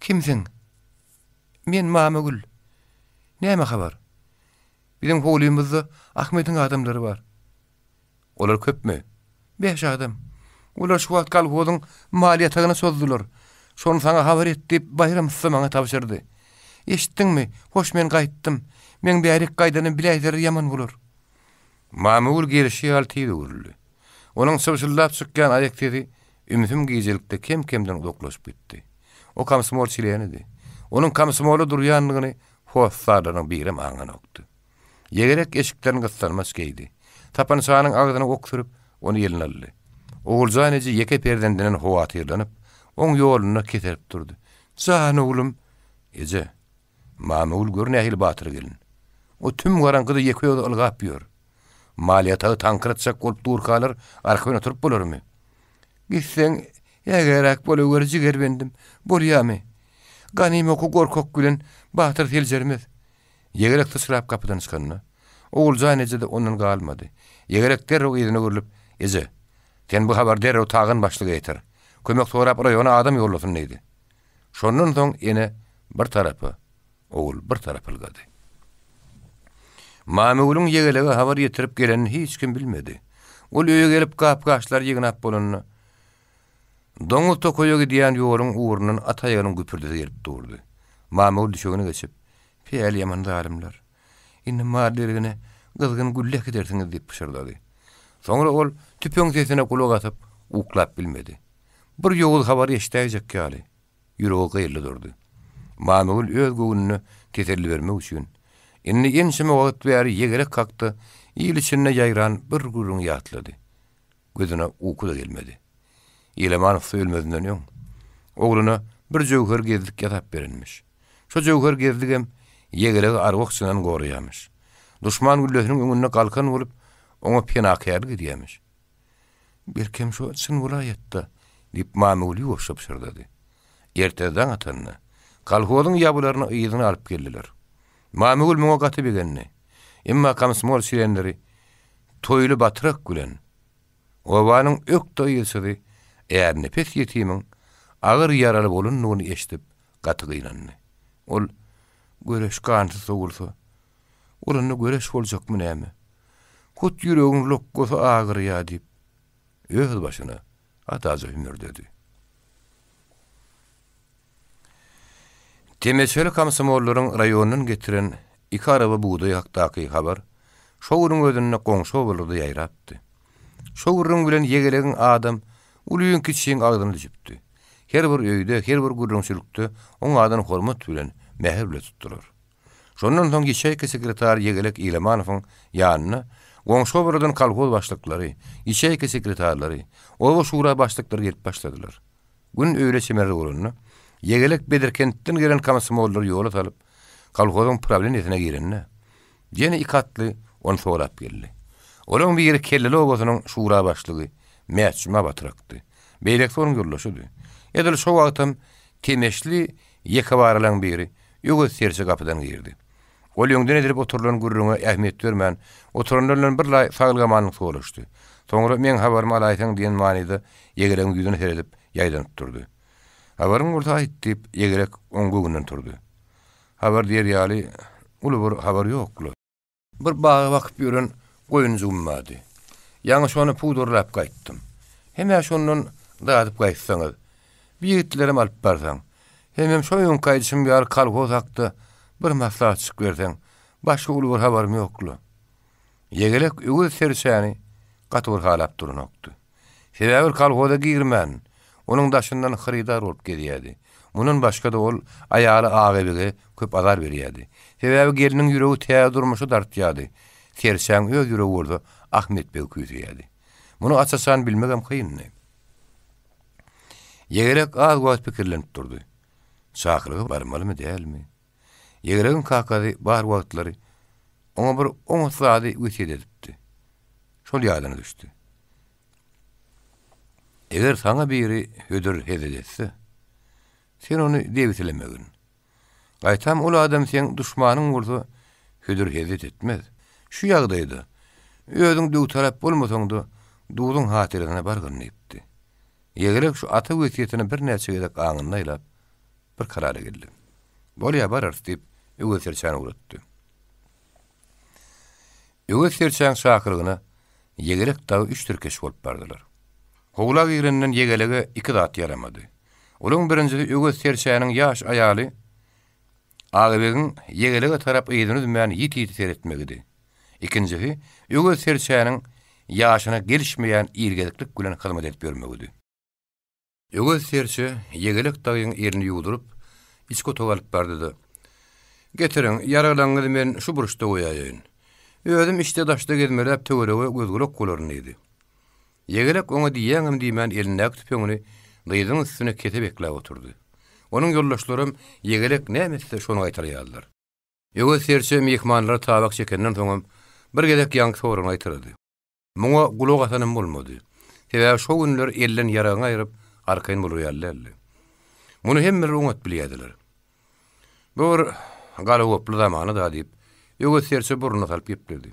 Kimsiň? Men Mamagül. Näme habar? Biziň howlymyzda Ahmediň adamlary bar. Olar köpmi? Bäş adam. Olar şu wagt kolhozyň mal ýatagyna çozdular. Şony saňa habar et diýip, Baýram ussa maňa tabşyrdy. Eşitdiňmi? Hoş men gaýtdym. Meň bärik gaýdanym biläýseler ýaman bolar. Mamagül gelşi ýaly tiz öwrüldi. Onuň çybşyldap çykýan aýak sesi ümsüm gijelikde kem-kemden uzaklaşyp gitdi. O komsomol çlenidi. Onuň komsomolda durýandygyny hossarlarynyň birem aňanokdy. Ýegerek eşiklerini gyssanmaç geýdi. Tapançanyň agzyna ok sürüp, ony eline aldy. Oguljan eje ýeke perzendinden howatyrlanyp, oň ýolunda keserip durdy. Jan oglum! Eje, Mamagül gör nähili batyr gelin. O tüm garaňkyda ýeke özi ylgap ýör. Mal ýatagy taňkyratjak bolup durkalar arkaýyn oturyp bolarmy? Gitseň, ägäräk bolaweri jigerbendim, bolýamy? Ganym oky gorkak bilen batyr seljermez. Ýegerek syçrap gapydan çykanda, Oguljan eje-de ondan galmady. Ýegerek derrew yzyna öwrülip, Eje, sen bu habary derrew Tagan başlyga ýetir. Kömek sorap raýona adam ýollasyn diýdi. Şondan soň ene bir tarapa, ogul bir tarapa ylgady. Mamygülüň ýegelege habar ýetirip gelenini hiç kim bilmedi. Ol öýe gelip gap-gaçlary ýygnap bolanda, doňuz tokaýa gidýän ýoluň ugrundan at aýagynyň güpürdisi gelip durdy. Mamygül düşegine geçip, Päli ýaman zalymlar. Indi mal deregine. gyzgyn gülle äkidersiňiz diýip pyşyrdady. Soňra ol tüpeň sesine gulak asyp, uklap bilmedi. Bir ýowuz habar eşidäýjek ýaly, ýüregi gyýyldy durdy. Mamagül öz göwnüne teselli bermek üçin, indi ençeme wagt bäri ýegerek hakda il içinde ýaýran bir gürrüňi ýatlady. Gözüne uky-da gelmedi. Ilaman ussa ölmezinden öň, ogluna bir jöwher gezlik ýasap berenmiş. Şo jöwher gezligem ýegeregi arwah-jyndan goraýarmyş. Duşman güllesiniň öňünde galkan bolup, oňa penakärlik edýärmiş. Belkem şo çyn bolaýatda, diýip, Mamagül ýuwaşja pyşyrdady. Ertesi daň atanda, kolhozyň ýabylaryny yzyna alyp geldiler. Mamagül muňa gaty begendi. Emma komsomol çlenleri Toýly batrak bilen obanyň ökde yzçysy Ärnepes ýetimiň agyr ýaraly bolandygyny eşidip gaty gynandy. Ol, Göreş gansyz sowulsa, ol onda göreş boljakmy näme? Hut ýüregiň lokgasy agyrýa diýip, öz başyna adaja hümürdedi. Temeçeli komsomollaryň raýondan getiren iki araba bugdaý hakdaky habar şo günüň özünde goňşy obalarda ýaýrapdy. Şo gürrüň bilen ýegelegiň adam ulyň-kiçiň agzyna düşüpdi. Her bir öýde, her bir gürrüňçilikde oň adyny hormat bilen, mähir bile tutdular. Şondan soň ýeçeýka sekretary Ýegelek Ilamanowyň ýanyna goňşy obalardan kolhoz başlyklary, ýeçeýka sekretarlary, oba şura başlyklary gelip başladylar. Gün öýle çemeli bolanda, Ýegelek Bedirkentden gelen komsomollary ýola salyp, kolhozyň prawleniýesine girende, ýene iki atly ony sorap geldi. Olaryň biri Kelleli obasynyň şura başlygy Mätjuma batrakdy. Beýlekisi onuň ýoldaşydy. Edil şo wagtam Temeşli ýekebaralaň biri Öwez serçe gapydan girdi. Ol öňden edilip oturylan gürrüňe ähmiýet bermän, oturanlar bilen birlaý saglyk-amanlyk soraşdy. Soňra meň habarymy alaýsaň diýen manyda Ýegelegiň ýüzüne seredip, ýaýdanyp durdy. Habaryň bolsa aýt, diýip, Ýegelek oň göwnünden turdy. Habar diýer ýaly uly bir habar ýok-la. Bir baga bakyp ýören goýunjygym bardy. Ýaňy şony pudarlap gaýtdym. Hem-ä şondan dadyp gaýtsaňyz, bir ýigitlerem alyp barsaň, hemem şo öňki aýdyşym ýaly kolhoz hakda bir maslahatjyk berseň, başga uly bir habarym ýok-la. Ýegelek Öwez serçäni gaty bir halap duranokdy. Sebäbi ol kolhoza girmän, onuň daşyndan hyrydar bolup gezýärdi. Mundan başga-da ol aýaly Agabige köp azar berýärdi. Sebäbi gelniň ýüregi täze durmuşa dartýardy. Serçäň öz ýüregi bolsa Ahmet begi küýseýärdi. Muny aç-açan bilmegem kyndy. Ýegelek az wagt pikirlenip durdy. Çakylyga barmalymy, dälmi? Ýegregiň kakasy bar wagtlary oňa bir oňat zady wesýet edipdi. Şol ýadyna düşdi. Eger saňa biri hödür-hezil etse, sen ony debsilemegin. Gaýtam ol adam seň duşmanyň bolsa, hödür-hezet etmez. Şu ýagdaýda, özüň döwtalap bolmasaň-da, duzuň hatyrasyna bargyn diýipdi. Ýegrek şu ata wesýetini birnäçe gezek aňynda aýlap, bir karara geldi. Bolýa, bararys, diýip, Öwez serçäni ugratdy. Öwez serçäň çakylygyna Ýegelek dagy üç tirkeş bolup bardylar. Howla girenden Ýegelege iki zat ýaramady. Olaň birinjisi Öwez serçäniň ýaş aýaly Agabegiň Ýegelege tarap yzyny üzmän ýiti-ýiti seretmegidi. Ikinjisi Öwez serçäniň ýaşyna gelişmeýän ilgeziklik bilen hyzmat edip ýörmegidi. Öwez serçe Ýegelek dagyň elini ýuwduryp, içki otaga alyp bardy-da, Getiriň, ýaraglaryňyzy men şu burçda goýaýaýyn. Özüm içde-daşda gezmeläp töwerege göz-gulak bolaryn diýdi. Ýegelek oňa diýýäňem diýmän elindäki tüpeňini dyzynyň üstüne kese bekläp oturdy. Onuň ýoldaşlaram Ýegelek näme etse şony gaýtalaýardylar. Öwez serçe myhmanlara tabak çekenden soňam bir gezek ýaňky soragyny gaýtalady. Muňa gulak asanam bolmady. Sebäbi şo günler elden ýaragyňy aýryp, arkaýyn bolar ýaly däldi. Muny hemmeler oňat bilýärdiler. Bu bir galagoply zamana-da diýip, Öwez serçe burnuna salyp gepledi.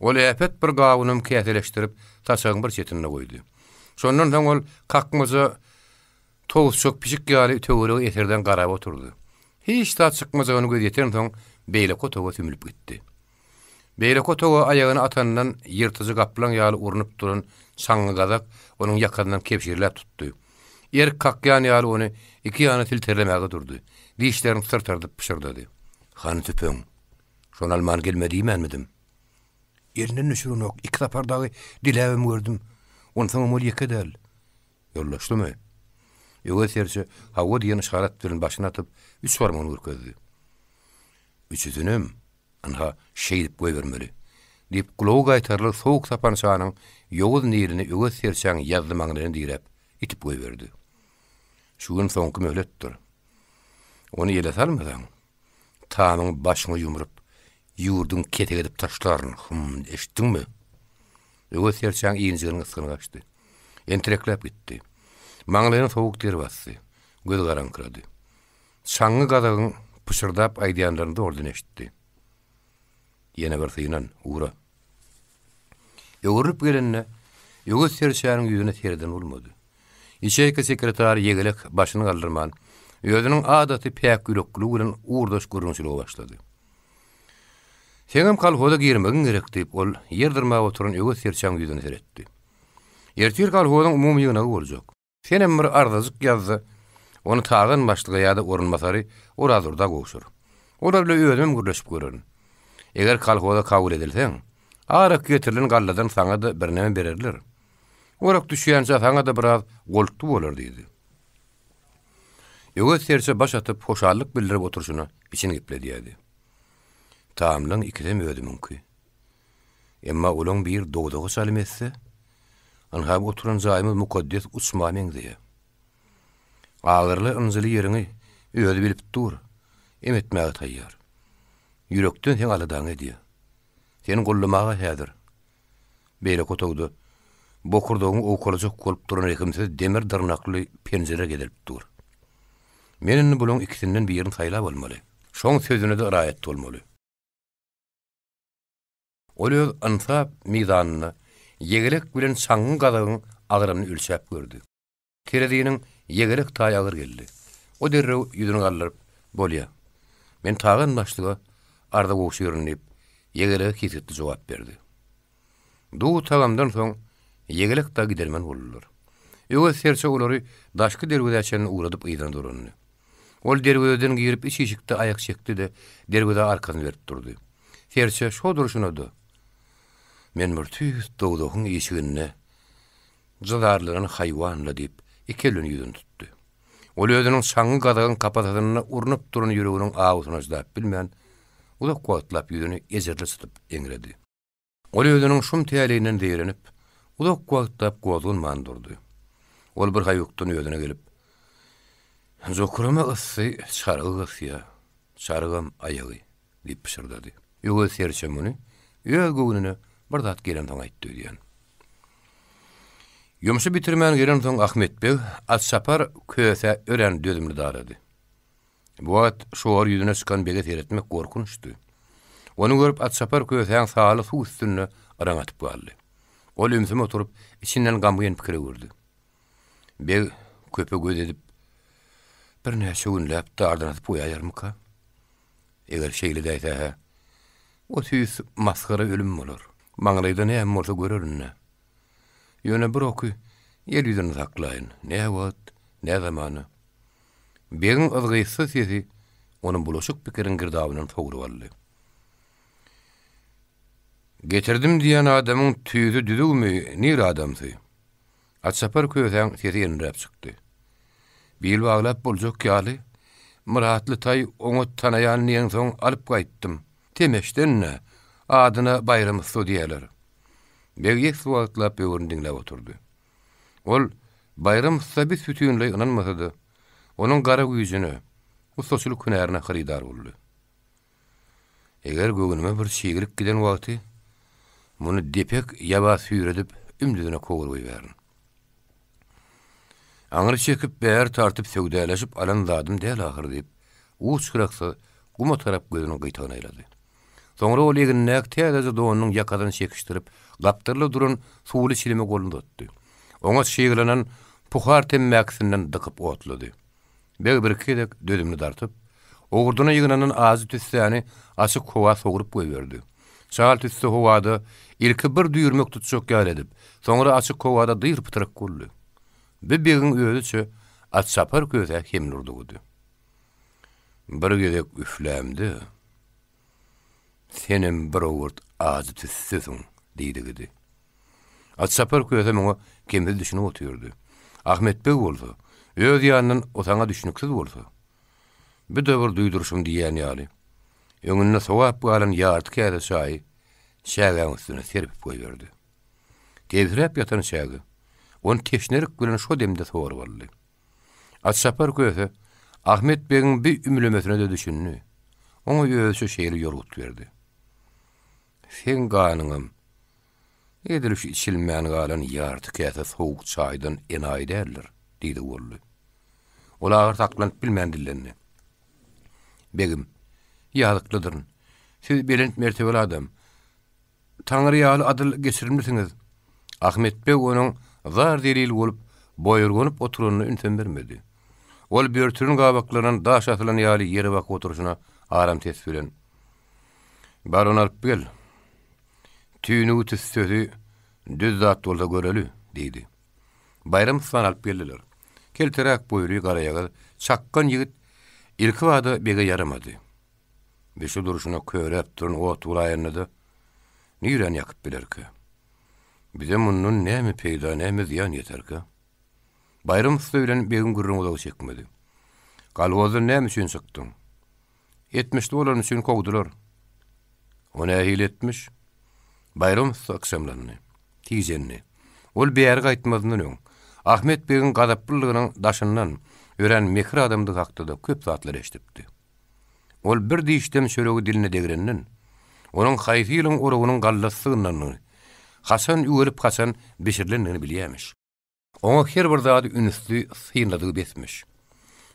Ol äpet bir gawunam käseleşdirip, saçagyň bir çetinde goýdy. Şondan soň ol kakmaja towusjak pişik ýaly töwerege eserdeň garap oturdy. Hiç zat çykmajagyna gözi ýetensoň, beýleki otaga sümlüp gitdi. Beýleki otaga aýagyny atandan ýyrtyjy gaplaň ýaly urnup duran çaňňy gazak onuň ýakasyndan kebşirläp tutdy. Erk kakýan ýaly ony iki ýana silterlemäge durdy. Dişlerini syrtardyp pyşyrdady. Hany tüpeň? Şony alman gelme diýmänmidim? Elinden düşürenok. Iki sapar dagy diläbem gördüm. Onsoňam ol ýeke däl. Ýoldaşlymy? Öwez serçe hawa diýen yşarat bilen başyny atyp, üç barmagyny görkezdi. Üçüsinem, ynha, şeýdip goýbermeli. Diýip, gulagy gaýtarylyp sowuk sapançanyň ýowuz nilini Öwez serçäň ýazzy maňlaýyna diräp, itip goýberdi. Şu gün soňky möhletdir. Ony ele salmasaň, tamyňy başyňa ýumrup, ýurduňy kesek edip taşlaryn, hym, eşitdiňmi? Öwez serçäň injiginiň ysgyny gaçdy. Entirekläp gitdi. Maňlaýyna sowuk der basdy. Gözi garaňkyrady. Çaňňy gazagyň pyşyrdap aýdýanlaryny zordan eşitdi. Ýene bir synan, ugra. Öwrülip gelende, Öwez serçäniň ýüzüne sereden bolmady. Ýaçeýka sekretary ýegelek başyny galdyrman, özüniň adaty päk ýürekliligi bilen ugurdaş gürrüňçilige başlady. Seňem kolhoza girmegiň gerek, diýip, ol ýer dyrmap oturan Öwez serçäň ýüzüne seretdi. Ertir kolhozyň umumy ýygnagy boljak. Senem bir arzajyk ýaz-da, ony Tagan başlyga ýa-da orunbasary Orazdurda gowşur. Olar bilen özümem gürleşip görerin. Eger kolhoza kabul edilseň, arak getirilen galladan saňa-da birneme bererler. Orak düşýänçä saňa-da biraz goltgy bolar diýdi. Öwez serçe baş atyp, hoşallyk bildirip oturyşyna içini gepledýärdi. Tamlaň ikisem özümiňki. Emma olaň biri dowzaha çalym etse, ynha bu oturan jaýymyz mukaddes uçmaha meňzeýär. Agyryly-ynjyly ýeriňi özi bilip dur, em etmäge taýýar. Ýürekden seň aladaňy edýär. Seni goldamaga häzir. Beýleki otagda bokurdagyňy owkalajak bolup duran rehimsiz demir dyrnakly penjire gezelip dur. Men indi bulaň ikisinden birini saýlap almaly. Şoň sözüne-de raýat bolmaly. Ol öz ynsap mizanynda ýegelek bilen çaňňy gazagyň agramyny ölçäp gördi. Tereziniň ýegelek taýy agyr geldi. O derrew ýüzüni galdyryp, Bolýa. Men Tagan başlyga arza gowşuraryn diýip, ýegelege kesgitli jogap berdi. Duz tagamdan soň ýegelek dagy gidermen boldular. Öwez serçe olary daşky derwezä çenli ugradyp yzyna dolandy. Ol derwezeden girip iç işikde aýak çekdi-de, derwezä arkasyny berip durdy. Serçe şo durşuna-da, Men bir tüýs dowzahyň işiginde jyzarlanan haýwan-la diýip, iki elini ýüzüni tutdy. Ol özüniň çaňňy gazagyň kapasasynda urnup duran ýüreginiň awusyna çydap bilmän, uzak wagtlap ýüzüni ejirli çytyp eňredi. Ol özüniň şum täleýinden zeýrenip, uzak wagtlap gozganman durdy. Ol bir haýukdan özüne gelip, Jokurama yssy çarygy gysýa, çarygam aýagy, diýip pyşyrdady. Öwez serçe muny öz göwnüne bir zat gelensoň aýtdy öýdýän. Ýumşy bitirmän gelensoň Ahmet beg atçapar Kösä örän dözümli darady. Bu wagt şor ýüzüne çykan bege seretmek gorkunçdy. Ony görüp atçapar kösäň saly suw üstünde yraň atyp galdy. Ol ümsüm oturyp, içinden gamgyn pikire girdi. Beg köpe göz edip, birnäçe günläp dardan asyp goýaýarmyka? Eger şeýle edäýse-hä, o tüýs masgara ölüm bolar. Maňlaýda näme bolsa görerin-dä. Ýöne bir oky el ýüzünde saklaýyn, nä wagt, nä zamana. Begiň yzgytsyz sesi ony bulaşyk pikiriň girdabyndan sogrup aldy. Getirdim diýen adamyň tüýsi düzüwmi, nir adamsy? Atçapar kösäň sesi enräp çykdy. Bil baglap boljak ýaly, Myratly taý oňat tanaýan diýensoň alyp gaýtdym. Temeşden-dä, adyna Baýram ussa diýerler. Beg esli wagtlap böwrüni diňläp oturdy. Ol Baýram ussa büs-bütinleý ynanmasa-da, onuň gara güýjüne, ussaçylyk hünärine hyrydar boldy. Eger göwnüme bir çiglik giden wagty, muny depek ýaba süýredip, ümdüzine kowup goýbärin. Aňry çekip, bäri tartyp söwdäleşip alan zadym däl ahyr diýip, uç-gyraksyz guma tarap gözüniň gyýtagyny aýlady. Soňra ol egnindäki täzeje donunyň ýakasyny çekişdirip, gapdalda duran suwly çilime goluny uzatdy. Oňa çyglanan puhar temmäkisinden dykyp otlady. Beg birki gezek dözümini dartyp, owurdyna ýygnanan ajy tüssäni açyk howa sowrup goýberdi. Çal tüsse howada ilki bir düýrmek tutjak ýaly edip, soňra açyk howada dyr-pytrak boldy. Bu begiň özüçe atçapar kösä hemle urdugydy. Bir gezek üflämde, senem bir owurt. ajy tüssesiň, diýdigidi. Atçapar köse muňa kemsiz düşünip otyrdy. Ahmet beg bolsa, öz ýanyndan o saňa düşnüksiz bolsa, bu-da bir duýduryşym diýýän ýaly, öňünde sowap galan ýarty käse çaýy çägäň üstüne serpip goýberdi. Tebsiräp ýatan çäge, ony teşnelik bilen şo demde sorup aldy. Atçapar köse Ahmet begiň bi ümlemesine-de düşündi. Oňa özüçe şeýle ýorgut berdi. Seň ganyňam edil şu içilmän galan ýarty käse sowuk çaýdan enaýy däldir, diýdigi boldy. Ol agyr saklanyp bilmän dillendi. Begim, ýazyklydyryn. Siz belent mertebeli adam. Taňry ýaly adyl geçirimlisiňiz. Ahmet beg onuň zar-zelil bolup, boýurganyp oturanyna ünsem bermedi. Ol börtürin gabaklaryndan daş asylan ýaly ýere bakyp oturyşyna aram ses bilen, Bar ony alyp gel. Tüýnügi tüssesi düz zat bolsa göreli, diýdi. Baýram ussany alyp geldiler. Kelteräk boýly, garaýagyz, çakgan ýigit ilkibada bege ýaramady. Bişi durşuna köräp duran ot bulaýanda-da, niräni ýakyp bilerkä? Bize mundan näme peýda, näme zyýan ýeterkä? Baýram ussa bilen begiň gürrüňi uzaga çekmedi. Kolhozdan näme üçin çykdyň? Etmişli bolany üçin kowdular. O nähili etmiş? Baýram ussa ykjamlandy. Tijendi. Ol bäri gaýtmazyndan öň, Ahmet begiň gazaplylygynyň daşyndan örän mekir adamdygy hakda-da köp zatlar eşidipdi. Ol bir dişdem çöregi diline degrenden, onuň haýsy ýylyň oragynyň gallasygyndandygyny, haçan üwelip haçan bişirilendigini bilýärmiş. Oňa her bir zady ünsli synladygy besmiş.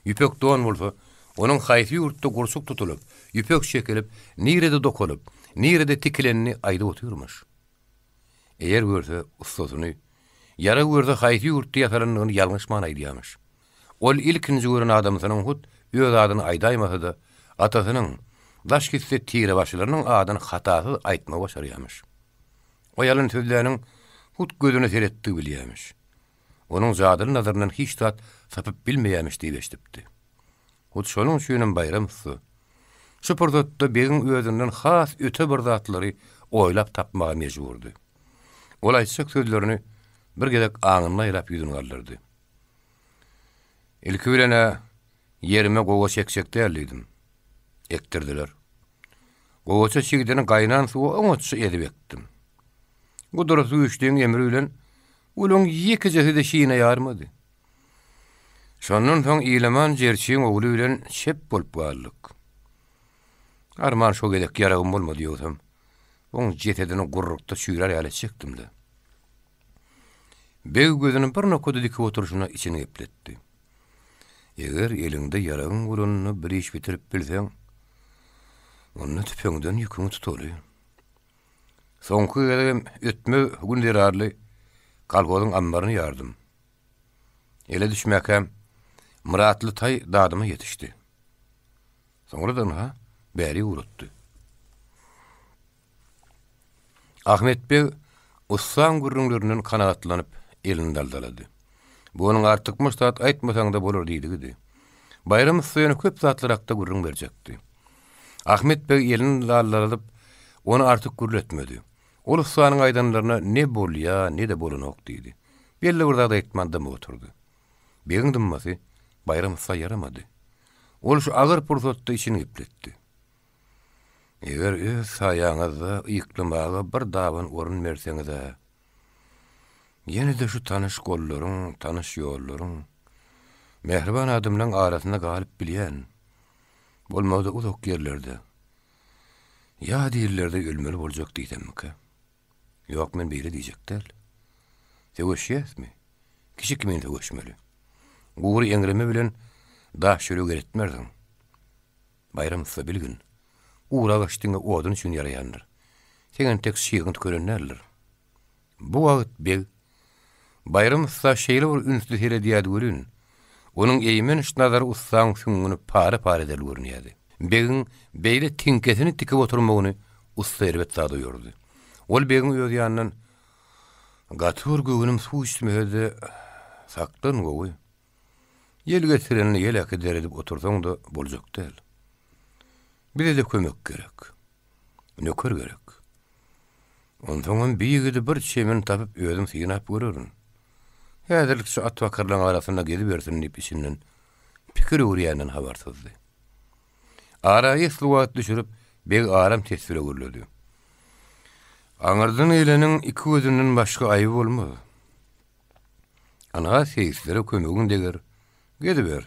Ýüpek don bolsa, onuň haýsy ýurtda gurçuk tutulyp, ýüpek çekilip, nirede dokalyp, nirede tikilenini aýdyp otyrmyş. Eýer görse, ussasyny, ýarag görse haýsy ýurtda ýasalandygyny ýalňyşman aýdýarmyş. Ol ilkinji gören adamsynyň hut öz adyny aýdaýmasa-da, atasynyň, daş gitse tirebaşylarynyň adyny hatasyz aýtmagy başarýarmyş. O ýalan sözläniň hut gözüne seretdigi bilýärmiş. Onuň jadyly nazaryndan hiç zat sapyp bilmeýärmiş diýip eşidipdi. Hut şonuň üçinem Baýram ussa şu pursatda begiň özünden has öte bir zatlary oýlap tapmaga mejburdy. Ol aýtjak sözlerini bir gezek aňynda aýlap ýüzüni galdyrdy. Ilki bilen-ä ýerime gowaça ekjek däl diýdim. Ekdirdiler. Gowaça çigdini gaýnan suwa oňatja ezip ekdim. Gudraty güýçliň emri bilen olaň ýekejesi-de şine ýarmady. Şondan soň Ilaman jerçiň ogly bilen şep bolup galdyk. Arman şo gezek ýaragym bolmady ýogsam, oň jesedini gurrukda çüýrär ýaly etjekdim-de. Beg gözüni bir nokada dikip oturyşyna içini gepletdi. Eger eliňde ýaragyň bolanda bir iş bitirip bilseň, onda tüpeňden ýüküňi tutaly. Soňky gezegem ötmez gün zerarly kolhozyň ammaryny ýardym. Ele düşmäkäm, Myratly taý dadyma ýetişdi. Soňra-da ynha, bäri ugratdy. Ahmet beg ussaň gürrüňlerinden kanagatlanyp, elini daldalady. Bu onuň artykmaç zat aýtmasaň-da bolar diýdigidi. Baýram ussa ýöne köp zatlar hakda gürrüň berjekdi. Ahmet beg elini daldaladyp, ony artyk gürletmedi. Ol ussanyň aýdanlaryna ne bolýa, ne-de bolanok diýdi. Belli bir zat aýtman dymyp oturdy. Begiň dymmasy Baýram ussa ýaramady. Ol şu agyr pursatda içini gepletdi. Eger öz saýaňyzda yklamaga bir daban orun berseňiz-ä, ýene-de şu tanyş gollaryň, tanyş ýollaryň, mähriban adamlaň arasynda galyp bilýän. Bolmady uzak ýerlerde, ýat illerde ölmeli boljak diýsemmikä? Ýok, men beýle diýjek däl. Söweşýäsmi? Kişi kimin söweşmeli. Gury eňreme bilen daş ýürek eretmersiň. Baýram ussa bilgin, gury agaç diňe odun üçin ýaraýandyr. Seň entek şygyň tükenen däldir. Bu wagt beg Baýram ussa şeýle bir ünsli seredýärdi welin, onuň eýmenç nazary ussaň süňňüni para-para eder görünýärdi. Begiň beýle tiňkesini tikip oturmagyny ussa erbet zada ýordy. Ol begiň öz ýanyndan, Gaty bir göwnüm suw içmese-de, saklan gowy. Ýel getirenini ýel äkider edip otursaň-da boljak däl. Bize-de kömek gerek. Nöker gerek. Onsoňam bi ýigidi bir çemini tapyp özüm synap görerin. Häzirlikçe atbakarlaň arasynda gezibersin diýip içinden pikir öwürýänden habarsyzdy. Ara esli wagt düşürip, beg aram ses bile gürledi. Aňyrdan geleniň iki gözünden başga aýby bolmaz. Ynha seýislere kömegiň deger. Geziber.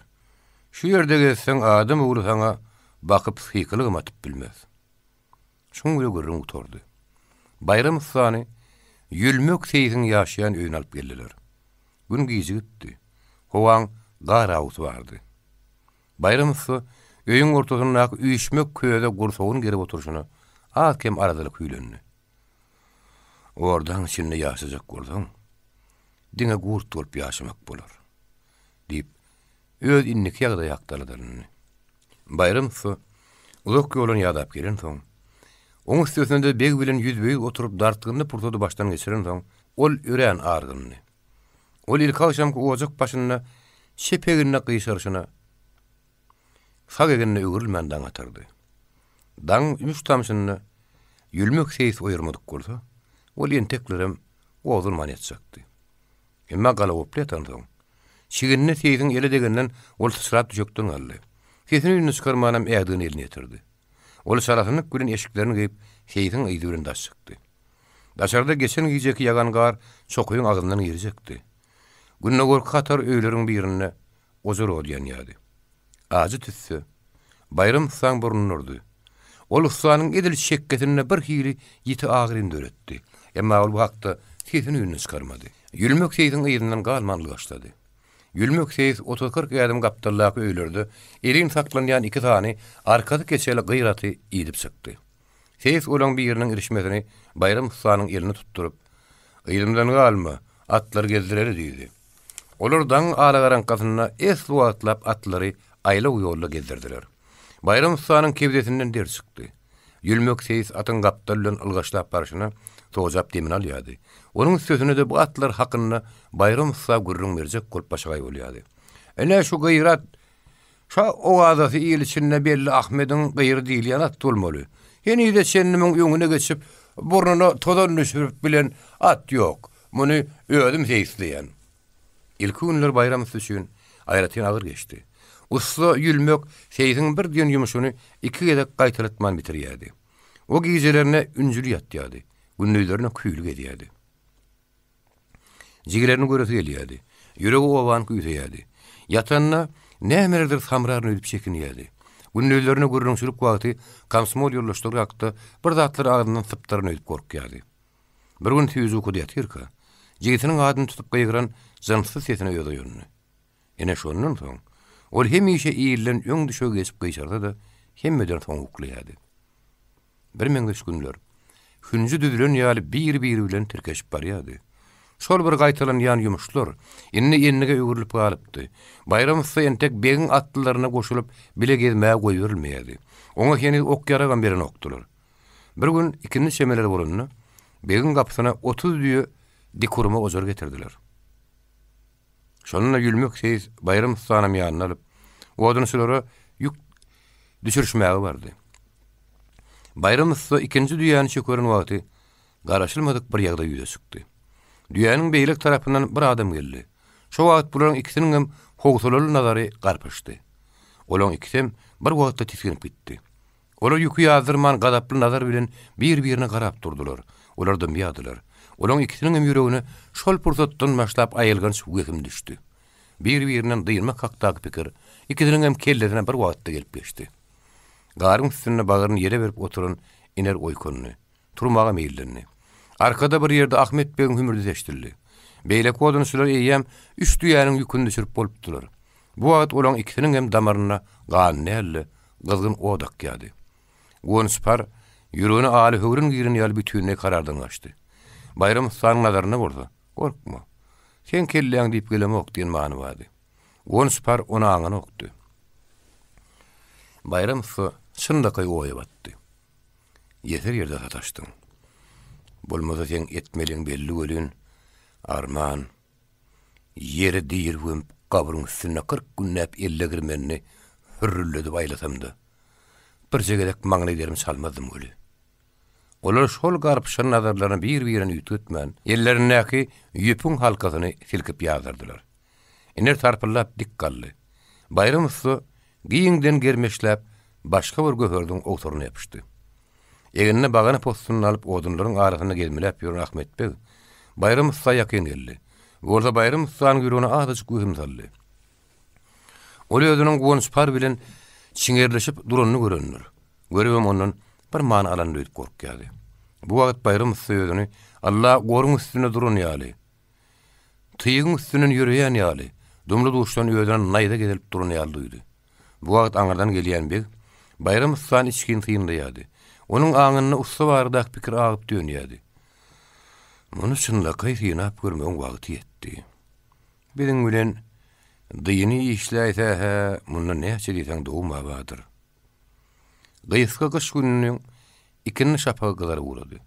Şu ýerde gezseň adam ogly saňa bakyp sykylygam atyp bilmez. Şuň bile gürrüň gutardy. Baýram ussany Ýülmek seýsiň ýaşaýan öýüne alyp geldiler. Gün gijigipdi. Howaň gar awusy bardy. Baýram ussa öýüň ortasyndaky üýşmek köze gursagyny gerip oturyşyna az-kem aladaly küýlendi. Ordaň içinde ýaşajak bolsaň, diňe gurt bolup ýaşamak bolar, diýip, öz indiki ýagdaýy hakda aladalandy. Baýram ussa uzak ýoldan ýadap gelensoň, oň üstesine-de beg bilen ýüzbe-ýüz oturyp dartgynly pursady başdan geçirensoň, ol örän argyndy. Ol ilkagşamky ojak başynda çep egnine gyşaryşyna, sag egnine öwrülmän daň atardy. Daňyň ümüş tamşynda Ýülmek seýis oýarmadyk bolsa, ol enteklerem gozulman ýatjakdy. Emma galagoply ýatansoň, çiginine seýsiň eli degenden ol syçrap düşekden galdy. Sesini-üýnüni çykarmanam ädigini eline ýetirdi. Ol çalasynlyk bilen eşiklerini geýip, seýsiň yzy bilen daş çykdy. Daşarda geçen gijeki ýagan gar çokaýyň agzyndan girjekdi. Gündogarky hatar öýleriň birinde ojar ody ýanýardy. Ajy tüsse Baýram ussaň burnuna urdy. Ol ussanyň edil çekgesinde bir hili ýiti agyryny döretdi. Emma ol bu hakda sesini-üýnüni çykarmady. Ýülmek seýsiň yzyndan galman ylgaşlady. Ýülmek seýis otuz-kyrk ädim gapdaldaky öýlerde elin saklanýan iki sany arkasy keçeli gyr aty idip çykdy. Seýis olaň biriniň irişmesini Baýram ussanyň eline tutduryp, Yzymdan galma, atlary gezdireli diýdi. Olar daňyň alagaraňkasynda esli wagtlap atlary aýlaw ýolda gezdirdiler. Baýram ussanyň kebzesinden der çykdy. Ýülmek seýis atyň gapdaly bilen ylgaşlap barşyna sojap demini alýardy. Onuň üstesine-de bu atlar hakynda Baýram ussa gürrüň berjek bolup başagaý bolýardy. Ine, şu gyrat Şa owazasy il içinde belli Ahmediň gyry diýilýän at bolmaly. Henize çenli muň öňüne geçip, burnuna tozan düşürip bilen at ýok. Muny özüm seýisleýän. Ilki günler Baýram ussa üçin aýratyn agyr geçdi. Ussa Ýülmek seýsiň bir diýen ýumşuny iki gezek gaýtalatman bitirýärdi. O gijelerine ünjüli ýatýardy, gündizlerine küýli gezýärdi. Jigilerini göresi gelýärdi. Ýüregi obany küýseýärdi. Ýatanda nämelerdir samraryn öýdüp çekinýärdi. Gündizlerine gürrüňçilik wagty komsomol ýoldaşlary hakda bir zatlar agzyndan sypdyraryn öýdüp gorkýardy. Bir gün süýji ukuda ýatyrka, jigisiniň adyny tutup gygyran jynssyz sesine özi oýandy. Ine şondan soň, ol hemişe ilden öň düşege geçip gyşarsa-da, hemmeden soň uklaýardy. Birmeňzeş günler, hünji düzülen ýaly bir-biri bilen tirkeşip barýardy. Şol bir gaýtalanýan ýumuşlar indi endige öwrülip galypdy. Baýram ussa entek begiň atlylaryna goşulyp, bile gezmäge goýberilmeýärdi. Oňa heniz ok-ýaragam berenokdylar. Bir gün ikindi çemeleri bolanda, begiň gapysyna 30 düýe dikurma ojar getirdiler. Şonda Ýülmek seýis Baýram ussanam ýanyna alyp, odunçylara ýük düşürişmäge bardy. Baýram ussa ikinji düýäni çökeren wagty garaşylmadyk bir ýagdaý ýüze çykdy. Düýäniň beýleki tarapyndan bir adam geldi. Şo wagt bularyň ikisiniňem howsalaly nazary garpyşdy. Olaň ikisem bir wagtda tisginip gitdi. Olar ýüki ýazdyrman gazaply nazar bilen bir-birine garap durdular. Olar dymýardylar. Olaryň ikisiniň hem ýüregine şol pursatdan başlap aýylganç wehim düşdi. Bir-birinden dynmak hakdaky pikir ikisiniň hem kellesine bir wagtda gelip geçdi. Garyň üstünde bagryny ýere berip oturan Iner oýkandy. Turmaga meýillendi. Arkada bir ýerde Ahmet begiň hümürdisi eşidildi. Beýleki odunçylar eýýäm üç düýäniň ýüküni düşürip bolupdylar. Bu wagt olaryň ikisiniň hem damarynda gan däl-de, gyzgyn ot akýardy. Guwançpar ýüregine aly höwrün giren ýaly bütinleý karardan gaçdy. Baýram ussanyň nazarynda bolsa, Gorkma. Seň kelläňi diýip gelemok diýen many bardy. Guwançpar ony aňanokdy. Baýram ussa çynlakaý oýa batdy. Ýeser ýerde sataşdyň. Bolmasa seň etmeliň belli welin, arman. Ýere diri gömüp, gabryň üstünde 40 günläp elle girmenini hürrülledip aýlasam-da, birje gezek maňlaý derim çalmazdym weli. Olar şol garpyşan nazarlaryny bir-birini üýtgetmän, ellerindäki ýüpüň halkasyny silkip ýazdyrdylar. Iner tarpyldap dik galdy. Baýram ussa giňden germeşläp, başga bir göherdiň owsaryna ýapyşdy. Egnine bagana possunyny alyp odunlaryň arasynda gezmeläp ýören Ahmet beg Baýram ussa ýakyn geldi. Bu bolsa Baýram ussanyň ýüregine azajyk wehim saldy. Ol özüniň Guwanç par bilen çiňerleşip duranyny görendir. Görübem ondan bir many alandyr öýdüp gorkýardy. Bu wagt Baýram ussa özüni Alla goruň üstünde duran ýaly, tygyň üstünden ýöreýän ýaly, dumly-duşdan özüne naýza gezelip duran ýaly duýdy. Bu wagt aňyrdan gelýän beg Baýram ussany içgin synlaýardy. Onuň aňynda ussa baradaky pikir agyp dönýärdi. Muny çynlakaý synap görmegiň wagty ýetdi. Biziň bilen dyny işläýse-hä, munda näçe diýseň dowma bardyr. Gysga gyş gününiň ikindi şapagy gyzaryp ugrady.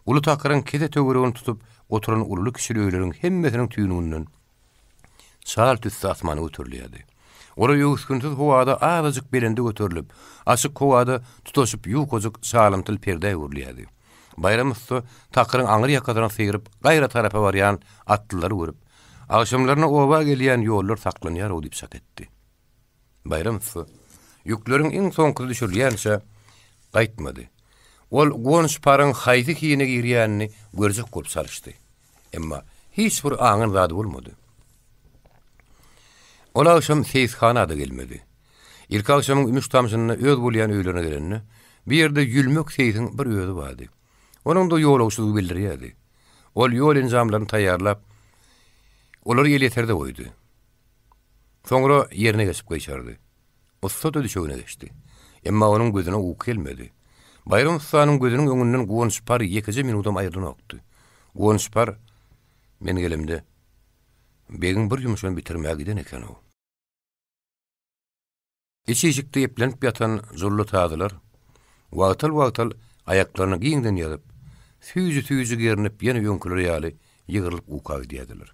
Uly takyryň kese töweregini tutup oturan ululy-kiçili öýleriň hemmesiniň tüýnüginden çal tüsse asmana göterilýärdi. Olar öwüsginsiz howada azajyk belende göterilip, açyk howada tutaşyp ýukajyk çalymtyl perdä öwrülýärdi. Baýram ussa takyryň aňry ýakasyna syryp gaýra tarapa barýan atlylary görüp, agşamlaryna oba gelýän ýollar saklanýar-ow diýip çak etdi. Baýram ussa ýükleriň iň soňkusy düşürilýänçä gaýtmady. Ol Guwanç paryň haýsy hine girýänini görjek bolup çalyşdy. Emma hiç bir aňan zady bolmady. Ol agşam seýishana-da gelmedi. Irki agşamyň ümüş-tamşynda öz bolýan öýlerine gelende, bu ýerde Ýülmek seýsiň bir özi bardy. Onuň-da ýolagçydygy bildirýärdi. Ol ýol enjamlaryny taýýarlap, olary elýeterde goýdy. Soňra ýerine geçip gyşardy. Ussa-da düşegine geçdi. Emma onuň gözüne uky gelmedi. Baýram ussanyň gözüniň öňünden Guwanç par ýekeje minudam aýrylanokdy. Guwanç par men gelemde, begiň bir ýumşuny bitirmäge giden eken-ow. Iç işikde eplenip ýatan jully tazylar wagtal-wagtal aýaklaryny giňden ýazyp, süýji-süýji gernip ýene öňküleri ýaly ýygrylyp uka gidýärdiler.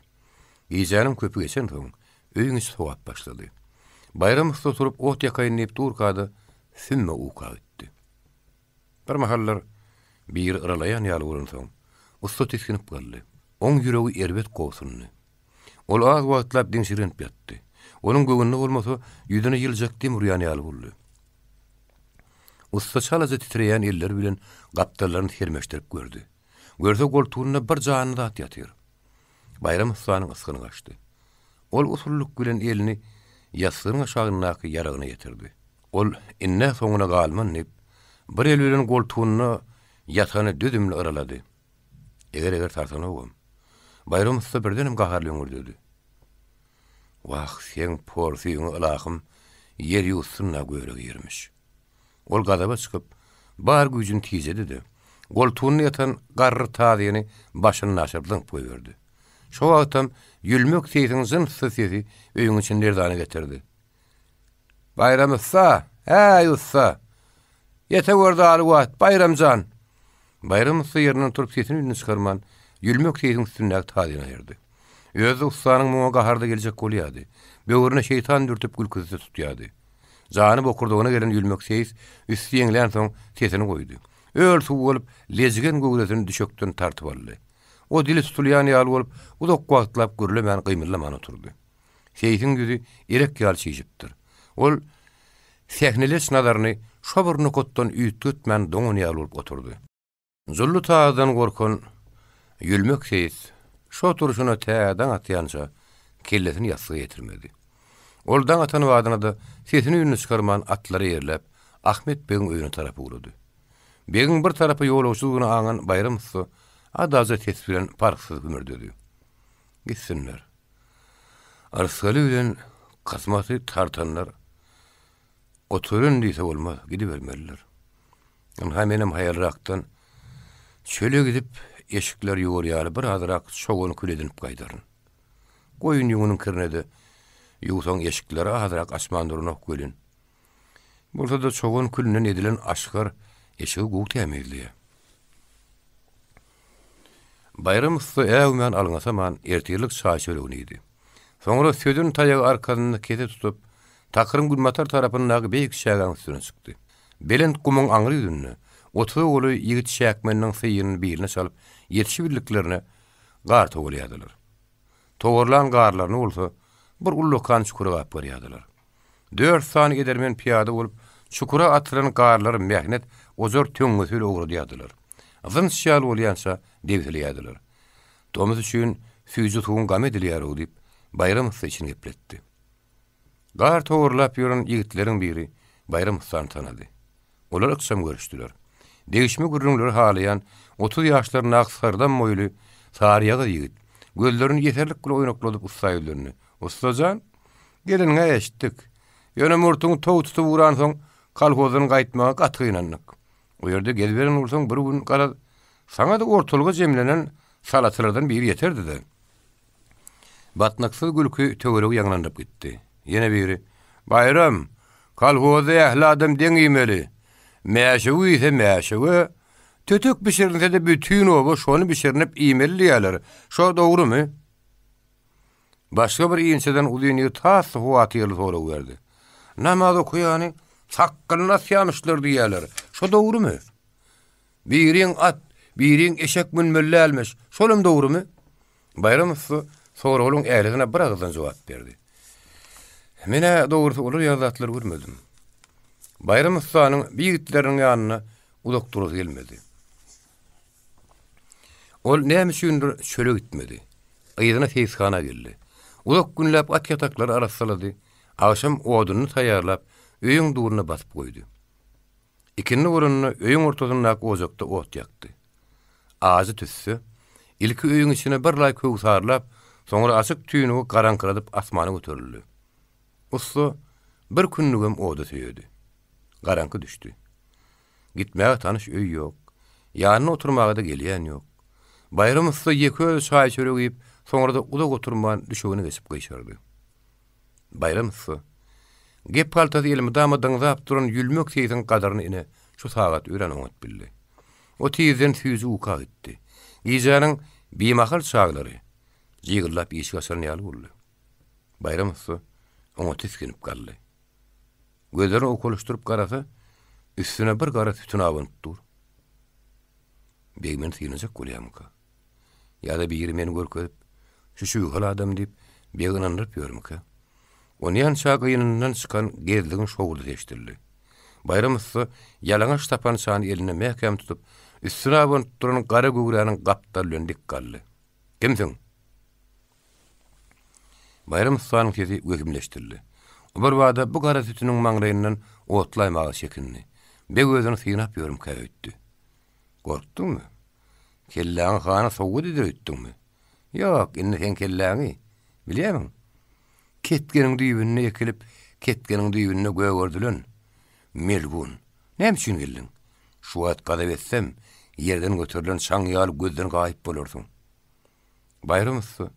Gijäniň köpi geçensoň, öýüň içi sowap başlady. Baýram ussa turup ot ýakaýyn diýip durka-da sümme uka gitdi. Bir mahallar biri yralaýan ýaly bolansoň, ussa tisginip galdy. Oň ýüregi erbet gobsundy. Ol az wagtlap diňşirgenip ýatdy. Onuň göwnüne bolmasa, ýüzüne ýyljak dem urýan ýaly boldy. Ussa çalaja titreýän elleri bilen gapdallaryny sermeşdirip gördi. Görse, goltugynda bir janly zat ýatyr. Baýram ussanyň ysgyny gaçdy. Ol usullyk bilen elini ýassygyň aşagyndaky ýaragyna ýetirdi. Ol ind-ä soňuna galman diýip, bir eli bilen goltugynda ýatany dözümli yralady. Eger-eger tarsanogam. Baýram ussa birdenem gaharly öňürdedi. Wah, seň porsyňy ylahym ýer ýuwutsyn-da göre girmiş. Ol gazaba çykyp, bar güýjüni tijedi-de, goltugynda ýatan garry tazyny başyndan aşyryp zyňyp goýberdi. Şo wagtam Ýülmek seýsiň jynssyz sesi öýüň içini lerzana getirdi. Baýram ussa! Äý, ussa! Ýete gördi aly wagt, Baýram jan! Baýram ussa ýerinden turup sesini-üýnüni çykarman, Ýülmek seýsiň üstündäki tazyny aýyrdy. Özi-de ussanyň muňa gaharda geljek bolýardy. Böwrüne şeýtan dürtüp gülküsi-de tutýardy. Jany bokurdagyna gelen Ýülmek seýis üsti ýeňlänsoň sesini goýdy. Öl suw bolup, lejigen göwresini düşekden tartyp aldy. O dili tutulýan ýaly bolup, uzak wagtlap gürlemän, gymyldaman oturdy. Seýsiň ýüzi elek ýaly çişipdir. Ol sähneleç nazaryny şo bir nokatdan üýtgetmän doňan ýaly bolup oturdy. Jully tazydan gorkan Ýülmek seýis şo turşuna tä daň atýança kellesini ýassyga ýetirmedi. Ol daň atan badyna-da sesini-üýnüni çykarman atlary eýerläp, Ahmet begiň öýüne tarap ugrady. Begiň bir tarapa ýolagçydygyny aňan Baýram ussa adaja ses bilen parhsyz hümürdedi. Gitsinler. Yrsgaly bilen kysmaty tartanlar oturyn diýse bolmaz, gidibermelidir. Ynha menem haýalrakdan çöle gidip, eşikler ýuwar ýaly bir azrak çogan kül edinip gaýdaryn. Goýun ýüňüniň kirine-de ýuwsaň eşikleri azrak açman duranok welin. Bolsa-da çogan külünden edilen aşgar eşigi gowy tämizleýär. Baýram ussa äwmän alňasaman ertirlik çaý-çöregini iýdi. Soňra sözün taýagy arkasynda kese tutup, takyryň günbatar tarapyndaky beýik çägäň üstüne çykdy. Belent gumuň aňry ýüzünde, Otuza golaý ýigit çäkmeniniň syýyny biline çalyp, ýetişibildiklerine gar towalaýardylar. Towarlan garlaryny bolsa bir ullakan çukura gapgarýardylar. Dört sany edermen pyýada bolup, çukura atylan garlary mähnet ojar töňňesi bilen owradýardylar. Zynç ýaly bolýança debsileýärdiler. Tomus üçin süýji suwuň gamy edilýär-ow diýip, Baýram ussa içini gepletdi. Gar towarlap ýören ýigitleriň biri Baýram ussany tanady. Olar ykjam görüşdiler. Degişme gürrüňleri halaýan 30 ýaşlaryndaky syrdam boýly, saryýagyz ýigit, gözlerini ýeserlik bilen oýnakladyp ussa ýüzlendi. Ussa jan, geleniňi-ä eşitdik. Ýöne murtuňy tow tutup ugransoň, kolhozdan gaýtmaga gaty gynandyk. O ýerde geziberen bolsaň bir gün garaz, saňa-da ortalyga jemlenen salatylardan biri ýeterdi-dä. Batnyksyz gülki töweregi ýaňlandyryp gitdi. Ýene biri, Baýram, kolhozda ähli adam deň iýmeli. Mäşewi iýse mäşewe, tötek bişirinse-de bütin oba şony bişirinip iýmeli diýýärler. Şo dogrumy? Başga bir inçeden uzyn ýigit has-da howatyrly sorag berdi. Namaz okaýany sakgalyny asýamyşlar diýýärler. Şo dogrumy? Biriň at, biriň eşek münmeli dälmiş. Şolam dogrumy? Baýram ussa soraglaryň ählisine bir agyzdan jogap berdi. Men-ä dogrusy olar ýaly zatlary görmedim. Baýram ussanyň bi ýigitleriniň ýanynda uzak durasy gelmedi. Ol näme üçindir çöle gitmedi. Yzyna seýishana geldi. Uzak günläp at ýataklary arassalady, agşam odunyny taýýarlap, öýüň duluna basyp goýdy. Ikindi bolanda öýüň ortasyndaky ojakda ot ýakdy. Ajy tüsse, ilki öýüň içine bir laý köwsarlap, soňra açyk tüýnügi garaňkyradyp asmana göterildi. Ussa bir kündügem oda söýedi. Garaňky düşdi. Gitmäge tanyş öý ýok. Ýanynda oturmaga-da gelýän ýok. Baýram ussa ýeke özi çaý-çörek iýip, soňra-da uzak oturman düşegine geçip gyşardy. Baýram ussa, gep haltasy elmydama dyňzap duran ýülmek seýsiň gadyryny ine, şu sagat örän oňat bildi. O tizden süýji uka gitdi. Gijäniň bimahal çaglary jygyldap işik açan ýaly boldy. Baýram ussa oňa tisginip galdy. Gözlerini owkalyşdyryp garasa, üstüne bir gara sütün abanyp dur. Beg meni synajak bolýarmyka? Ýa-da biri meni görkezip, şu şübheli adam diýip, begi ynandyryp ýörmükä? Onýança gynyndan çykan gezligiň şowurdysy eşidildi. Baýram ussa ýalaňaç sapançany elinde mäkäm tutup, üstüne abanyp duran gara göwräniň gapdaly bilen dik galdy. Kimsiň? Baýram ussanyň sesi wehimleşdirildi. O birbada bu gara sütüniň maňlaýyndan otlaýmaga çekindi. Beg özüni synap ýörmükä öýtdi. Gorkduňmy? Kelläňi hana sowgat eder öýtdüňmi? Ýok, indi seň kelläňi, bilýärmiň? Ketgeniň düýbünde ekilip, ketgeniň düýbünde gögerdilen, melgun. Näme üçin geldiň? Şu wagt gazap etsem, ýerden göterilen çaň ýaly gözden gaýyp bolarsyň. Baýram ussa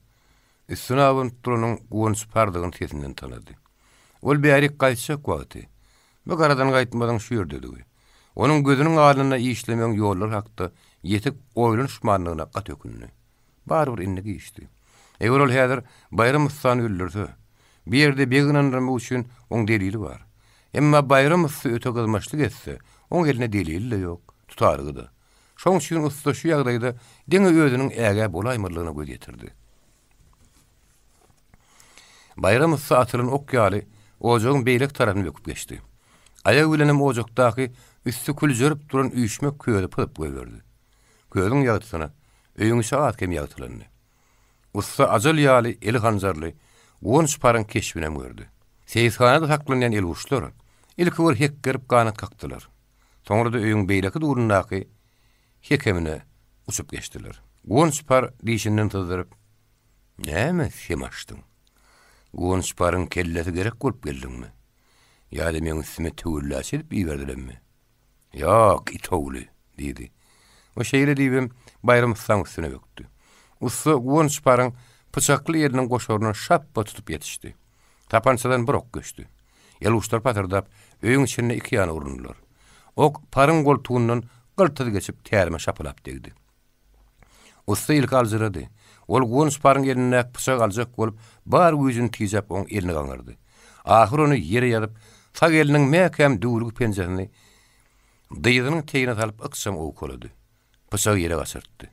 üstüne abanyp duranyň Guwanç Pardygyny sesinden tanady. Ol bärik gaýtjak wagty, bu garadan gaýtmazyň şu ýerdedigi, onuň gözüniň alnynda işlemegiň ýollary hakda ýetik oýlanyşmandygyna gaty ökündi. Barybir indi giçdi. Eger ol häzir Baýram ussany öldürse, bu ýerde begi ynandyrmak üçin oň delili bar. Emma Baýram ussa öte gyzmaçlyk etse, oň elinde delili-de ýok, tutarygy-da. Şoň üçin ussa şu ýagdaýda diňe özüniň ägä bolaýmalydygyna göz ýetirdi. Baýram ussa atylan ok ýaly ojagyň beýleki tarapyny böküp geçdi. Aýagy bilenem ojakdaky üsti küljerip duran üýşmek közi pyzyp goýberdi. Közüň ýagtysyna öýüň içi az-kem ýagtylandy. Ussa ajal ýaly eli hanjarly Guwanç paryň keşbinem gördi. Seýishanada saklanýan elguşlar ilki bir hekgerip ganat kakdylar. Soňra-da öýüň beýleki dulundaky hekemine uçup geçdiler. Guwanç par dişinden syzdyryp, Näme sem açdyň? Guwanç paryň kellesi gerek bolup geldiňmi? Ýa-da meň üstüme töwellaçy edip iberdilemmi? Ýok, it ogly! diýdi. O şeýle diýibem Baýram ussaň üstüne bökdi. Ussa Guwanç paryň pyçakly eliniň goşaryndan şapba tutup ýetişdi. Sapançadan bir ok geçdi. Elguşlar patyrdap, öýüň içinde iki ýana urundylar. Ok paryň goltugyndan gyltyz geçip, tärime şapalap degdi. Ussa ilki aljyrady. Ol Guwanç paryň elindäki pyçagy aljak bolup, bar güýjüni tijäp oň elini gaňyrdy. Ahyr ony ýere ýazyp, sag eliniň mäkäm düwülgi penjesini. Dyzynyň teýine salyp ykjam owkalady. Pyçagy ýere gaçyrtdy.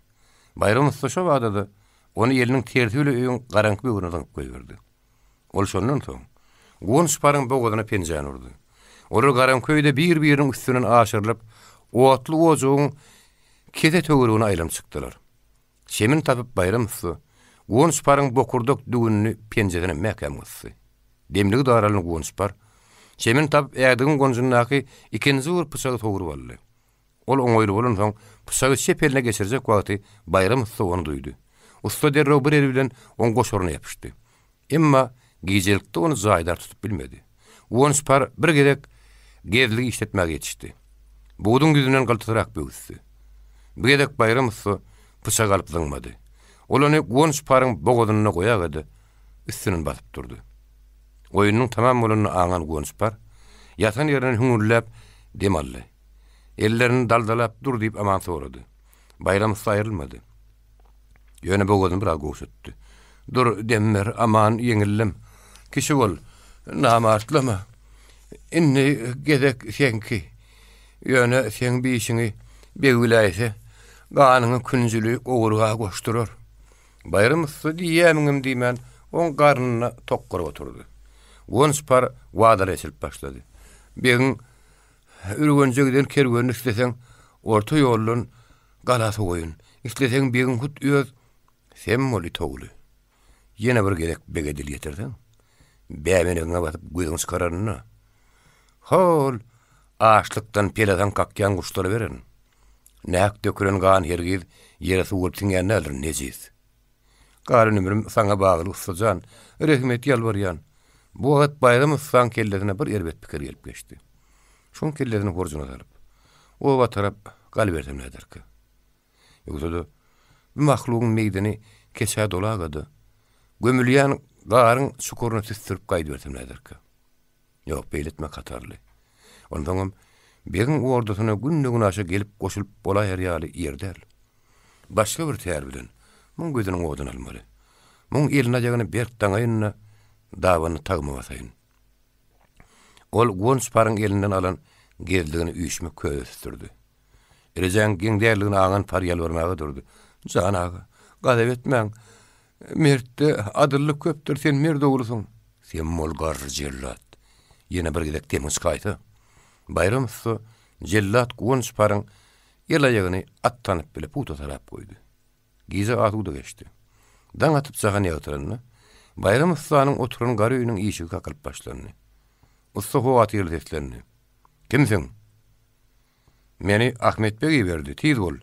Baýram ussa şo bada-da ony eliniň tersi bile öýüň garaňky böwrüne zyňyp goýberdi. Ol şondan soň, Guwanç paryň bogazyna penjäni urdy. Olar garaňky öýde bir-biriniň üstünden aşyrylyp, otly ojagyň kese töweregine aýlanyp çykdylar. Çemini tapyp Baýram ussa, Guwanç paryň bokurdak düwünini penjesine mäkäm gysdy. Demligi daralan Guwanç par, çemini tapyp ädigiň gonjundaky ikinji bir pyçagy sogrup aldy. Ol oňaýly bolansoň, pyçagy çep eline geçirjek wagty Baýram ussa ony duýdy. Ussa derrew bir eli bilen oň goşaryna ýapyşdy. Emma gijelikde ony jaýdar tutup bilmedi. Guwanç par bir gezek gezligi işletmäge ýetişdi. Buduň ýüzünden gyltyzrak böwüsdi. Bu gezek Baýram ussa pyçagy alyp zyňmady. Ol ony Guwanç paryň bogazynda goýaga-da, üstünden basyp durdy. Oýnunyň tamam bolanyny aňan Guwanç par, ýatan ýerinden hüňürläp dem aldy. Ellerini daldalap dur diýip aman sorady. Baýram ussa aýrylmady. Ýöne bogazyny biraz gowşatdy. Dur, dem ber, aman, ýeňillem. Kişi bol, namartlama. Indi gezek seňki. Ýöne seň bi işiňi beg biläýse, ganyňy künjüli gowurga goşdurar. Baýram ussa diýýämiňem diýmän, oň garnyna tokgaryp oturdy. Guwanç par wadalar eçilip başlady. Begiň Ürgenje giden kerwenini isleseň, orta ýoldan gala sogaýyn. Isleseň, begiň hut öz Sem bol, it ogly. Ýene bir gezek bege dil ýetirseň, bäbenegiňe basyp gözüňi çykararyn-da, hol, açlykdan pelesaň kakýan guşlara bererin. Nähak dökülen gan hergiz ýere suw bolup siňýän däldir, nejis. Galan ömrüm saňa bagly ussa jan, rehim et ýalbarýan. Bu wagt Baýram ussaň kellesine bir erbet pikir gelip geçdi. Şoň kellesini horjuna salyp, oba tarap galybersem näderkä? Ýogsa-da, bu mahlugyň meýdini keçä dolaga-da, gömülýän garyň çukuryna süsdürip gaýdybersem näderkä? Ýok, beýle etmek hatarly. Onsoňam, begiň ordasyna günde-günaşa gelip goşulyp bolaýar ýaly ýer däl. Başga bir tär bilen muň gözüniň oduny almaly. Muň elini-aýagyny berk daňaýyn-da, dabanyny tagma basaýyn. Ol Guwanç paryň elinden alan gezligini üýşmek köze süsdürdi. Rejäň geň däldigini aňan par ýalbarmaga durdy. Jan aga, gazap etmäň. Mertde adyllyk köpdür, sen mert oglusyň. Sem bol, garry jellat. Ýene bir gezek demiň çykaýsa. Baýram ussa jellat Guwanç paryň el-aýagyny at tanyp bile pugta sarap goýdy. Gije asuda geçdi. Daň atyp jahan ýagtylanda, Baýram ussanyň oturan gar öýüniň işigi kakylyp başlandy. Ussa howatyrly seslendi. Kimsiň? Meni Ahmet beg iberdi, tiz bol.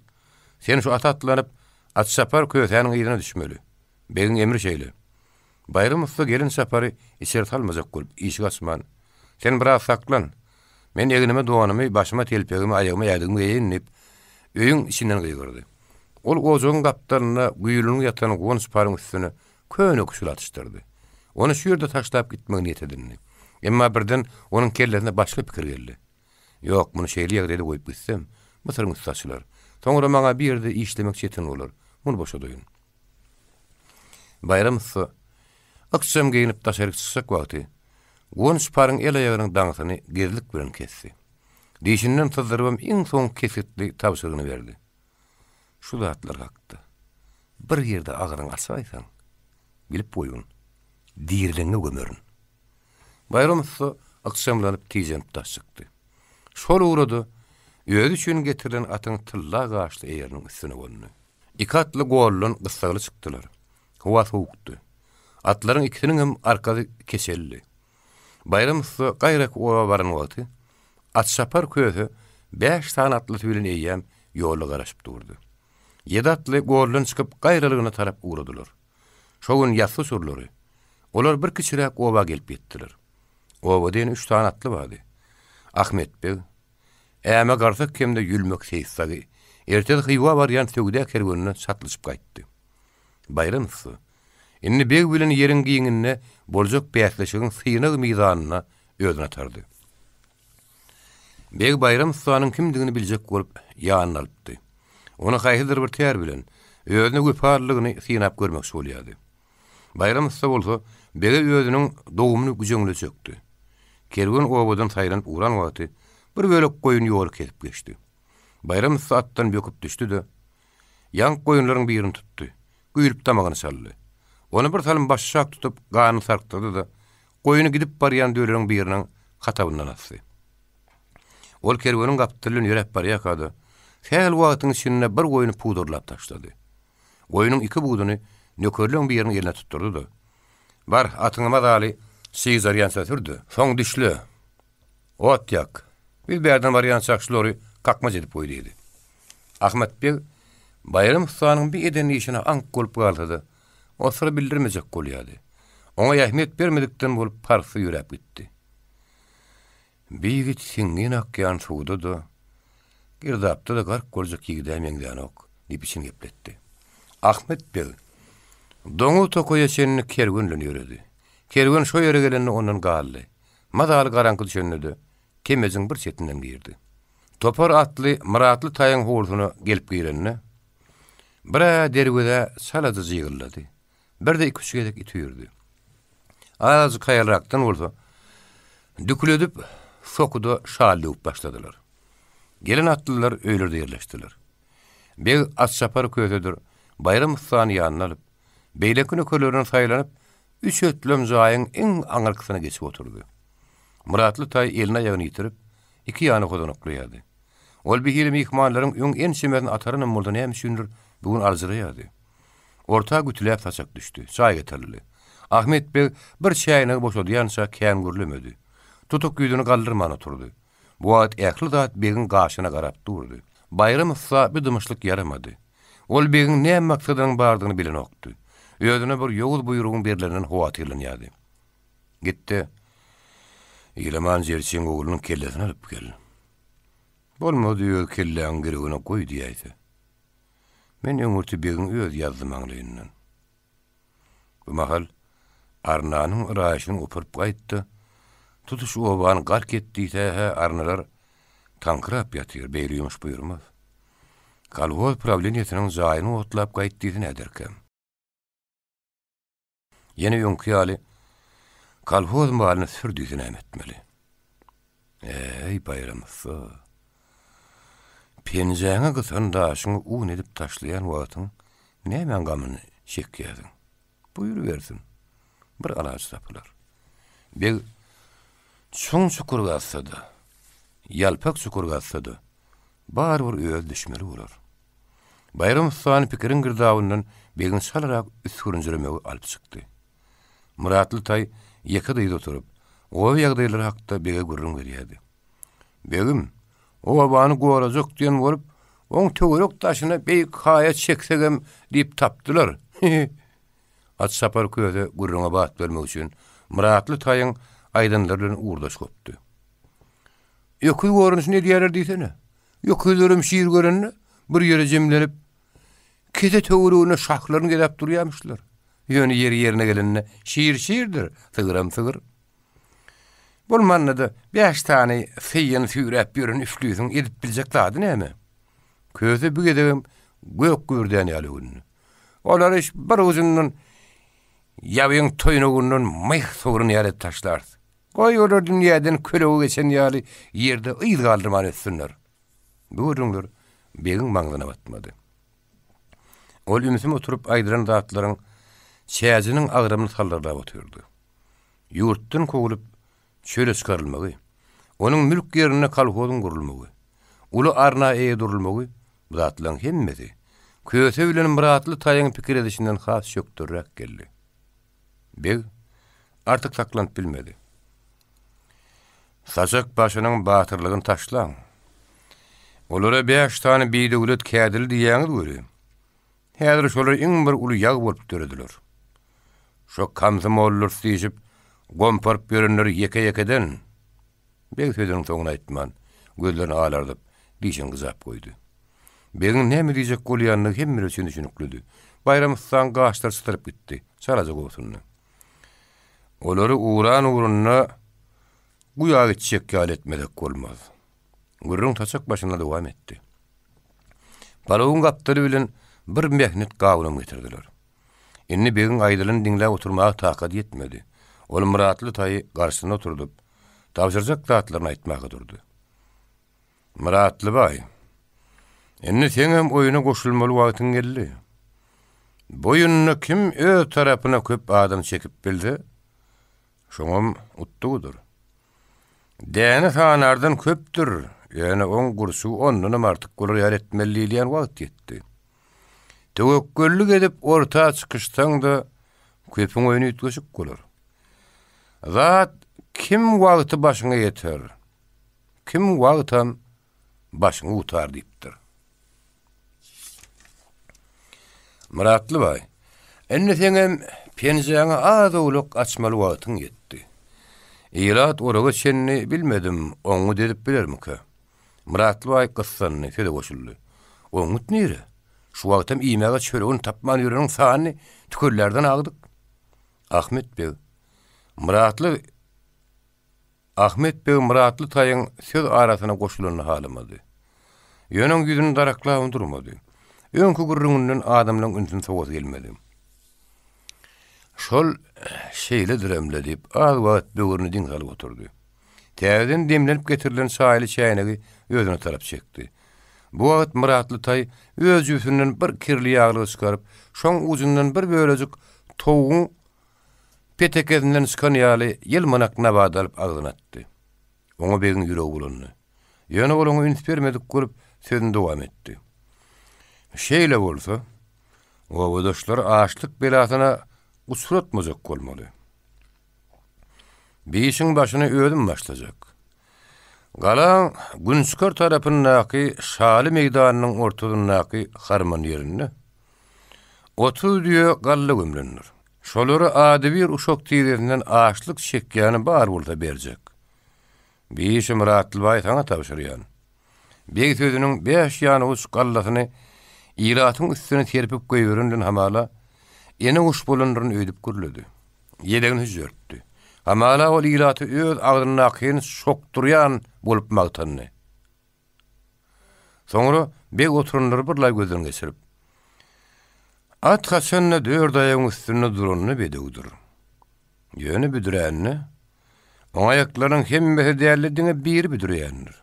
Sen şu ata atlanyp, atçapar Kösäniň yzyna düşmeli. Begiň emri şeýle. Baýram ussa gelin çapary içeri salmajak bolup, işigi açman, Sen biraz saklan. Men egnime donumy, başyma telpegimi, aýagyma ädigimi geýeýin diýip, öýüň içinden gygyrdy. Ol ojagyň gapdalynda güýlünip ýatan guwanç paryň üstüne köne küşül atyşdyrdy. Ony şu ýerde taşlap gitmegi niýet edindi. Emma birden onuň kellesine başga pikir geldi. Ýok, muny şeýle ýagdaýda goýup gitsem, bu syryň üsti açylar. Soňra maňa bir ýerde işlemek çetin bolar. Muny boşadaýyn. Baýram ussa ykjam geýnip daşaryk çykjak wagty, Guwanç paryň el-aýagynyň daňysyny gezlik bilen kesdi. Dişinden syzdyrybam iň soňky kesgitli tabşyrygyny berdi. Şu zatlar hakda bir ýerde agzyňy açaýsaň, bilip goýgun, diriligiňe gömerin. Baýram ussa ykjamlanyp, tijenip daş çykdy. Şol ugra-da özi üçin getirilen atyň tylla gaşly eýeriniň üstüne gondy. Iki atly goldan gyssagly çykdylar. Howa sowukdy. Atlaryň ikisiniňem arkasy keçeldi. Baýram ussa gaýraky oba baran wagty, atçapar Köse bäş sany atlysy bilen eýýäm ýolda garaşyp durdy. Ýedi atly goldan çykyp gaýralygyna tarap ugradylar. Şo gün ýassy uçurlary. Olar bir kiçiräk oba gelip ýetdiler. Obada ýene üç sany atly bardy. Ahmet beg, Äme garsak hem-de Ýülmek seýis dagy ertesi Hywa barýan söwda kerwenine çatlyşyp gaýtdy. Baýram ussa, indi beg bilen ýeriň giňinde boljak bäsleşigiň synag mizanyna özüni atardy. Beg Baýram ussanyň kimdigini biljek bolup, ýanyna alypdy. Ony haýsydyr bir tär bilen, özüne wepalylygyny synap görmekçi bolýardy. Baýram ussa bolsa, bege özüniň dogumly güjeňlejekdi. Kerwen obadan saýlanyp ugran wagty, Bir bölek goýun ýoly kesip geçdi. Baýram ussa atdan böküp düşdi-de, ýaňky goýunlaryň birini tutdy. Güýlüp damagyny çaldy. Ony bir salym başyşak tutup, ganyny sarkdyrdy-da, goýuny gidip barýan düýeleriň biriniň hatabyndan asdy. Ol kerweniň gapdaly bilen ýöräp barýarka-da, sähel wagtyň içinde bir goýuny pudurlap taşlady. Goýnuň iki buduny nökerleň biriniň eline tutdurdy-da, Bar, atyňy mazaly çygjarýança sür-de, soň düşle, ot ýak. Biz bärden barýançak şulary kakmaç edip goý diýdi. Ahmet beg Baýram ussanyň bi eden işine aňk bolup galsa-da, o syry bildirmejek bolýardy. Oňa ähmiýet bermedikden bolup parhsyz ýöräp gitdi. Bi ýigit siňňin akýan suwda-da, girdapda-da gark boljak ýigide meňzänok, diýip içini gepletdi. Ahmet beg doňuz tokaýa çenli kerwen bilen ýöredi. Kerwen şo ýere gelende ondan galdy. Mazaly garaňky düşende-de, kemejiň bir çetinden girdi. Topar atly Myratly taýyň howlusyna gelip girende, bir-ä derwezä çalaja jygyllady. Bir-de iküç gezek it üýrdi. Azajyk haýalrakdan bolsa, düküledip, sokuda şal döwüp başladylar. Gelen atlylar öýlerde ýerleşdiler. Beg atçapar kösedir Baýram ussany ýanyna alyp, beýleki nökerlerden saýlanyp, üç ötlem jaýyň iň aňyrkysyna geçip oturdy. Myratly taý elini-aýagyny ýitirip, iki ýana hozanaklaýardy. Ol bir hili myhmanlaryň öň ençemesini ataranam bolsa näme üçindir, bu gün aljyraýardy. Orta gütüläp saçak düşdi. Çaý getirildi. Ahmet beg bir çäýnegi boşadýança kän gürlemedi. Tutuk ýüzüni galdyrman oturdy. Bu wagt ähli zat begiň gaşyna garap durdy. Baýram ussa bu dymyşlyk ýaramady. Ol begiň näme maksadynyň bardygyny bilenokdy. Özüne bir ýowuz buýrugyň berleninden howatyrlanýardy. Git-de, Ilaman jerçiň oglunyň kellesini alyp gel. Bolmady öz kelläňi girewine goý diýäýse. Men öňürti begiň özi ýazdy maňlaýyndan. Bu mahal Arnanyň yraýşyny opuryp gaýt-da, tutuş obany gark et diýse-hä arnalar taňkyrap ýatyr, beýle ýumuş buýurmaz. Kolhoz prawleniýesiniň jaýyny otlap gaýt diýse näderkäm? Ýene öňki ýaly kolhoz malyny sür diýse näme etmeli? Eý, Baýram ussa! Penjäňe gysan daşyňy un edip taşlaýan wagtyň nämäň gamyny çekýärsiň? Buýrubersin, bir alaç tapylar. Beg çuň çukur gazsa-da, ýalpak çukur gazsa-da, barybir özi düşmeli bolar. Baýram ussany pikiriň girdabyndan begiň çalarak üsgürinjiremegi alyp çykdy. Myratly taý ýeke dyz oturyp, oba ýagdaýlary hakda bege gürrüň berýärdi. Begim, obany gorajak diýen bolup, oň töwerek daşyna beýik haýat çeksegem diýip tapdylar. Hi-hi. At çapar köse gürrüňe bat bermek üçin Myratly taýyň aýdanlary bilen ugurdaş gopdy. Öküz goranyşyny edýärler diýsene. Öküzlerem şir görende bir ýere jemlenip, kese töwereginde şahlaryny gezäp durýarmyşlar. Ýöne ýeri ýerine gelende şir şirdir, sygyram sygyr. Bolmanda-da bäş sany syýany süýräp ýören üflüsiň edip biljek zady näme? Köse bu gezegem gök gübürdän ýaly öwündi. Olary bir ujundan ýabyň toýnagyndan myh sogran ýaly edip taşlarys. Goý, olar dünýäden kölege geçen ýaly ýerde yz galdyrman ötsünler. Bu gürrüňler begiň maňzyna batmady. Ol ümsüm oturyp aýdylan zatlaryň çäjiniň agramyny saldyrlap otyrdy. Ýurtdan kowulyp, çöle çykarylmagy, onuň mülk ýerinde kolhozyň gurulmagy, uly arna eýe durulmagy bu zatlaryň hemmesi Köse bilen Myratly taýyň pikir edişinden has çökderräk geldi. Beg artyk saklanyp bilmedi. Saçak başynyň batyrlygyny taşlaň. Olara bäş sany bidöwlet kädili diýýäňiz weli, häzir şolar iň bir uly ýag bolup dörediler. Şo komsomollar diýşip, gomparyp ýörenleri ýeke-ýekeden, Beg sözüniň soňuny aýtman, gözlerini alardyp, dişini gyjap goýdy. Begiň näme diýjek bolýandygy hemmeler üçin düşüniklidi. Baýram ussaň gaşlary çytylyp gitdi, çalaja gobsundy. Olary uran ugrunda guýa gitjek ýaly etmesek bolmaz. Gürrüň saçak başynda dowam etdi. Palawyň gapdaly bilen bir mähnet gawunam getirdiler. Indi begiň aýdylany diňläp oturmaga takady ýetmedi. Ol Myratly taýy garşysynda oturdyp, tabşyrjak zatlaryny aýtmaga durdy. Myratly baý, indi seňem oýuna goşulmaly wagtyň geldi. Bu oýunda kim öz tarapyna köp adam çekip bilse, şoňam utdugydyr. Däne sanardan köpdür, ýöne oň gurçugy ondanam artyk bolar ýaly etmeli diýilýän wagt ýetdi. Töwekgellik edip orta çykyşsaň-da, köpüň oýny üýtgeşik bolar. Zat kim wagty başyňa ýeter, kim wagtam başyňy gutar diýipdir. Myratly baý, indi seňem penjäňi az-owlak açmaly wagtyň ýetdi. Ilat oraga çenli bilmedim, oňňut edip bilermikä? Myratly baý gyssandy, söze goşuldy. Oňňut nire? Şu wagtam iýmäge çöregini tapman ýöreniň sanyny tükellerden agdyk. Ahmet beg, Myratly Ahmet beg Myratly taýyň söz arasyna goşulanyny halamady. Ýöne oň ýüzüni daraklabam durmady. Öňki gürrüňinden adamlaň ünsüni sowasy gelmedi. Şol şeýledirem-le diýip, az wagt böwrüni diň salyp oturdy. Täzeden demlenip getirilen çaýly çäýnegi özüne tarap çekdi. Bu wagt Myratly taý öz jübüsinden bir kirli ýaglygy çykaryp, şoň ujundan bir bölejik towugyň Petekesinden çykan ýaly ýylmanak nabat alyp agzyna atdy. Oňa begiň ýüregi bulandy. Ýöne ol oňa üns bermedik bolup, sözüni dowam etdi. Şeýle bolsa, obadaşlary açlyk belasyna uçratmajak bolmaly. Bi işiň başyny özüm başlajak. Galaň günçykar tarapyndaky şaly meýdanynyň ortasyndaky harman ýerinde 30 düýe galla gömlendir. Şolary adybir uşak tiresinden açlyk çekýäni bar bolsa berjek. Bi işi Myratly baý saňa tabşyrýan. Beg sözüniň bäş ýanawuç gallasyny ilatyň üstüne serpip goýberenden hamala ene guş bolandyryn öýdüp gürledi. Ýelegini hüžžertdi. Hamala ol ilaty öz agzyndakyny çokdurýan bolup magtandy. Soňra beg oturanlary birlaý gözden geçirip, At haçan-da dört aýagyň üstünde duranda bedewdir. Ýöne büdrände, oň aýaklarynyň hemmesi däl-de diňe biri büdreýändir.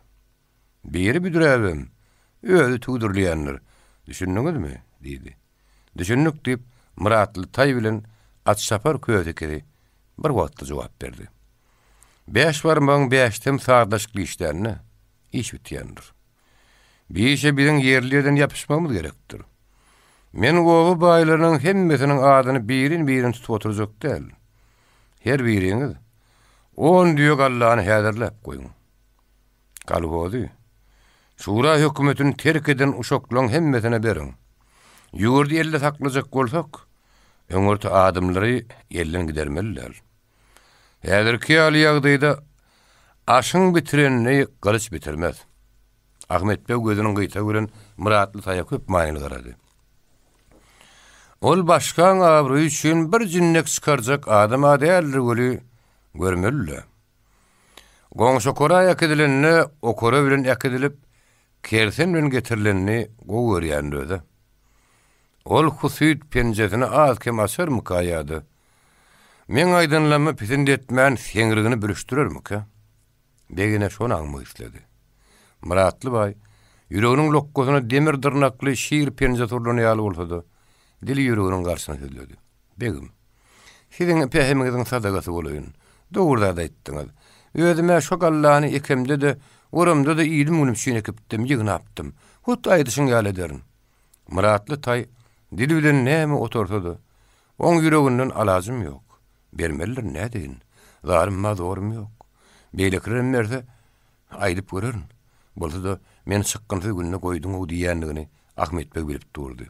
Biri büdräbem, özi tüwdürilýändir. Düşündiňizmi? diýdi. Düşündik, diýip, Myratly taý bilen Atçapar kösekesi bir wagtda jogap berdi. Bäş barmagyň bäşisem sazlaşykly işlände, iş bitýändir. Bi işe biziň ýerli-ýerden ýapyşmagymyz gerekdir. Men oba baýlarynyň hemmesiniň adyny birin-birin tutup oturjak däl. Her biriňiz on düýe gallany häzirläp goýuň. Kolhozy, şura hökümetini terk eden uşaklaň hemmesine beriň. Ýurdy elde saklajak bolsak, öňürti adamlary elden gidermeli däl. Häzirki ýaly ýagdaýda aşyň bitirenini gylyç bitirmez. Ahmet beg gözüniň gyýtagy bilen Myratly taýa köp manyly garady. Ol başgaň abraýy üçin bir jinnek çykarjak adam-a däldir weli, görmeli-le. Goňşy okara äkidilende okara bilen äkidilip, kersen bilen getirilenini gowy görýändir öz-ä. Ol husyt penjesini az-kem açarmyka ýa-da meň aýdanlaryma pisint etmän seňrigini bürüşdirermikä? Beg ine şony aňmak isledi. Myratly baý, ýüreginiň lokgasyna demir dyrnakly şir penjesi urlan ýaly bolsa-da, dili ýüreginiň garşysyna sözledi. Begim, siziň pähimiňiziň sadagasy bolaýyn. Dogry zat aýtdyňyz. Özüm-ä şo gallany ekemde-de, oramda-da ilim-günüm üçin ekipdim, ýygnapdym. Hut aýdyşyň ýaly ederin. Myratly taý dili bilen näme otarsa-da, oň ýüreginden alajym ýok. Bermelidir, nädeýin? Zarym-a zorum ýok. Beýlekilerem berse, aýdyp görerin. Bolsa-da, meni çykgynsyz günde goýduň-ow diýýändigini Ahmet beg bilip durdy.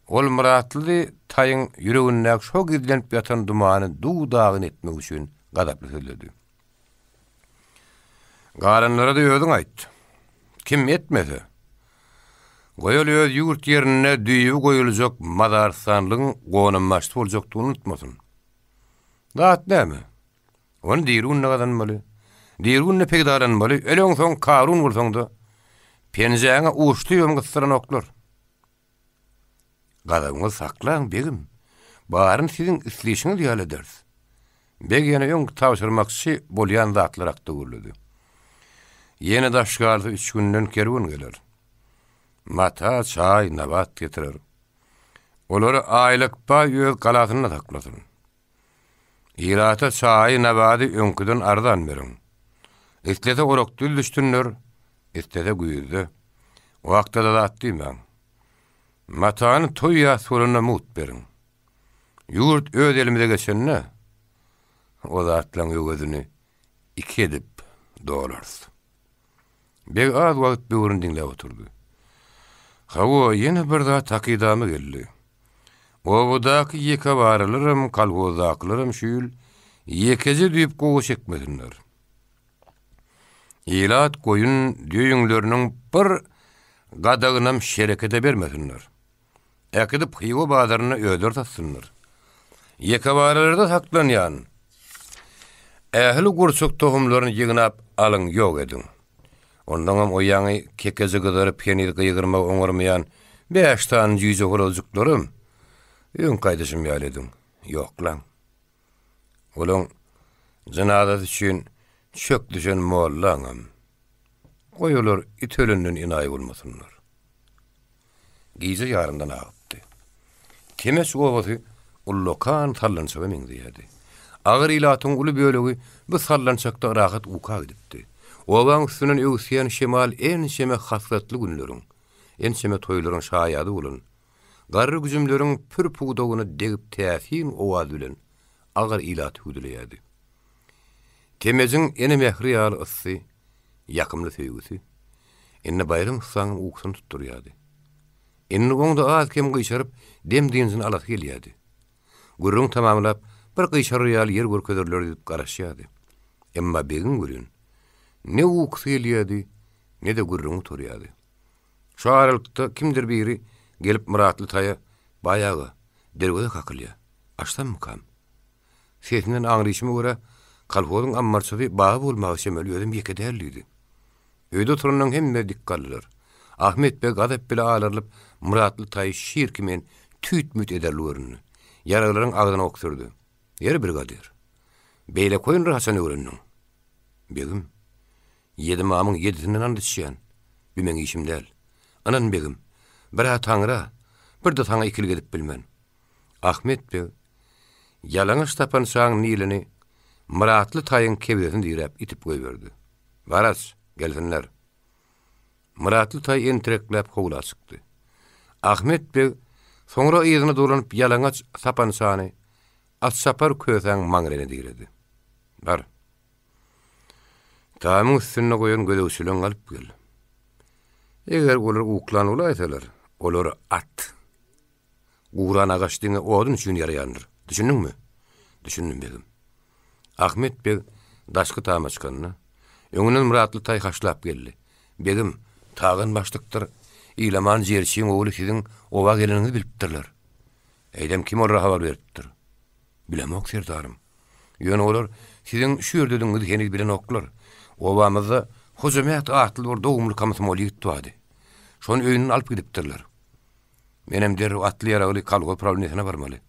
Ol Myratly taýyň ýüregindäki şo gizlenip ýatan dumany duw-dagyn etmek üçin gazaply sözledi. Galanlara-da özüň aýt. Kim etmese, goý ol öz ýurt ýerinde düýbi goýuljak mazarystanlygyň gonambaşysy boljakdygyny unutmasyn. Zat näme? Ony diri günde gazanmaly. Diri günde peýdalanmaly. Öleňsoň Karun bolsaň-da, penjäňe uçlybam gysdyranoklar. Gazabyňyzy saklaň, begim. Baryny siziň isleýşiňiz ýaly ederis. Beg ýene öňki tabşyrmakçy bolýan zatlar hakda gürledi. Ýene daş galsa üç günden kerwen geler. Mata, çaý, nabat getirer. Olary Aýlyk baý öz galasynda saklasyn. Ilata çaýy, nabady öňküden arzan beriň. Islese orak düz düşsünler, islese güýzde. O hakda-da zat diýmäň. Matany toý-ýas bolanda mugt beriň. Ýurt öz elimize geçende, o zatlaň öwezini iki edip dolarys. Beg az wagt böwrüni diňläp oturdy. Hawa, ýene bir zat hakydama geldi. Obadaky ýekebaralarym, kolhozdakylaram şu ýyl ýekeje düýp gowa çekmesinler. Ilat goýun düýeýüňleriniň bir gadagynam şerekete bermesinler. Äkidip Hywa bazarynda özleri satsynlar. Ýekebaralarda saklanýan ähli gurçuk tohumlaryny ýygnap alyň ýok ediň. Ondaňam o ýaňy kekeje gyzaryp heniz gygyrmagy oňarmaýan bäş sany jüýje horazjyklaram öňki aýdyşym ýaly ediň, ýoklaň. Olaň jynazasy üçin çök düşen mollaňam, goý olar it ölenden enaýy bolmasynlar. Gije ýarymdan agypdy. Temeç obasy ullakan sallançaga meňzeýärdi. Agyr ilatyň uly bölegi bu sallançakda rahat uka gidipdi. Obaň üstünden öwüsýän şemal ençeme hasratly günleriň, ençeme toýlaryň şaýady bolan, garry güjümleriň pür-pudagyna degip täsin owaz bilen agyr ilaty hüwdüleýärdi. Temejiň ene mähri ýaly ysy, ýakymly söýgüsi indi Baýram ussaňam ukusyny tutdurýardy. Indi oň-da az-kem gyşaryp, dem-dynjyny alasy gelýärdi. Gürrüň tamamlap, bir gyşarar ýaly ýer görkezerler diýip garaşýardy. Emma begiň welin, ne ukusy gelýärdi, ne-de gürrüňi gutarýardy. Şu aralykda kimdir biri gelip Myratly taýa, Baý aga, derweze kakylýar. Açsammykam? Sesinden aňryşyma görä, kolhozyň ammarçysy Baba bolmaga çemeli, özem ýeke däl diýdi. Öýde oturanlaryň hemmesi dik galdylar. Ahmet beg gazap bile alarylyp, Myratly taýy şir kimin tüýt-müýt ederli göründi. Ýaraglaryň agzyna ok sürdi. Ýeri brigadir, beýle koýunlary haçan öwrendiň? Begim, ýedi mamyň ýedisinden ant içýän, bu meň işim däl. Ynan begim, bir-ä Taňra, bir-de saňa ikilik edip bilmen. Ahmet beg ýalaňaç tapançaň nilini Myratly taýyň kebzesini diräp itip goýberdi. Bar aç, gelsinler. Myratly taý entirekläp howla çykdy. Ahmet beg soňra yzyna dolanyp ýalaňaç sapançany Atçapar kösäň maňryna diredi. Bar. Tamyň üstünde goýan gözegçileňi alyp gel. Eger olar uklan bolaýsalar, olary at. Guran agaç diňe odun üçin ýaraýandyr. Düşündiňmi? Düşündim, begim. Ahmet beg daşky tama çykanda, öňünden Myratly taý haşlap geldi. Begim, Tagan başlykdyr. Ilaman jerçiň ogly siziň oba geleniňizi bilipdirler. Eýsem, kim olara habar beripdir? Bilemok, serdarym. Ýöne olar siziň şu ýerdedigiňizi heniz bilenoklar. Obamyzda Hojamät atly bir dogumly komsomol ýigit bardy. Şony öýünden alyp gidipdirler. Menem derrew atly-ýaragly kolhoz prawleniýesine barmaly.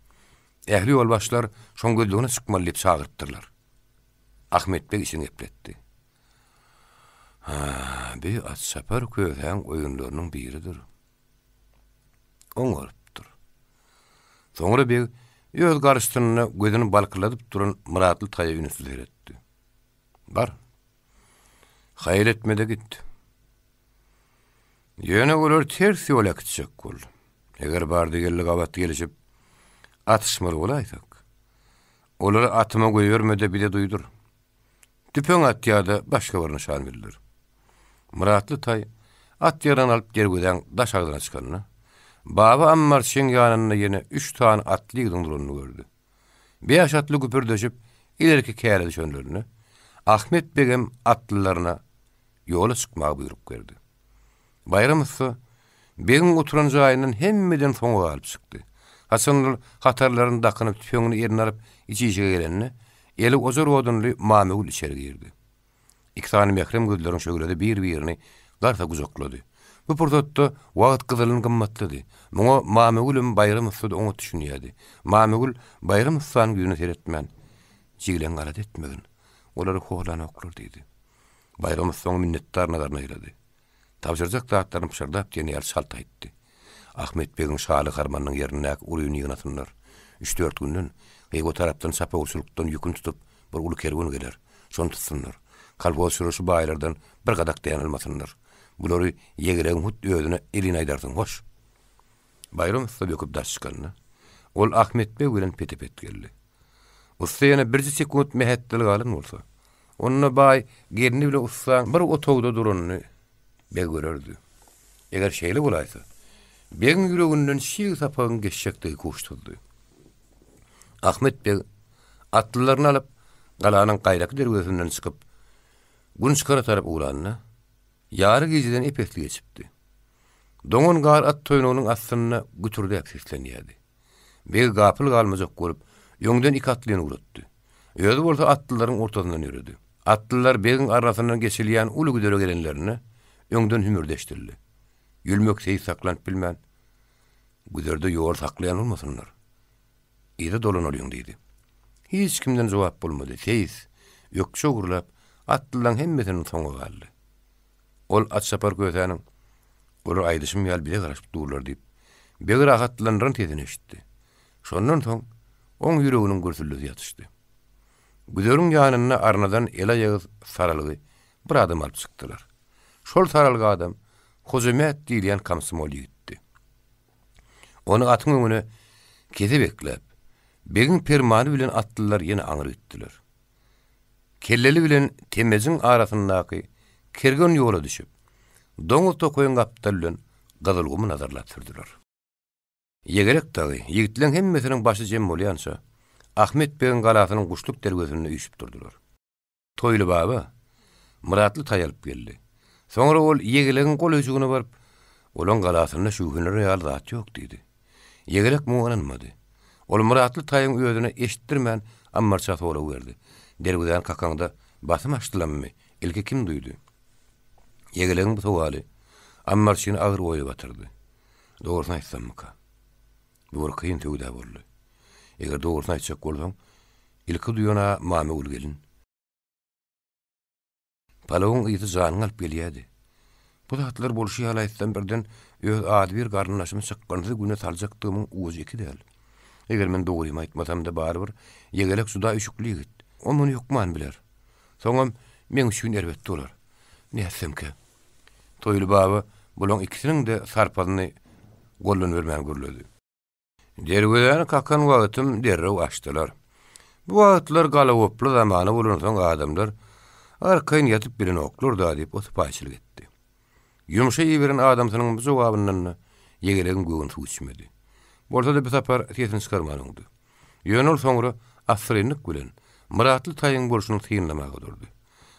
Ähli ýolbaşçylar şoň gözlegine çykmaly diýip çagyrypdyrlar. Ahmet beg içini gepletdi. Hä, bi atçapar kösäň oýunlarynyň biridir. Oňarypdyr. Soňra beg öz garşysynda gözüni balkyladyp duran Myratly taýa ünsli seretdi. Bar. Haýal etme-de git. Ýöne olar ters ýol äkitjek bol. Eger bardy-geldi gabat gelişip, atyşmaly bolaýsak, olary atyma goýberme-de bize duýdur. Tüpeň at ýa-da başga bir nyşan bildir. Myratly taý at ýaragyny alyp derwezäň daş agzyna çykanda, Baba ammarçyň ýanynda ýene üç sany atly ýigidiň duranyny gördi. Bäş atly güpürdeşip ilerki käre düşenlerinde, Ahmet begem atlylaryna ýola çykmagy buýruk berdi. Baýram ussa begiň oturan jaýyndan hemmeden soňa galyp çykdy. Haçan ol hatarlaryny dakynyp, tüpeňini eline alyp, iç işige gelende, eli ojar odunly Mamegül içeri girdi. Iki sany mährem gözleriň şöhlesi bir-birini garsa gujaklady. Bu pursatda wagt gyzylyn gymmatlydy. Muňa Mamegülem Baýram ussa-da oňat düşünýärdi. Mamegül Baýram ussanyň ýüzüne seretmän, Jigleň alada etmegin. Olary horlanoklar diýdi. Baýram ussa oňa minnetdar nazaryny aýlady. Tabşyrjak zatlaryny pyşyrdap diýen ýaly çalt aýtdy. Ahmet begiň şaly harmanynyň ýerindäki uryny ýygnasynlar. Üç-dört günden, Hywa tarapdan çapawulçylykdan ýüküni tutup, bir uly kerwen geler. Şony tutsunlar. Kolhozçylar şu baýlardan bir gadak däne almasynlar. Bulary ýegelegiň hut özüne elin aýdarsyň, hoş! Baýram ussa böküp daş çykanda, ol Ahmet beg bilen pete-pet geldi. Ussa ýene birje sekunt mähetdel galan bolsa, onda baý gelni bilen ussaň bir otagda duranyny beg görerdi. Eger şeýle bolaýsa, begiň ýüreginden çig sapagyň geçjekdigi kuşdurdy. Ahmet beg atlylaryny alyp, galanyň gaýraky derwezesinden çykyp, gün çykara tarap ugranda, ýary gijeden ep-esli geçipdi. Doňan gar at toýnagynyň astynda gütürdäp seslenýärdi. Beg gapyl galmajak bolup, öňden iki atlyny ugratdy. Özi bolsa atlylaryň ortasyndan ýöredi. Atlylar begiň arasyndan geçilýän uly güzere gelenlerinde, öňden hümürdi eşidildi. Ýülmek seýis saklanyp bilmän, Güzerde ýol saklaýan bolmasynlar. Yza dolanalyň diýdi. Hiç kimden jogap bolmady. Seýis, ökje ogurlap, atlylaryň hemmesiniň soňy galdy. Ol atçapar kösäniň, Olar aýdyşym ýaly bize garaşyp durlar diýip, begi rahatlandyran sesini eşitdi. Şondan soň, oň ýüreginiň gürsüldisi ýatyşdy. Güzeriň ýanynda arnadan el-aýagy saralgy bir adam alyp çykdylar. Şol saralgy adam Hojamät diýilýän komsomol ýigitdi. Ony atyň öňüne kese bekläp, begiň permany bilen atlylar ýene aňry gitdiler. Kelleli bilen Temejiň arasyndaky kerwen ýola düşüp, doňuz tokaýyň gapdaly bilen Gyzylgumy nazarlap sürdüler. Ýegerek dagy, ýigitleň hemmesiniň başy jem bolýança, Ahmet begiň galasynyň guşluk derwezesinde üýşüp durdular. Toýly baba Myratly taý alyp geldi. Soňra ol Ýegelegiň gol öýjügine baryp, Olaň galasynda şüwhener ýaly zat ýok diýdi. Ýegelek muňa ynanmady. Ol Myratly taýyň özüne eşitdirmän Ammarça sorag berdi. Derwezäni kakaňda basym açdylammy, ilki kim duýdy? Ýegelegiň bu sowaly Ammarçyny agyr oýa batyrdy. Dogrusyny aýtsammyka? Bu bir kyn söwda boldy. Eger dogrusyny aýtjak bolsaň, ilki duýan-a Mamagül gelin. Palawyň ysy janyňy alyp gelýärdi. Bu zatlary bolşy ýaly aýtsam birden öz adybir garyndaşymy çykgynsyz güne saljakdygymyň ujy iki däl. Eger men dogrymy aýtmasam-da barybir Ýegelek juda üşükli ýigit. O muny hökman biler. Soňam meň üçin erbet bolar. Nätsemkä? Toýly baba bulaň ikisiniň-de sarpasyny goldan bermän gürledi. Derwezäni kakan wagtym derrew açdylar. Bu wagtlar galagoply zamana bolansoň adamlar arkaýyn ýatyp bilenoklar-da diýip, o sypaýyçylyk etdi. Ýumşa iberen adamsynyň bu jogabyndan-da ýegelegiň göwni suw içmedi. Bolsa-da bu sapar sesini çykarman oňdy. Ýöne ol soňra assyrynlyk bilen Myratly taýyň bolşuny synlamaga durdy.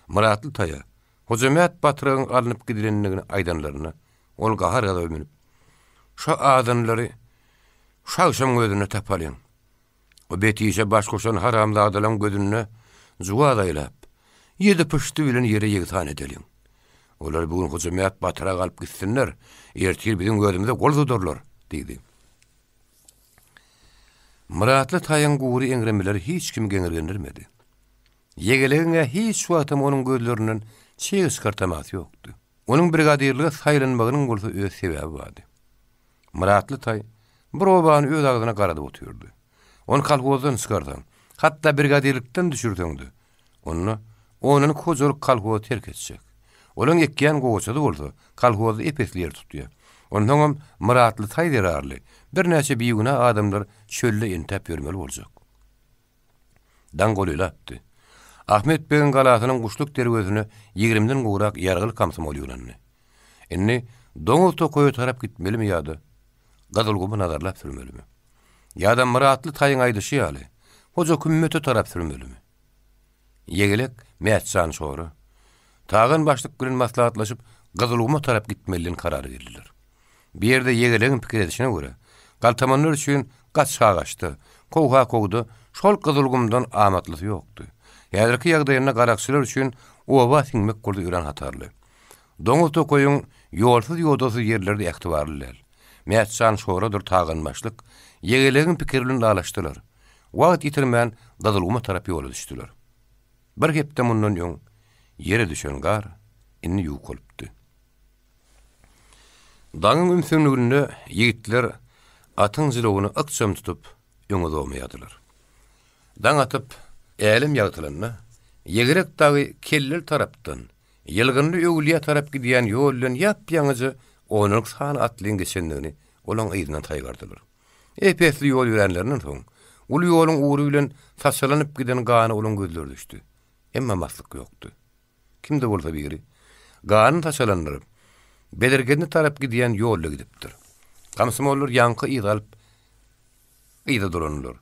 Myratly taýa Hojamät batyryň alnyp gidilendigini aýdanlarynda, ol gahar-gazaba münüp, Şo adamlary şu agşamyň özünde tapalyň. O bet işe baş goşan haramzadalaň gözünde juwaz aýlap, ýedi pyşdy bilen ýere ýegsan edeliň. Olar bu gün Hojamät batyra galyp gitsinler, ertir biziň özümize gol uzadarlar, diýdi. Myratly taýyň gury eňremeleri hiç kimi geňirgendirmedi. Ýegelegiň-ä hiç wagtam onuň gözlerinden çyg çykartamasy ýokdy. Onuň brigadirlige saýlanmagynyň bolsa öz sebäbi bardy. Myratly taý bir obany öz agzyna garadyp otyrdy. Ony kolhozdan çykarsaň, hatda brigadirlikden düşürseň-de, onda ondan hojalyk kolhozy terk etjek. Olaň ekýän gowaçasy bolsa kolhozda ep-esli ýer tutýar. Onsoňam Myratly taý zerarly birnäçe bigünä adamlar çölde entäp ýörmeli boljak. Daň golaýlapdy. Ahmet begiň galasynyň guşluk derwezesine ýigrimden gowrak ýargyly komsomol ýygnandy. Indi doňuz tokaýa tarap gitmelimi ýa-da Gyzylgumy nazarlap sürmelimi? Ýa-da Myratly taýyň aýdyşy ýaly, Hoja kümmete tarap sürmelimi? Ýegelek Mätjan şora, Tagan başlyk bilen maslahatlaşyp Gyzylguma tarap gitmeli diýen karara geldiler. Bu ýerde ýegelegiň pikir edişine görä, galtamanlar üçin gaçha-gaçda, kowha-kowda şol Gyzylgumdan amatlysy ýokdy. Häzirki ýagdaýynda garakçylar üçin oba siňmek bolsa örän hatarly. Doňuz tokaýyň ýolsuz-ýodasyz ýerleri-de ähtibarly däl. Mätjan şoradyr Tagan başlyk ýegelegiň pikiri bilen ylalaşdylar. Wagt ýitirmän Gyzylguma tarap ýola düşdüler. Bir hepde mundan öň. Ýere düşen gar indi ýukalypdy. Daňyň ümsümliginde ýigitler atyň jylawyny ykjam tutup, öňe zowmaýardylar. Daň atyp, älem ýagtylanda, Ýegerek dagy Kellel tarapdan, Ýylgynly öwlüýä tarap gidýän ýol bilen ýap-ýaňyja onluk sany atlyň geçendigini olaň yzyndan saýgardylar. Ep-esli ýol ýöränlerinden soň, uly ýoluň ugry bilen saçalanyp giden gana olaň gözleri düşdi. Emma maslyk ýokdy. Kim-de bolsa biri, ganyny saçalandyryp, Bezirgenine tarap gidýän ýolda gidipdir. Komsomollar ýaňky yzy alyp, yza dolandylar.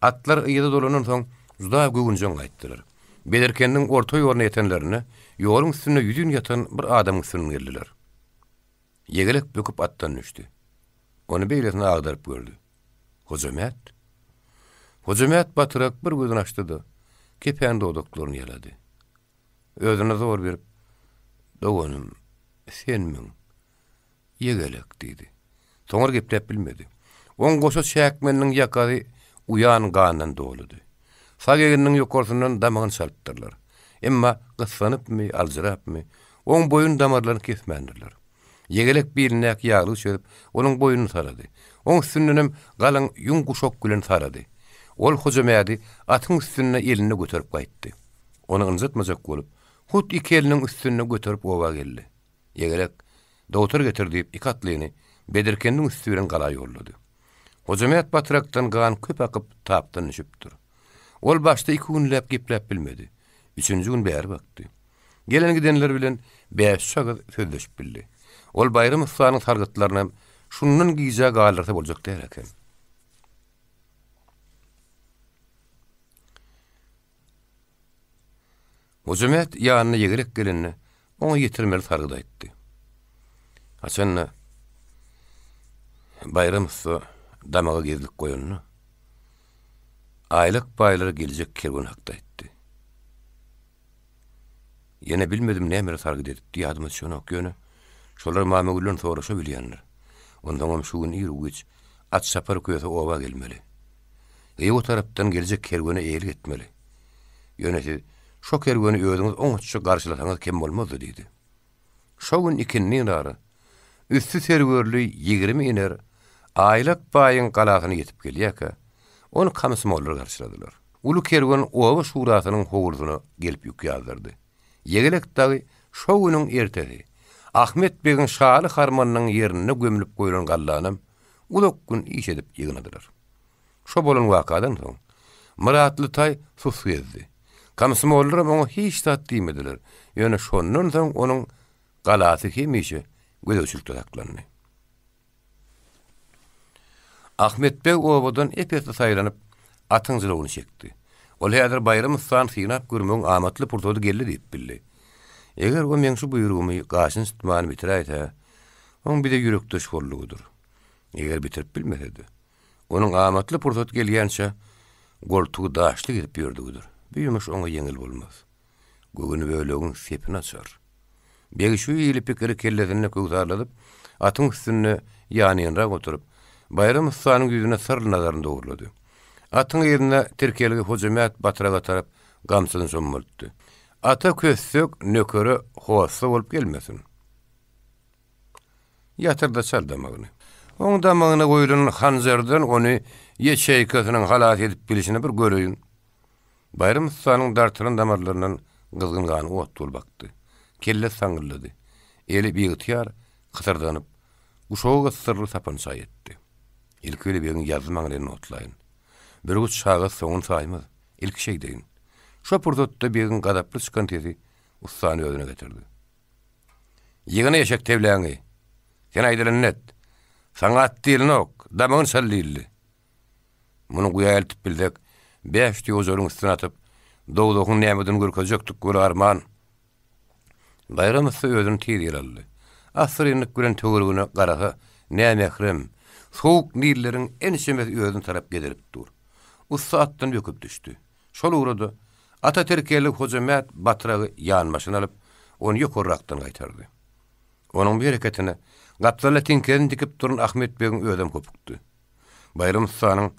Atlar yza dolanansoň, juda göwünjeň gaýtdylar. Bezirkeniniň orta ýoluna ýetenlerinde, ýoluň üstünde ýüzin ýatan bir adamyň üstünden geldiler. Ýegelek böküp atdan düşdi. Ony beýlesine agdaryp gördi. Hojamät? Hojamät batyrak bir gözüni açdy-da, kepän dodaklaryny ýalady. Özüne zor berip, Doganym, senmiň? Ýegelek, diýdi. Soňra gepläp bilmedi. Oň goşa çäkmeniniň ýakasy uýan gandan doludy. Sag egniniň ýokarsyndan damagyny çalypdyrlar. Emma gyssanypmy, aljyrapmy, oň boýun damarlaryny kesmändirler. Ýegelek bilindäki ýaglygy çözüp, onuň boýnuny sarady. Oň üstündenem galyň ýüň guşak bilen sarady. Ol Hojamädi atyň üstünde elinde göterip gaýtdy. Ony ynjytmajak bolup, hut iki eliniň üstünde göterip oba geldi. Ýegelek, Dogtor getir diýip, iki atlyny Bedirkendiň üsti bilen gala ýollady. Hojamät batrakdan gan köp akyp, tapdan düşüpdir. Ol başda iki günläp gepläp bilmedi. Üçünji gün bäri bakdy. Gelen-gidenler bilen bäş-üç agyz sözleşip bildi. Ol Baýram ussanyň sargytlarynam şundan gijä galdyrsa boljak däl eken. Hojamät ýanyna ýegerek gelende, oňa ýetirmeli sargydy aýtdy. Haçan-da, Baýram ussa damaga gezlik goýanda, Aýlak baýlara geljek kerwen hakda aýtdy. Ýene bilmedim nämeler sargyt edipdi, ýadyma düşenok, ýöne şolar Mamagülden soraşa bilýändir. Onsoňam şu gün iru-giç at çapar köse oba gelmeli. Hywa tarapdan geljek kerwene eýelik etmeli. Ýöne siz şo kerweni özüňiz oňatja garşylasaňyz kem bolmazdy diýdi. Şo gün ikindin ara, üsti serwerli 20 iner Aýlak baýyň galasyna ýetip gelýärkä, ony komsomollar garşyladylar. Uly kerwen oba şurasynyň howlusyna gelip ýük ýazdyrdy. Ýegelek dagy şo günüň ertesi Ahmet begiň şaly harmanynyň ýerinde gömlüp goýlan gallanam uzak gün iş edip ýygnadylar. Şo bolan wakadan soň, Myratly taý sus gezdi. Komsomollaram oňa hiç zat diýmediler. Ýöne şondan soň onuň galasy hemişe gözegçilikde saklandy. Ahmet beg obadan ep-esli saýlanyp, atyň jylawyny çekdi. Ol häzir Baýram ussany synap görmegiň amatly pursady geldi diýip bildi. Eger o meň şu buýrugymy gaşyny çytman bitiräýse, oň bize ýürekdeş boldugydyr. Eger bitirip bilmese-de, onuň amatly pursat gelýänçä goltugy daşly gezip ýördügidir. Bu ýumuş oňa ýeňil bolmaz. Göwün bölegiň sepini açar. Beg şu hili pikiri kellesinde köwsarladyp, atyň üstünde ýanynrak oturyp, Baýram ussanyň ýüzüne syrly nazaryny dogurlady. Atyň yzynda tirkelgi Hojamät batyraga tarap gamçysyny çommaltdy. Ata kössek nökere hossa bolup gelmesin. Ýatyrda çal damagyny. Oň damagyna goýlan hanjardan ony ýeçeýkasynyň halas edip bilşini bir göreýin. Baýram ussanyň dartylan damarlaryndan gyzgyn gany ot bolup akdy. Kellesi saňňyldady. Eli biygtyýar kysyrdanyp, guşagy gysdyrly sapança ýetdi. Ilki bile begiň ýazzy maňlaýyny otlaýyn. Bürgüt çaga soňuny saýmaz. Ilki şeýdeýin. Şo pursatda begiň gazaply çykan sesi ussany özüne getirdi. Ýygyna eşek tebläňi. Sen aýdylanyny et. Saňa at diýlenok, damagyny çal diýildi. Muny guýa eltip bilsek, bäş düýe ojaryň üstüne atyp, dowzahyň nämedigini görkezjekdik weli arman. Baýram ussa özüni tiz ýere aldy. Assyrynlyk bilen töweregine garasa, nämährem, sowuk nilleriň ençemesi özüne tarap gezelip dur. Ussa atdan böküp düşdi. Şol ugrada ata tirkeli Hojamät batragy ýanbaşyna alyp, ony ýokarrakdan gaýtardy. Onuň bu hereketine gapdalda tiňkesini dikip duran Ahmet begiň özem hopukdy. Baýram ussanyň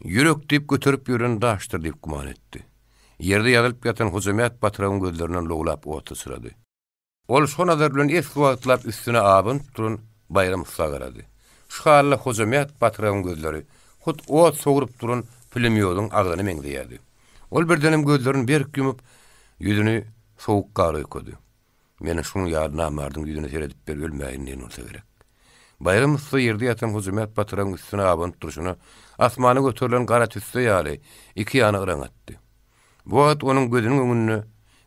ýürek diýip göterip ýören daşdyr diýip güman etdi. Ýerde ýazylyp ýatan Hojamät batyragyň gözlerinden lowlap ot syçrady. Ol şo nazar bilen esli wagtlap üstüne abanyp duran Baýram ussa garady. Şu halda Hojamät batyragyň gözleri hut ot sowrup duran pulemýodyň agzyna meňzeýärdi. Ol birdenem gözlerini berk ýumup, ýüzüni sowuk gara oýkady. Meniň şuň ýaly namardyň ýüzüne seredip bir ölmäýin diýen bolsa gerek. Baýram ussa ýerde ýatan Hojamät batyragyň üstüne abanyp durşuna, asmana göterilen gara tüsse ýaly, iki ýana yraň atdy. Bu wagt onuň gözüniň öňünde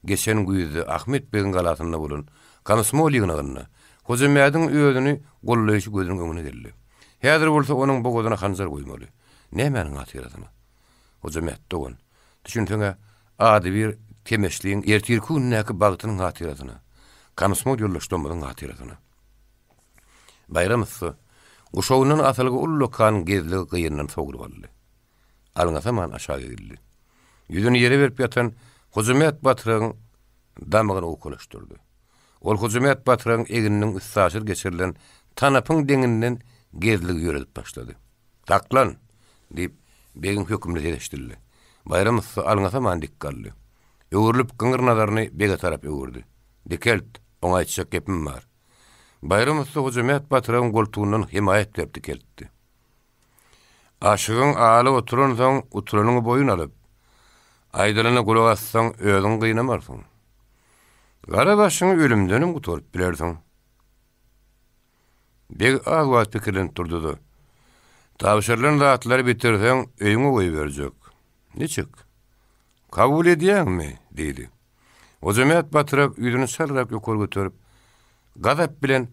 geçen güýzde Ahmet begiň galasynda bolan komsomol ýygnagynda Hojamädiň özüni gollaýşy gözüniň öňüne geldi. Häzir bolsa onuň bogazyna hanjar goýmaly. Nämäniň hatyrasyna? Hojamät dogan, düşünseň-ä, adybir Temeşliň ertirki gündäki bagtynyň hatyrasyna, komsomol ýoldaşlarymyzyň hatyrasyna. Baýram ussa guşagyndan asylgy ullakan gezligi gyýyndan sogrup aldy. Alňasaman aşak egildi. Ýüzüni ýere berip ýatan Hojamät batyragyň damagyny owkalaşdyrdy. Ol Hojamät batyragyň egniniň üstaşyr geçirilen tanapyň deňinden gezligi ýöredip başlady. Saklan! diýip, begiň hökümli sesi eşidildi. Baýram ussa alňasaman dik galdy. Öwrülip gyňyr nazaryny bege tarap öwürdi. Dikelt, oňa aýtjak gepim bar. Baýram ussa Hojamät batyragyň goltugyndan hemaýat berip dikeltdi. Aşygyň aly oturansoň, uturanyňy boýun alyp, aýdylana gulak assaň, özüňi gynamarsyň. Gara başyňy ölümdenem gutaryp bilersiň. Beg az wagt pikirlenip durdy-da, Tabşyrylan zatlary bitirseň, öýüňe goýberjek. Niçik? Kabul edýäňmi? diýdi. Hojamät batyrak ýüzüni çalarak ýokary göterip, gazap bilen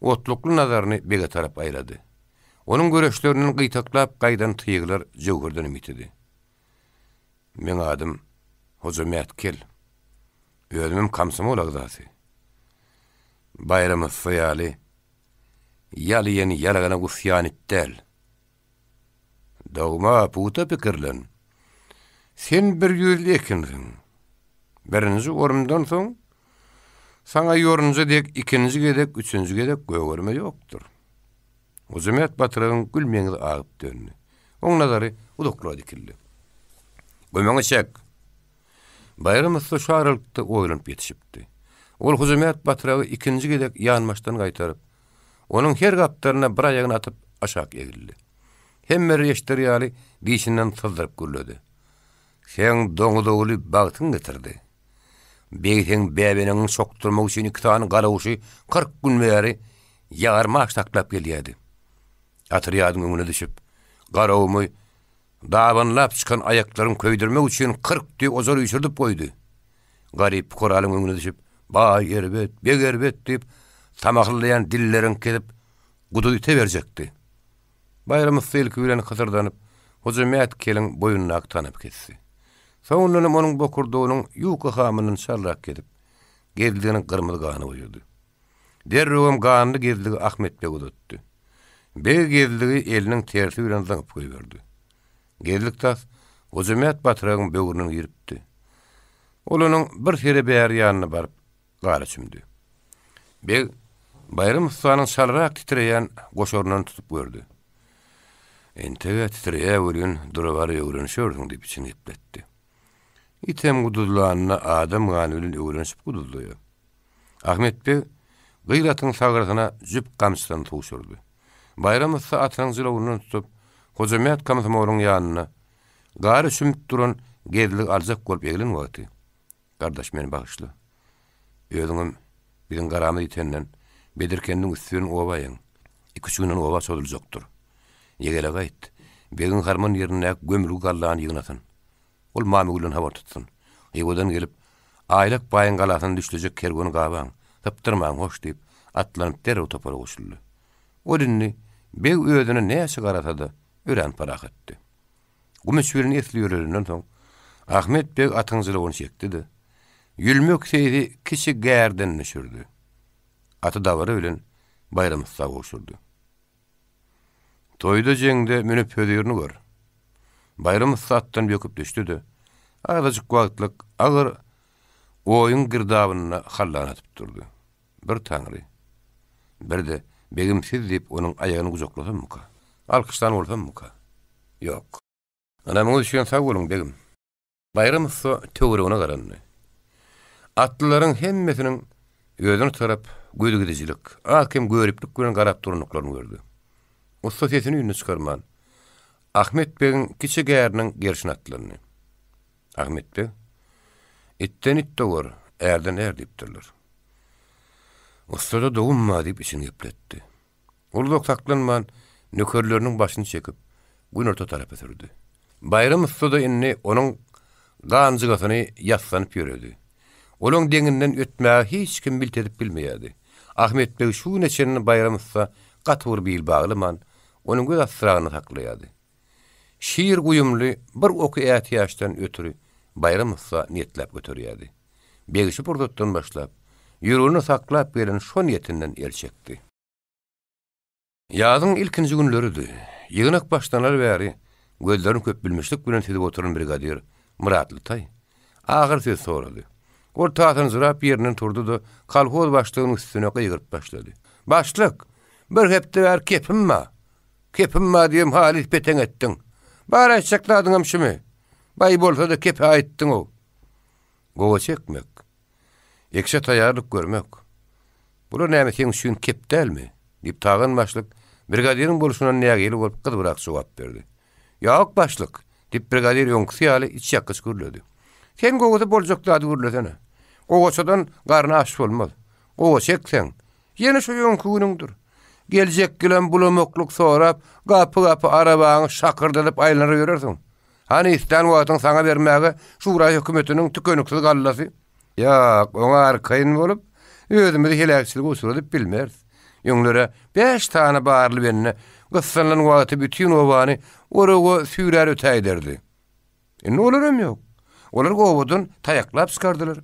otlukly nazaryny bege tarap aýlady. Onuň göreçlerinden gytaklap gaýdan tyglar jöwherdenem ýitidi. Meň adym Hojamät kel. Özümem komsomol agzasy. Baýram ussa ýaly ýal iýen ýalagana gusýan it däl. Dogma, pugta pikirlen. Sen bir ýüzli ekensiň. Birinji orundan soň, saňa ýorunja dek ikinji gezek, üçünji gezek gögerme ýokdur. Hojamät batyragyň gül meňzi agyp döndi. Oň nazary uzaklara dikildi. Gömeňi çek! Baýram ussa şu aralykda oýlanyp ýetişipdi. Ol Hojamät batyragy ikinji gezek ýanbaşdan gaýtaryp, onuň her gapdalyna bir aýagyny atyp aşak egildi. Hemmeler eşider ýaly dişinden syzdyryp gürledi. Seň doňuz ogly bagtyň getirdi. Beg seň bäbenegiňi çokdurmak üçin iki sany galawuşy 40 gün bäri ýarym aç saklap gelýärdi. Otrýadyň öňüne düşüp, Garagumumy dabanlap çykan aýaklaryň köýdürmek üçin 40 düýe ojar üýşürdip goýdy. Garyp pukaralyň öňüne düşüp, Baý erbet, beg erbet diýip, samahyllaýan dilleriňi kesip, guduýta berjekdi. Baýram ussa ilki bilen hysyrdanyp, Hojamät keliň boýnundaky tanapy kesdi. Soňundanam onuň bokurdagynyň ýuka hamyndan çalrak kesip, gezligini gyrmyzy gana boýady. Derrewem ganly gezligi Ahmet bege uzatdy. Beg gezligi eliniň tersi bilen zyňyp goýberdi. Gezlik tas Hojamät batyragyň böwründen giripdi. Ol onuň bir sere bäri ýanyna baryp, gara çümdi. Beg Baýram ussanyň çalrak titreýän goşaryndan tutup gördi. Enteg-ä titreýär welin, dura-bara öwrenişersiň diýip içini gepletdi. Item guduzlanda adam gany bilen öwrenişip guduzlaýar. Ahmet beg gyl atyň sagrysyna jüp gamçydan sugşurdy. Baýram ussa atynyň jylawyndan tutup, Hojamät komsomolyň ýanyna gara çümüp duran gezligi aljak bolup eglen wagty, Gardaş meni bagyşla. Özüňem biziň garamyz ýitenden Bedirkendiň üsti bilen oba ýeň. Iküç günden oba çozuljakdyr. Ýegele gaýt. Begiň harman ýerindäki gömülgi gallany ýygnasyn. Ol Mamygülden habar tutsun. Hywadan gelip, Aýlak baýyň galasyna düşlejek kerweni gabaň, sypdyrmaň, hoş diýip, atlanyp derrew topara goşuldy. Ol indi beg özüne näçe garasa-da, örän parahatdy. Gum içi bilen esli ýörelenden soň, Ahmet beg atyň jylawyny çekdi-de, Ýülmek seýsi kiçi gärdenine düşürdi. Aty dabara bilen Baýram ussa gowşurdy. Toýda-jeňde münüp hözirini gör. Baýram ussa atdan böküp düşdi-de, azajyk wagtlyk agyr oýuň girdabynda hallan atyp durdy. Bir Taňry, bir-de begim siz diýip onuň aýagyny gujaklasammyka? Alkyşlan bolsammyka? Ýok. Ynamyňyz üçin sag boluň, begim. Baýram ussa töweregine garandy. Atlylaryň hemmesiniň özüne tarap gözügidijilik, az-kem göriplik bilen garap durandyklaryny gördi. Ussa sesini-üýnüni çykarman, Ahmet begiň kiçi gäriniň gerşine atlandy. Ahmet beg, Itden it dogar, ärden är diýipdirler. Ussada dogum bar diýip içini gepletdi. Ol uzak saklanman, nökerleriniň başyny çekip, günorta tarapa sürdi. Baýram ussa-da indi onuň ganjygasyny ýassanyp ýöredi. Olaň deňinden ötmäge hiç kim milt edip bilmeýärdi. Ahmet beg şu güne çenli Baýram ussa gaty bir bil baglaman, ony göz astyragynda saklaýardy. Şir guýumly bir oky ätiýaçdan ötri Baýram ussa niýetläp göterýärdi. Beg şu pursatdan başlap, ýüreginde saklap gelen şo niýetinden el çekdi. Ýazyň ilkinji günleridi. Ýygnak başlanaly bäri gözlerini köpbilmişlik bilen süzüp oturan brigadir Myratly taý agyr söz sorady. Ol tasanjyrap ýerinden turdy-da, kolhoz başlygynyň üstüne gygyryp başlady. Başlyk! Bir hepde bäri kepim bar. Kepim bar diýem halys peteň etdiň. Bar aýtjak zadyňam şumy? Baý bolsa-da kepe aýtdyň-ow. Gowa çekmek. Ekşe taýýarlyk görmek. Bular näme seň üçin kep dälmi? diýip, Tagan başlyk brigadiriň bolşundan nägile bolup gyzybrak jogap berdi. Ýok, başlyk, diýip, brigadir öňküsi ýaly içýakgyç gürledi. Sen gowusy boljak zady gürlesene. Gowaçadan garny aç bolmaz. Gowa çekseň, ýene şo öňki günüňdir. Geljek ýylam bulamaklyk sorap, gapy-gapy arabaňy şakyrdadyp aýlanar ýörersiň. Hany islän wagtyň saňa bermäge şura hökümetiniň tükeniksiz gallasy? Ýok, oňa arkaýyn bolup, özümizi heläkçilige uçradyp bilmeris. Öňler-ä bäş sany barly bende gyssanylan wagty bütin obany oraga süýrär ötäýderdi. Indi olaram ýok. Olar obadan taýaklap çykardylar.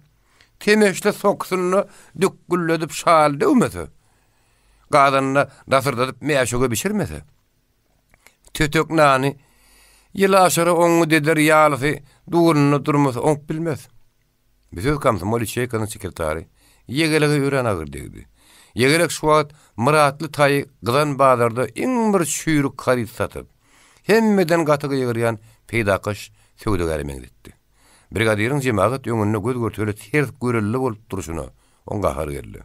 Temeşli sokusynda dükgülledip şaly döwmese, gazanynda dasyrdadyp mäşöge bişirmese, Tötek nany ýyl aşyra oňňut eder ýalysy durnunda durmasa oňup bilmez. Bu söz komsomol ýaçeýkasynyň sekretary Ýegelege örän agyr degdi. Ýegelek şu wagt Myratly taýy gyzan bazarda iň bir çüýrük haryt satyp, hemmeden gaty gygyrýan peýdakaş söwdagäre meňzetdi. Brigadiriň jemagat öňünde göz-görtele ters görelde bolup durşuna oň gahary geldi.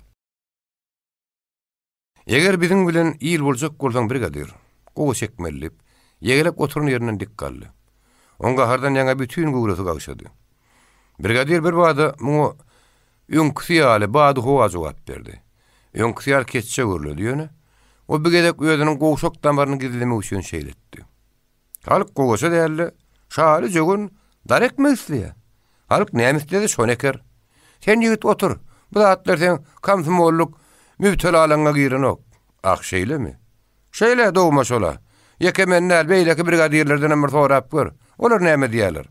Eger biziň bilen il boljak bolsaň brigadir, gowy çekmeli diýip, Ýegelek oturan ýerinden dik galdy. Oň gahardan ýaňa bütin göwresi gagşady. Brigadir birbada muňa öňküsi ýaly badyhowa jogap berdi. Öňküsi ýaly keçje gürledi, ýöne o bir gezek özüniň gowşak damaryny gizlemek üçin şeýle etdi. Halk gowaça däl-de, şaly jöwen dar ekmek isleýär. Halk näme islese şony eker. Sen ýigit otur, bu zatlar seň komsomollyk mübtelalygyňa girenok. Ah, şeýlemi? Şeýle, dogma şola. Ýeke men däl, beýleki brigadirlerdenem bir sorap gör. Olar näme diýerler?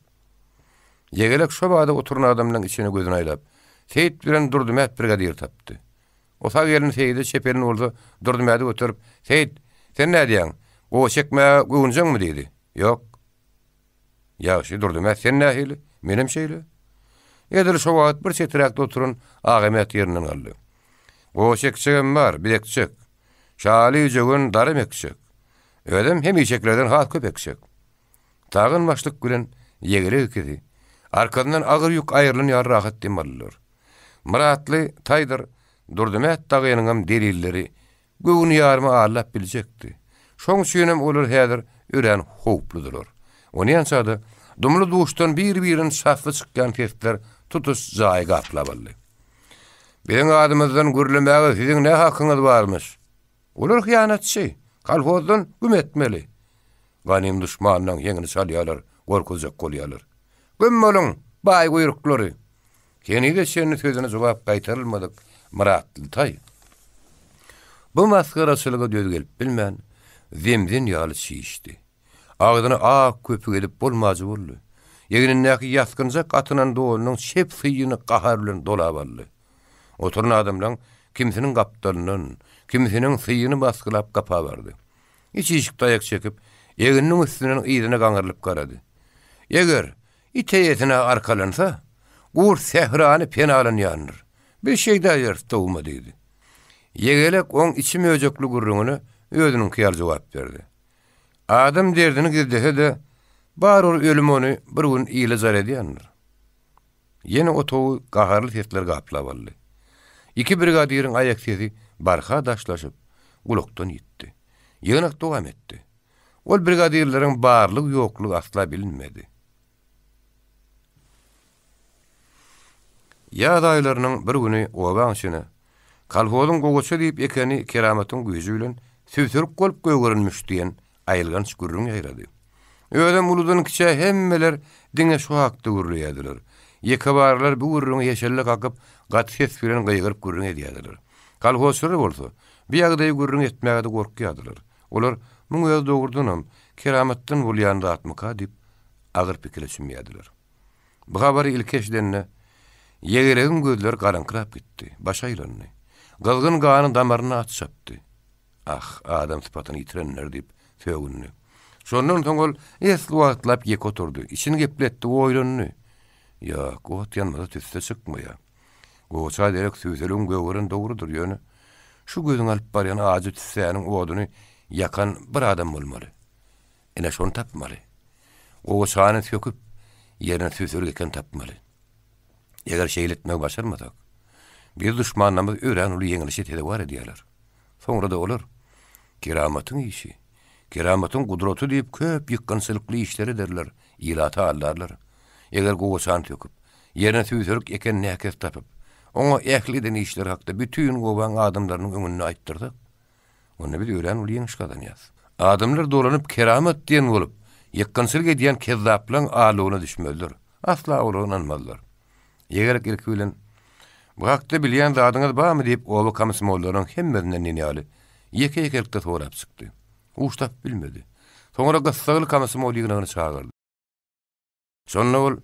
Ýegelek şo bada oturan adamlaryň içine gözüni aýlap, Seýit bilen Durdymät brigadiri tapdy. O sag elini Seýide, çep elini bolsa Durdymäde göterip, Seýit, sen nädýäň? Gowa çekmäge göwünjeňmi? diýdi. Ýok. Ýagşy, Durdymät, sen nähili? Menem şeýle. Edil şo wagt bir çeträkde oturan Agamät ýerinden galdy. Gowa çekjegem bar, biz ekjek. Şaly jöwen daram ekjek. Özem hemişekilerden has köp ekjek. Tagan başlyk bilen Ýegelek ikisi arkasyndan agyr ýük aýrylan ýaly rahat dem aldylar. Myratly taýdyr Durdymät dagynyňam delilleri göwni ýarymy aldap biljekdi. Şoň üçinem olar häzir örän howpludylar. Onýança-da dumly-duşdan bir-birini çasly çykýan sesler tutuş jaýy gaplap aldy. Biziň adymyzdan gürlemäge siziň ne hakyňyz barmyş? Olar hyýanatçy, kolhozdan güm etmeli. Ganym duşmanynyň heňini çalýarlar, gorkuzjak bolýarlar. Güm boluň, baý guýruklary! Henize çenli sözüne jogap gaýtarylmadyk Myratly taý bu masgaraçylyga döz gelip bilmän, zemzen ýaly çişdi. Agzyna ak köpük edip bolmajy boldy. Egnindäki ýasgynjak atynan donunyň çep syýyny gahar bilen dolap aldy. Oturan adamlaň kimisiniň gapdalyndan, kimisiniň syýyny basgylap gapa bardy. Iç işik taýak çekip, egniniň üstünden yzyna gaňrylyp garady. Eger, it eýesine arkalansa, gurt sährany penalanýandyr. Biz şeýdäýeris, dogma diýdi. Ýegelek oň içi möjekli gürrüňine özüniňki ýaly jogap berdi. Adam derdini gizlese-de, Barybir ölüm ony bir gün ile jar edýändir. Ýene otagy gaharly sesler gaplap aldy. Iki brigadiriň aýak sesi barha daşlaşyp, gulakdan ýitdi. Ýygnak dowam etdi. Ol brigadirleriň barlygy-ýoklugy asla bilinmedi. Ýaz aýlarynyň bir güni obaň içine, Kolhozyň gowaça diýip ekeni keramatyň güýji bilen sübselik bolup gögerenmiş diýen aýylganç gürrüň ýaýrady. Özem uludan kiçä hemmeler diňe şu hakda gürleýärdiler. Ýekebarlar bu gürrüňi heşelle kakyp, gaty ses bilen gygyryp gürrüň edýärdiler. Kolhozçylar bolsa, bu ýagdaýy gürrüň etmäge-de gorkýardylar. Olar, Muň özi dogrudanam, keramatdan bolýan zatmyka diýip, agyr pikire çümýärdiler. Bu habary ilki eşidende, Ýegelegiň gözleri garaňkyrap gitdi, başy aýlandy. Gyzgyn gany damaryna at çapdy. Ah, adam sypatyny ýitirenler diýip, sögündi. Şondan soň ol esli wagtlap ýeke oturdy, içini gepletdi, oýlandy. Ýok, ot ýanmasa tüsse çykmaýar. Gowaça derek sübseligiň gögeren dogrudyr, ýöne şu gözüňi alyp barýan ajy tüssäniň oduny ýakan bir adam bolmaly. Ine şony tapmaly. Gowaçany söküp, ýerine süsürgi eken tapmaly. Eger şeýle etmegi başarmasak, biz duşmanlarymyz örän uly ýeňlişe sezewar edýärler. Soňra-da olar, Keramatyň işi, keramatyň gudraty diýip köp ýykgynçylykly işler ederler, ilaty aldarlar. Eger gowaçany söküp, ýerine süsürük eken näkes tapyp, oňa ähli eden işleri hakda bütin obaň adamlarynyň öňünde aýtdyrsak, Onda biz örän uly ýeňiş gazanýas. Adamlar dolanyp keramat diýen bolup, ýykgynçylyk edýän kezzaplaň aldawyna düşmezler. Asla olara ynanmazlar. Ýegerek ilki bilen, Bu hakda bilýän zadyňyz barmy diýip oba komsomollarynyň hemmesinden diýen ýaly ýeke-ýekelikde sorap çykdy. Uç tapyp bilmedi. Soňra gyssagly komsomol ýygnagyny çagyrdy. Şonda ol,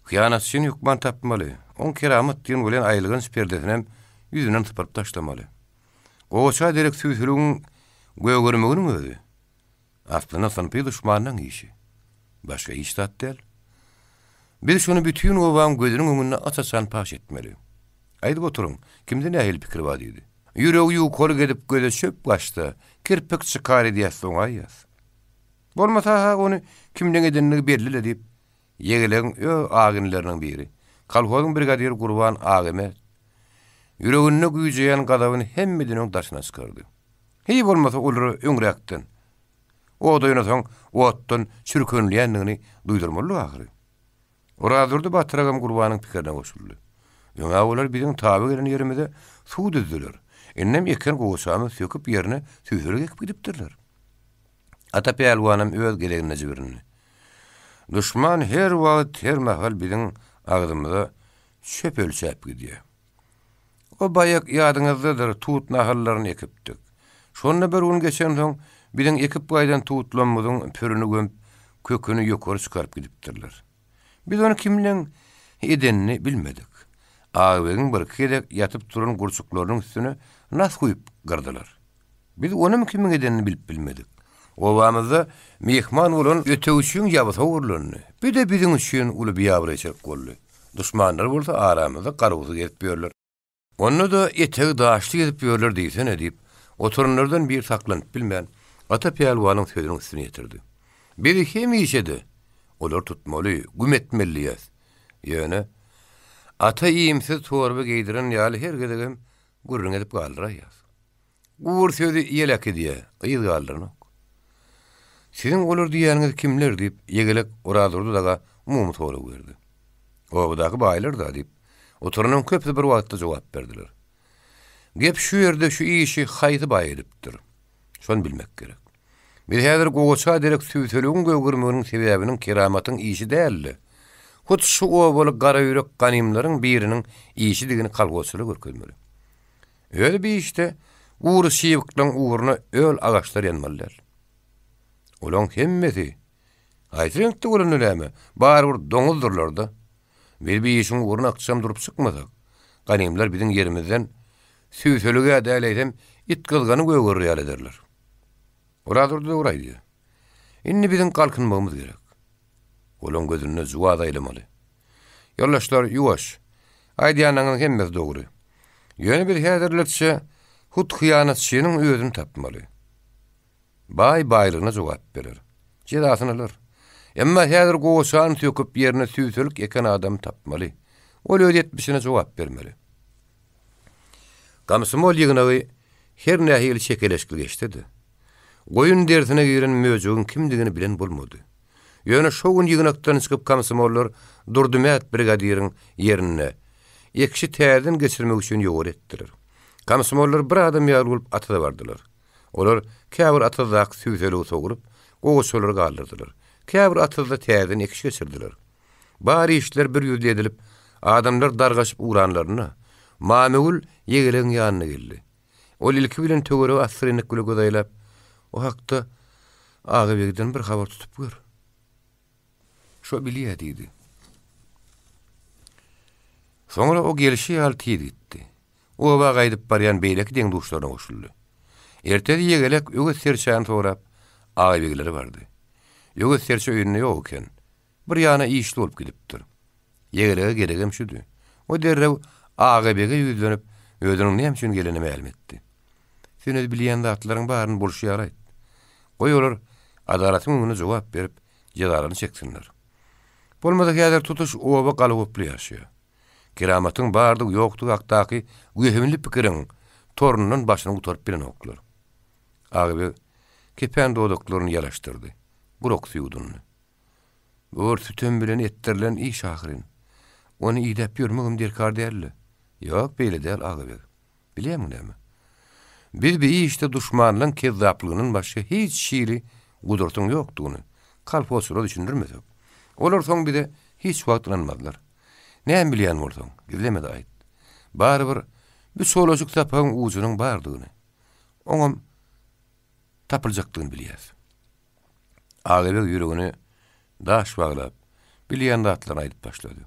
Hyýanatçyny hökman tapmaly, oň keramat diýen welin aýylganç perdesinem ýüzünden sypyryp taşlamaly. Gowaça derek süýsüligiň gögermeginiň özi, aslynda synpy duşmanyň işi. Başga hiç zat däl. Biz şuny bütin obaň gözüniň öňünde aç-açan paş etmeli. Aýdyp oturyň, kimde nähili pikir bar diýdi. Ýüregi ýukalyk edip göze çöp gaçsa, kirpik çykar edýäs soňaýýas. Bolmasa-ha ony kimleň edenligi belli-le diýip, Ýegelegiň öz aginleriniň biri, kolhozyň brigadiri Gurban Agemet ýüreginde güýjeýän gazabyny hemmeden öň daşyna çykardy. Heý bolmasa olara öňräkden, od oýnasaň otdan çürkenilýändigini duýdurmalydyk ahyry. Orazdurdy batyragam Gurbanyň pikirine goşuldy. Öň-ä olar biziň taba gelen ýerimize suw düzdüler. Indem eken gowaçamyzy söküp ýerine süsürgi ekip gidipdirler. Ata pälwanam öz gezeginde jibrindi. Duşman her wagt, her mahal biziň agzymyza çöp ölçäp gidýär. O baýak ýadyňyzdadyr, tut nahallaryny ekipdik. Şonda bir gün geçensoň, biziň ekip gaýdan tutlamyzyň pürüni gömüp, köküni ýokary çykaryp gidipdirler. Biz ony kimleň edenini bilmedik. Agbegiň birki gezek ýatyp duran gurçuklarynyň üstüne nas guýup gyrdylar. Biz onam kimiň edenini bilip bilmedik. Obamyzda myhman bolan ötegçiň ýabysy ogurlandy. Bu-da biziň üçin uly biabraýçylyk boldy. Duşmanlar bolsa aramyzda garawsyz gezip ýörler. Onda-da etegi daşly gezip ýörler diýsene, diýip, oturanlardan biri saklanyp bilmän, Ata pälwanyň sözüniň üstüni ýetirdi. Biz hemişe-de olary tutmaly, güm etmeli diýýäs. Ýöne, ata iýmsiz torba geýdiren ýaly her gezegem gürrüň edip galdyraýýas. Gury sözi ýel äkidýär, yz galdyranok. Siziň olar diýýäniňiz kimler? diýip, Ýegelek Orazdurdy daga umumy sorag berdi. Obadaky baýlar-da, diýip, oturanlaryň köpüsi bir wagtda jogap berdiler. Gep şu ýerde şu işi haýsy baý edipdir? Şony bilmek gerek. Biz häzir gowaça derek sübseligiň gögermeginiň sebäbiniň keramatyň işi däl-de, hut şu obaly garaýürek ganymlaryň biriniň işidigini kolhozçylara görkezmeli. Özi bir işde gury şybyklaň ugruna öl agaçlar ýanmaly däl. Olaň hemmesi haýsy reňkde bolanda näme, barybir doňuzdyrlar-da. Biz bir işiň ugruna ykjam durup çykmasak, ganymlar biziň ýerimizden sübselige däl eýsem it gyzgany gögerer ýaly ederler. Orazdurdy dogry aýdýar. Indi biziň galkynmagymyz gerek. Olaň gözünde juwaz aýlamaly. Ýoldaşlar, ýuwaş. Aýdýanlaryňyzyň hemmesi dogry. Ýöne biz häzirlikçe hut hyýanatçynyň özüni tapmaly. Baý baýlygyna jogap berer. Jezasyny alar. Emma häzir gowaçany söküp ýerine sübselik eken adamy tapmaly. Ol öz etmişine jogap bermeli. Komsomol ýygnagy her nähili çekeleşikli geçse-de, goýun derisine giren möjegiň kimdigini bilen bolmady. Ýöne şo gün ýygnakdan çykyp komsomollar Durdymät brigadiriň ýerinde ekişi täzeden geçirmek üçin ýowar etdiler. Komsomollar bir adam ýaly bolup atyza bardylar. Olar käbir atyzdaky sübseligi sowrup, gowaçalary galdyrdylar. Käbir atyzda täzeden ekiş geçirdiler. Bar işler bir ýüzli edilip, adamlar dargaşyp ugranlarynda, Mamygül ýegelegiň ýanyna geldi. Ol ilki bilen töwerege assyrynlyk bile göz aýlap, O hakda Agabegden bir habar tutup gör. Şo bilýä diýdi. Soňra o gelşi ýaly tiz gitdi. Oba gaýdyp barýan beýleki deň-duşlaryna goşuldy. Ertesi Ýegelek Öwez serçäni sorap, Agabeglere bardy. Öwez serçe öýünde ýok eken. Bir ýana işli bolup gidipdir. Ýegelege geregem şüdi. O derrew Agabege ýüzlenip, özüniň näme üçin gelenini mälim etdi. Sen öz bilýän zatlaryň baryny bolşy ýaly aýt. Goý olar adalatyň öňünde jogap berip, jezalaryny çeksinler. Bolmasa häzir tutuş oba galagoply ýaşaýar. Keramatyň bardygy-ýokdugy hakdaky wehimli pikiriň torundan başyny gutaryp bilenoklar. Agabeg kepän dodaklaryny ýalaşdyrdy. Guraksy ýuwdundy. Bu bir sütem bilen etdirilen iş ahyryn. Ony idäp ýörmegem derkar däldi. Ýok, beýle däl, agabeg. Bilýämiň näme? Biz bi işde duşmanlaň kezzaplygyndan başga hiç hili gudratyň ýokdugyny kolhozçylara düşündirmesek, olar soň bize hiç wagt ynanmazlar. Näme bilýän bolsaň, gizleme-de aýt. Barybir, bi çolajyk sapagyň ujunyň bardygyny, oňam tapyljakdygyny bilýäs. Agabeg ýüregine daş baglap, bilýän zatlaryny aýdyp başlady.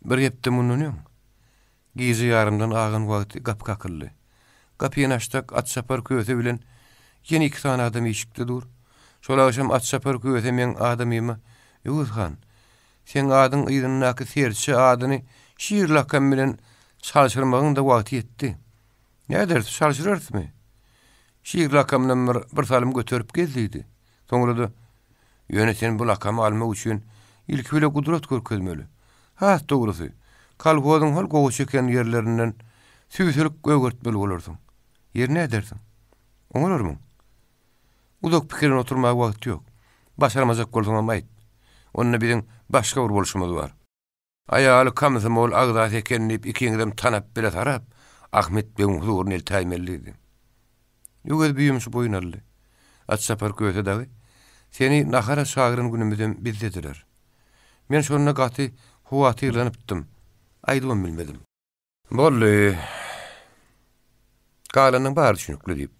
Bir hepde mundan öň, gije ýarymdan agan wagty gapy kakyldy. Gapyny açsak, atçapar Köse bilen ýene iki sany adam işikde dur. Şol agşam atçapar Köse meň adamyma, Öwez han, seň adyň yzyndaky serçe adyny şir lakam bilen çalşyrmagyň-da wagty ýetdi. Näderis, çalşyrarysmy? Şir lakamynam bir, bir salym göterip gez diýdi. Soňra-da, Ýöne sen bu lakamy almak üçin ilki bile gudrat görkezmeli. Has dogrusy, kolhozyň hol gowy çeken ýerlerinden sübselik gögertmeli bolarsyň. Ýeri nädersiň? Oňararmyň? Uzak pikirlenip oturmaga wagt ýok. Başarmajak bolsaňam aýt. Onda biziň başga bir bolşumyz bar. Aýaly komsomol agzasy eken diýip ikiňizem tanap bile sarap, Ahmet begiň huzuryna eltäýmeli diýdi. Öwez bu ýumşy boýun aldy. Atçapar Köse dagy seni nahara çagyran günümizem bizdediler. Men şonda gaty howatyrlanypdym, aýdybam bilmedim. Boldy. Galanynyň bary düşünikli, diýip,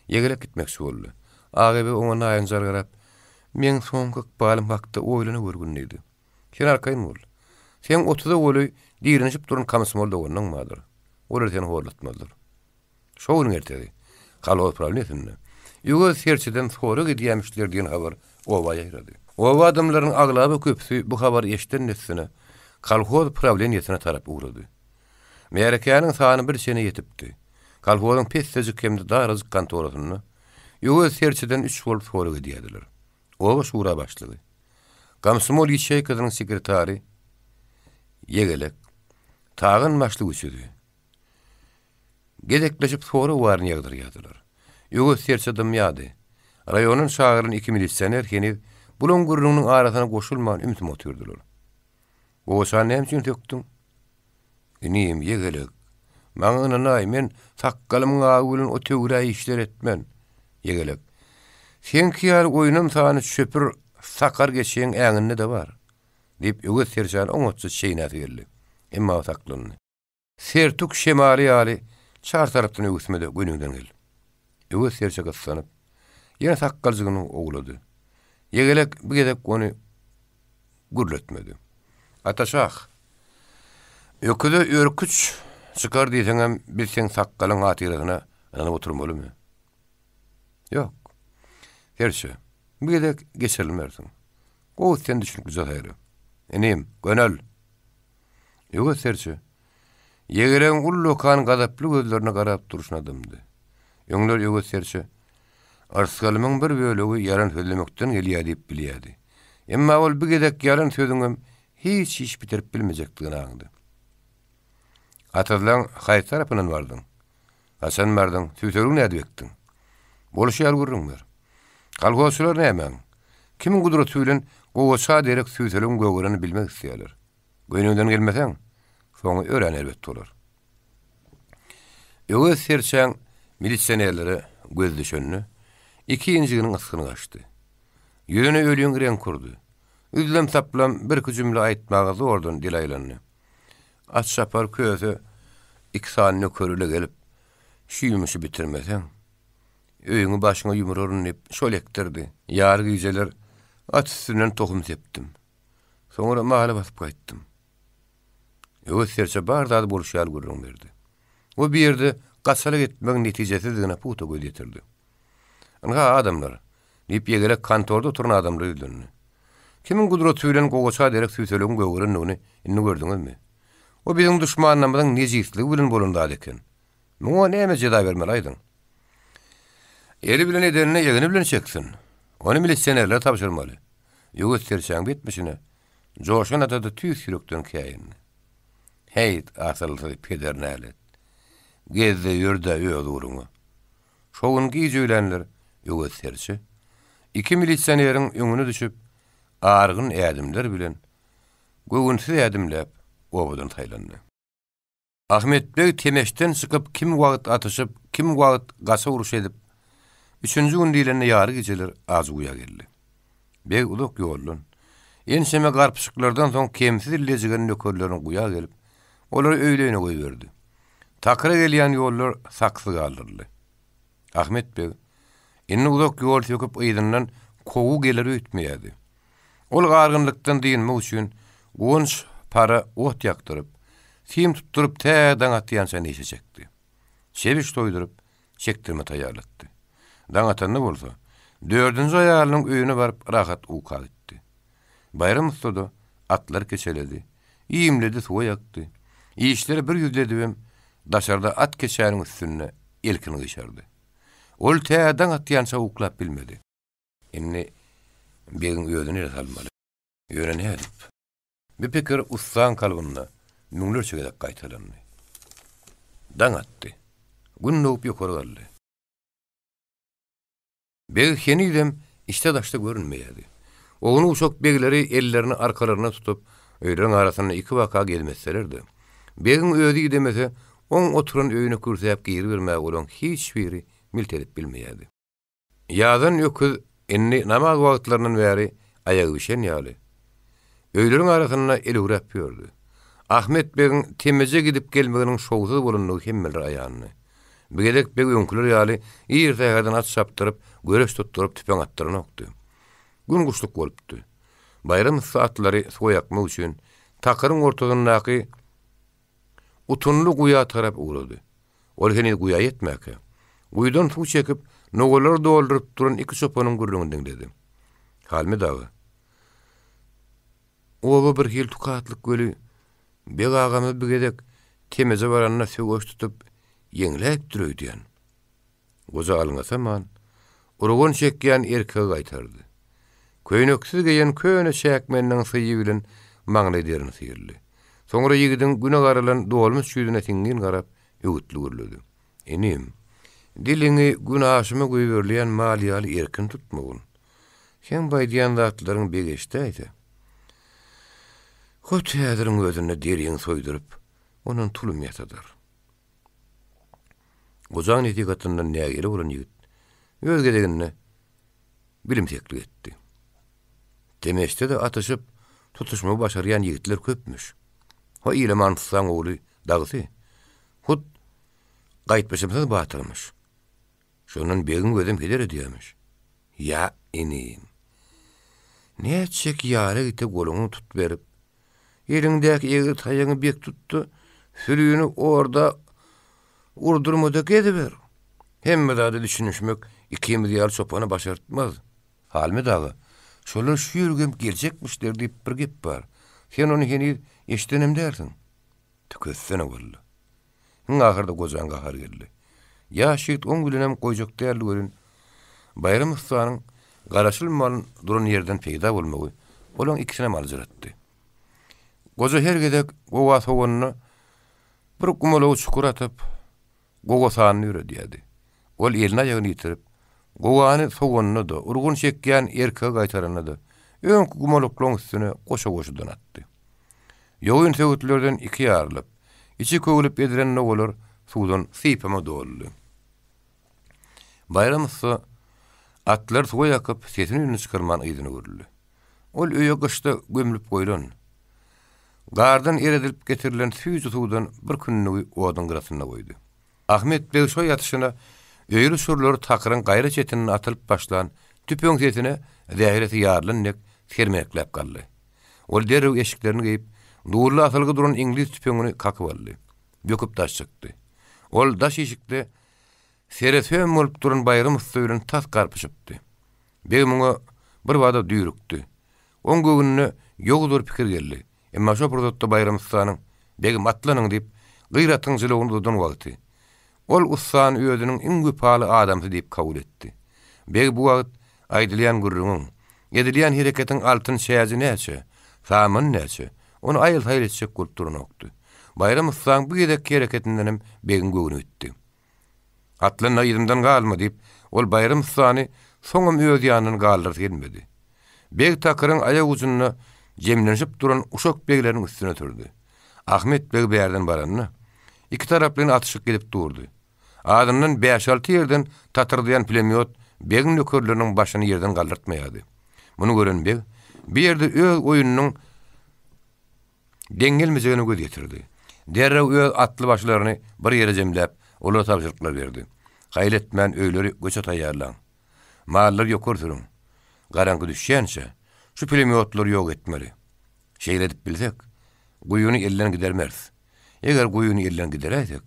ýegelek gitmekçi boldy. Agabeg oňa naýynjar garap, Meň soňky ykbalym hakda oýlanaweri gün, diýdi. Sen arkaýyn bol. Seň otuza golaý direnişip duran komsomol doganyň bardyr. Olar seni horlatmazlar. Şo günüň ertesi, kolhoz prawleniýesinde Öwez serçeden sorag edýämişler diýen habar oba ýaýrady. Oba adamlarynyň aglaba köpüsi bu habary eşiden dessine kolhoz prawleniýesine tarap ugrady. Märekäniň sany bir çene ýetipdi. Kolhozyň pessejik hem-de darajyk kontorasynda Öwez serçeden üç bolup sorag edýärdiler. Oba şura başlygy, komsomol ýaçeýkasynyň sekretary Ýegelek, Tagan başlyk üçüsi. Gezekleşip sorag baryny ýagdyrýardylar. Öwez serçe dymýardy. Raýondan çagyrylan iki milisioner heniz bulaň gürrüňiniň arasyna goşulman ümsüm otyrdylar. Gowaçany näme üçin sökdüň? Inim, ýegelek. Maňa ynanaý, men sakgalymyň agy bilen o töwra işler etmen. Ýegelek. Seňki ýaly oýnam sany çöpür sakar geçeň äňinde-de bar. Diýip, Öwez serçäni oňatja çeýnäsi geldi. Emma o saklandy. Sertük şemaly ýaly çar tarapdan öwüsme-de göniňden gel. Öwez serçe gyssanyp, ýene sakgaljygyny owlady. Ýegelek bu gezek ony gürletmedi. Ata şah, öküze örküç çykar diýseňem, biz seň sakgalyň hatyrasyna ynanyp oturmalymy? Ýok. Serçe, bu gezek geçirilmersiň. Gowy sen düşüniklije saýra. Inim, gönel! Öwez serçe, ýegelegiň ullakan gazaply gözlerine garap durşuna dymdy. Öňler Öwez serçe. Yrsgalymyň bir bölegi ýalan sözlemekden gelýär diýip bilýärdi. Emma ol bu gezek ýalan sözüňem hiç iş bitirip bilmejekdigini aňdy. Atyzlaň haýsy tarapyndan bardyň? Haçan bardyň? Süseriňi nädip ekdiň? Bolşy ýaly gürrüň ber. Kolhozçylar nämäň? Kimiň gudraty bilen gowaça derek süseriň gögerenini bilmek isleýärler. Göýnüňden gelmeseň, soňy örän erbet bolar. Öwez serçäň milisionerlere gözi düşende, iki injiginiň ysgyny gaçdy. Ýüzüne öliň reňk urdy. Üzlem-saplam birki jümle aýtmaga zordan dil aýlandy. At çapar köse iki sany nöker ile gelip, Şu ýumuşy bitirmeseň, öýüňi başyňa ýumraryn diýip, şol ekdirdi. Ýary gijeler at üstünden tohum sepdim. Soňra mala basyp gaýtdym. Öwez serçe bar zady bolşy ýaly gürrüň berdi. O bir ýerde gaçalyk etmegiň netijesizdigine pugta göz ýetirdi. Ynha, adamlar, diýip, ýegelek kontorda oturan adamlara ýüzlendi. Kimiň gudraty bilen gowaça derek süselegiň gögerendigini indi gördüňizmi? O biziň duşmanlarymyzyň nejisligi bilen bolan zat eken. Muňa näme jeza bermeli aýdyň? Eli bilen edenini egni bilen çeksin. Ony milisionerlere tabşyrmaly. Öwez serçäň betmişine Joşan ata-da tüýs ýürekden käýindi. Heýt, asylsyz peder nälet. Gezde ýör-dä öz ugruňa. Şo gün giç öýlänler Öwez serçe iki milisioneriň öňüne düşüp, argyn ädimler bilen, göwünsiz ädimläp obadan saýlandy. Ahmet beg Temeşden çykyp kim wagt atyşyp, kim wagt gaça uruş edip, üçünji gün diýlende ýary gijeler Ajyguýa geldi. Beg uzak ýoldan, ençeme garpyşyklardan soň kemsiz illejigen nökerlerini guýa gelip, olary öýli-öýüne goýberdi. Takyra gelýän ýollar saksyz galdyryldy. Ahmet beg indi uzak ýol söküp yzyndan kowgy geler öýtmeýärdi. Ol gargynlykdan dynmak üçin guwanç para ot ýakdyryp, sim tutduryp tä daň atýança neşe çekdi. Çebiş toýduryp, çekdirme taýýarlatdy. Daň atanda bolsa, dördünji aýalynyň öýüne baryp rahat uka gitdi. Baýram ussa-da atlary keçeledi, iýmledi, suwa ýakdy. Işleri bir ýüzli edibem, daşarda at keçäniň üstünde elkini gyşardy. Ol tä daň atýança uklap bilmedi. Indi begiň özüni ele salmaly. Ýöne nädip? Bu pikir ussaň kalbynda müňlerçe gezek gaýtalandy. Daň atdy. Gün dogup ýokary galdy. Beg henizem içde-daşda görünmeýärdi. Ownuk-uşak begleri ellerini arkalaryna tutup, öýleriň arasynda ikibaka gezmetseler-de, begiň özi idemese, oň oturan öýüne kürsäp giribermäge olaň hiç biri milt edip bilmeýärdi. Ýazan öküz indi namaz wagtlaryndan bäri aýagy bişen ýaly, öýleriň arasynda elewräp ýördi. Ahmet begiň Temeje gidip gelmeginiň şowsuz bolandygy hemmelere aýandy. Bu gezek beg öňküler ýaly ir säherden at çapdyryp, göreş tutduryp tüpeň atdyranokdy. Gün guşluk bolupdy. Baýram ussa atlary suwa ýakmak üçin takyryň ortasyndaky utunly guýa tarap ugrady. Ol heniz guýa ýetmäkä, guýudan suw çekip, nogalary dolduryp duran iki çopanyň gürrüňini diňledi. Halmyt aga, Oba bir hili tukatlyk weli, beg agamyz bu gezek Temeje baranda söweş tutup, ýeňläýipdir öýdýän. Goja alňasaman, urgan çekýän erkegi gaýtardy. Köýneksiz geýen köne çäkmeniniň syýy bilen maňlaý derini syrdy. Soňra ýigidiň güne garalan dolmuş ýüzüne siňňin garap, öwütli gürledi. Inim, diliňi günaşyma goýberilýän mal ýaly erkin tutmagyn. Seň bu aýdýan zatlaryň beg eşidäýse, hut häziriň özünde deriňi soýduryp, ondan tulum ýasadar. Gojaň nesihatyndan nägile bolan ýigit öz gezeginde bilimseklik etdi. Demeşde-de atyşyp, tutuşmagy başarýan ýigitler köpmüş. Ho Ilaman ussaň ogly dagysy hut gaýtmyşymsyz batyrmyş. Şondan begiň özem heder edýärmiş. Ýa, inim. Nätjek ýara gite goluňy tut berip, eliňdäki egri taýagyňy bek tut-da, sürüni orda urdurma-da geziber. Hemme zada düşünişmek ikimiz ýaly çopana başartmaz. Halmyt aga, şolar şu ýergem geljekmişler diýip bir gep bar. Sen ony heniz eşidenem dälsiň. Tüketsene walla. Iň ahyrda gojaň gahary geldi. Ýaş ýigit oň bilenem goýjak däldi welin. Baýram ussanyň garaşylman duran ýerden peýda bolmagy olaň ikisinem aljyratdy. Goja her gezek gowa sowanda bir gumalagy çukur atyp, gowa sanyny ýöredýärdi. Ol elini-aýagyny ýitirip, gowany sowanda-da, urgun çekýän erkegi gaýtaranda-da, öňki gumalaklaryň üstüne goşa-goşadan atdy. Ýogyn söwütlerden iki ýarylyp, içi köwlüp edilen nowalar suwdan sypama doldy. Baýram ussa atlary suwa ýakyp, sesini-üýnüni çykarman yzyna öwrüldi. Ol öýe gyşda gömlüp goýlan, gardan eredilip getirilen süýji suwdan bir kündügi oduň gyrasynda goýdy. Ahmet beg şo ýatyşyna öýli şurlary takyryň gaýra çetinde atylyp başlan tüpeň sesine zähresi ýarylan dek sermenekläp galdy. Ol derrew eşiklerini geýip, dulda asylgy duran iňlis tüpeňini kakyp aldy. Böküp daş çykdy. Ol daş işikde sere-söm bolup duran Baýram ussa bilen tas garpyşypdy. Beg muňa birbada düýrükdi. Oň göwnüne ýowuz bir pikir geldi. Emma şo pursatda Baýram ussanyň, Begim, atlanyň diýip, gyr atyň jylawyny uzadan wagty, ol ussany özüniň iň wepaly adamsy diýip kabul etdi. Beg bu wagt aýdylýan gürrüňiň, edilýän hereketiň altyn çäji näçe, samany näçe, ony aýyl-saýyl etjek bolup duranokdy. Baýram ussaň bu gezekki hereketindenem begiň göwni gitdi. Atlan-da yzymdan galma, diýip, ol Baýram ussany soňam öz ýanyndan galdyrasy gelmedi. Beg takyryň aýagujunda jemlenişip duran uşak begleriniň üstüne sürdi. Ahmet beg bärden baranda, iki taraplaýyn atyşyk gidip durdy. Azyndan bäş-alty ýerden tatyrdaýan pulemýot begiň nökerleriniň başyny ýerden galdyrtmaýardy. Muny gören beg bu ýerde öz oýnunyň deň gelmejegine göz ýetirdi. Derrew öz atly başylaryny bir ýere jemläp, olara tabşyryklar berdi. Haýal etmän öýleri göçe taýýarlaň. Mallary ýokary sürüň. Garaňky düşýänçä, şu pulemýotlary ýok etmeli. Şeýle edip bilsek, guýyny elden gidermeris. Eger guýyny elden gideräýsek,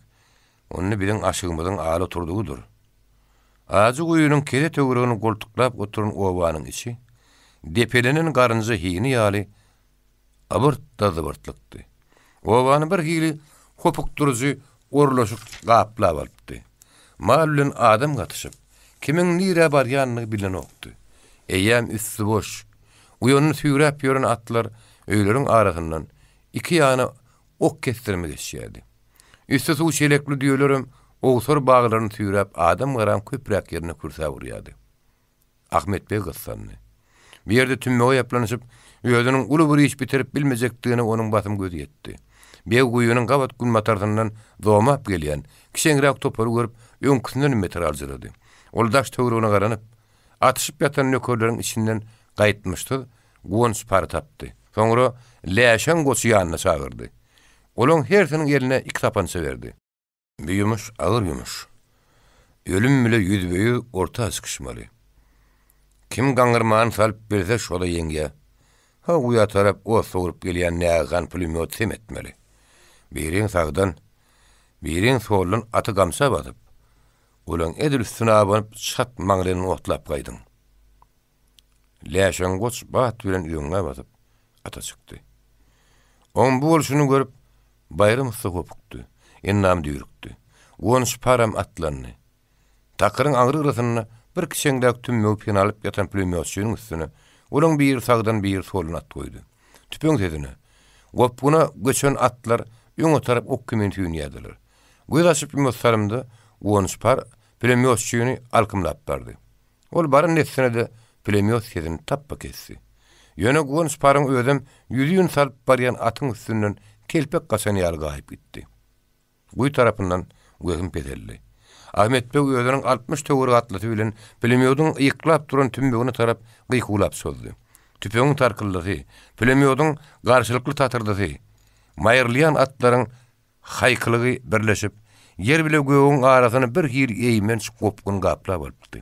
onda biziň aşygymyzyň aly oturdygydyr. Ajy guýynyň kese töweregini goltuklap oturan obanyň içi, depelenen garynja hini ýaly Ybyrt-da-zybyrtlykdy. Obany bir hili hopukdyryjy orlaşyk gaplap alypdy. Mal bilen adam gatyşyp, kimiň nirä barýanyny bilenokdy. Eýýäm üsti boş, uýanyny süýräp ýören atlar öýleriň arasyndan iki ýana ok kesdirme geçýärdi. Üsti suw çelekli düýelerem owsar baglaryny süýräp adam-garam köpräk ýerine kürsäp urýardy. Ahmet beg gyssandy. Bu ýerde tümmege ýaplanyşyp, özüniň uly bir iş bitirip bilmejekdigine onuň basym gözi ýetdi. Beg guýynyň gabat günbatarsyndan zomap gelýän, kiçeňräk topary görüp, öňküsindenem beter aljyrady. Ol daş-töweregine garanyp, atyşyp ýatan nökerleriň içinden gaýtmyşsyz Guwanç pary tapdy. Soňra Läşeň goçy ýanyna çagyrdy. Olaň hersiniň eline iki sapança berdi. Bu ýumuş agyr ýumuş. Ölüm bile ýüzbe-ýüz orta çykyşmaly. Kim gaňyrmany salyp bilse şo-da ýeňýä. Ha guýa tarap ot sowrup gelýän nägehan pulemýot sem etmeli. Biriň sagdan, biriň soldan aty gamça basyp, olaň edil üstüne abanyp çat maňlaýyndan otlap gaýdyň. Läşeň goç bat bilen öňňä basyp, ata çykdy. Oň bu bolşuny görüp, Baýram ussa hopukdy, endamy düýrükdi. Guwanç param atlandy. Takyryň aňry gyrasynda bir kiçeňräk tümmegi penalyp ýatan pulemýotçynyň üstüne olaň biri sagdan, biri soldan at goýdy. Tüpeň sesine, gopguna göçen atlar öňe tarap ok kimin süýnýärdiler. Göz açyp ýumasy salymda Guwanç par pulemýotçyny alkymlap bardy. Ol baran dessine-de pulemýot sesini tapba kesdi. Ýöne Guwanç paryň özem ýüzin salyp barýan atyň üstünden telpek gaçan ýaly gaýyp gitdi. Guýy tarapyndan wehim peseldi. Ahmet beg özüniň 60 töweregi atlysy bilen pulemýodyň yklap duran tümmegine tarap gykuwlap çozdy. Tüpeňiň tarkyldysy, pulemýodyň garşylykly tatyrdysy, maýrylýan atlaryň Haýkylygy birleşip, ýer bile gögüň arasyny bir hili eýmenç gopgun gaplap alypdy.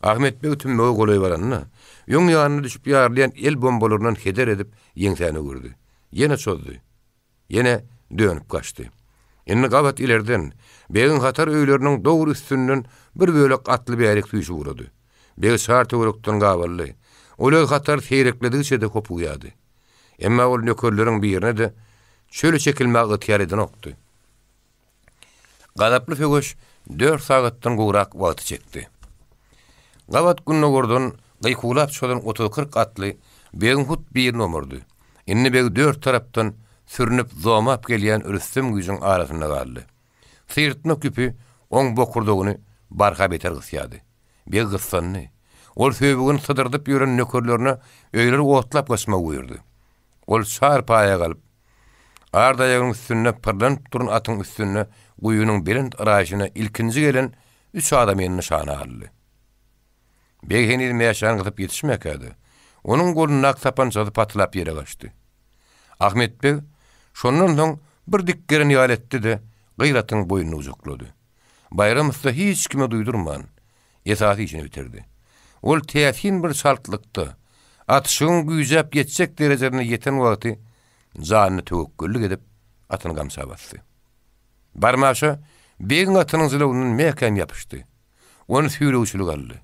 Ahmet beg tümmege golaý baranda, öň ýanyna düşüp ýarylýan el bombalaryndan heder edip, ýeňsäni öwürdi. Ýene çozdy. Ýene dönüp gaçdy. Indi gabat ilerden, begiň hatar öýleriniň dogry üstünden bir bölek atly bärik süýşüp ugrady. Beg çar töwerekden gabaldy. Ol öz hatary seýrekledigiçe-de hopugýardy. Emma ol nökerleriň birine-de çöle çekilmäge ygtyýar edenokdy. Gazaply söweş dört sagatdan gowrak wagty çekdi. Gabat gündogardan gykuwlap çozan otuz-kyrk atly begiň hut birini omurdy. Indi beg dört tarapdan sürnüp zomap gelýän rüstem güýjüň arasynda galdy. Syrtmak ýüpi oň bokurdagyny barha beter gysýardy. Beg gyssandy. Ol söbügini sydyrdyp ýören nökerlerine öýleri otlap gaçmagy buýurdy. Ol çar paýa galyp, ar daýagynyň üstünde pyrlanyp duran atyň üstünde guýynyň belent yraýşyna ilkinji gelen üç adamyny nyşana aldy. Beg heniz mäşäni gysyp ýetişmäkä-de, onuň golundaky sapançasy patylap ýere gaçdy. Ahmet beg şondan soň bir dik gelen ýaly etdi-de, gyz atyň boýnuny gujaklady. Baýram ussa hiç kime duýdurman, esasy işini bitirdi. Ol täsin bir çaltlykda, atyşygyň güýjäp ýetjek derejesine ýeten wagty janyny töwekgellik edip, atyny gamça basdy. Barmaşa begiň atynyň jylawyndan mäkäm ýapyşdy. Ony süýregçilik aldy.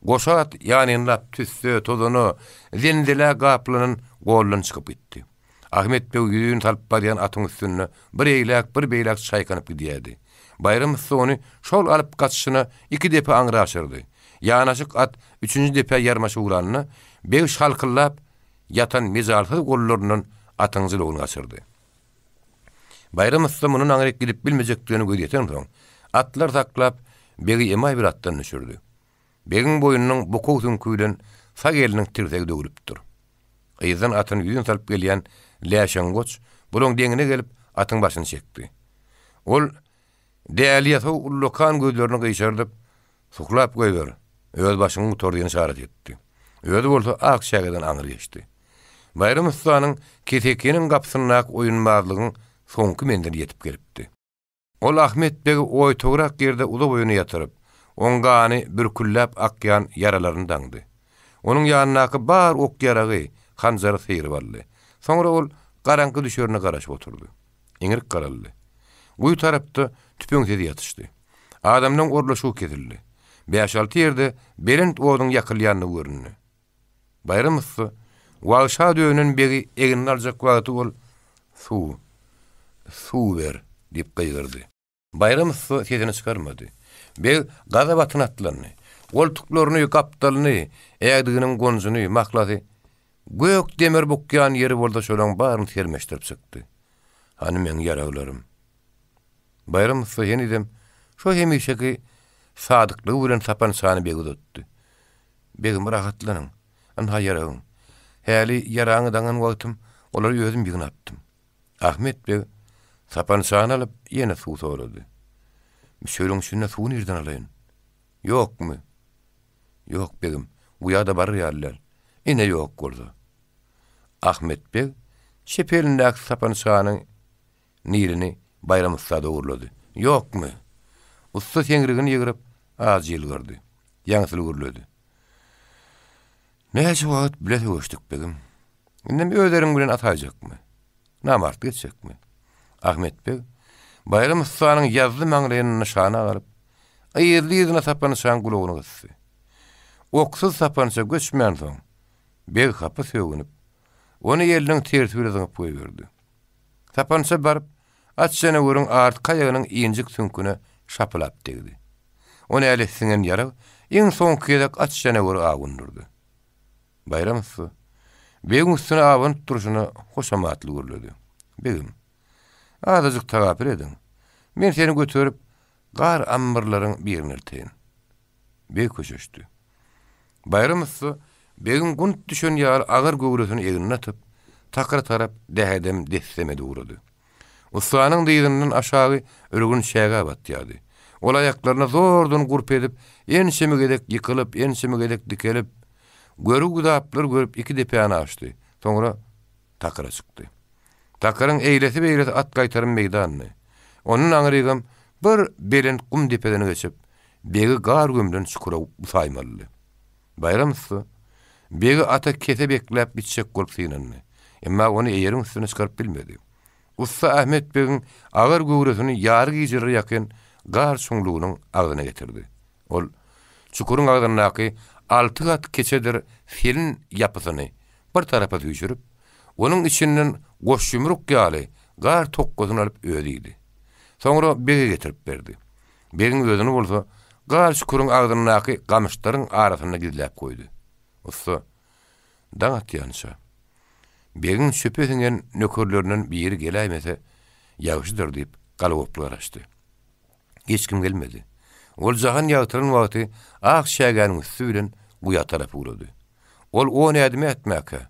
Goşa at ýanynlap tüsse, tozana, zenzelä gaplanan goldan çykyp gitdi. Ahmet beg ýüzin salyp barýan atyň üstünde bir eýläk, bir beýläk çaýkanyp gidýärdi. Baýram ussa ony şol alyp gaçyşyna iki depe aňry aşyrdy. Ýanaşyk at üçünji depä ýarmaşyp ugranda, beg şalkyldap ýatan mejalsyz gollaryndan atyň jylawyny gaçyrdy. Baýram ussa mundan aňryk gidip bilmejekdigine gözi ýetensoň, atlar saklap, begi emaý bir atdan düşürdi. Begiň boýnunyň bukuw süňki bilen sag eliniň tirsegi döwlüpdir. Yzdan atyny ýüzin salyp gelýän Läşeň goç bulaň deňine gelip, atyň başyny çekdi. Ol däli ýasaw ullakan gözlerini gyşardyp, Suhlap goýber, öz başyňy gutar diýen yşarat etdi. Özi bolsa ak çägeden aňry geçdi. Baýram ussanyň kesekiniň gapysyndaky oýunbazlygyň soňky menzili ýetip gelipdi. Ol Ahmet begi oýtagrak ýerde uzaboýuna ýatyryp, oň gany bürkülläp akýan ýaralaryny daňdy. Onuň ýanyndaky bar ok-ýaragy, hanjary syryp aldy. Soňra ol garaňky düşerine garaşyp oturdy. Iňrik garaldy. Guýy tarapda tüpeň sesi ýatyşdy. Adamlaň orlaşygy kesildi. Bäş-alty ýerde belent oduň ýakylýandygy göründi. Baýram ussa wagşa dönen begi egnine aljak wagty ol, Suw, suw ber! diýip gygyrdy. Baýram ussa sesini çykarmady. Beg gazap atyna atlandy. Goltuklaryny, gapdalyny, ädiginiň gonjuny, mahlasy, gök demir bukýan ýeri bolsa şolaň baryny sermeşdirip çykdy. Hany meň ýaraglarym? Baýram ussa henizem şo hemişeki sadyklygy bilen sapançany bege uzatdy. Begim, rahatlanyň. Ynha ýaragyň. Häli ýaraňy daňan wagtym olary özüm ýygnapdym. Ahmet beg sapançany alyp, ýene suw sorady. Çölüň içinde suw nirden alaýyn? Ýokmy? Ýok, begim, guýa-da barar ýaly däl. Ine ýok bolsa. Ahmet beg çep elindäki sapançany nilini Baýram ussa dogurlady. Ýokmy? Ussa seňrigini ýygryp, ajy ýylgyrdy. Ýaňsyly gürledi. Näçe wagt bile söweşdik, begim. Indem öz eriň bilen ataýjakmy? Namartlyk etjekmi? Ahmet beg Baýram ussanyň ýazly maňlaýyny nyşana alyp, yzly-yzyna sapançaň gulagyny gysdy. Oksuz sapança göçmänsoň, beg hapa sögünip, ony eliniň tersi bilen zyňyp goýberdi. Sapança baryp, at janaweriň artky aýagynyň injik süňküne şapylap degdi. O nälet siňen ýarag iň soňky gezek at janaweri awundyrdy. Baýram ussa, begiň üstüne abanyp durşuna hoşamatly gürledi. Begim, azajyk tagapyl ediň. Men seni göterip, gar ammarlaryň birine elteýin. Beg köşeşdi. Baýram ussa begiň gunt düşen ýaly agyr göwresini egnine atyp, takyra tarap dähedem-dessem edip ugrady. Ussanyň dyzyndan aşagy ürgün çäge batýardy. Ol aýaklaryna zordan gurp edip, ençeme gezek ýykylyp, ençeme gezek dikelip, görgi-güzaplar görüp iki depäni aşdy. Soňra takyra çykdy. Takyryň eýlesi-beýlesi at gaýtarym meýdandy. Ondan aňrygam bir belent gum depeden geçip, begi gar gömlen çukura usaýmalydy. Baýram ussa begi ata kese bekläp gitjek bolup synandy. Emma ony eýeriň üstüne çykaryp bilmedi. Ussa Ahmet begiň agyr göwresini ýary gijelere ýakyn gar çuňlugynyň agzyna getirdi. Ol çukuryň agzyndaky alty gat keçedir selin ýapysyny bir tarapa süýşürip, onuň içinden goş ýumruk ýaly gar tokgasyny alyp özi iýdi. Soňra bege getirip berdi. Begiň özüni bolsa. Gar çukuryň agzyndaky gamyşlaryň arasynda gizläp goýdy. Ussa, daň atýança, begiň çöpe siňen nökerlerinden biri geläýmese ýagşydyr diýip, galagoply garaşdy. Hiç kim gelmedi. Ol jahan ýagtyran wagty ak çägäniň üsti bilen guýa tarap ugrady. Ol on ädim ätmäkä,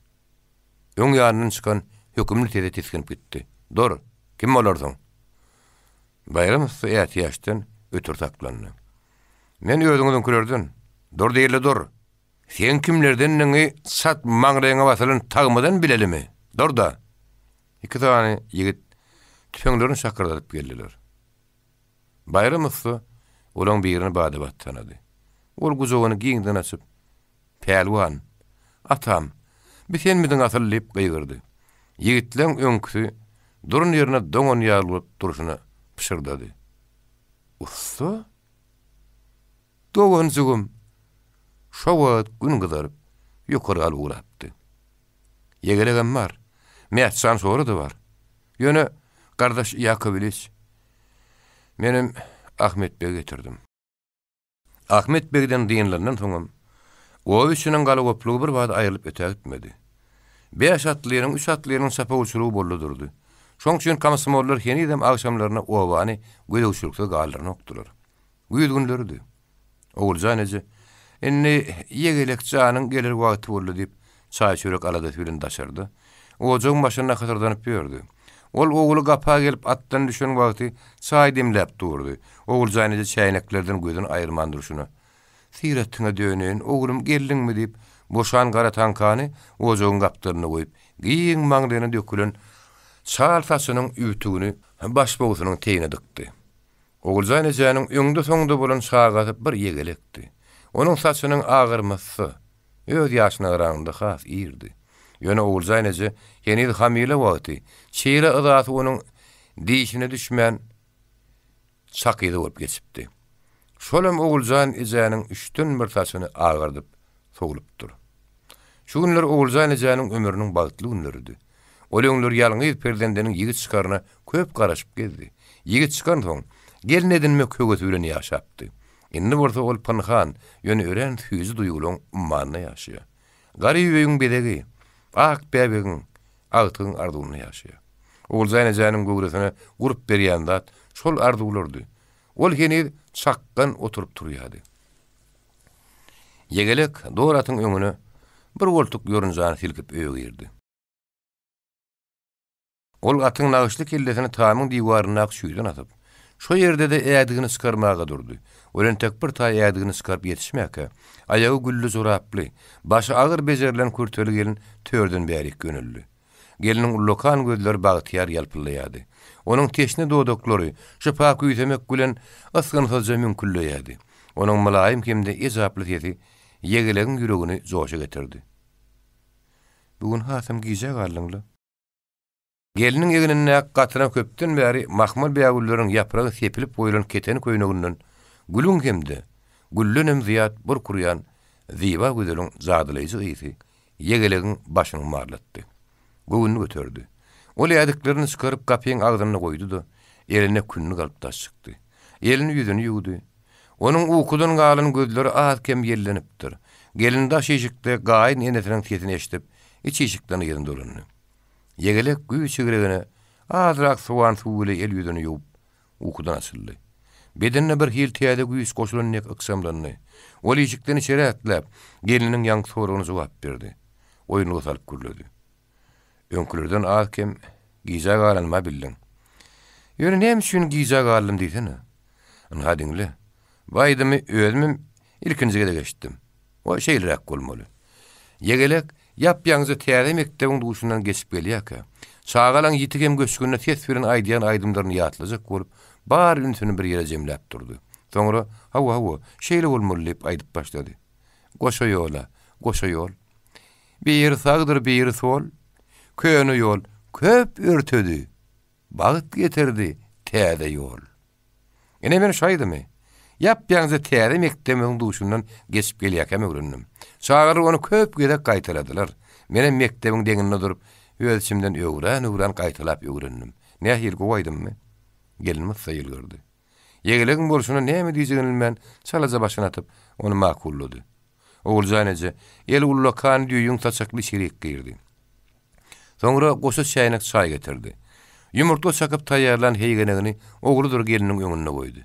öň ýanyndan çykan hökümli sese tisginip gitdi. Dur! Kim bolarsyň? Baýram ussa ätiýaçdan ötür saklandy. Men özüňiziňkilerden. Dur diýildi, dur! Seň kimlerdendigiňi çat maňlaýyňa basylan tagmadan bilelimi? Dur-da! Iki sany ýigit tüpeňlerini şakyrdadyp geldiler. Baýram ussa olaň birini bada-bat tanady. Ol gujagyny giňden açyp, Pälwan, atam, bi senmidiň asyl diýip gygyrdy. Ýigitleň öňküsi duran ýerinde doňan ýaly bolup durşuna pyşyrdady. Ussa? Doganjygym! Şo wagt gün gyzaryp, ýokary galyp ugrapdy. Ýegelegem bar. Mätjan şora-da bar. Ýöne, gardaş Ýakow Iliç, menem Ahmet begi getirdim. Ahmet begden dynylandan soňam, oba içiniň galagoplugy bir bada aýrylyp ötägitmedi. Bäş atlynyň, üç atlynyň çapawulçylygy boldy durdy. Şoň üçin komsomollar henizem agşamlaryna obany gözegçiliksiz galdyranokdylar. Güýz günleridi. Oguljan eje, Indi Ýegelek janyň geler wagty boldy diýip, çaý-çörek aladasy bilen daşarda, ojagyň başynda hysyrdanyp ýördi. Ol ogly gapa gelip atdan düşen wagty çaý demläp durdy. Oguljan eje çäýneklerden gözüni aýyrman durşuna, Syratyňa döneýin, oglum, geldiňmi diýip, boşan gara taňkany ojagyň gapdalynda goýup, giň maňlaýyna dökülen çal saçynyň übtügini başbogsunyň teýine dykdy. Oguljan ejäniň öňde-soňda bolan çagasy bir ýegelekdi. Onuň saçynyň agarmasy öz ýaşyna garanyňda has irdi. Ýöne Oguljan eje heniz hamyla wagty çyra yzasy onuň dişine düşmän çakyzy bolup geçipdi. Şolam Oguljan ejäniň üçden bir saçyny agardyp sowlupdyr. Şu günler Oguljan ejäniň ömrüniň bagtly günleridi. Ol öňler ýalňyz perzendiniň ýigit çykaryna köp garaşyp gezdi. Ýigit çykansoň, gelin edinmek höwesi bilen ýaşapdy. Indi bolsa ol pynhan, ýöne örän süýji duýgulaň ummanynda ýaşaýar. Garyp öýüň bezegi, ak bäbegiň, agtygyň arzuwynda ýaşaýar. Oguljan ejäniň göwresine gurp berýän zat şol arzuwlardy. Ol heniz çakgan oturyp-turýardy. Ýegelek dor atyň öňüne bir goltuk ýorunjany silkip öýe girdi. Ol atyň nagyşly kellesini tamyň diwaryndaky çüýden asyp, şo ýerde-de ädigini çykarmaga durdy. Ol entek bir taý ädigini çykaryp ýetişmäkä, aýagy gülli joraply, başy agyr bejerilen kürteli gelin törden bärik ýöneldi. Gelniň ullakan gözleri bagtyýar ýalpyldaýardy. Onuň teşne dodaklary şypa küýsemek bilen ysgynsyzja müňküldeýärdi. Onuň mylaýym hem-de ejaply sesi Ýegelegiň ýüregini joşa getirdi. Bu gün hasam gijä galdyň-la. Gelniň egnindäki gatyna köpden bäri mahmal bägülleriň ýapragy sepilip goýlan keteni köýneginden gülüň hem-de güldenem zyýat burk urýan zyba gözeliň jadylaýjy ysy Ýegelegiň başyny humarlatdy. Göwnüni göterdi. Ol ädiklerini çykaryp gapyň agzynda goýdy-da, eline kündik alyp daş çykdy. Elini-ýüzüni ýuwdy. Onuň ukudan galan gözleri az-kem ýellenipdir. Gelin daş işikde gaýyn enesiniň sesini eşidip, iç işikden yzyna dolandy. Ýegelek güýç çigregine azrak sowan suw bile el-ýüzüni ýuwup, ukudan açyldy. Bedenine bir hili täze güýç goşulan dek ykjamlandy. Ol işikden içeri ätläp, gelniniň ýaňky soragyna jogap berdi. Oýunlyga salyp gürledi. Öňkülerden az-kem gijä galanymy-a bildiň. Ýöne näme üçin gijä galdym diýsene. Ynha diňle. Bu aýdymy özümem ilkinji gezek eşitdim. O şeýleräk bolmaly. Ýegelek ýap-ýaňyja täze mekdebiň duşundan geçip gelýärkä, çagalaň ýiti hem göçgünli ses bilen aýdýan aýdymlaryny ýatlajak bolup, bar ünsüni bir ýere jemläp durdy. Soňra, Hawa, hawa, şeýle bolmaly diýip aýdyp başlady. Goşa ýola, goşa ýol. Biri sagdyr, biri sol. Köne ýol köp örtedi, bagt getirdi täze ýol. Ine men şu aýdymy ýap-ýaňyja täze mekdebimiziň duşundan geçip gelýärkäm öwrendim. Çagalar ony köp gezek gaýtaladylar. Menem mekdebiň deňinde durup, öz içimden öwran-öwran gaýtalap öwrendim. Nähili gowy aýdymmy? Gelin myssa ýylgyrdy. Ýegelegiň bolşuna näme diýjegini bilmän, çalaja başyny atyp, ony makullady. Oguljan eje, eli ullakan düýüň saçakly içerik girdi. Soňra goşa çäýnek çaý getirdi. Ýumurtga çakyp taýýarlan heýgenegini ogludyr gelniniň öňünde goýdy.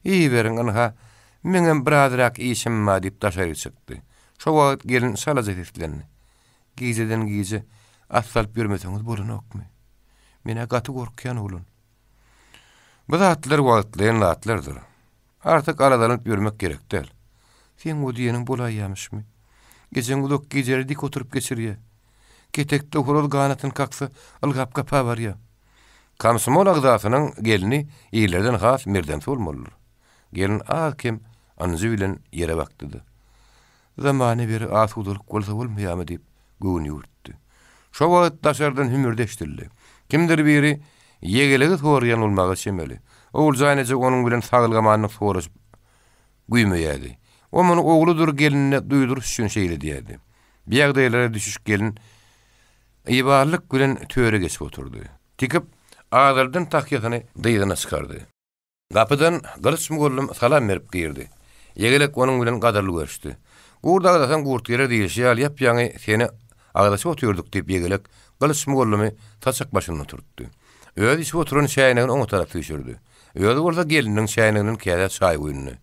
Iýiberiň, ynha, meňem birazrak işim bar diýip daşaryk çykdy. Şo wagt gelin çalaja seslendi. Gijeden gije at salyp ýörmeseňiz bolanokmy? Men-ä gaty gorkýan oglan. Bu zatlar wagtlaýyn zatlardyr. Artyk aladalanyp ýörmek gerek däl. Seň o diýeniň bolaýýamyşmy? Ejeň uzak gijeleri dik oturyp geçirýä. Ketekde horaz ganatyny kaksa, ylgap gapa barýa. Komsomol agzasynyň gelni illerden has merdemsi bolmalydyr. Gelin az-kem ynjy bilen ýere bakdy-da. Zamana beri asudalyk bolsa bolmaýamy diýip, göwün ýüwürtdi. Şo wagt daşardan hümürdi eşidildi. Kimdir biri Ýegelegi soraýan bolmaga çemeli. Oguljan eje onuň bilen saglyk-amanlyk soraşyp güýmeýärdi. O muny ogludyr gelinine duýduryş üçin şeýle diýýärdi. Bu ýagdaýlara düşüş gelin ybalylyk bilen töre geçip oturdy. Tikip, azaldan tahýasyny dyzyna çykardy. Gapydan Gylyç mugallym salam berip girdi. Ýegelek onuň bilen gadyrly görüşdi. Gurt agzasaň gurt geler diýlişi ýaly ýap-ýaňy seni agzaşyp otyrdyk diýip Ýegelek Gylyç mugallymy saçak başynda oturtdy. Özi içip oturan çäýnegini oňa tarap süýşürdi. Özi bolsa gelniniň çäýneginden käsä çaý guýundy.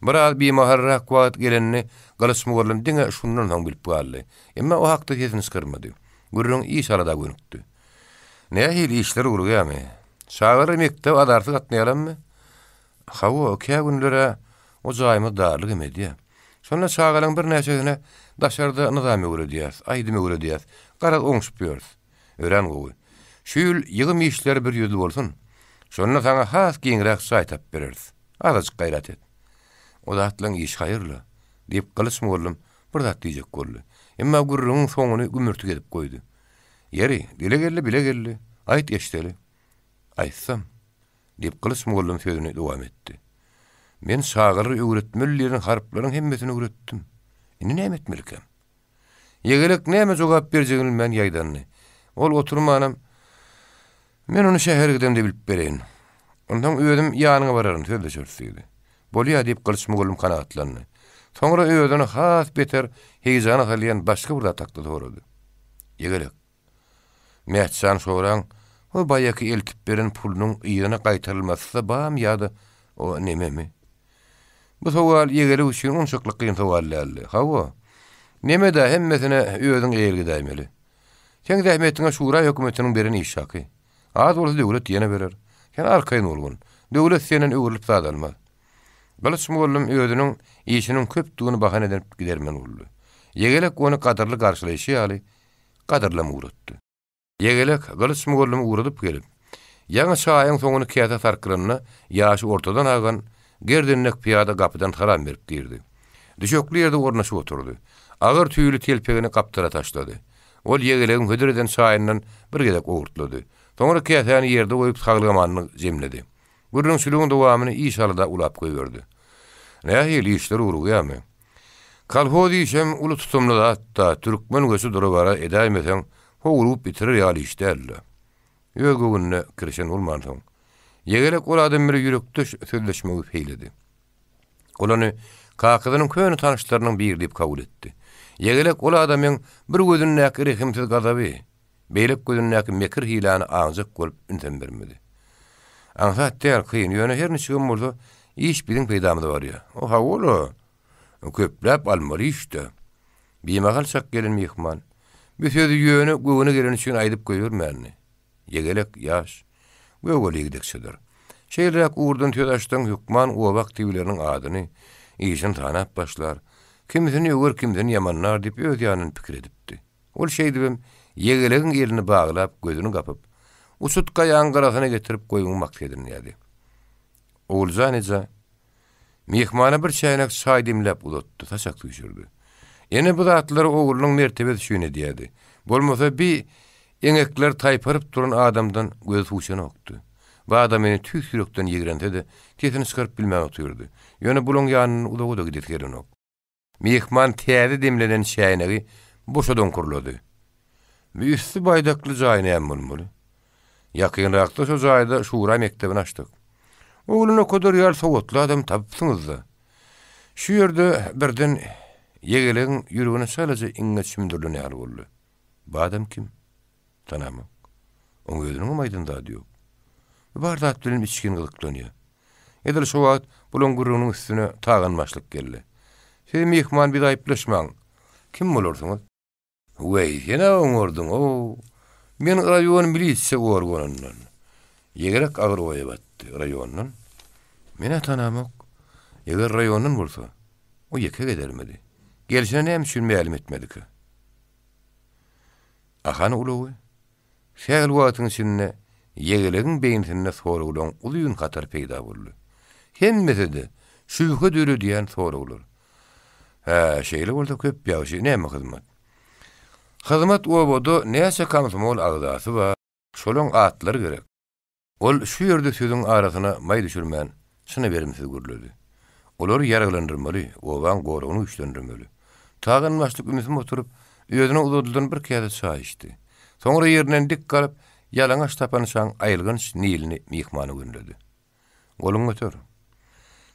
Biraz bimahalrak wagt gelenini Gylyç mugallym diňe şundan soň bilip galdy. Emma o hakda sesini çykarmady. Gürrüň iş-alada gönükdi. Nähili işler ugrugýarmy? Çagalar mekdebe azarsyz gatnaýarlarmy? Hawa, kä günler-ä o jaýymyz darlyk hem edýär. Şonda çagalaryň birnäçesine daşarda nyzam öwredýäs, aýdym öwredýäs, garaz oňşup ýörüs. Örän gowy. Şu ýyl ýygym işleri bir ýüzli bolsun. Şonda saňa has giňräk jaý tapyp bereris. Azajyk gaýrat et. O zatlaryň işi haýyrly, diýip, Gylyç mugallym bir zat diýjek boldy. Emma gürrüňiň soňuny gümürtik edip goýdy. Ýeri, dile geldi, bile geldi. Aýt, eşideli. Aýtsam, diýip, Gylyç mugallym sözüni dowam etdi. Men çagalara öwretmeli diýen harplaryň hemmesini öwretdim. Indi näme etmelikäm? Ýegelek näme jogap berjegini bilmän ýaýdandy. Ol oturmanam, Men ony şähere gidemde bilip bereýin. Onsoň özüm ýanyňa bararyn, sözleşeris diýdi. Bolýa, diýip, Gylyç mugallym kanagatlandy. Soňra özüni has beter heýjana salýan başga bir zat hakda sorady. Ýegelek, Mätjan şoraň o baýaky eltip beren pulunyň yzyna gaýtarylmasy-da barmy ýa-da o nememi? Bu sowal Ýegelek üçin onçakly kyn sowal däldi. Hawa, neme-dä, hemmesine özüň eýelik edäýmeli. Seň zähmetiňe şura hökümetiniň beren iş haky. Az bolsa döwlet ýene berer. Sen arkaýyn bolgun. Döwlet senden öwrülip zat almaz. Gylyç mugallym özüniň işiniň köpdügini bahana edinip gidermen boldy. Ýegelek ony gadyrly garşylaýşy ýaly, gadyrlam ugratdy. Ýegelek Gylyç mugallymy ugradyp gelip, ýaňy çaýyň soňuny käsä sarkyranda, ýaşy ortadan agan, gerdenlek pyýada gapydan salam berip girdi. Düşekli ýerde ornaşyp oturdy. Agyr tüýli telpegini gapdala taşlady. Ol Ýegelegiň hödür eden çaýyndan bir gezek owurtlady. Soňra käsäni ýerde goýup saglyk-amanlyk jemledi. Gürrüňçiligiň dowamyny iş-alada ulap goýberdi. Nähili, işler ugrugýarmy? Kolhoz işem uly tutumly zat-da, türkmen göçi dura-bara edäýmeseň, howlugyp bitirer ýaly iş däl-le. Öz göwnüne kirişen bolmansoň, Ýegelek ol adam bile ýürekdeş sözleşmegi peýledi. Ol ony kakasynyň köne tanyşlarynyň biri diýip kabul etdi. Ýegelek ol adamyň bir gözündäki rehimsiz gazaby, beýleki gözündäki mekir hiläni aňjak bolup ünsem bermedi. Aňsat däl, kyn, ýöne her niçigem bolsa, iş biziň peýdamyza barýar. O hawa-la, köpläp almaly iş-dä. Bimahal çak gelen myhman, bu sözi ýöne göwne geleni üçin aýdyp goýbermändi. Ýegelek ýaş, gögele ýigdekçedir. Şeýleräk ugurdan söz açsaň, hökman oba aktiwleriniň adyny, işini sanap başlar. Kimisini öwer, kimisini ýamanlar diýip öz ýanyndan pikir edipdi. Ol şeýdibem Ýegelegiň elini baglap, gözüni gapyp, uçut gaýaň gyrasyna getirip goýmagy maksat edinýärdi. Oguljan eje Myhmana bir çäýnek çaý demläp uzatdy, saçak süýşürdi. Ene bu zatlary oglunyň mertebesi üçin edýärdi. Bolmasa bi eňekler taýparyp duran adamdan gözi suwşanokdy. Bu adam ony tüýs ýürekden ýigrense-de, sesini çykaryp bilmän otyrdy. Ýöne bulaň ýanyndan uzaga-da gidesi gelenok. Myhman täze demlenen çäýnegi boşa doňkurlady. Bu üsti baýdakly jaý näme bolmaly? Ýakynrakda şo jaýda şura mekdebini açdyk. Oglan okadar ýaly sowatly adam tapypsyňyz-da. Şu ýerde birden Ýegelegiň ýüregine çalaja iňňe çümdürilen ýaly boldy. Bu adam kim? Tanamok. Oň özüniňem aýdan zady ýok. Bu bar zat bilen içgin gyzyklanýar. Edil şo wagt bulaň gürrüňiniň üstüne Tagan başlyk geldi. Siz myhman bizi aýyplaşmaň. Kim bolarsyňyz? Weý, sen-ä oňardyň-ow. Men raýon milisiýa organyndan. Ýegerek agyr oýa batdy. Raýondan? Men-ä tanamok. Eger raýondan bolsa, o ýeke gezermidi? Gelşine näme üçin mälim etmedikä? Ahan ulagy? Sähel wagtyň içinde Ýegelegiň beýnisinde soraglaryň uzyn hatary peýda boldy. Hemmesi-de şübhe döredýän soraglar. Hä, şeýle bolsa köp ýagşy, näme hyzmat? Hyzmat obada näçe komsomol agzasy bar, şolaň atlary gerek. Ol şu ýerde sözüň arasyna maý düşürmän, çyna berimsiz gürledi. Olary ýaraglandyrmaly, obaň goragyny güýçlendirmeli. Tagan başlyk ümsüm oturyp, özüne uzadylan bir käse çaý içdi. Soňra ýerinden dik galyp, ýalaňaç tapançaň aýylganç nilini myhmana gönüledi. Goluňy göter.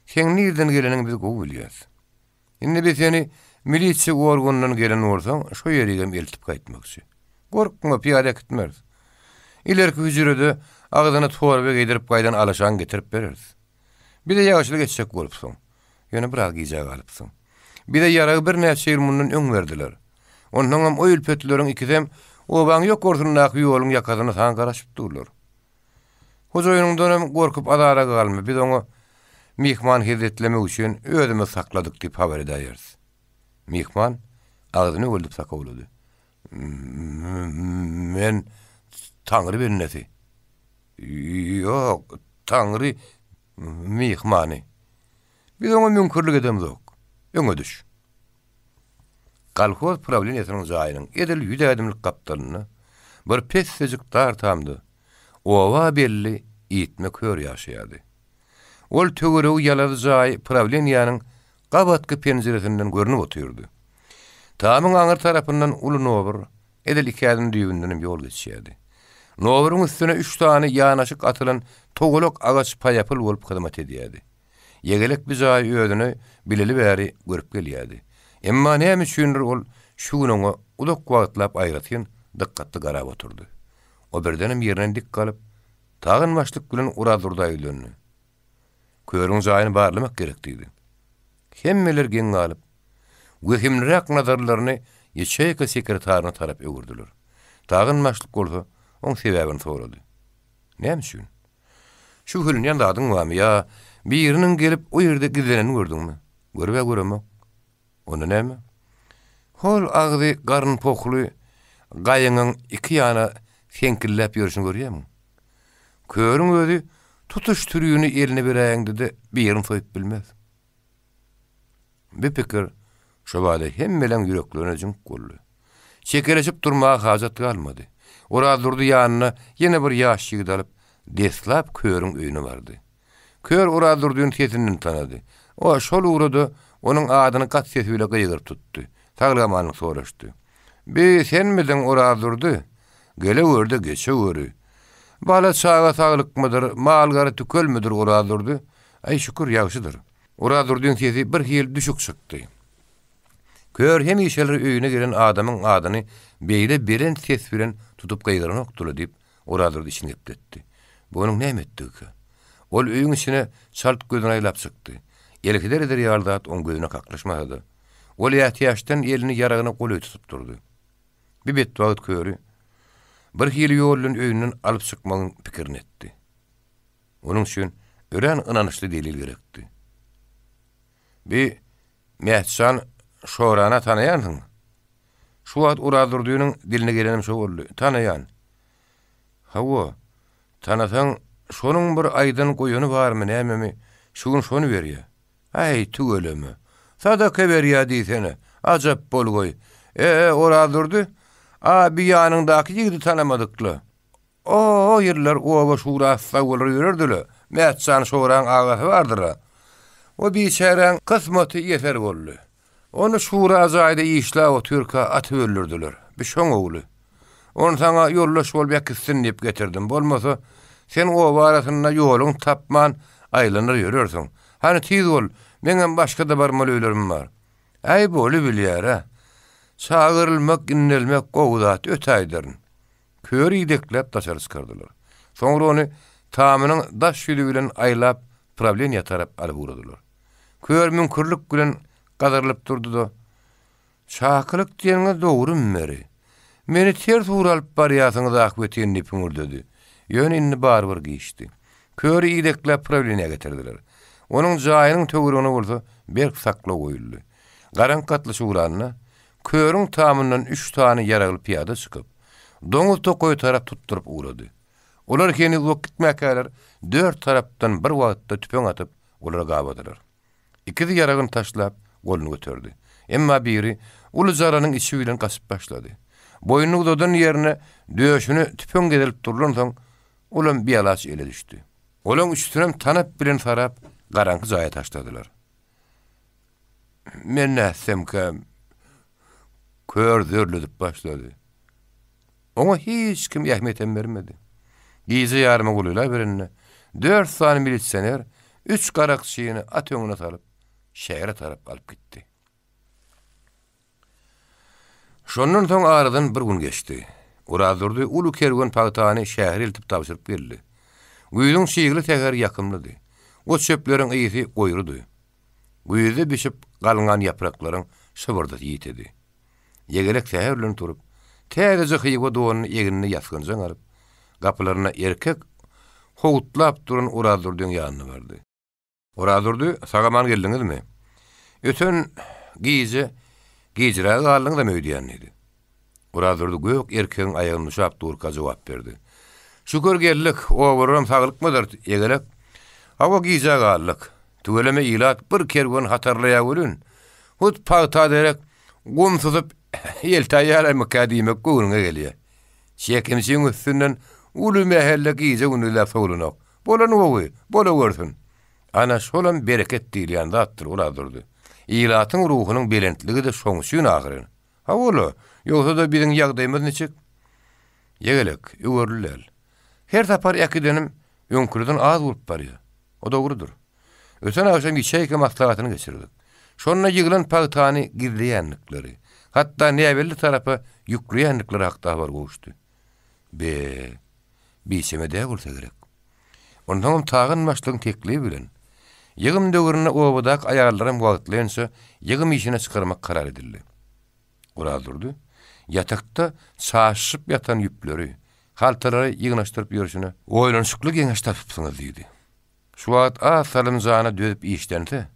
Seň nirden geleniňi biz gowy bilýäs. Indi biz seni milisiýa organyndan gelen bolsaň, şo ýerigem eltip gaýtmakçy. Gorkma, pyýada äkitmeris. Ilerki hüjrede agzyna torba geýdirip gaýdan alaşaňy getirip bereris. Bize ýagşylyk etjek bolupsyň. Ýöne biraz gijä galypsyň. Bize ýaragy birnäçe ýyl mundan öň berdiler. Onsoňam o ülpetlileriň ikisem obaň ýokarsyndaky ýoluň ýakasynda saňa garaşyp durlar. Hojaýynyňdanam gorkup azara galma, biz oňa myhman hezzetlemek üçin özümiz sakladyk diýip habar edäýeris. Myhman agzyny öweldip sakawlady. Men Taňry bendesi. Ýok, Taňry myhmany. Biz oňa müňkürlik edemzok. Öňe düş. Kolhoz prawleniýesiniň jaýynyň edil ýüz ädimlik gapdalynda bir pessejik dar tamda oba belli Iýtme kör ýaşaýardy. Ol töweregi ýalazy jaý prawleniýäniň gabatky penjiresinden görnüp otyrdy. Tamyň aňry tarapyndan uly nobur, edil iki ädim düýbündenem ýol geçýärdi. Noburyň üstüne üç sany ýanaşyk atylan togalak agaç paýapyl bolup hyzmat edýärdi. Ýegelek bi jaýy özüne bileli bäri görüp gelýärdi. Emma näme üçindir ol şu gün oňa uzak wagtlap aýratyn dykgatly garap oturdy. O birdenem ýerinden dik galyp, Tagan başlyk bilen Orazdurda ýüzlendi. Körüň jaýyny barlamak gerek diýdi. Hemmeler geň galyp, wehimliräk nazarlaryny ýaçeýka sekretaryna tarap öwürdiler. Tagan başlyk bolsa oň sebäbini sorady. Näme üçin? Şübhelenýän zadyň barmy ýa biriniň gelip o ýerde gizlenenini gördüňmi? Görüb-ä göremok. Onda näme? Hol agzy garyn pohly gaýyňyň iki ýana seňkilläp ýörşüni görýämiň? Körüň özi tutuş sürüni eline beräýeňde-de birini soýup bilmez. Bu pikir şobada hemmeleň ýüreklerine jüňk boldy. Çekeleşip durmaga hajat galmady. Orazdurdy ýanyna ýene bir ýaş ýigidi alyp, deslap körüň öýüne bardy. Kör Orazdurdyny sesinden tanady. O şol ugrada onuň adyny gaty sesi bile gygyryp tutdy. Saglyk-amanlyk soraşdy. Bi senmidiň, Orazdurdy? Geleweri-de geçeweri. Bala-çaga saglykmydyr, mal-gara tükelmidir, Orazdurdy? Aý, şükür, ýagşydyr. Orazdurdyň sesi bir hili düşük çykdy. Kör hemişeler öýüne gelen adamyň adyny beýle belent ses bilen tutup gygyranokdy-la diýip, Orazdurdy içini gepletdi. Bu onuň näme etdigikä? Ol öýüň içine çalt gözüni aýlap çykdy. Elheder eder ýaly zat oň gözüne kaklyşmasa-da, ol ätiýaçdan elini ýaragyna golaý tutup durdy. Bir betbagt köri bir hili ýol bilen öýünden alyp çykmagyň pikirini etdi. Onuň üçin örän ynançly delil gerekdi. Bi Mätjan Şorana tanaýansyň? Şu wagt Orazdurdynyň diline gelenem şo boldy. Tanaýan. Hawa, tanasaň, şonuň bir aýdan goýany barmy, nämemi, şu gün şony berýä. Äý, tüweleme. Sadaka berýä diýsene. Ajap bolgaý. E-e, Orazdurdy, a bi ýanyňdaky ýigidi tanamadyk-la. O ýyllar oba şurasy sag bolar ýörerdi-le, Mätjan şoraň agasy bardyr-a. O biçäräň kysmaty ýeser boldy. Ony şura jaýda işläp otyrka atyp öldürdiler. Bi şoň ogly. Ony saňa ýoldaş bolup äkitsin diýip getirdim. Bolmasa, sen oba arasynda ýoluňy tapman, aýlanar ýörersiň. Hany tiz bol, meňem başga-da barmaly öýlerim bar. Äý boly bilýär-ä. Çagyrylmak, indelmek gowy zat, ötäýderin. Köri idekläp daşary çykardylar. Soňra ony tamynyň daş ýüzi bilen aýlap prawleniýä tarap alyp ugradylar. Kör müňkürlik bilen gazarylyp durdy-da, Çakylyk diýeniňiz dogrymy beri? Meni ters ugra alyp barýarsyňyz ahbetin diýip hüňürdedi. Ýöne indi barybir giçdi. Köri idekläp prawleniýä getirdiler. Onuň jaýynyň töweregine bolsa berk saklaw goýuldy. Garaňky gatlyşyp ugranda, Körüň tamyndan üç sany ýaragly pyýada çykyp, doňuz tokaýa tarap tutduryp ugrady. Olar heniz uzak gitmäkäler, dört tarapdan bir wagtda tüpeň atyp, olary gabadylar. Ikisi ýaragyny taşlap, goluny göterdi. Emma biri uly jaranyň içi bilen gaçyp başlady. Boýnuny uzadan ýerine döşüne tüpeň gezelip durlansoň, olam bialaç ele düşdi. Olaň üçüsinem tanap bilen sarap, garaňky jaýa taşladylar. Men nätsemkäm? Kör zörledip başlady. Oňa hiç kim ähmiýetem bermedi. Gije ýaryma golaýlaberende, dört sany milisioner üç garakçyny at öňüne salyp, şähere tarap alyp gitdi. Şondan soň aradan bir gün geçdi. Orazdurdy uly kerwen pagtany şähere eltip tabşyryp geldi. Güýzüň çygly säheri ýakymlydy. Ot-çöpleriň ysy goýrudy. Güýzde bişip galňan ýapraklaryň şybyrdysy ýitidi. Ýegelek säher bilen turup, täzeje hywa donuny egnine ýasgynjaň alyp, gapylaryna erkek howutlap duran Orazdurdyň ýanyna bardy. Orazdurdy, sag-aman geldiňizmi? Öten gije gijräge galdyňyzam öýdýän, diýdi. Orazdurdy gök erkegiň aýagyny nuşap durka jogap berdi. Şükür geldik, obalaram saglykmydyr, ýegelek? Hawa, gijä galdyk. Tüweleme ilat bir kerwen hatarlaýar welin, hut pagta derek gum susup ýeltäýýärlermikä diýmek göwnüňe gelýär. Çekimçiň üstünden uly mähelle gije-gündizläp sowlanok. Bolany gowy, bolawersin. Ana, şolam bereket diýilýän zatdyr, Orazdurdy. Ilatyň ruhunyň belentligi-de şoň üçin ahyryn. Hawa-la, ýogsa-da biziň ýagdaýymyz niçik? Ýegelek, öwerli däl. Her sapar äkidenim öňkülerden az bolup barýar. O dogrudyr. Öten agşam ýeçeýka maslahatyny geçirdik. Şonda ýygylan pagtany gizleýändikleri, hatda näbelli tarapa ýükleýändikleri hakda habar gowuşdy. Be, biçeme däl bolsa gerek. Onsoňam Tagan başlygyň teklibi bilen, ýygym döwründe obadaky aýallaram wagtlaýynça ýygym işine çykarmak karar edildi. Orazdurdy ýatakda çaşyşyp ýatan ýüpleri, haltalary ýygnaşdyryp ýörşüne. Oýlanyşykly geňeş tapypsyňyz, diýdi. Şu wagt az salym jana dözüp işlense,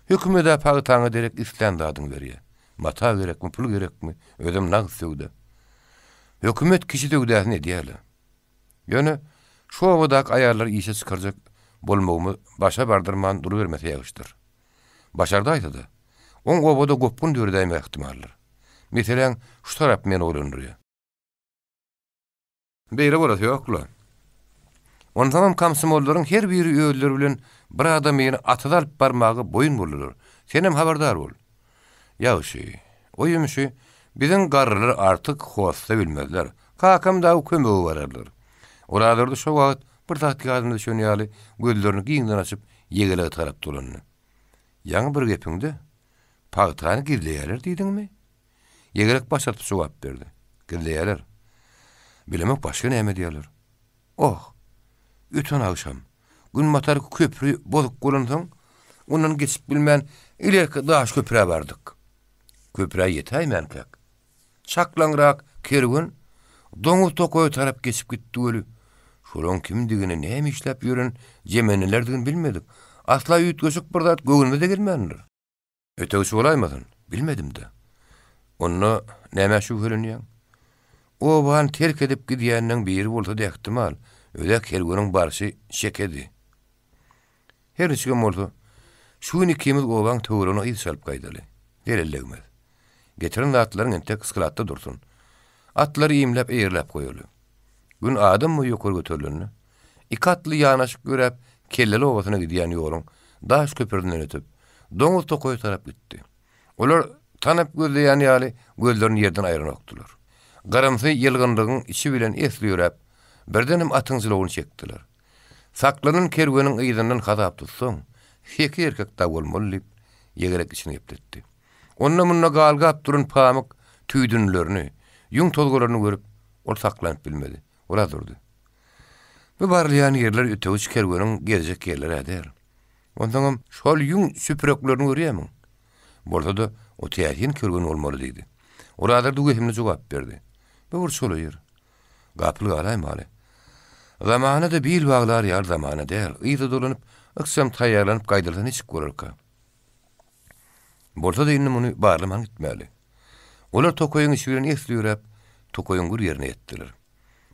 hökümed-ä pagtaňa derek islän zadyňy berýär. Mata gerekmi, pul gerekmi, özem nagt söwda. Hökümet kişi söwdasyny edýär-le. Ýöne şu obadaky aýallary işe çykarjak bolmagymyz başa bardyrman durubermese ýagşydyr. Başardaýsa-da, oň obada gopgun döredäýmegi ähtimaldyr. Meseläň şu tarapy meni oýlandyrýar. Beýle bolasy ýok-la. Onsoňam komsomollaryň her biri özleri bilen bir adamyny atyza alyp barmaga boýun boldular. Senem habardar bol. Ýagşy. O ýumşy biziň garrylar artyk hossa bilmezler. Kakam dagy kömege bararlar. Orazurdy şo wagt bir zat ýadyna düşen ýaly gözlerini giňden açyp ýegelege tarap dolandy. Ýaňy bir gepiňde pagtany gizleýärler diýdiňmi? Ýegelek baş atyp jogap berdi. Gizleýärler. Bilemok başga näme edýärler. Oh! Öten agşam, günbatarky köpri bozuk bolansoň, ondan geçip bilmän, ilerki daş köprä bardyk. Köprä ýetäýmänkäk, çaklaňrak kerwen doňuz tokaýa tarap geçip gitdi weli, şolaň kimdigini, näme işläp ýören jemendelerdigini bilmedik. Asla üýtgeşik bir zat göwnümize gelmändir. Ötegçi bolaýmasyn? Bilmedim-dä. Onda nämä şübhelenýäň? Obany terk edip gidýänleň biri bolsa-da ähtimal, öz-ä kerweniň barşy şekedi. Her niçigem bolsa, şu gün ikimiz obaň töweregine yz çalyp gaýdaly. Zelel degmez. Getiren zatlaryň entek skladda dursun. Atlary iýmläp, eýerläp goýaly. Gün adam boýy ýokary göterilende, iki atly ýanaşyk ýöräp, Kelleli obasyna gidýän ýoluň daş köprüsinden ötüp, doňuz tokaýa tarap gitdi. Olar tanap gözleýän ýaly gözlerini ýerden aýranokdylar. Gyrymsy ýylgynlygyň içi bilen esli ýöräp, birdenem atyň jylawyny çekdiler. Saklanan kerweniň yzyndan hasap tutsaň, sekiz erkek dagy bolmaly diýip, ýegerek içini gepletdi. Onda-munda galgap duran pamyk tüýdünlerini, ýüň tozgalaryny görüp, ol saklanyp bilmedi. Oraz durdy. Bu barylýan ýerler ötegiç kerweniň gezjek ýerleri-ä däl. Onsoňam şol ýüň süpüreklerini görýärmiň? Bolsa-da, o täsin kerwen bolmaly diýdi. Orazurdy wehimli jogap berdi. Bu bir çola ýer. Gapyl galaýmaly. Zamana-da bil baglar ýaly zamana däl. Yza dolanyp, ykjam taýýarlanyp gaýdylsa niçik bolarka? Bolsa-da indi muny barlaman gitmäli. Olar tokaýyň içi bilen esli ýöräp, tokaýyň gür ýerine ýetdiler.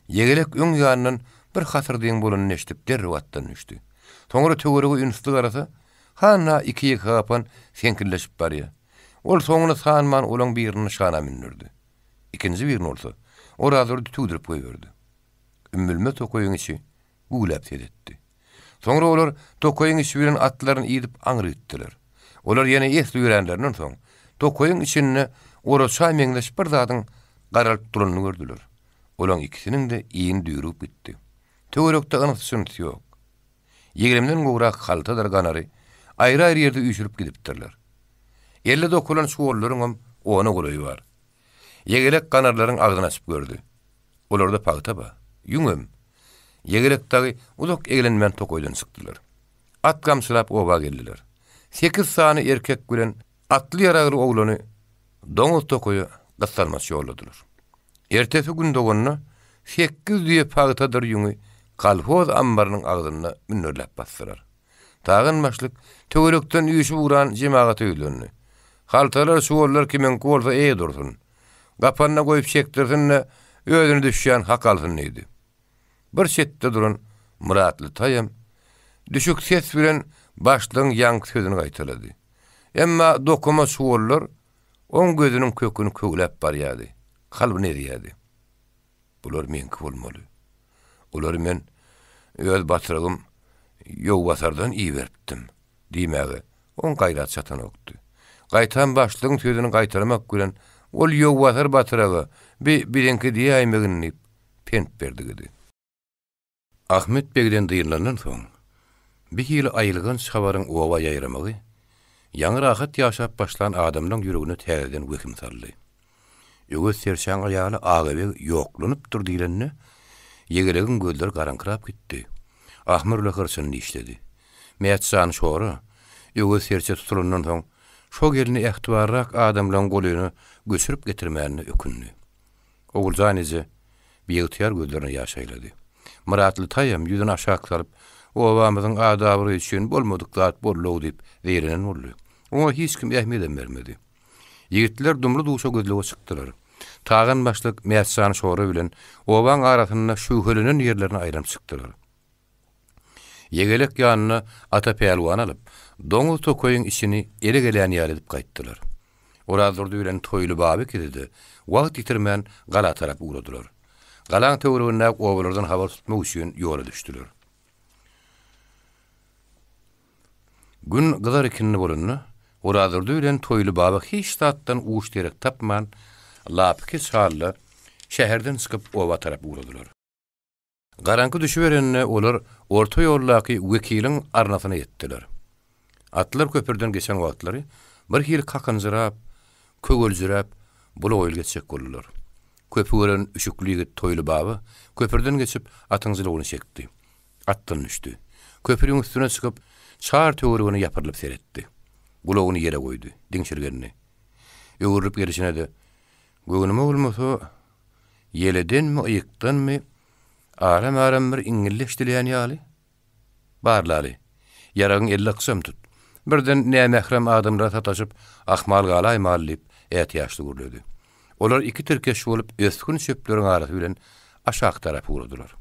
Ýegelek öň ýanyndan bir hasyrdyň bolanyny eşidip derrew atdan düşdi. Soňra töwerege ünsli garasa, han-a iki ýekegapan seňkilleşip barýar. Ol soňuny sanman olaň birini nyşana mündürdi. Ikinji birini bolsa, Orazdurdy tüwdürip goýberdi. Ümmülmez tokaýyň içi güwläp ses etdi. Soňra olar tokaýyň içi bilen atlaryny idip aňry gitdiler. Olar ýene esli ýöränlerinden soň, tokaýyň içinde oraça meňzeş bir zadyň garalyp duranyny gördüler. Olaň ikisiniň-de ini düýrügip gitdi. Töwerekde yns-jyns ýok. Ýigrimden gowrak haltadyr ganary aýry-aýry ýerde üýşürip gidipdirler. Elde dokulan çuwallaryňam ona golaýy bar. Ýegelek ganarlaryň agzyny açyp gördi. Olarda pagta bar, ýüňem. Ýegelek dagy uzak eglenmän tokaýdan çykdylar. At gamçylap oba geldiler. Sekiz sany erkek bilen atly-ýaragly oglany doňuz tokaýa gyssanmaç ýolladylar. Ertesi gün doganda sekiz düýe pagtadyr ýüňi kolhoz ammarynyň agzynda münderläp basdylar. Tagan başlyk töwerekden üýşüp ugran jemagata ýüzlendi. Haltalar, çuwallar kimiňki bolsa eýe dursun. Gapanyna goýup çekdirsin-de, özüne düşýän hak alsyn diýdi. Bir çetde duran Myratly taýam düşük ses bilen başlygyň ýaňky sözüni gaýtalady. Emma dokuma çuwallar oň gözüniň köküni köwläp barýardy, kalbyny ezýärdi. Bular meňki bolmaly. Olary men öz batyrygym Ýowbasardan iberipdim, diýmäge oň gaýraty çatanokdy. Gaýtam başlygyň sözüni gaýtalamak bilen, ol Ýowbasar batyraga, Bi biziňki diýäýmegin diýip, pent berdigidi. Ahmet begden dynylandan soň, bir hili aýylganç habaryň oba ýaýramagy, ýaňy rahat ýaşap başlan adamlaň ýüregine täzeden wehim saldy. Öwez serçäň aýaly Agabeg ýoklanypdyr diýlende, ýegelegiň gözleri garaňkyrap gitdi. Ahmyrly hyrçyny dişledi. Mätjan şora, Öwez serçe tutulandan soň, şo gelni ähtibarrak adamlaň golaýyna göçürip getirmänine ökündi. Oguljan eje biygtyýar gözlerine ýaş aýlady. Myratly taýam ýüzüni aşak salyp, Obamyzyň ady-abraýy üçin bolmadyk zat boldy-ow diýip zeýrenen boldy. Oňa hiç kim ähmiýedem bermedi. Ýigitler dumly-duşa gözlege çykdylar. Tagan başlyk Mätjan şora bilen obaň arasynda şübhelenen ýerlerine aýlanyp çykdylar. Ýegelek ýanyna Ata pälwany alyp, doňuz tokaýyň içini ele gelýän ýaly edip gaýtdylar. Orazdurdy bilen Toýly baba ikisi-de wagt ýitirmän gala tarap ugradylar. Galaň töweregindäki obalardan habar tutmak üçin ýola düşdüler. Gün gyzar ikindi bolanda, Orazdurdy bilen Toýly baba hiç zatdan uç-derek tapman, lapykeç halda şäherden çykyp oba tarap ugradylar. Garaňky düşüberende olar orta ýoldaky wekiliň arnasyna ýetdiler. Atlar köprüden geçen wagtlary bir hili kakynjyrap, köweljiräp, bulagoýul geçjek boldular. Köpi gören üşükli ýigit Toýly baba köprüden geçip, atyň jylawyny çekdi. Atdan düşdi. Köprüň üstüne çykyp, çar töweregine ýapyrylyp seretdi. Gulagyny ýere goýdy, diňşirgendi. Öwrülip gelşine-de, Göwnüme bolmasa, Ýeledenmi, yýkdanmy, aram-aram bir iňňildi eşidilýän ýaly. Barlaly. Ýaragyň elli ykjam tut. Birden nämährem adamlara sataşyp, ahmal galaýmaly diýip, ätiýaçly gürledi. Olar iki tirkeş bolup, ösgün çöpleriň arasy bilen aşak tarap ugradylar.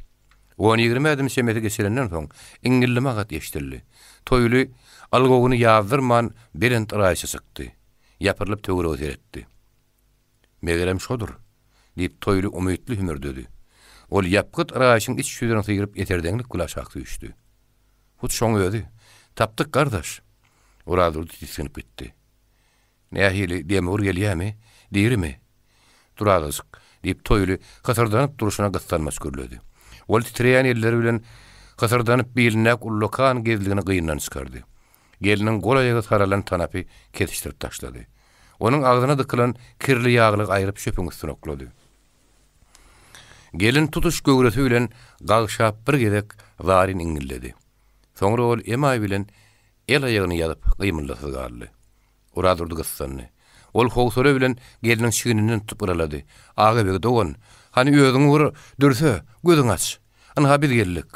On-ýigrimi ädim çemesi geçilenden soň, iňňildi magat eşidildi. Toýly algowyny ýazdyrman, belent yraýşa çykdy. Ýapyrylyp töwerege seretdi. Megerem şodur, diýip, Toýly umytly hümürdedi. Ol ýapgyt yraýşyň iç ýüzüni syryp eserdeňlik bilen aşak süýşdi. Hut şoň özi. Tapdyk, gardaş! Orazdurdy tisginip gitdi. Nähili, demigir gelýämi? Dirimi? Dur azajyk, diýip, Toýly hysyrdanyp durşuna gyssanmaç gürledi. Ol titreýän elleri bilen. Hysyrdanyp bilindäki ullakan gezligini gyndan çykardy. Gelniň gol-aýagy saralan tanapy kesişdirip taşlady. Onuň agzyna dykylan kirli ýaglygy aýryp çöpüň üstüne oklady. Gelin tutuş göwresi bilen gagşap bir gezek zaryn iňňilledi. Soňra ol emaý bilen el-aýagyny ýazyp gymyldasyz galdy. Orazdurdy gyssandy. Ol howsala bilen gelniň çigninden tutup yralady. Agabeg dogan, hany özüňi bir dürse, gözüňi aç. Ynha biz geldik.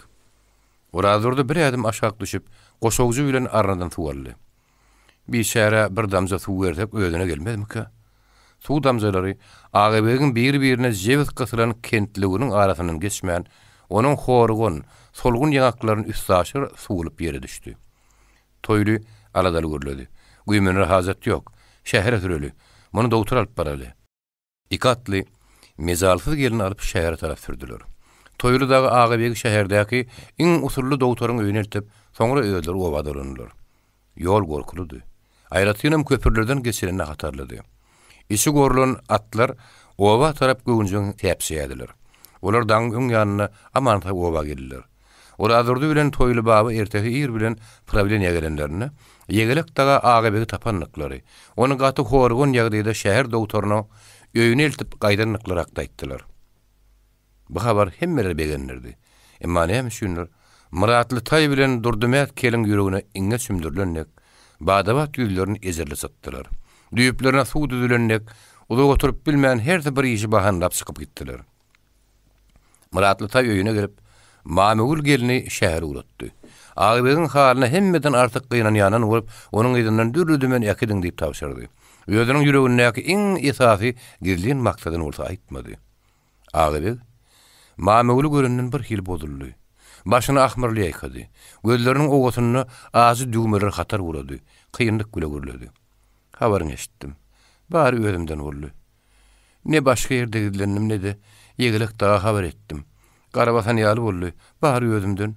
Orazdurdy bir ädim aşak düşüp, goşawujy bilen arnadan suw aldy. Biçärä bir damja suw bersek özüne gelmezmikä? Suw damjalary Agabegiň bir-birine jebis gysylan kentlewüginiň arasyndan geçmän, onuň horugan, solgun ýaňaklaryny üstaşyr suwulyp ýere düşdi. Toýly aladaly gürledi. Güýmenere hajat ýok. Şähere süreli. Muny dogtor alyp baraly. Iki atly mejalsyz gelni alyp şähere tarap sürdüler. Toýly dagy Agabegi şäherdäki iň usully dogtoryň öýüne eltip, soňra özleri oba dolandylar. Ýol gorkulydy. Aýratynam köprülerden geçilende hatarlydy. Içi gorlan atlar oba tarap göwünjeň säpjeýärdiler. Olar daňyň öň ýanynda aman-sag oba geldiler. Orazdurdy bilen Toýly baba ertesi ir bilen prawleniýä gelenlerinde, Ýegelek daga Agabegi tapandyklary, ony gaty horgun ýagdaýda şäher dogtoryna öýüne eltip gaýdandyklary hakda aýtdylar. Bu habar hemmeleri begendirdi. Emma näme üçindir, Myratly taý bilen Durdymät keliň ýüregine iňňe çümdürilen dek, bada-bat ýüzlerini ejirli çytdylar. Düýplerine suw düzülen dek, uzak oturyp bilmän hersi bir işi bahanlap çykyp gitdiler. Myratly taý öýüne gelip, Mamygül gelni şähere ugratdy. Agbegiň halyna hemmeden artyk gynanýandan bolup, onuň yzyndan dürli-dümen äkidiň diýip tabşyrdy. Özüniň ýüregindäki iň esasy gizlin maksadyny bolsa aýtmady. Agabeg Mamygüli görenden bir hili bozuldy. Başyny ahmyrly ýaýkady. Gözleriniň owasynda ajy düwmeler hatar gurady. Kynlyk bile gürledi. Habaryňy eşitdim. Bary özümden boldy. Ne başga ýerde gizlendim, ne-de Ýegelek daga habar etdim. Gara basan ýaly boldy. Bary özümden.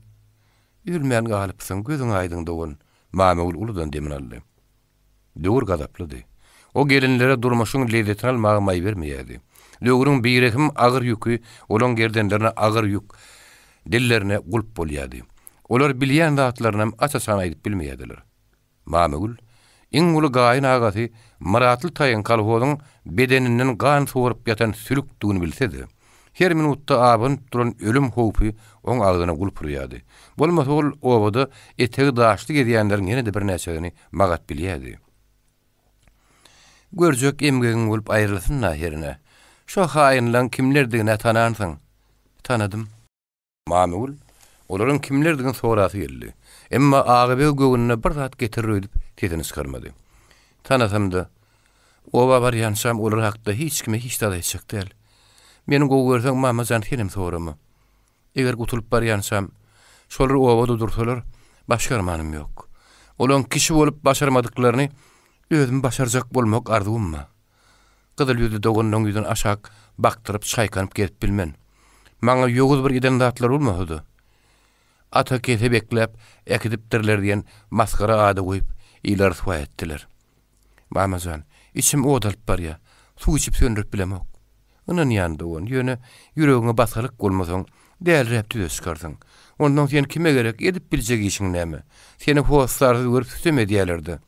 Üzülmän galypsyň, gözüň aýdyň dogan. Mamagül uludan demini aldy. Döwür gazaplydy. O gelinlere durmuşyň lezzetini almaga maý bermeýärdi. Döwrüň birehim agyr ýüki olaň gerdenlerine agyr ýük, dillerine gulp bolýardy. Olar bilýän zatlarynam aç-açan aýdyp bilmeýärdiler. Mamagül, iň uly gaýyn agasy Myratly taýyň kolhozyň bedeninden gan sorup ýatan sülükdigini bilse-de, her minutda abanyp duran ölüm howpy oň agzyna gulp urýardy. Bolmasa ol obada etegi daşly gezýänleriň ýene-de birnäçesini magat bilýärdi. Görjek emgegiň bolup aýrylsyn-da hernä. Şo haýynlaň kimlerdigin-ä tanansyň. Tanadym. Mamygül olaryň kimlerdigini sorasy geldi. Emma Agabeg göwnüne bir zat getirer öýdüp sesini çykarmady. Tanasam-da, oba barýançam olar hakda hiç kime hiç zat aýtjak däl. Meni gowy görseň, mama jan, senem sorama. Eger gutulyp barýançam, şolar obada dursalar, başga armanym ýok. Olaň kişi bolup başarmadyklaryny özüm başarjak bolmak arzuwym bar. Gyzyl ýüzli doganlaň ýüzüni aşak bakdyryp çaýkanyp gezip bilmen. Maňa ýowuz bir eden zatlary bolmasa-da, ata kese bekläp äkidipdirler diýen masgara ady goýup, ile ryswa etdiler. Mama jan, içim ot alyp barýa, suw içip söndürip bilemok. Ynanýan dogan, ýöne ýüregiňe basalyk bolmasaň, däliräp düze çykarsyň. Onsoň sen kime gerek, edip biljek işiň näme? Seni hossarsyz görüp sütem edýäler-de.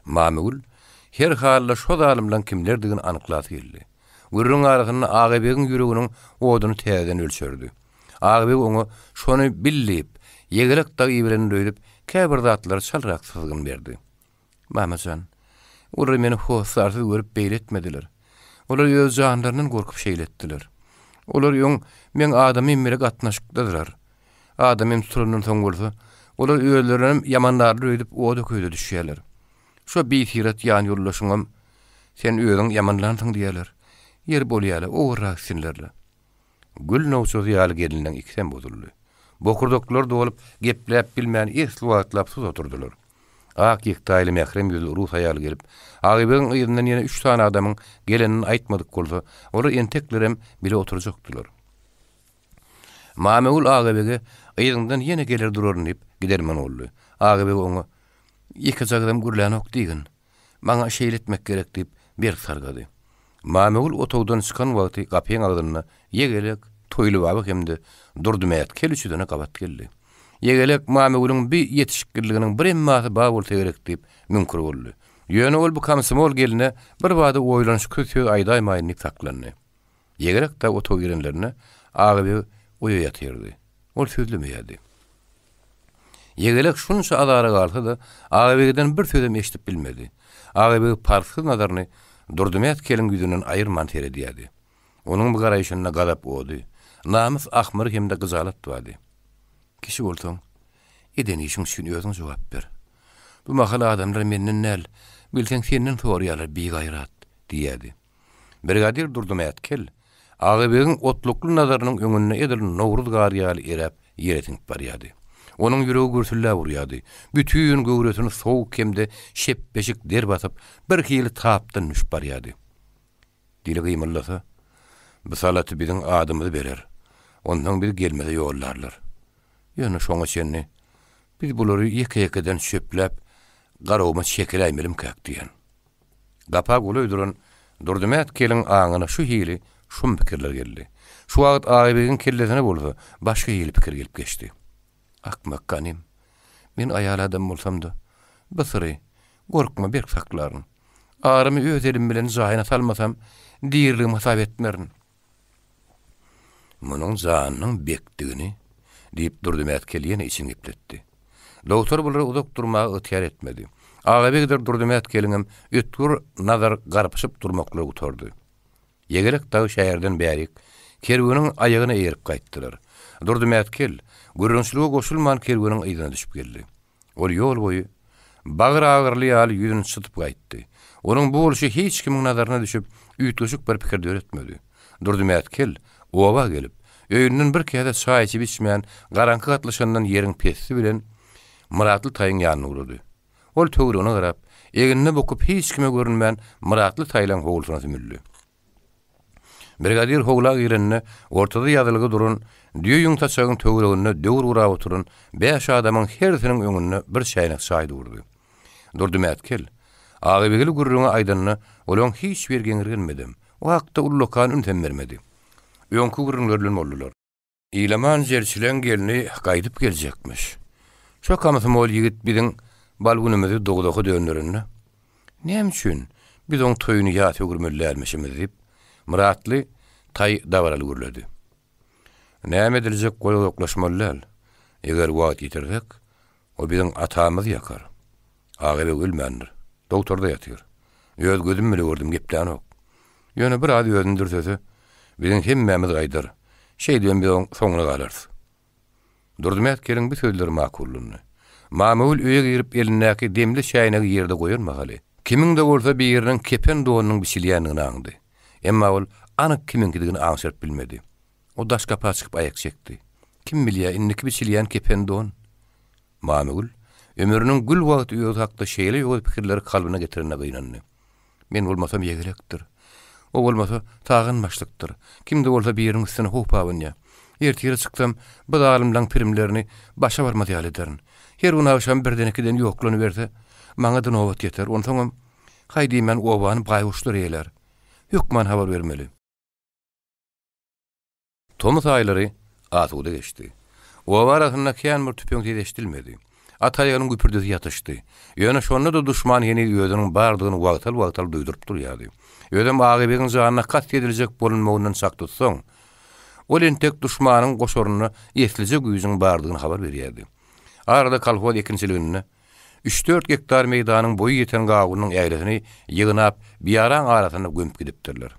Mamygül her halda şo zalymlaň kimlerdigini anyklasy geldi. Gürrüň arasynda Agabegiň ýüreginiň oduny täzeden ölçerdi. Agabeg oňa şony bil diýip, ýegelek dagy iberendir öýdüp, käbir zatlary çalrak syzgyn berdi. Mama jan, olar meni hossarsyz görüp beýle etmediler. Olar öz janlaryndan gorkup şeýle etdiler. Olar öň meň adamym bile gatnaşykdadylar. Adamym tutulandan soň bolsa, olar özlerinem ýamanlardyr öýdüp oda-köýde düşýärler. Şo bisyrat ýanýoldaşyňam sen özüň ýamanlansyň diýýärler. Ýeri bolýa-la, owurrak etsinler-le. Gül nowçasy ýaly gelinleň ikisem bozuldy. Bokurdaklary dolup, gepläp bilmän esli wagtlap sus oturdylar. Ak ýektaýly mährem ýüzli rus aýaly gelip, Agabegiň yzyndan ýene üç sany adamyň gelenini aýtmadyk bolsa, olar enteklerem bile oturjakdylar. Mamegül Agabege, Yzyňdan ýene geler duraryn diýip, gidermen boldy. Agabeg oňa, Ýekeje agyzam gürlänok diýgin. Maňa şeýle etmek gerek diýip, berk sargady. Mamegül otagdan çykan wagty gapyň agzynda Ýegelek! Toýly baba hem-de Durdymät kel üçüsine gabat geldi. Ýegelek Mamagülüň bi ýetişikliliginiň bir emmasy bar bolsa gerek diýip, müňkür boldy. Ýöne ol bu komsomol gelne birbada oýlanyşyksyz söz aýdaýmaýyn diýip saklandy. Ýegelek dagy otaga girenlerinde Agabeg oýa ýatyrdy. Ol sözlemeýärdi. Ýegelek şunça azara galsa-da, Agabegden bir sözem eşidip bilmedi. Agabeg parhsyz nazaryny Durdymät keliň ýüzünden aýyrman seredýärdi. Onuň bu garaýşynda gazap ody, namys ahmyry hem-de gyjalat bardy. Kişi bolsaň, eden işiň üçin özüň jogap ber. Bu mahal adamlar menden däl, bilseň senden soraýarlar, bigaýrat, diýýärdi. Brigadir Durdymät kel, Agabegiň otlukly nazarynyň öňünde edil nowruz gary ýaly eräp, ýere siňip barýardy. Onuň ýüregi gürsülläp urýardy. Bütin göwresini sowuk hem-de şepbeşik der basyp, birhili tapdan düşüp barýardy. Dili gymyldasa, bu salaty biziň adymyzy berer. Onsoň bizi gelmeze ýollarlar. Ýöne şoňa çenli biz bulary ýeke-ýekeden çöpläp, Garaguma çekiläýmelimkäk diýen. Gapa golaý duran Durdymät keliň aňyna şu hili şum pikirler geldi. Şu wagt Aýbegiň kellesine bolsa başga hili pikir gelip geçdi. Akmak ganym. Men aýal adam bolsam-da, bu syry, gorkma, berk saklaryn. Arymy öz elim bilen jaýyna salmasam, diriligimi hasap etmerin. Munuň janynyň bekdigini, diýip, Durdymät kel ýene içini gepletdi. Dogtor bulara uzak durmaga ygtyýar etmedi. Agabegdir Durdymät keliňem ötgür nazar garpyşyp durmaklary gutardy. Ýegelek dagy şäherden bärik, kerweniň aýagyna eýerip gaýtdylar. Durdymät kel, gürrüňçilige goşulman kerweniň yzyna düşüp geldi. Ol ýol boýy bagyr agyryly ýaly ýüzüni çytyp gaýtdy. Onuň bu bolşy hiç kimiň nazaryna düşüp, üýtgeşik bir pikir döretmedi. Durdymät kel oba gelip, öýünden bir käse çaý içip-içmän, garaňky gatlyşandan ýeriň pessi bilen Myratly taýyň ýanyna ugrady. Ol töweregine garap, egnine bukup hiç kime görünmän Myratly taýlaň howlusyna sümüldi. Brigadir howla girende, ortada ýazylgy duran düýe ýüň saçagyň töwereginde döwür gurap oturan bäş adamyň hersiniň öňünde bir çäýnek çaý durdy. Durdymät kel, Agabegli gürrüňi aýdanda, olaň hiç biri geňirgenmedem, o hakda ullakan ünsem bermedi. Öňki gürrüňleri bilen boldular. Ilaman jerçileň gelni gaýdyp geljekmiş. Şo komsomol ýigit biziň bal günümizi dowzaha dönderende, näme üçin biz oň toýuny ýas öwürmeli dälmişimiz diýip, Myratly taý dabaraly gürledi. Näme ediljek goý uzaklaşmaly däl. Eger wagt ýitirsek, o biziň atamyzy ýakar. Agabeg ölmändir. Dogtorda ýatyr. Öz gözüm bile gördüm, geplänok. Ýöne bir az özüni dürsese, biziň hemmämiz gaýdar. Şeýdibem biz oň soňuna galarys. Durdymät keliň bu sözleri makullandy. Mamagül öýe girip elindäki demli çäýnegi ýerde goýan mahaly, kimiň-de bolsa biriniň kepen donunyň biçilýändigini aňdy. Emma ol anyk kimiňkidigini aňşyryp bilmedi. O daş gapa çykyp aýak çekdi. Kim bilýä, indiki biçilýän kepen don? Mamygül, ömrüniň gül wagty özi hakda şeýle ýowuz pikirleri kalbyna getirenine gynandy. Men bolmasam ýegelekdir. O bolmasa Tagan başlykdyr. Kim-de bolsa biriniň üstüne howp abanýar. Ertire çyksam, bu zalymlaň pirimlerini başa barmaz ýaly ederin. Her gün agşam birden-ikiden ýoklanyberse, maňa-da nobat ýeter. Onsoňam, haý diýmän obany baýguşlar eýlär. Hökman habar bermeli. Tomus aýlary asuda geçdi. Oba arasynda kän bir tüpeň sesi eşidilmedi. At aýagynyň güpürdisi ýatyşdy. Ýöne şonda-da duşman heniz özüniň bardygyny wagtal-wagtal duýduryp durýardy. Özem Agabegiň janyna kast ediljek bolunmagyndan çak tutsaň, ol entek duşmanyň goşarynda eslije güýjüň bardygyny habar berýärdi. Arada kolhoz ekinçiliginde üç-dört gektar meýdanyň boýy ýeten gawunyň ählisini ýygnap, biýaraň arasynda gömüp gidipdirler.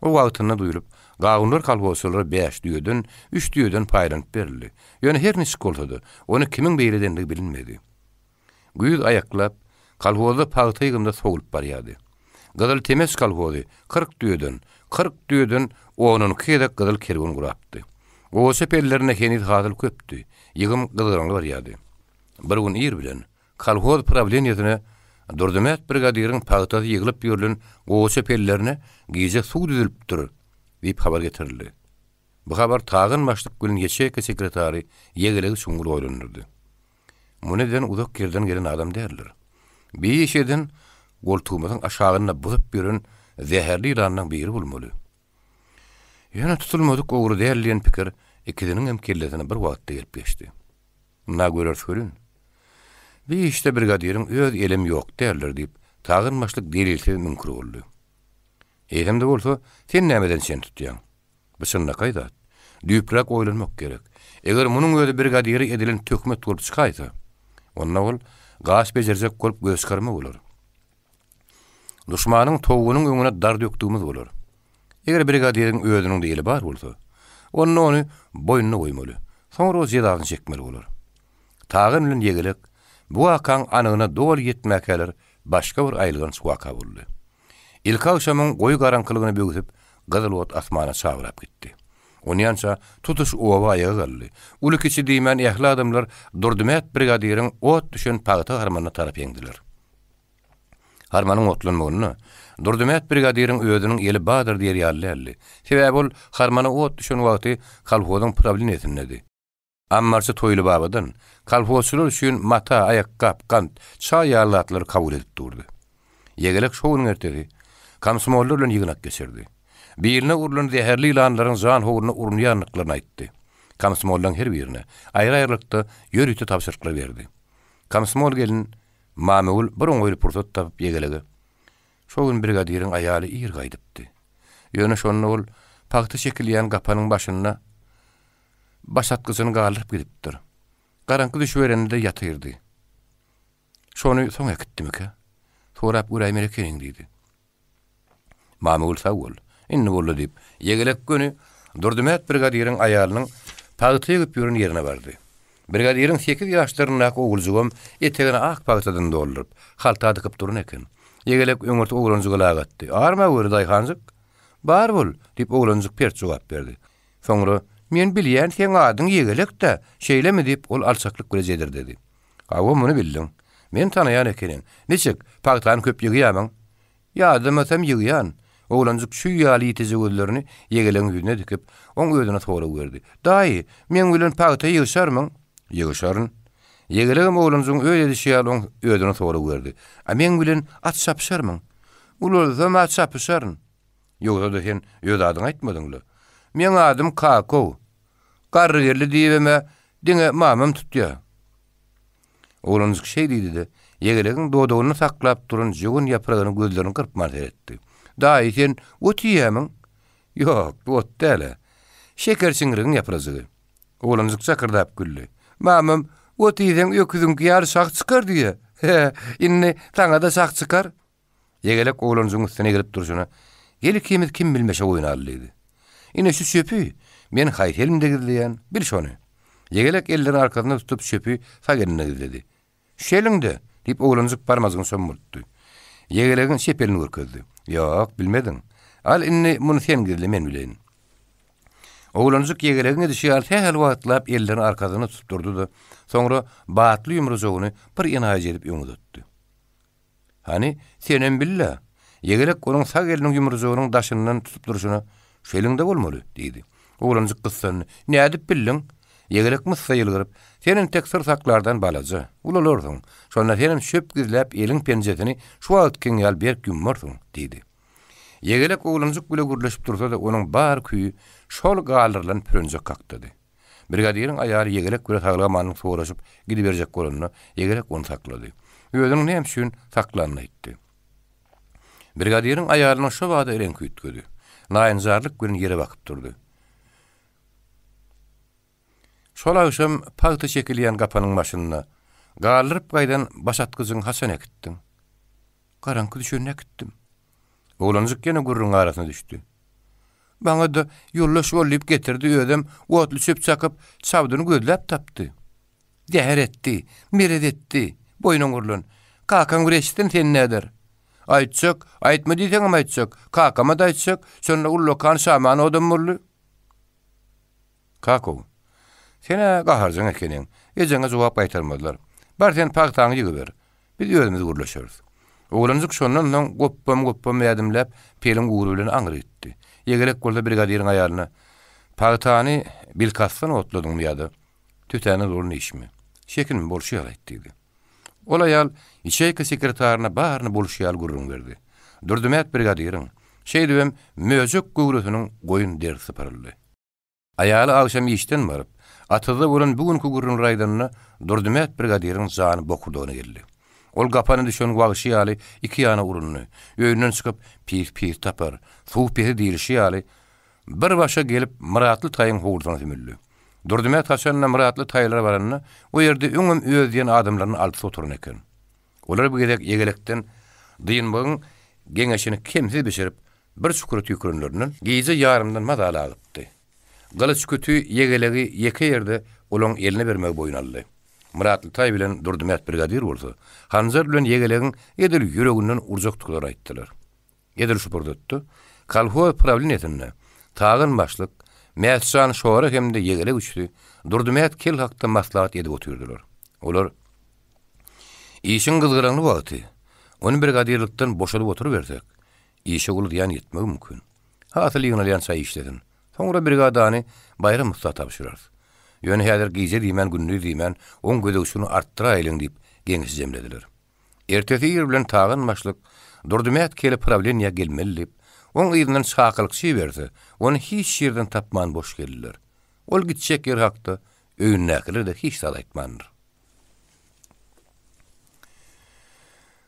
O wagtynda duýlup, gawunlar kolhozçylara bäş düýeden, üç düýeden paýlanyp berildi. Ýöne her niçik bolsa-da, ony kimiň beýle edendigi bilinmedi. Güýz aýaklap, kolhozda pagta ýygymda sowlup barýardy. Gyzyl Temes kolhozy 40 düýeden, 40 düýeden on-on iki gezek gyzyl kerwen gurapdy. Gowaça pellerinde heniz hasyl köpdi, ýygym gyzgalaňly barýardy. Bir gün ir bilen, Kolhoz prawleniýesine Durdymät brigadiriň pagtasy ýyglyp ýörlen gowaça pellerine gije suw düzülipdir diýip habar getirildi. Bu habar Tagan başlyk bilen ýaçeýka sekretary Ýegelegi çuňňur oýlandyrdy. Muny eden uzak ýerden gelen adam däldir. Bi işi eden goltugymyzyň aşagynda buzup ýören zäherli ýylanlaň biri bolmaly. Ýöne tutulmadyk ogry däl diýen pikir ikisiniňem kellesine bir wagtda gelip geçdi. Ynha göreris welin. Bi işde brigadiriň öz elem ýok däldir diýip, Tagan başlyk delilsiz müňkür boldy. Eýsem-de bolsa, sen nämeden çen tutýaň? Bu çynlakaý zat. Düýpräk oýlanmak gerek. Eger munuň özi brigadire edilen töhmet bolup çykaýsa, onda ol gaş bejerjek bolup göz çykarma bolar. Duşmanyň towugynyň öňüne dar dökdügimiz bolar. Eger brigadiriň özüniň-de eli bar bolsa, onda ony boýnuna goýmaly. Soňra ol jezasyny çekmeli bolar. Tagan bilen Ýegelek bu wakaň anygyna doly ýetmäkäler başga bir aýylganç waka boldy. Ilki agşamyň goýy garaňkylygyny böwsüp, gyzyl ot asmana çabrap gitdi. Onýança tutuş oba aýaga galdy. Uly-kiçi diýmän ähli adamlar Durdymät brigadiriň ot düşen pagta harmanyna tarap eňdiler. Harmanyň otlanmagynda Durdymät brigadiriň özüniň eli bardyr diýer ýaly däldi. Sebäbi ol harmana ot düşen wagty kolhozyň prawleniýesindedi. Ammarçy Toýly babadan kolhozçylar üçin mata, aýakgap, gant, çaý ýaly zatlary kabul edip durdy. Ýegelek şo günüň ertesi komsomollar bilen ýygnak geçirdi. Biline urlan zäherli ýylanlaryň jan howruna urunýandyklaryny aýtdy. Komsomollaryň her birine aýry-aýrylykda ýörite tabşyryklar berdi. Komsomol gelin Mamygül bir oňaýly pursat tapyp Ýegelege, Şo gün brigadiriň aýaly ir gaýdypdy. Ýöne şonda ol pagta çekilýän gapanyň başynda başatgyjyny galdyryp gidipdir. Garaňky düşüberende-de ýatyrdy. Şony soň äkitdimikä? Sorap göräýmeli ekeniň diýdi. Mamagül sag bol. Indi boldy diýip, Ýegelek göni Durdymät brigadiriň aýalynyň pagta ýygyp ýören ýerine bardy. Brigadiriň sekiz ýaşlaryndaky oguljygam etegini ak pagtadan dolduryp, halta dykyp duran eken. Ýegelek öňürti oglanjyga lak atdy. Arma göri, daýhanjyk! Bar bol! diýip, oglanjyk pert jogap berdi. Soňra, Men bilýän, seň adyň Ýegelek-dä, şeýlemi? diýip, ol alçaklyk bile jedirdedi. Hawa, muny bildiň. Men tanaýan ekeniň. Niçik, pagtany köp ýygýamyň? Ýadamasam ýygýan. Oglanjyk çüý ýaly ýitije gözlerini Ýegelegiň ýüzüne dikip, oň özüne sorag berdi. Daýy, meň bilen pagta ýygyşarmyň? Ýygyşaryn. Ýegelegem oglanjygyň öz edişi ýaly oň özüne sorag berdi. A meň bilen at çapyşarmyň? Ulalsam-a çapyşaryn. Ýogsa-da sen öz adyňy aýtmadyň-la. Meň adym Kakow. Garrygeldi diýibem-ä diňe mamam tutýa. Oglanjyk şeý diýdi-de, ýegelegiň dodagynda saklap duran jöwen ýapragyna gözlerini gyrpman seretdi. Daýy, sen ot iýýämiň? Ýok, bu ot däl-ä. Şeker çiňrigiň ýaprajygy. Oglanjyk jakyrdap güldi. Mamam, ot iýseň öküziňki ýaly şah çykar diýýä. Hä, indi saňa-da şah çykar. Ýegelek oglanjygyň üstüne eglip durşuna, Gel ikimiz kim bilmeşek oýnaly diýdi. Ine şu çöpi men haýsy elimde gizleýän, bil şony. Ýegelek ellerini arkasyna tutup çöpi sag elinde gizledi. Şu eliňde! diýip oglanjyk barmajygyny çommaltdy. Ýegelegiň çep elini görkezdi. Ýok, bilmediň. Al indi muny sen gizle, men bileýin. Oglanjyk ýegelegiň edişi ýaly sähel wagtlap ellerini arkasyna tutup durdy-da, soňra batly ýumrujagyny bir enaýyja edip öňe uzatdy. Hany, senem bil-le. Ýegelek onuň sag eliniň ýumrujagynyň daşyndan tutup durşuna, Şu eliňde bolmaly, diýdi. Oglanjyk gyssandy. Nädip bildiň? Ýegelek myssa ýylgyryp, Sen entek syr saklardan balaja. Ulalarsyň. Şonda senem çöp gizläp eliň penjesini şu wagtkyň ýaly berk ýumarsyň, diýdi. Ýegelek oglanjyk bile gürleşip dursa-da, onuň bar küýi şol galdyrylan pürenjek hakdady. Brigadiriň aýaly Ýegelek bile saglyk-amanlyk soraşyp gidiberjek bolanda, Ýegelek ony saklady. Özüniň näme üçin saklanyny aýtdy. Brigadiriň aýalynyň şo bada reňki üýtgedi. Naýynjarlyk bilen ýere bakyp durdy. Şol agşam pagta çekilýän gapanyň başynda galdyryp gaýdan başatgyjyňy haçan äkitdiň? Garaňky düşende äkitdim. Oglanjyk ýene gürrüň arasyna düşdi. Maňa-da ýoldaş bol diýip getirdi, özem otly çöp çakyp, çabdyny gözläp tapdy. Zäher etdi, merez etdi, boýnuň urlan. Kakaň bir eşitsin sen näder. Aýtjak, aýtma diýseňem aýtjak, kakama-da aýtjak, şonda ullakan şaman odam boldy. Kakow, sen-ä gaharjaň ekeniň, ejeňe jogap gaýtarmazlar. Bar sen pagtaňy ýygyber. Biz özümiz gürleşeris. Oglanjyk şondan soň gopbam-gopbam ädimläp, peliň ugry bilen aňry gitdi. Ýegelek bolsa brigadiriň aýalyna, Pagtany bilkastdan otladyňmy ýa-da tötänden bolan işmi? Çekinme, bolşy ýaly aýt diýdi. Ol aýal ýaçeýka sekretaryna baryny bolşy ýaly gürrüň berdi. Durdymät brigadiriň. Şeýdibem möjek göwresiniň goýun derisi sypyryldy. Aýaly agşam işden baryp, atyzda bolan bu günki gürrüňleri aýdanda, Durdymät brigadiriň jany bokurdagyna geldi. Ol gapana düşen wagşy ýaly iki ýana urundy. Öýünden çykyp, pis pis tapar, suw pesi diýlişi ýaly, bir başa gelip Myratly taýyň howlusyna sümüldi. Durdymät haçanda Myratly taýlara baranda, o ýerde öňem öz diýen adamlarynyň altysy oturan eken. Olar bu gezek ýegelekden dynmagyň geňeşini kemsiz bişirip, bir çukura tüýkürenlerinden, gije ýarymdan mazaly agypdy. Gylyç küti ýegelegi ýeke ýerde olaň eline bermegi boýun aldy. Myratly taý bilen Durdymät brigadir bolsa, hanjar bilen ýegelegiň edil ýüreginden urjakdyklaryny aýtdylar. Edil şu pursatda kolhoz prawleniýesinde Tagan başlyk, Mätjan şora hem-de ýegelek üçüsi Durdymät kel hakda maslahat edip otyrdylar. Olar, Işiň gyzgalaňly wagty, ony brigadirlikden boşadyp oturybersek, işe uly zyýan ýetmegi mümkin. Hasyl ýygnalýança işlesin. Soňra brigadany Baýram ussa tabşyrarys. Ýöne häzir gije diýmän, gündiz diýmän, oň gözegçiligini artdyraýlyň diýip, geňeşi jemlediler. Ertesi ir bilen Tagan başlyk Durdymät kele prawleniýä gelmeli diýip, oň yzyndan çakylykçy iberse, ony hiç ýerden tapman boş geldiler. Ol gitjek ýeri hakda öýündäkilere-de hiç zat aýtmandyr.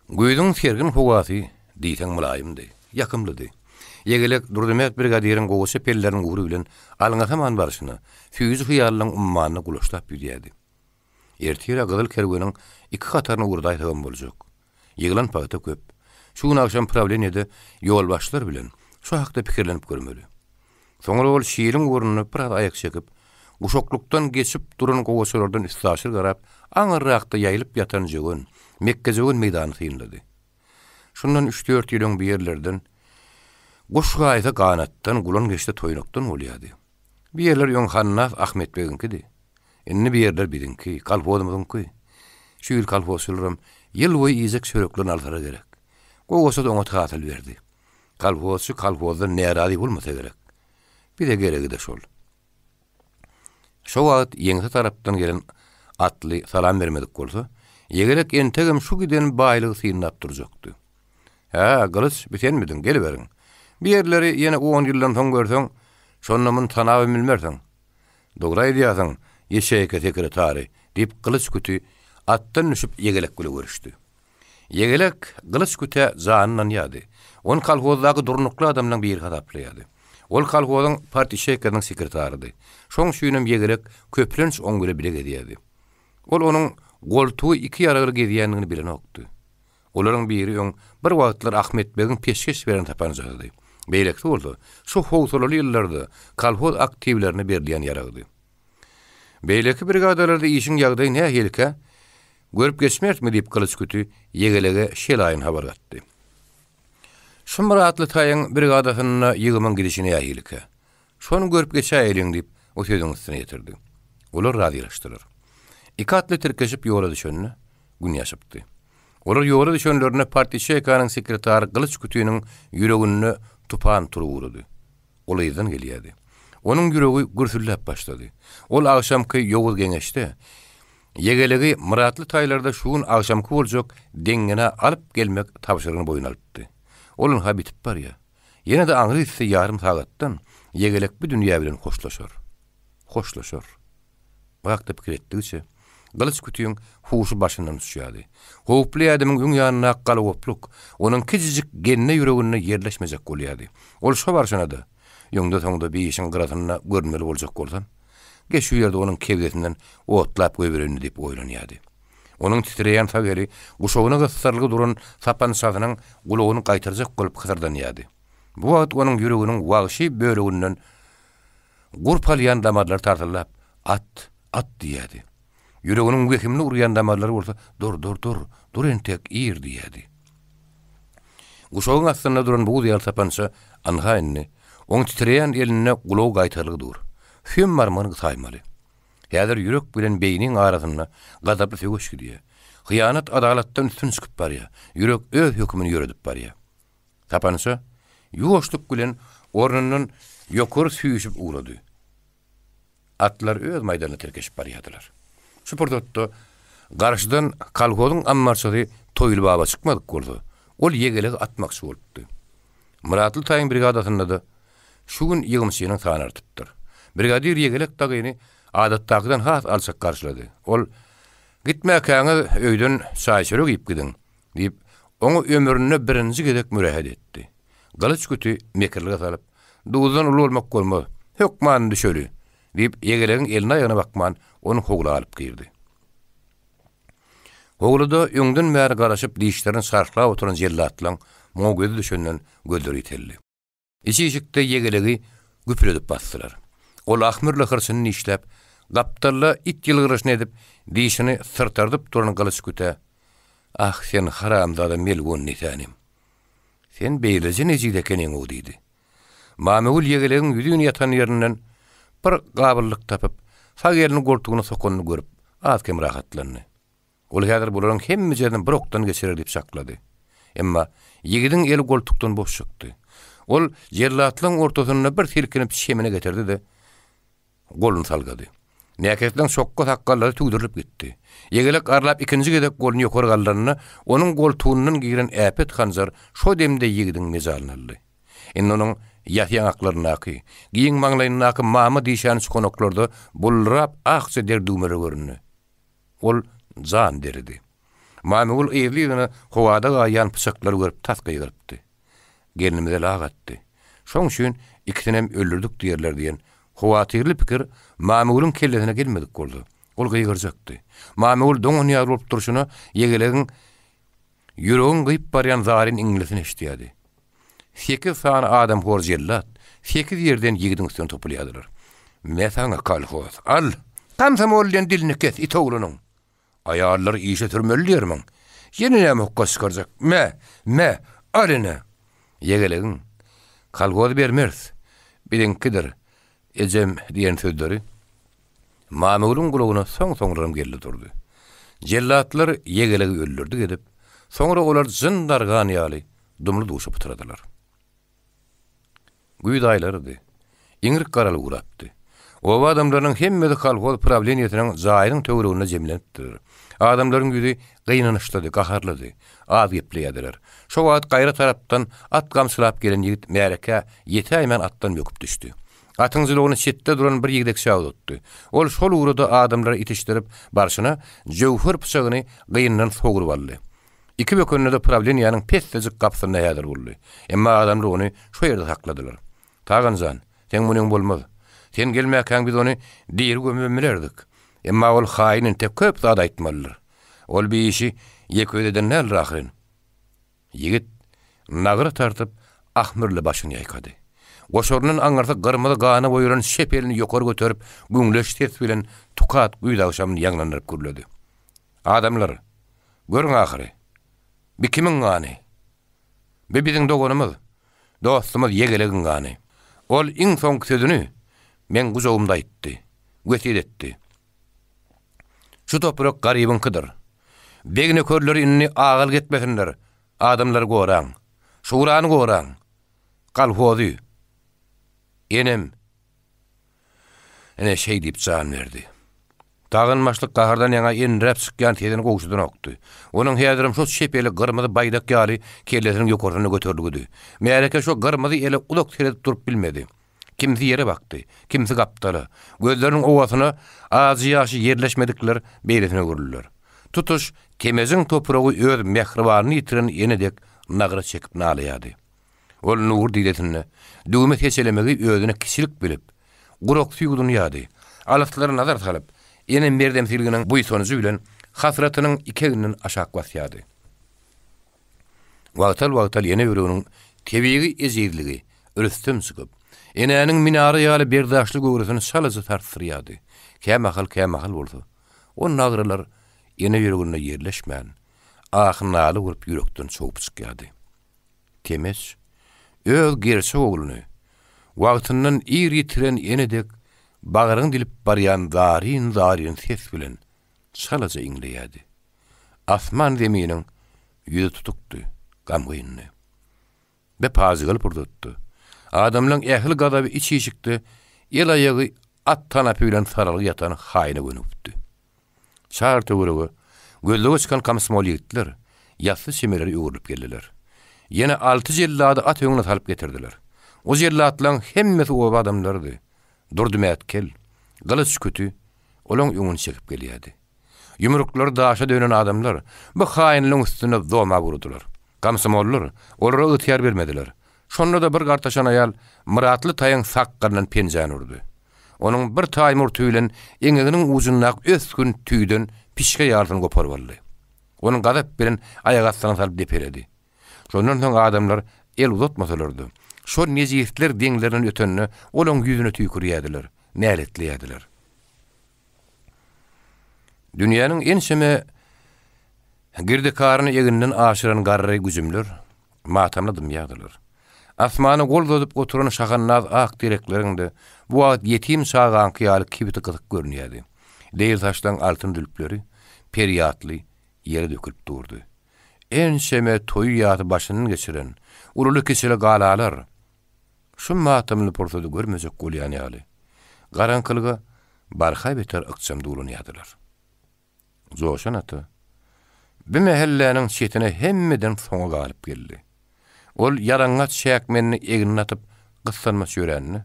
Güýzüň sergin howasy diýseň mylaýymdy, ýakymlydy. Ýegelek Durdymät brigadiriň gowaça pelleriniň ugry bilen alňasaman barşyna, süýji hyýallaryň ummanyna gulaçlap ýüzýärdi. Ertir-ä gyzyl kerweniň iki hataryny ugradaýsagam boljak. Ýyglan pagta köp. Şu gün agşam prawleniýede ýolbaşçylar bilen şu hakda pikirlenip görmeli. Soňra ol şiriň ugrunda biraz aýak çekip, guşaklykdan geçip duran gowaçalardan üstaşyr garap, aňyrrakda ýaýylyp ýatan jöwen, mekgejöwen meýdanyny synlady. Şundan üç-dört ýyl öň bu ýerlerden guş gaýsa ganatdan, gulan geçse toýnakdan bolýardy. Bu ýerler öň Hannas Ahmetbegiňkidi. Indi bu ýerler biziňki, kolhozymyzyňky. Şu ýyl kolhozçylaram ýyl boýy iýjek çöreklerini alsalar gerek. Gowaça-da oňat hasyl berdi. Kolhozçy kolhozdan närazy bolmasa gerek. Bize geregi-de şol. Şo wagt ýeňse tarapdan gelen atly salam bermedik bolsa, Ýegelek entegem şu giden baýlygy synlap durjakdy. Hä, Gylyç, bi senmidiň, geliberiň. Bu ýerleri ýene on ýyldan soň görseň, şonda muny tanabam bilmersiň. Dogry aýdýarsyň, ýeçeýka sekretary, diýip, Gylyç küti atdan düşüp Ýegelek bile görüşdi. Ýegelek Gylyç kütä jany ynanýardy. Ony kolhozdaky durnukly adamlaryň biri hasaplaýardy. Ol kolhozyň partýaçeýkasynyň sekretarydy. Şoň üçinem Ýegelek köplenç oň bile bile gezýärdi. Ol onuň goltugy iki ýaragly gezýändigini bilenokdy. Olaryň biri öň bir wagtlar Ahmet begiň peşgeş beren tapanjasydy. Beýlekisi bolsa, şu howsalaly ýyllarda kolhoz aktiwlerine berilýän ýaragdy. Beýleki brigadalarda işiň ýagdaýy nähilikä? Görüp geçmerismi? diýip, Gylyç küti Ýegelege şelaýyn habar gatdy. Şu Myratly taýyň brigadasynda ýygymyň gidişi nähilikä? Şony görüp geçäýeliň, diýip, o sözüň üstüne ýetirdi. Olar razylaşdylar. Iki atly tirkeşip ýola düşende, Gün ýaşypdy. Olar ýola düşenlerinde partýaçeýkanyň sekretary Gylyç kütüniň ýüreginde tupan turup ugrady. Ol yzdan gelýärdi. Onuň ýüregi gürsülläp başlady. Ol agşamky ýowuz geňeşde Ýegelegi Myratly taýlarda şu gün agşamky boljak deňňenä alyp gelmek tabşyrygyny boýun alypdy. Ol ynha bitip barýar. Ýene-de aňry gitse ýarym sagatdan Ýegelek bu dünýä bilen hoşlaşar. Hoşlaşar. Bu hakda pikir etdigiçe, Gylyç kütüň huşy başyndan uçýardy. Howply ädimiň öň ýanyndaky galagopluk onuň kiçijik genne ýüreginde ýerleşmejek bolýardy. Ol şo barşyna-da, öňde-soňda bir işiň gyrasynda görünmeli boljak bolsam, geç şu ýerde onuň kebzesinden otlap goýbereýin diýip oýlanýardy. Onuň titreýän sag eli guşagyna gysdyrylgy duran sapançasynyň gulagyny gaýtarjak bolup hysyrdanýardy. Bu wagt onuň ýüreginiň wagşy böleginden Gurp alýan damarlary tarsyldap, At, at diýýärdi. Ýüreginiň wehimli urýan damarlary bolsa, Dur, dur, dur, dur entek ir diýýärdi. Guşagyň astynda duran buz ýaly sapança, anha indi, oň titreýän elinde gulagy gaýtarlygy dur. Süýem barmagyny gysaýmaly. Häzir ýürek bilen beýniň arasynda gazaply söweş gidýär. Hyýanat adalatdan üstün çykyp barýar. Ýürek öz hökümini ýöredip barýar. Sapança ýuwaşlyk bilen ornundan ýokary süýşüp ugrady. Atlar öz maýdalyna tirkeşip barýardylar. Şu pursatda garşydan kolhozyň ammarçysy Toýly baba çykmadyk bolsa, ol ýegelegi atmakçy bolupdy. Myratly taýyň brigadasynda-da şu gün ýygymçynyň sany artypdyr. Brigadir Ýegelek dagyny adatdakydan has alçak garşylady. Ol, Gitmäkäňiz öýden çaý-çörek iýip gidiň, diýip, oňa ömründe birinji gezek mürähet etdi. Gylyç küti mekirlige salyp, Duzdan uly bolmak bolmaz, hökman düşeli! diýip, Ýegelegiň eline-aýagyna bakman, ony howla alyp girdi. Howluda öňden bäri garaşyp dişlerini çarhlap oturan jellatlaň muňa gözi düşenden gözleri ýiteldi. Iç işikde ýegelegi güpüledip basdylar. Ol ahmyrly hyrçyny dişläp, gapdalda it ýylgyryşyny edip, dişini syrtardyp duran Gylyç kütä, Ah, sen haramzada melgun nesänim! Sen beýleje nejiz ekeniň-ow diýdi. Mamagül ýegelegiň ýüzin ýatan ýerinden bir gabyllyk tapyp, sag elini goltugyna sokanyny görüp, az-kem rahatlandy. Ol häzir bularyň hemmejesini bir okdan geçirer diýip çaklady. Emma ýigidiň eli goltukdan boş çykdy. Ol jellatlaryň ortasynda bir silkinip çemine getirdi-de, goluny salgady. Näkesleň çokga sakgallary tüwdürilip gitdi. Ýegelek arlap ikinji gezek goluny ýokary galdyranda, onuň goltugyndan giren äpet hanjar şo demde ýigidiň mejalyny aldy. Indi onuň ýasy ýaňaklaryndaky, giň maňlaýyndaky mama dişäni çukanaklarda buldurap akja der düwmeleri göründi. Ol jan deridi. Mamagül yzly-yzyna howada gaýýan pyçaklary görüp tas gygyrypdy. Gelnimize lak atdy. Şoň üçin ikisinem öldürdik diýerler diýen howatyrly pikir Mamagülüň kellesine gelmedik boldy. Ol gygyrjakdy. Mamagül doňan ýaly bolup durşuna ýegelegiň ýüregiň gyýyp barýan zaryn iňňilesini eşidýärdi. Sekiz sany adamhor jellat sekiz ýerden ýigidiň üstüne topulýardylar. Me saňa kolhoz, al! Komsomol diýen dilini kes, it oglunyň! Aýallary işe sürmeli diýermiň? Ýene näme hokga çykarjak? Me, me, al ine! Ýegelegiň, Kolhoz bermeris, biziňkidir, ejem diýen sözleri Mamöwrüň gulagyna soň-soňlaram geldi durdy. Jellatlar ýegelegi öldürdik edip, soňra olar jyn dargan ýaly dumly-duşa pytradylar. Güýz aýlarydy. Iňrik garaly gurapdy. Oba adamlarynyň hemmesi kolhoz prawleniýesiniň jaýynyň töwereginde jemlenipdiler. Adamlaryň ýüzi gynanyçlydy, gaharlydy. Az gepleýärdiler. Şo wagt gaýra tarapdan at gamçylap gelen ýigit märekä ýetäýmän atdan böküp düşdi. Atyň jylawyny çetde duran bir ýigdekçä uzatdy. Ol şol ugrada adamlary itişdirip barşyna jöwher pyçagyny gynyndan sogrup aldy. Iki bökende-de prawleniýäniň pessejik gapysynda häzir boldy. Emma adamlar ony şo ýerde sakladylar. Tagan jan, seň munyň bolmaz. Sen gelmäkäň biz ony diri gömübem bilerdik. Emma ol haýyn entek köp zat aýtmalydyr. Ol bi işi ýeke özi eden däldir ahyryn. Ýigit nagra tartyp, ahmyrly başyny ýaýkady. Goşaryndan aňyrsy gyrmyzy gana boýalan çep elini ýokary göterip, güňleç ses bilen tukat güýz agşamyny ýaňlandyryp gürledi. Adamlar, görüň ahyry, bi kimiň gany? Bi biziň doganymyz, dostumyz Ýegelegiň gany. Ol iň soňky sözüni meň gujagymda aýtdy, wesýet etdi. Şu toprak garybyňkydyr. Beg nökerleri indi agalyk etmesinler, adamlary goraň. Şurany goraň. Kolhozy. Enem. Ine şeý diýip jan berdi. Tagan başlyk gahardan ýaňa endiräp çykýan sesini gowşadanokdy. Onuň häzirem şo çep eli gyrmyzy baýdak ýaly kellesiniň ýokarsynda göterilgidi. Märeke şo gyrmyzy ele uzak seredip durup bilmedi. Kimsi ýere bakdy, kimsi gapdala. Gözleriniň owasyna ajy ýaşy ýerleşmedikler beýlesine öwrüldiler. Tutuş Temeziň topragy öz mähribanyny ýitiren ene dek nagra çekip nalaýardy. Ol nur didesinde düwme seçelemegi özüne kiçilik bilip, guraksy ýuwdunýardy. Alyslara nazar salyp, ene merdemsiliginiň buýsanjy bilen hasratynyň ikeginden aşak basýardy. Wagtal-wagtal ene ýüreginiň tebigy ejizligi rüstem çykyp, enäniň minara ýaly berdaşly göwresini çalaja sarsdyrýardy. Kämahal, kämahal bolsa, o nagralar ene ýüreginde ýerleşmän, ahy-nala bolup ýürekden çowup çykýardy. Temeç öz gerçek ogluny wagtyndan ir ýitiren ene dek bagryny dilip barýan zaryn-zaryn ses bilen çalaja iňleýärdi. Asman-zeminiň ýüzi tutukdy, gamgyndy. Be pajygaly pursatdy. Adamlaň ähli gazaby iç işikde el-aýagy at tanapy bilen saralgy ýatan haýyna gönügipdi. Çar töwerege gözlege çykan komsomol ýigitler ýassy çemelere öwrülip geldiler. Ýene alty jellady at öňüne salyp getirdiler. O jellatlaň hemmesi oba adamlarydy. Durdymäт kel, Gylyç küti olaň öňüni çekip gelýärdi. Ýumruklary daşa dönen adamlar bu haýynlygyň üstünde zoma urdular. Komsomollar olara ygtyýar bermediler. Şonda-da bir gartaşan aýal Myratly taýyň sakgalyndan penjäni urdy. Onuň bir taý murty bilen eňeginiň ujundaky ösgün tüýden pişge ýalysyny goparyp aldy. Ony gazap bilen aýak astyna salyp depeledi. Şondan soň adamlar el uzatmasalar-da, şol nejisler deňlerinden ötende olaň ýüzüne tüýkürýärdiler, näletleýärdiler. Dünýäniň ençeme girdikaryny eginden aşyran garry güjümler matamly dymýardylar. Asmana gol uzadyp oturan şahandaz ak derekleriň-de bu wagt ýetim çagaňky ýaly kibiti gysyk görünýärdi. Leýli saçlaň altyn zülpleri perýatly ýere dökülip durdy. Ençeme toýy-ýasy başyndan geçiren ululy-kiçili galalar şu matamly pursady görmejek bolýan ýaly, garaňkylyga barha beter ykjam duwlanýardylar. Joşan ata bu mähelläniň çetine hemmeden soňa galyp geldi. Ol ýalaňaç çäkmenini egnine atyp gyssanmaç ýörände,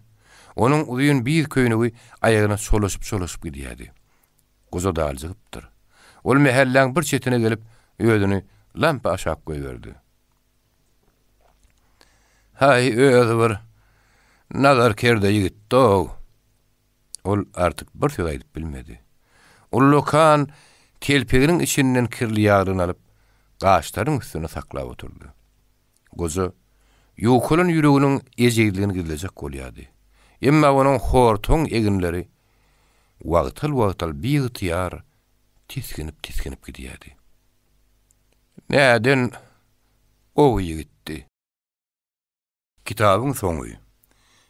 onuň uzyn biýz köýnegi aýagyna çolaşyp-çolaşyp gidýärdi. Goja daljygypdyr. Ol mähelläň bir çetine gelip, özüni lampa aşak goýberdi. Haý, özi bir nazarkerde ýigitdi-ow! Ol artyk bir söz aýdyp bilmedi. Ullakan telpeginiň içinden kirli ýaglygyny alyp, gaşlarynyň üstünde saklap oturdy. Goja ýukalan ýüreginiň ejizligini gizlejek bolýardy. Emma onuň hortaň eginleri wagtal-wagtal biygtyýar tisginip-tisginip gidýärdi. Näden gowy ýigitdi. Kitabyň soňy.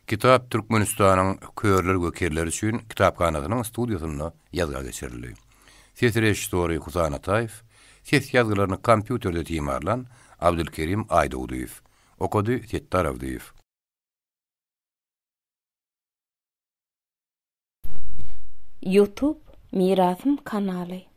Kitap Türkmenistanyň Körler we kerler üçin kitaphanasynyň studiýasynda ýazga geçirildi. Ses režissýory Husan Ataýew, ses ýazgylaryny kompýuterde timarlan Abdylkerim Aýdogdyýew. Okady Setdar Abdyýew. Youtube Mirasym kanaly.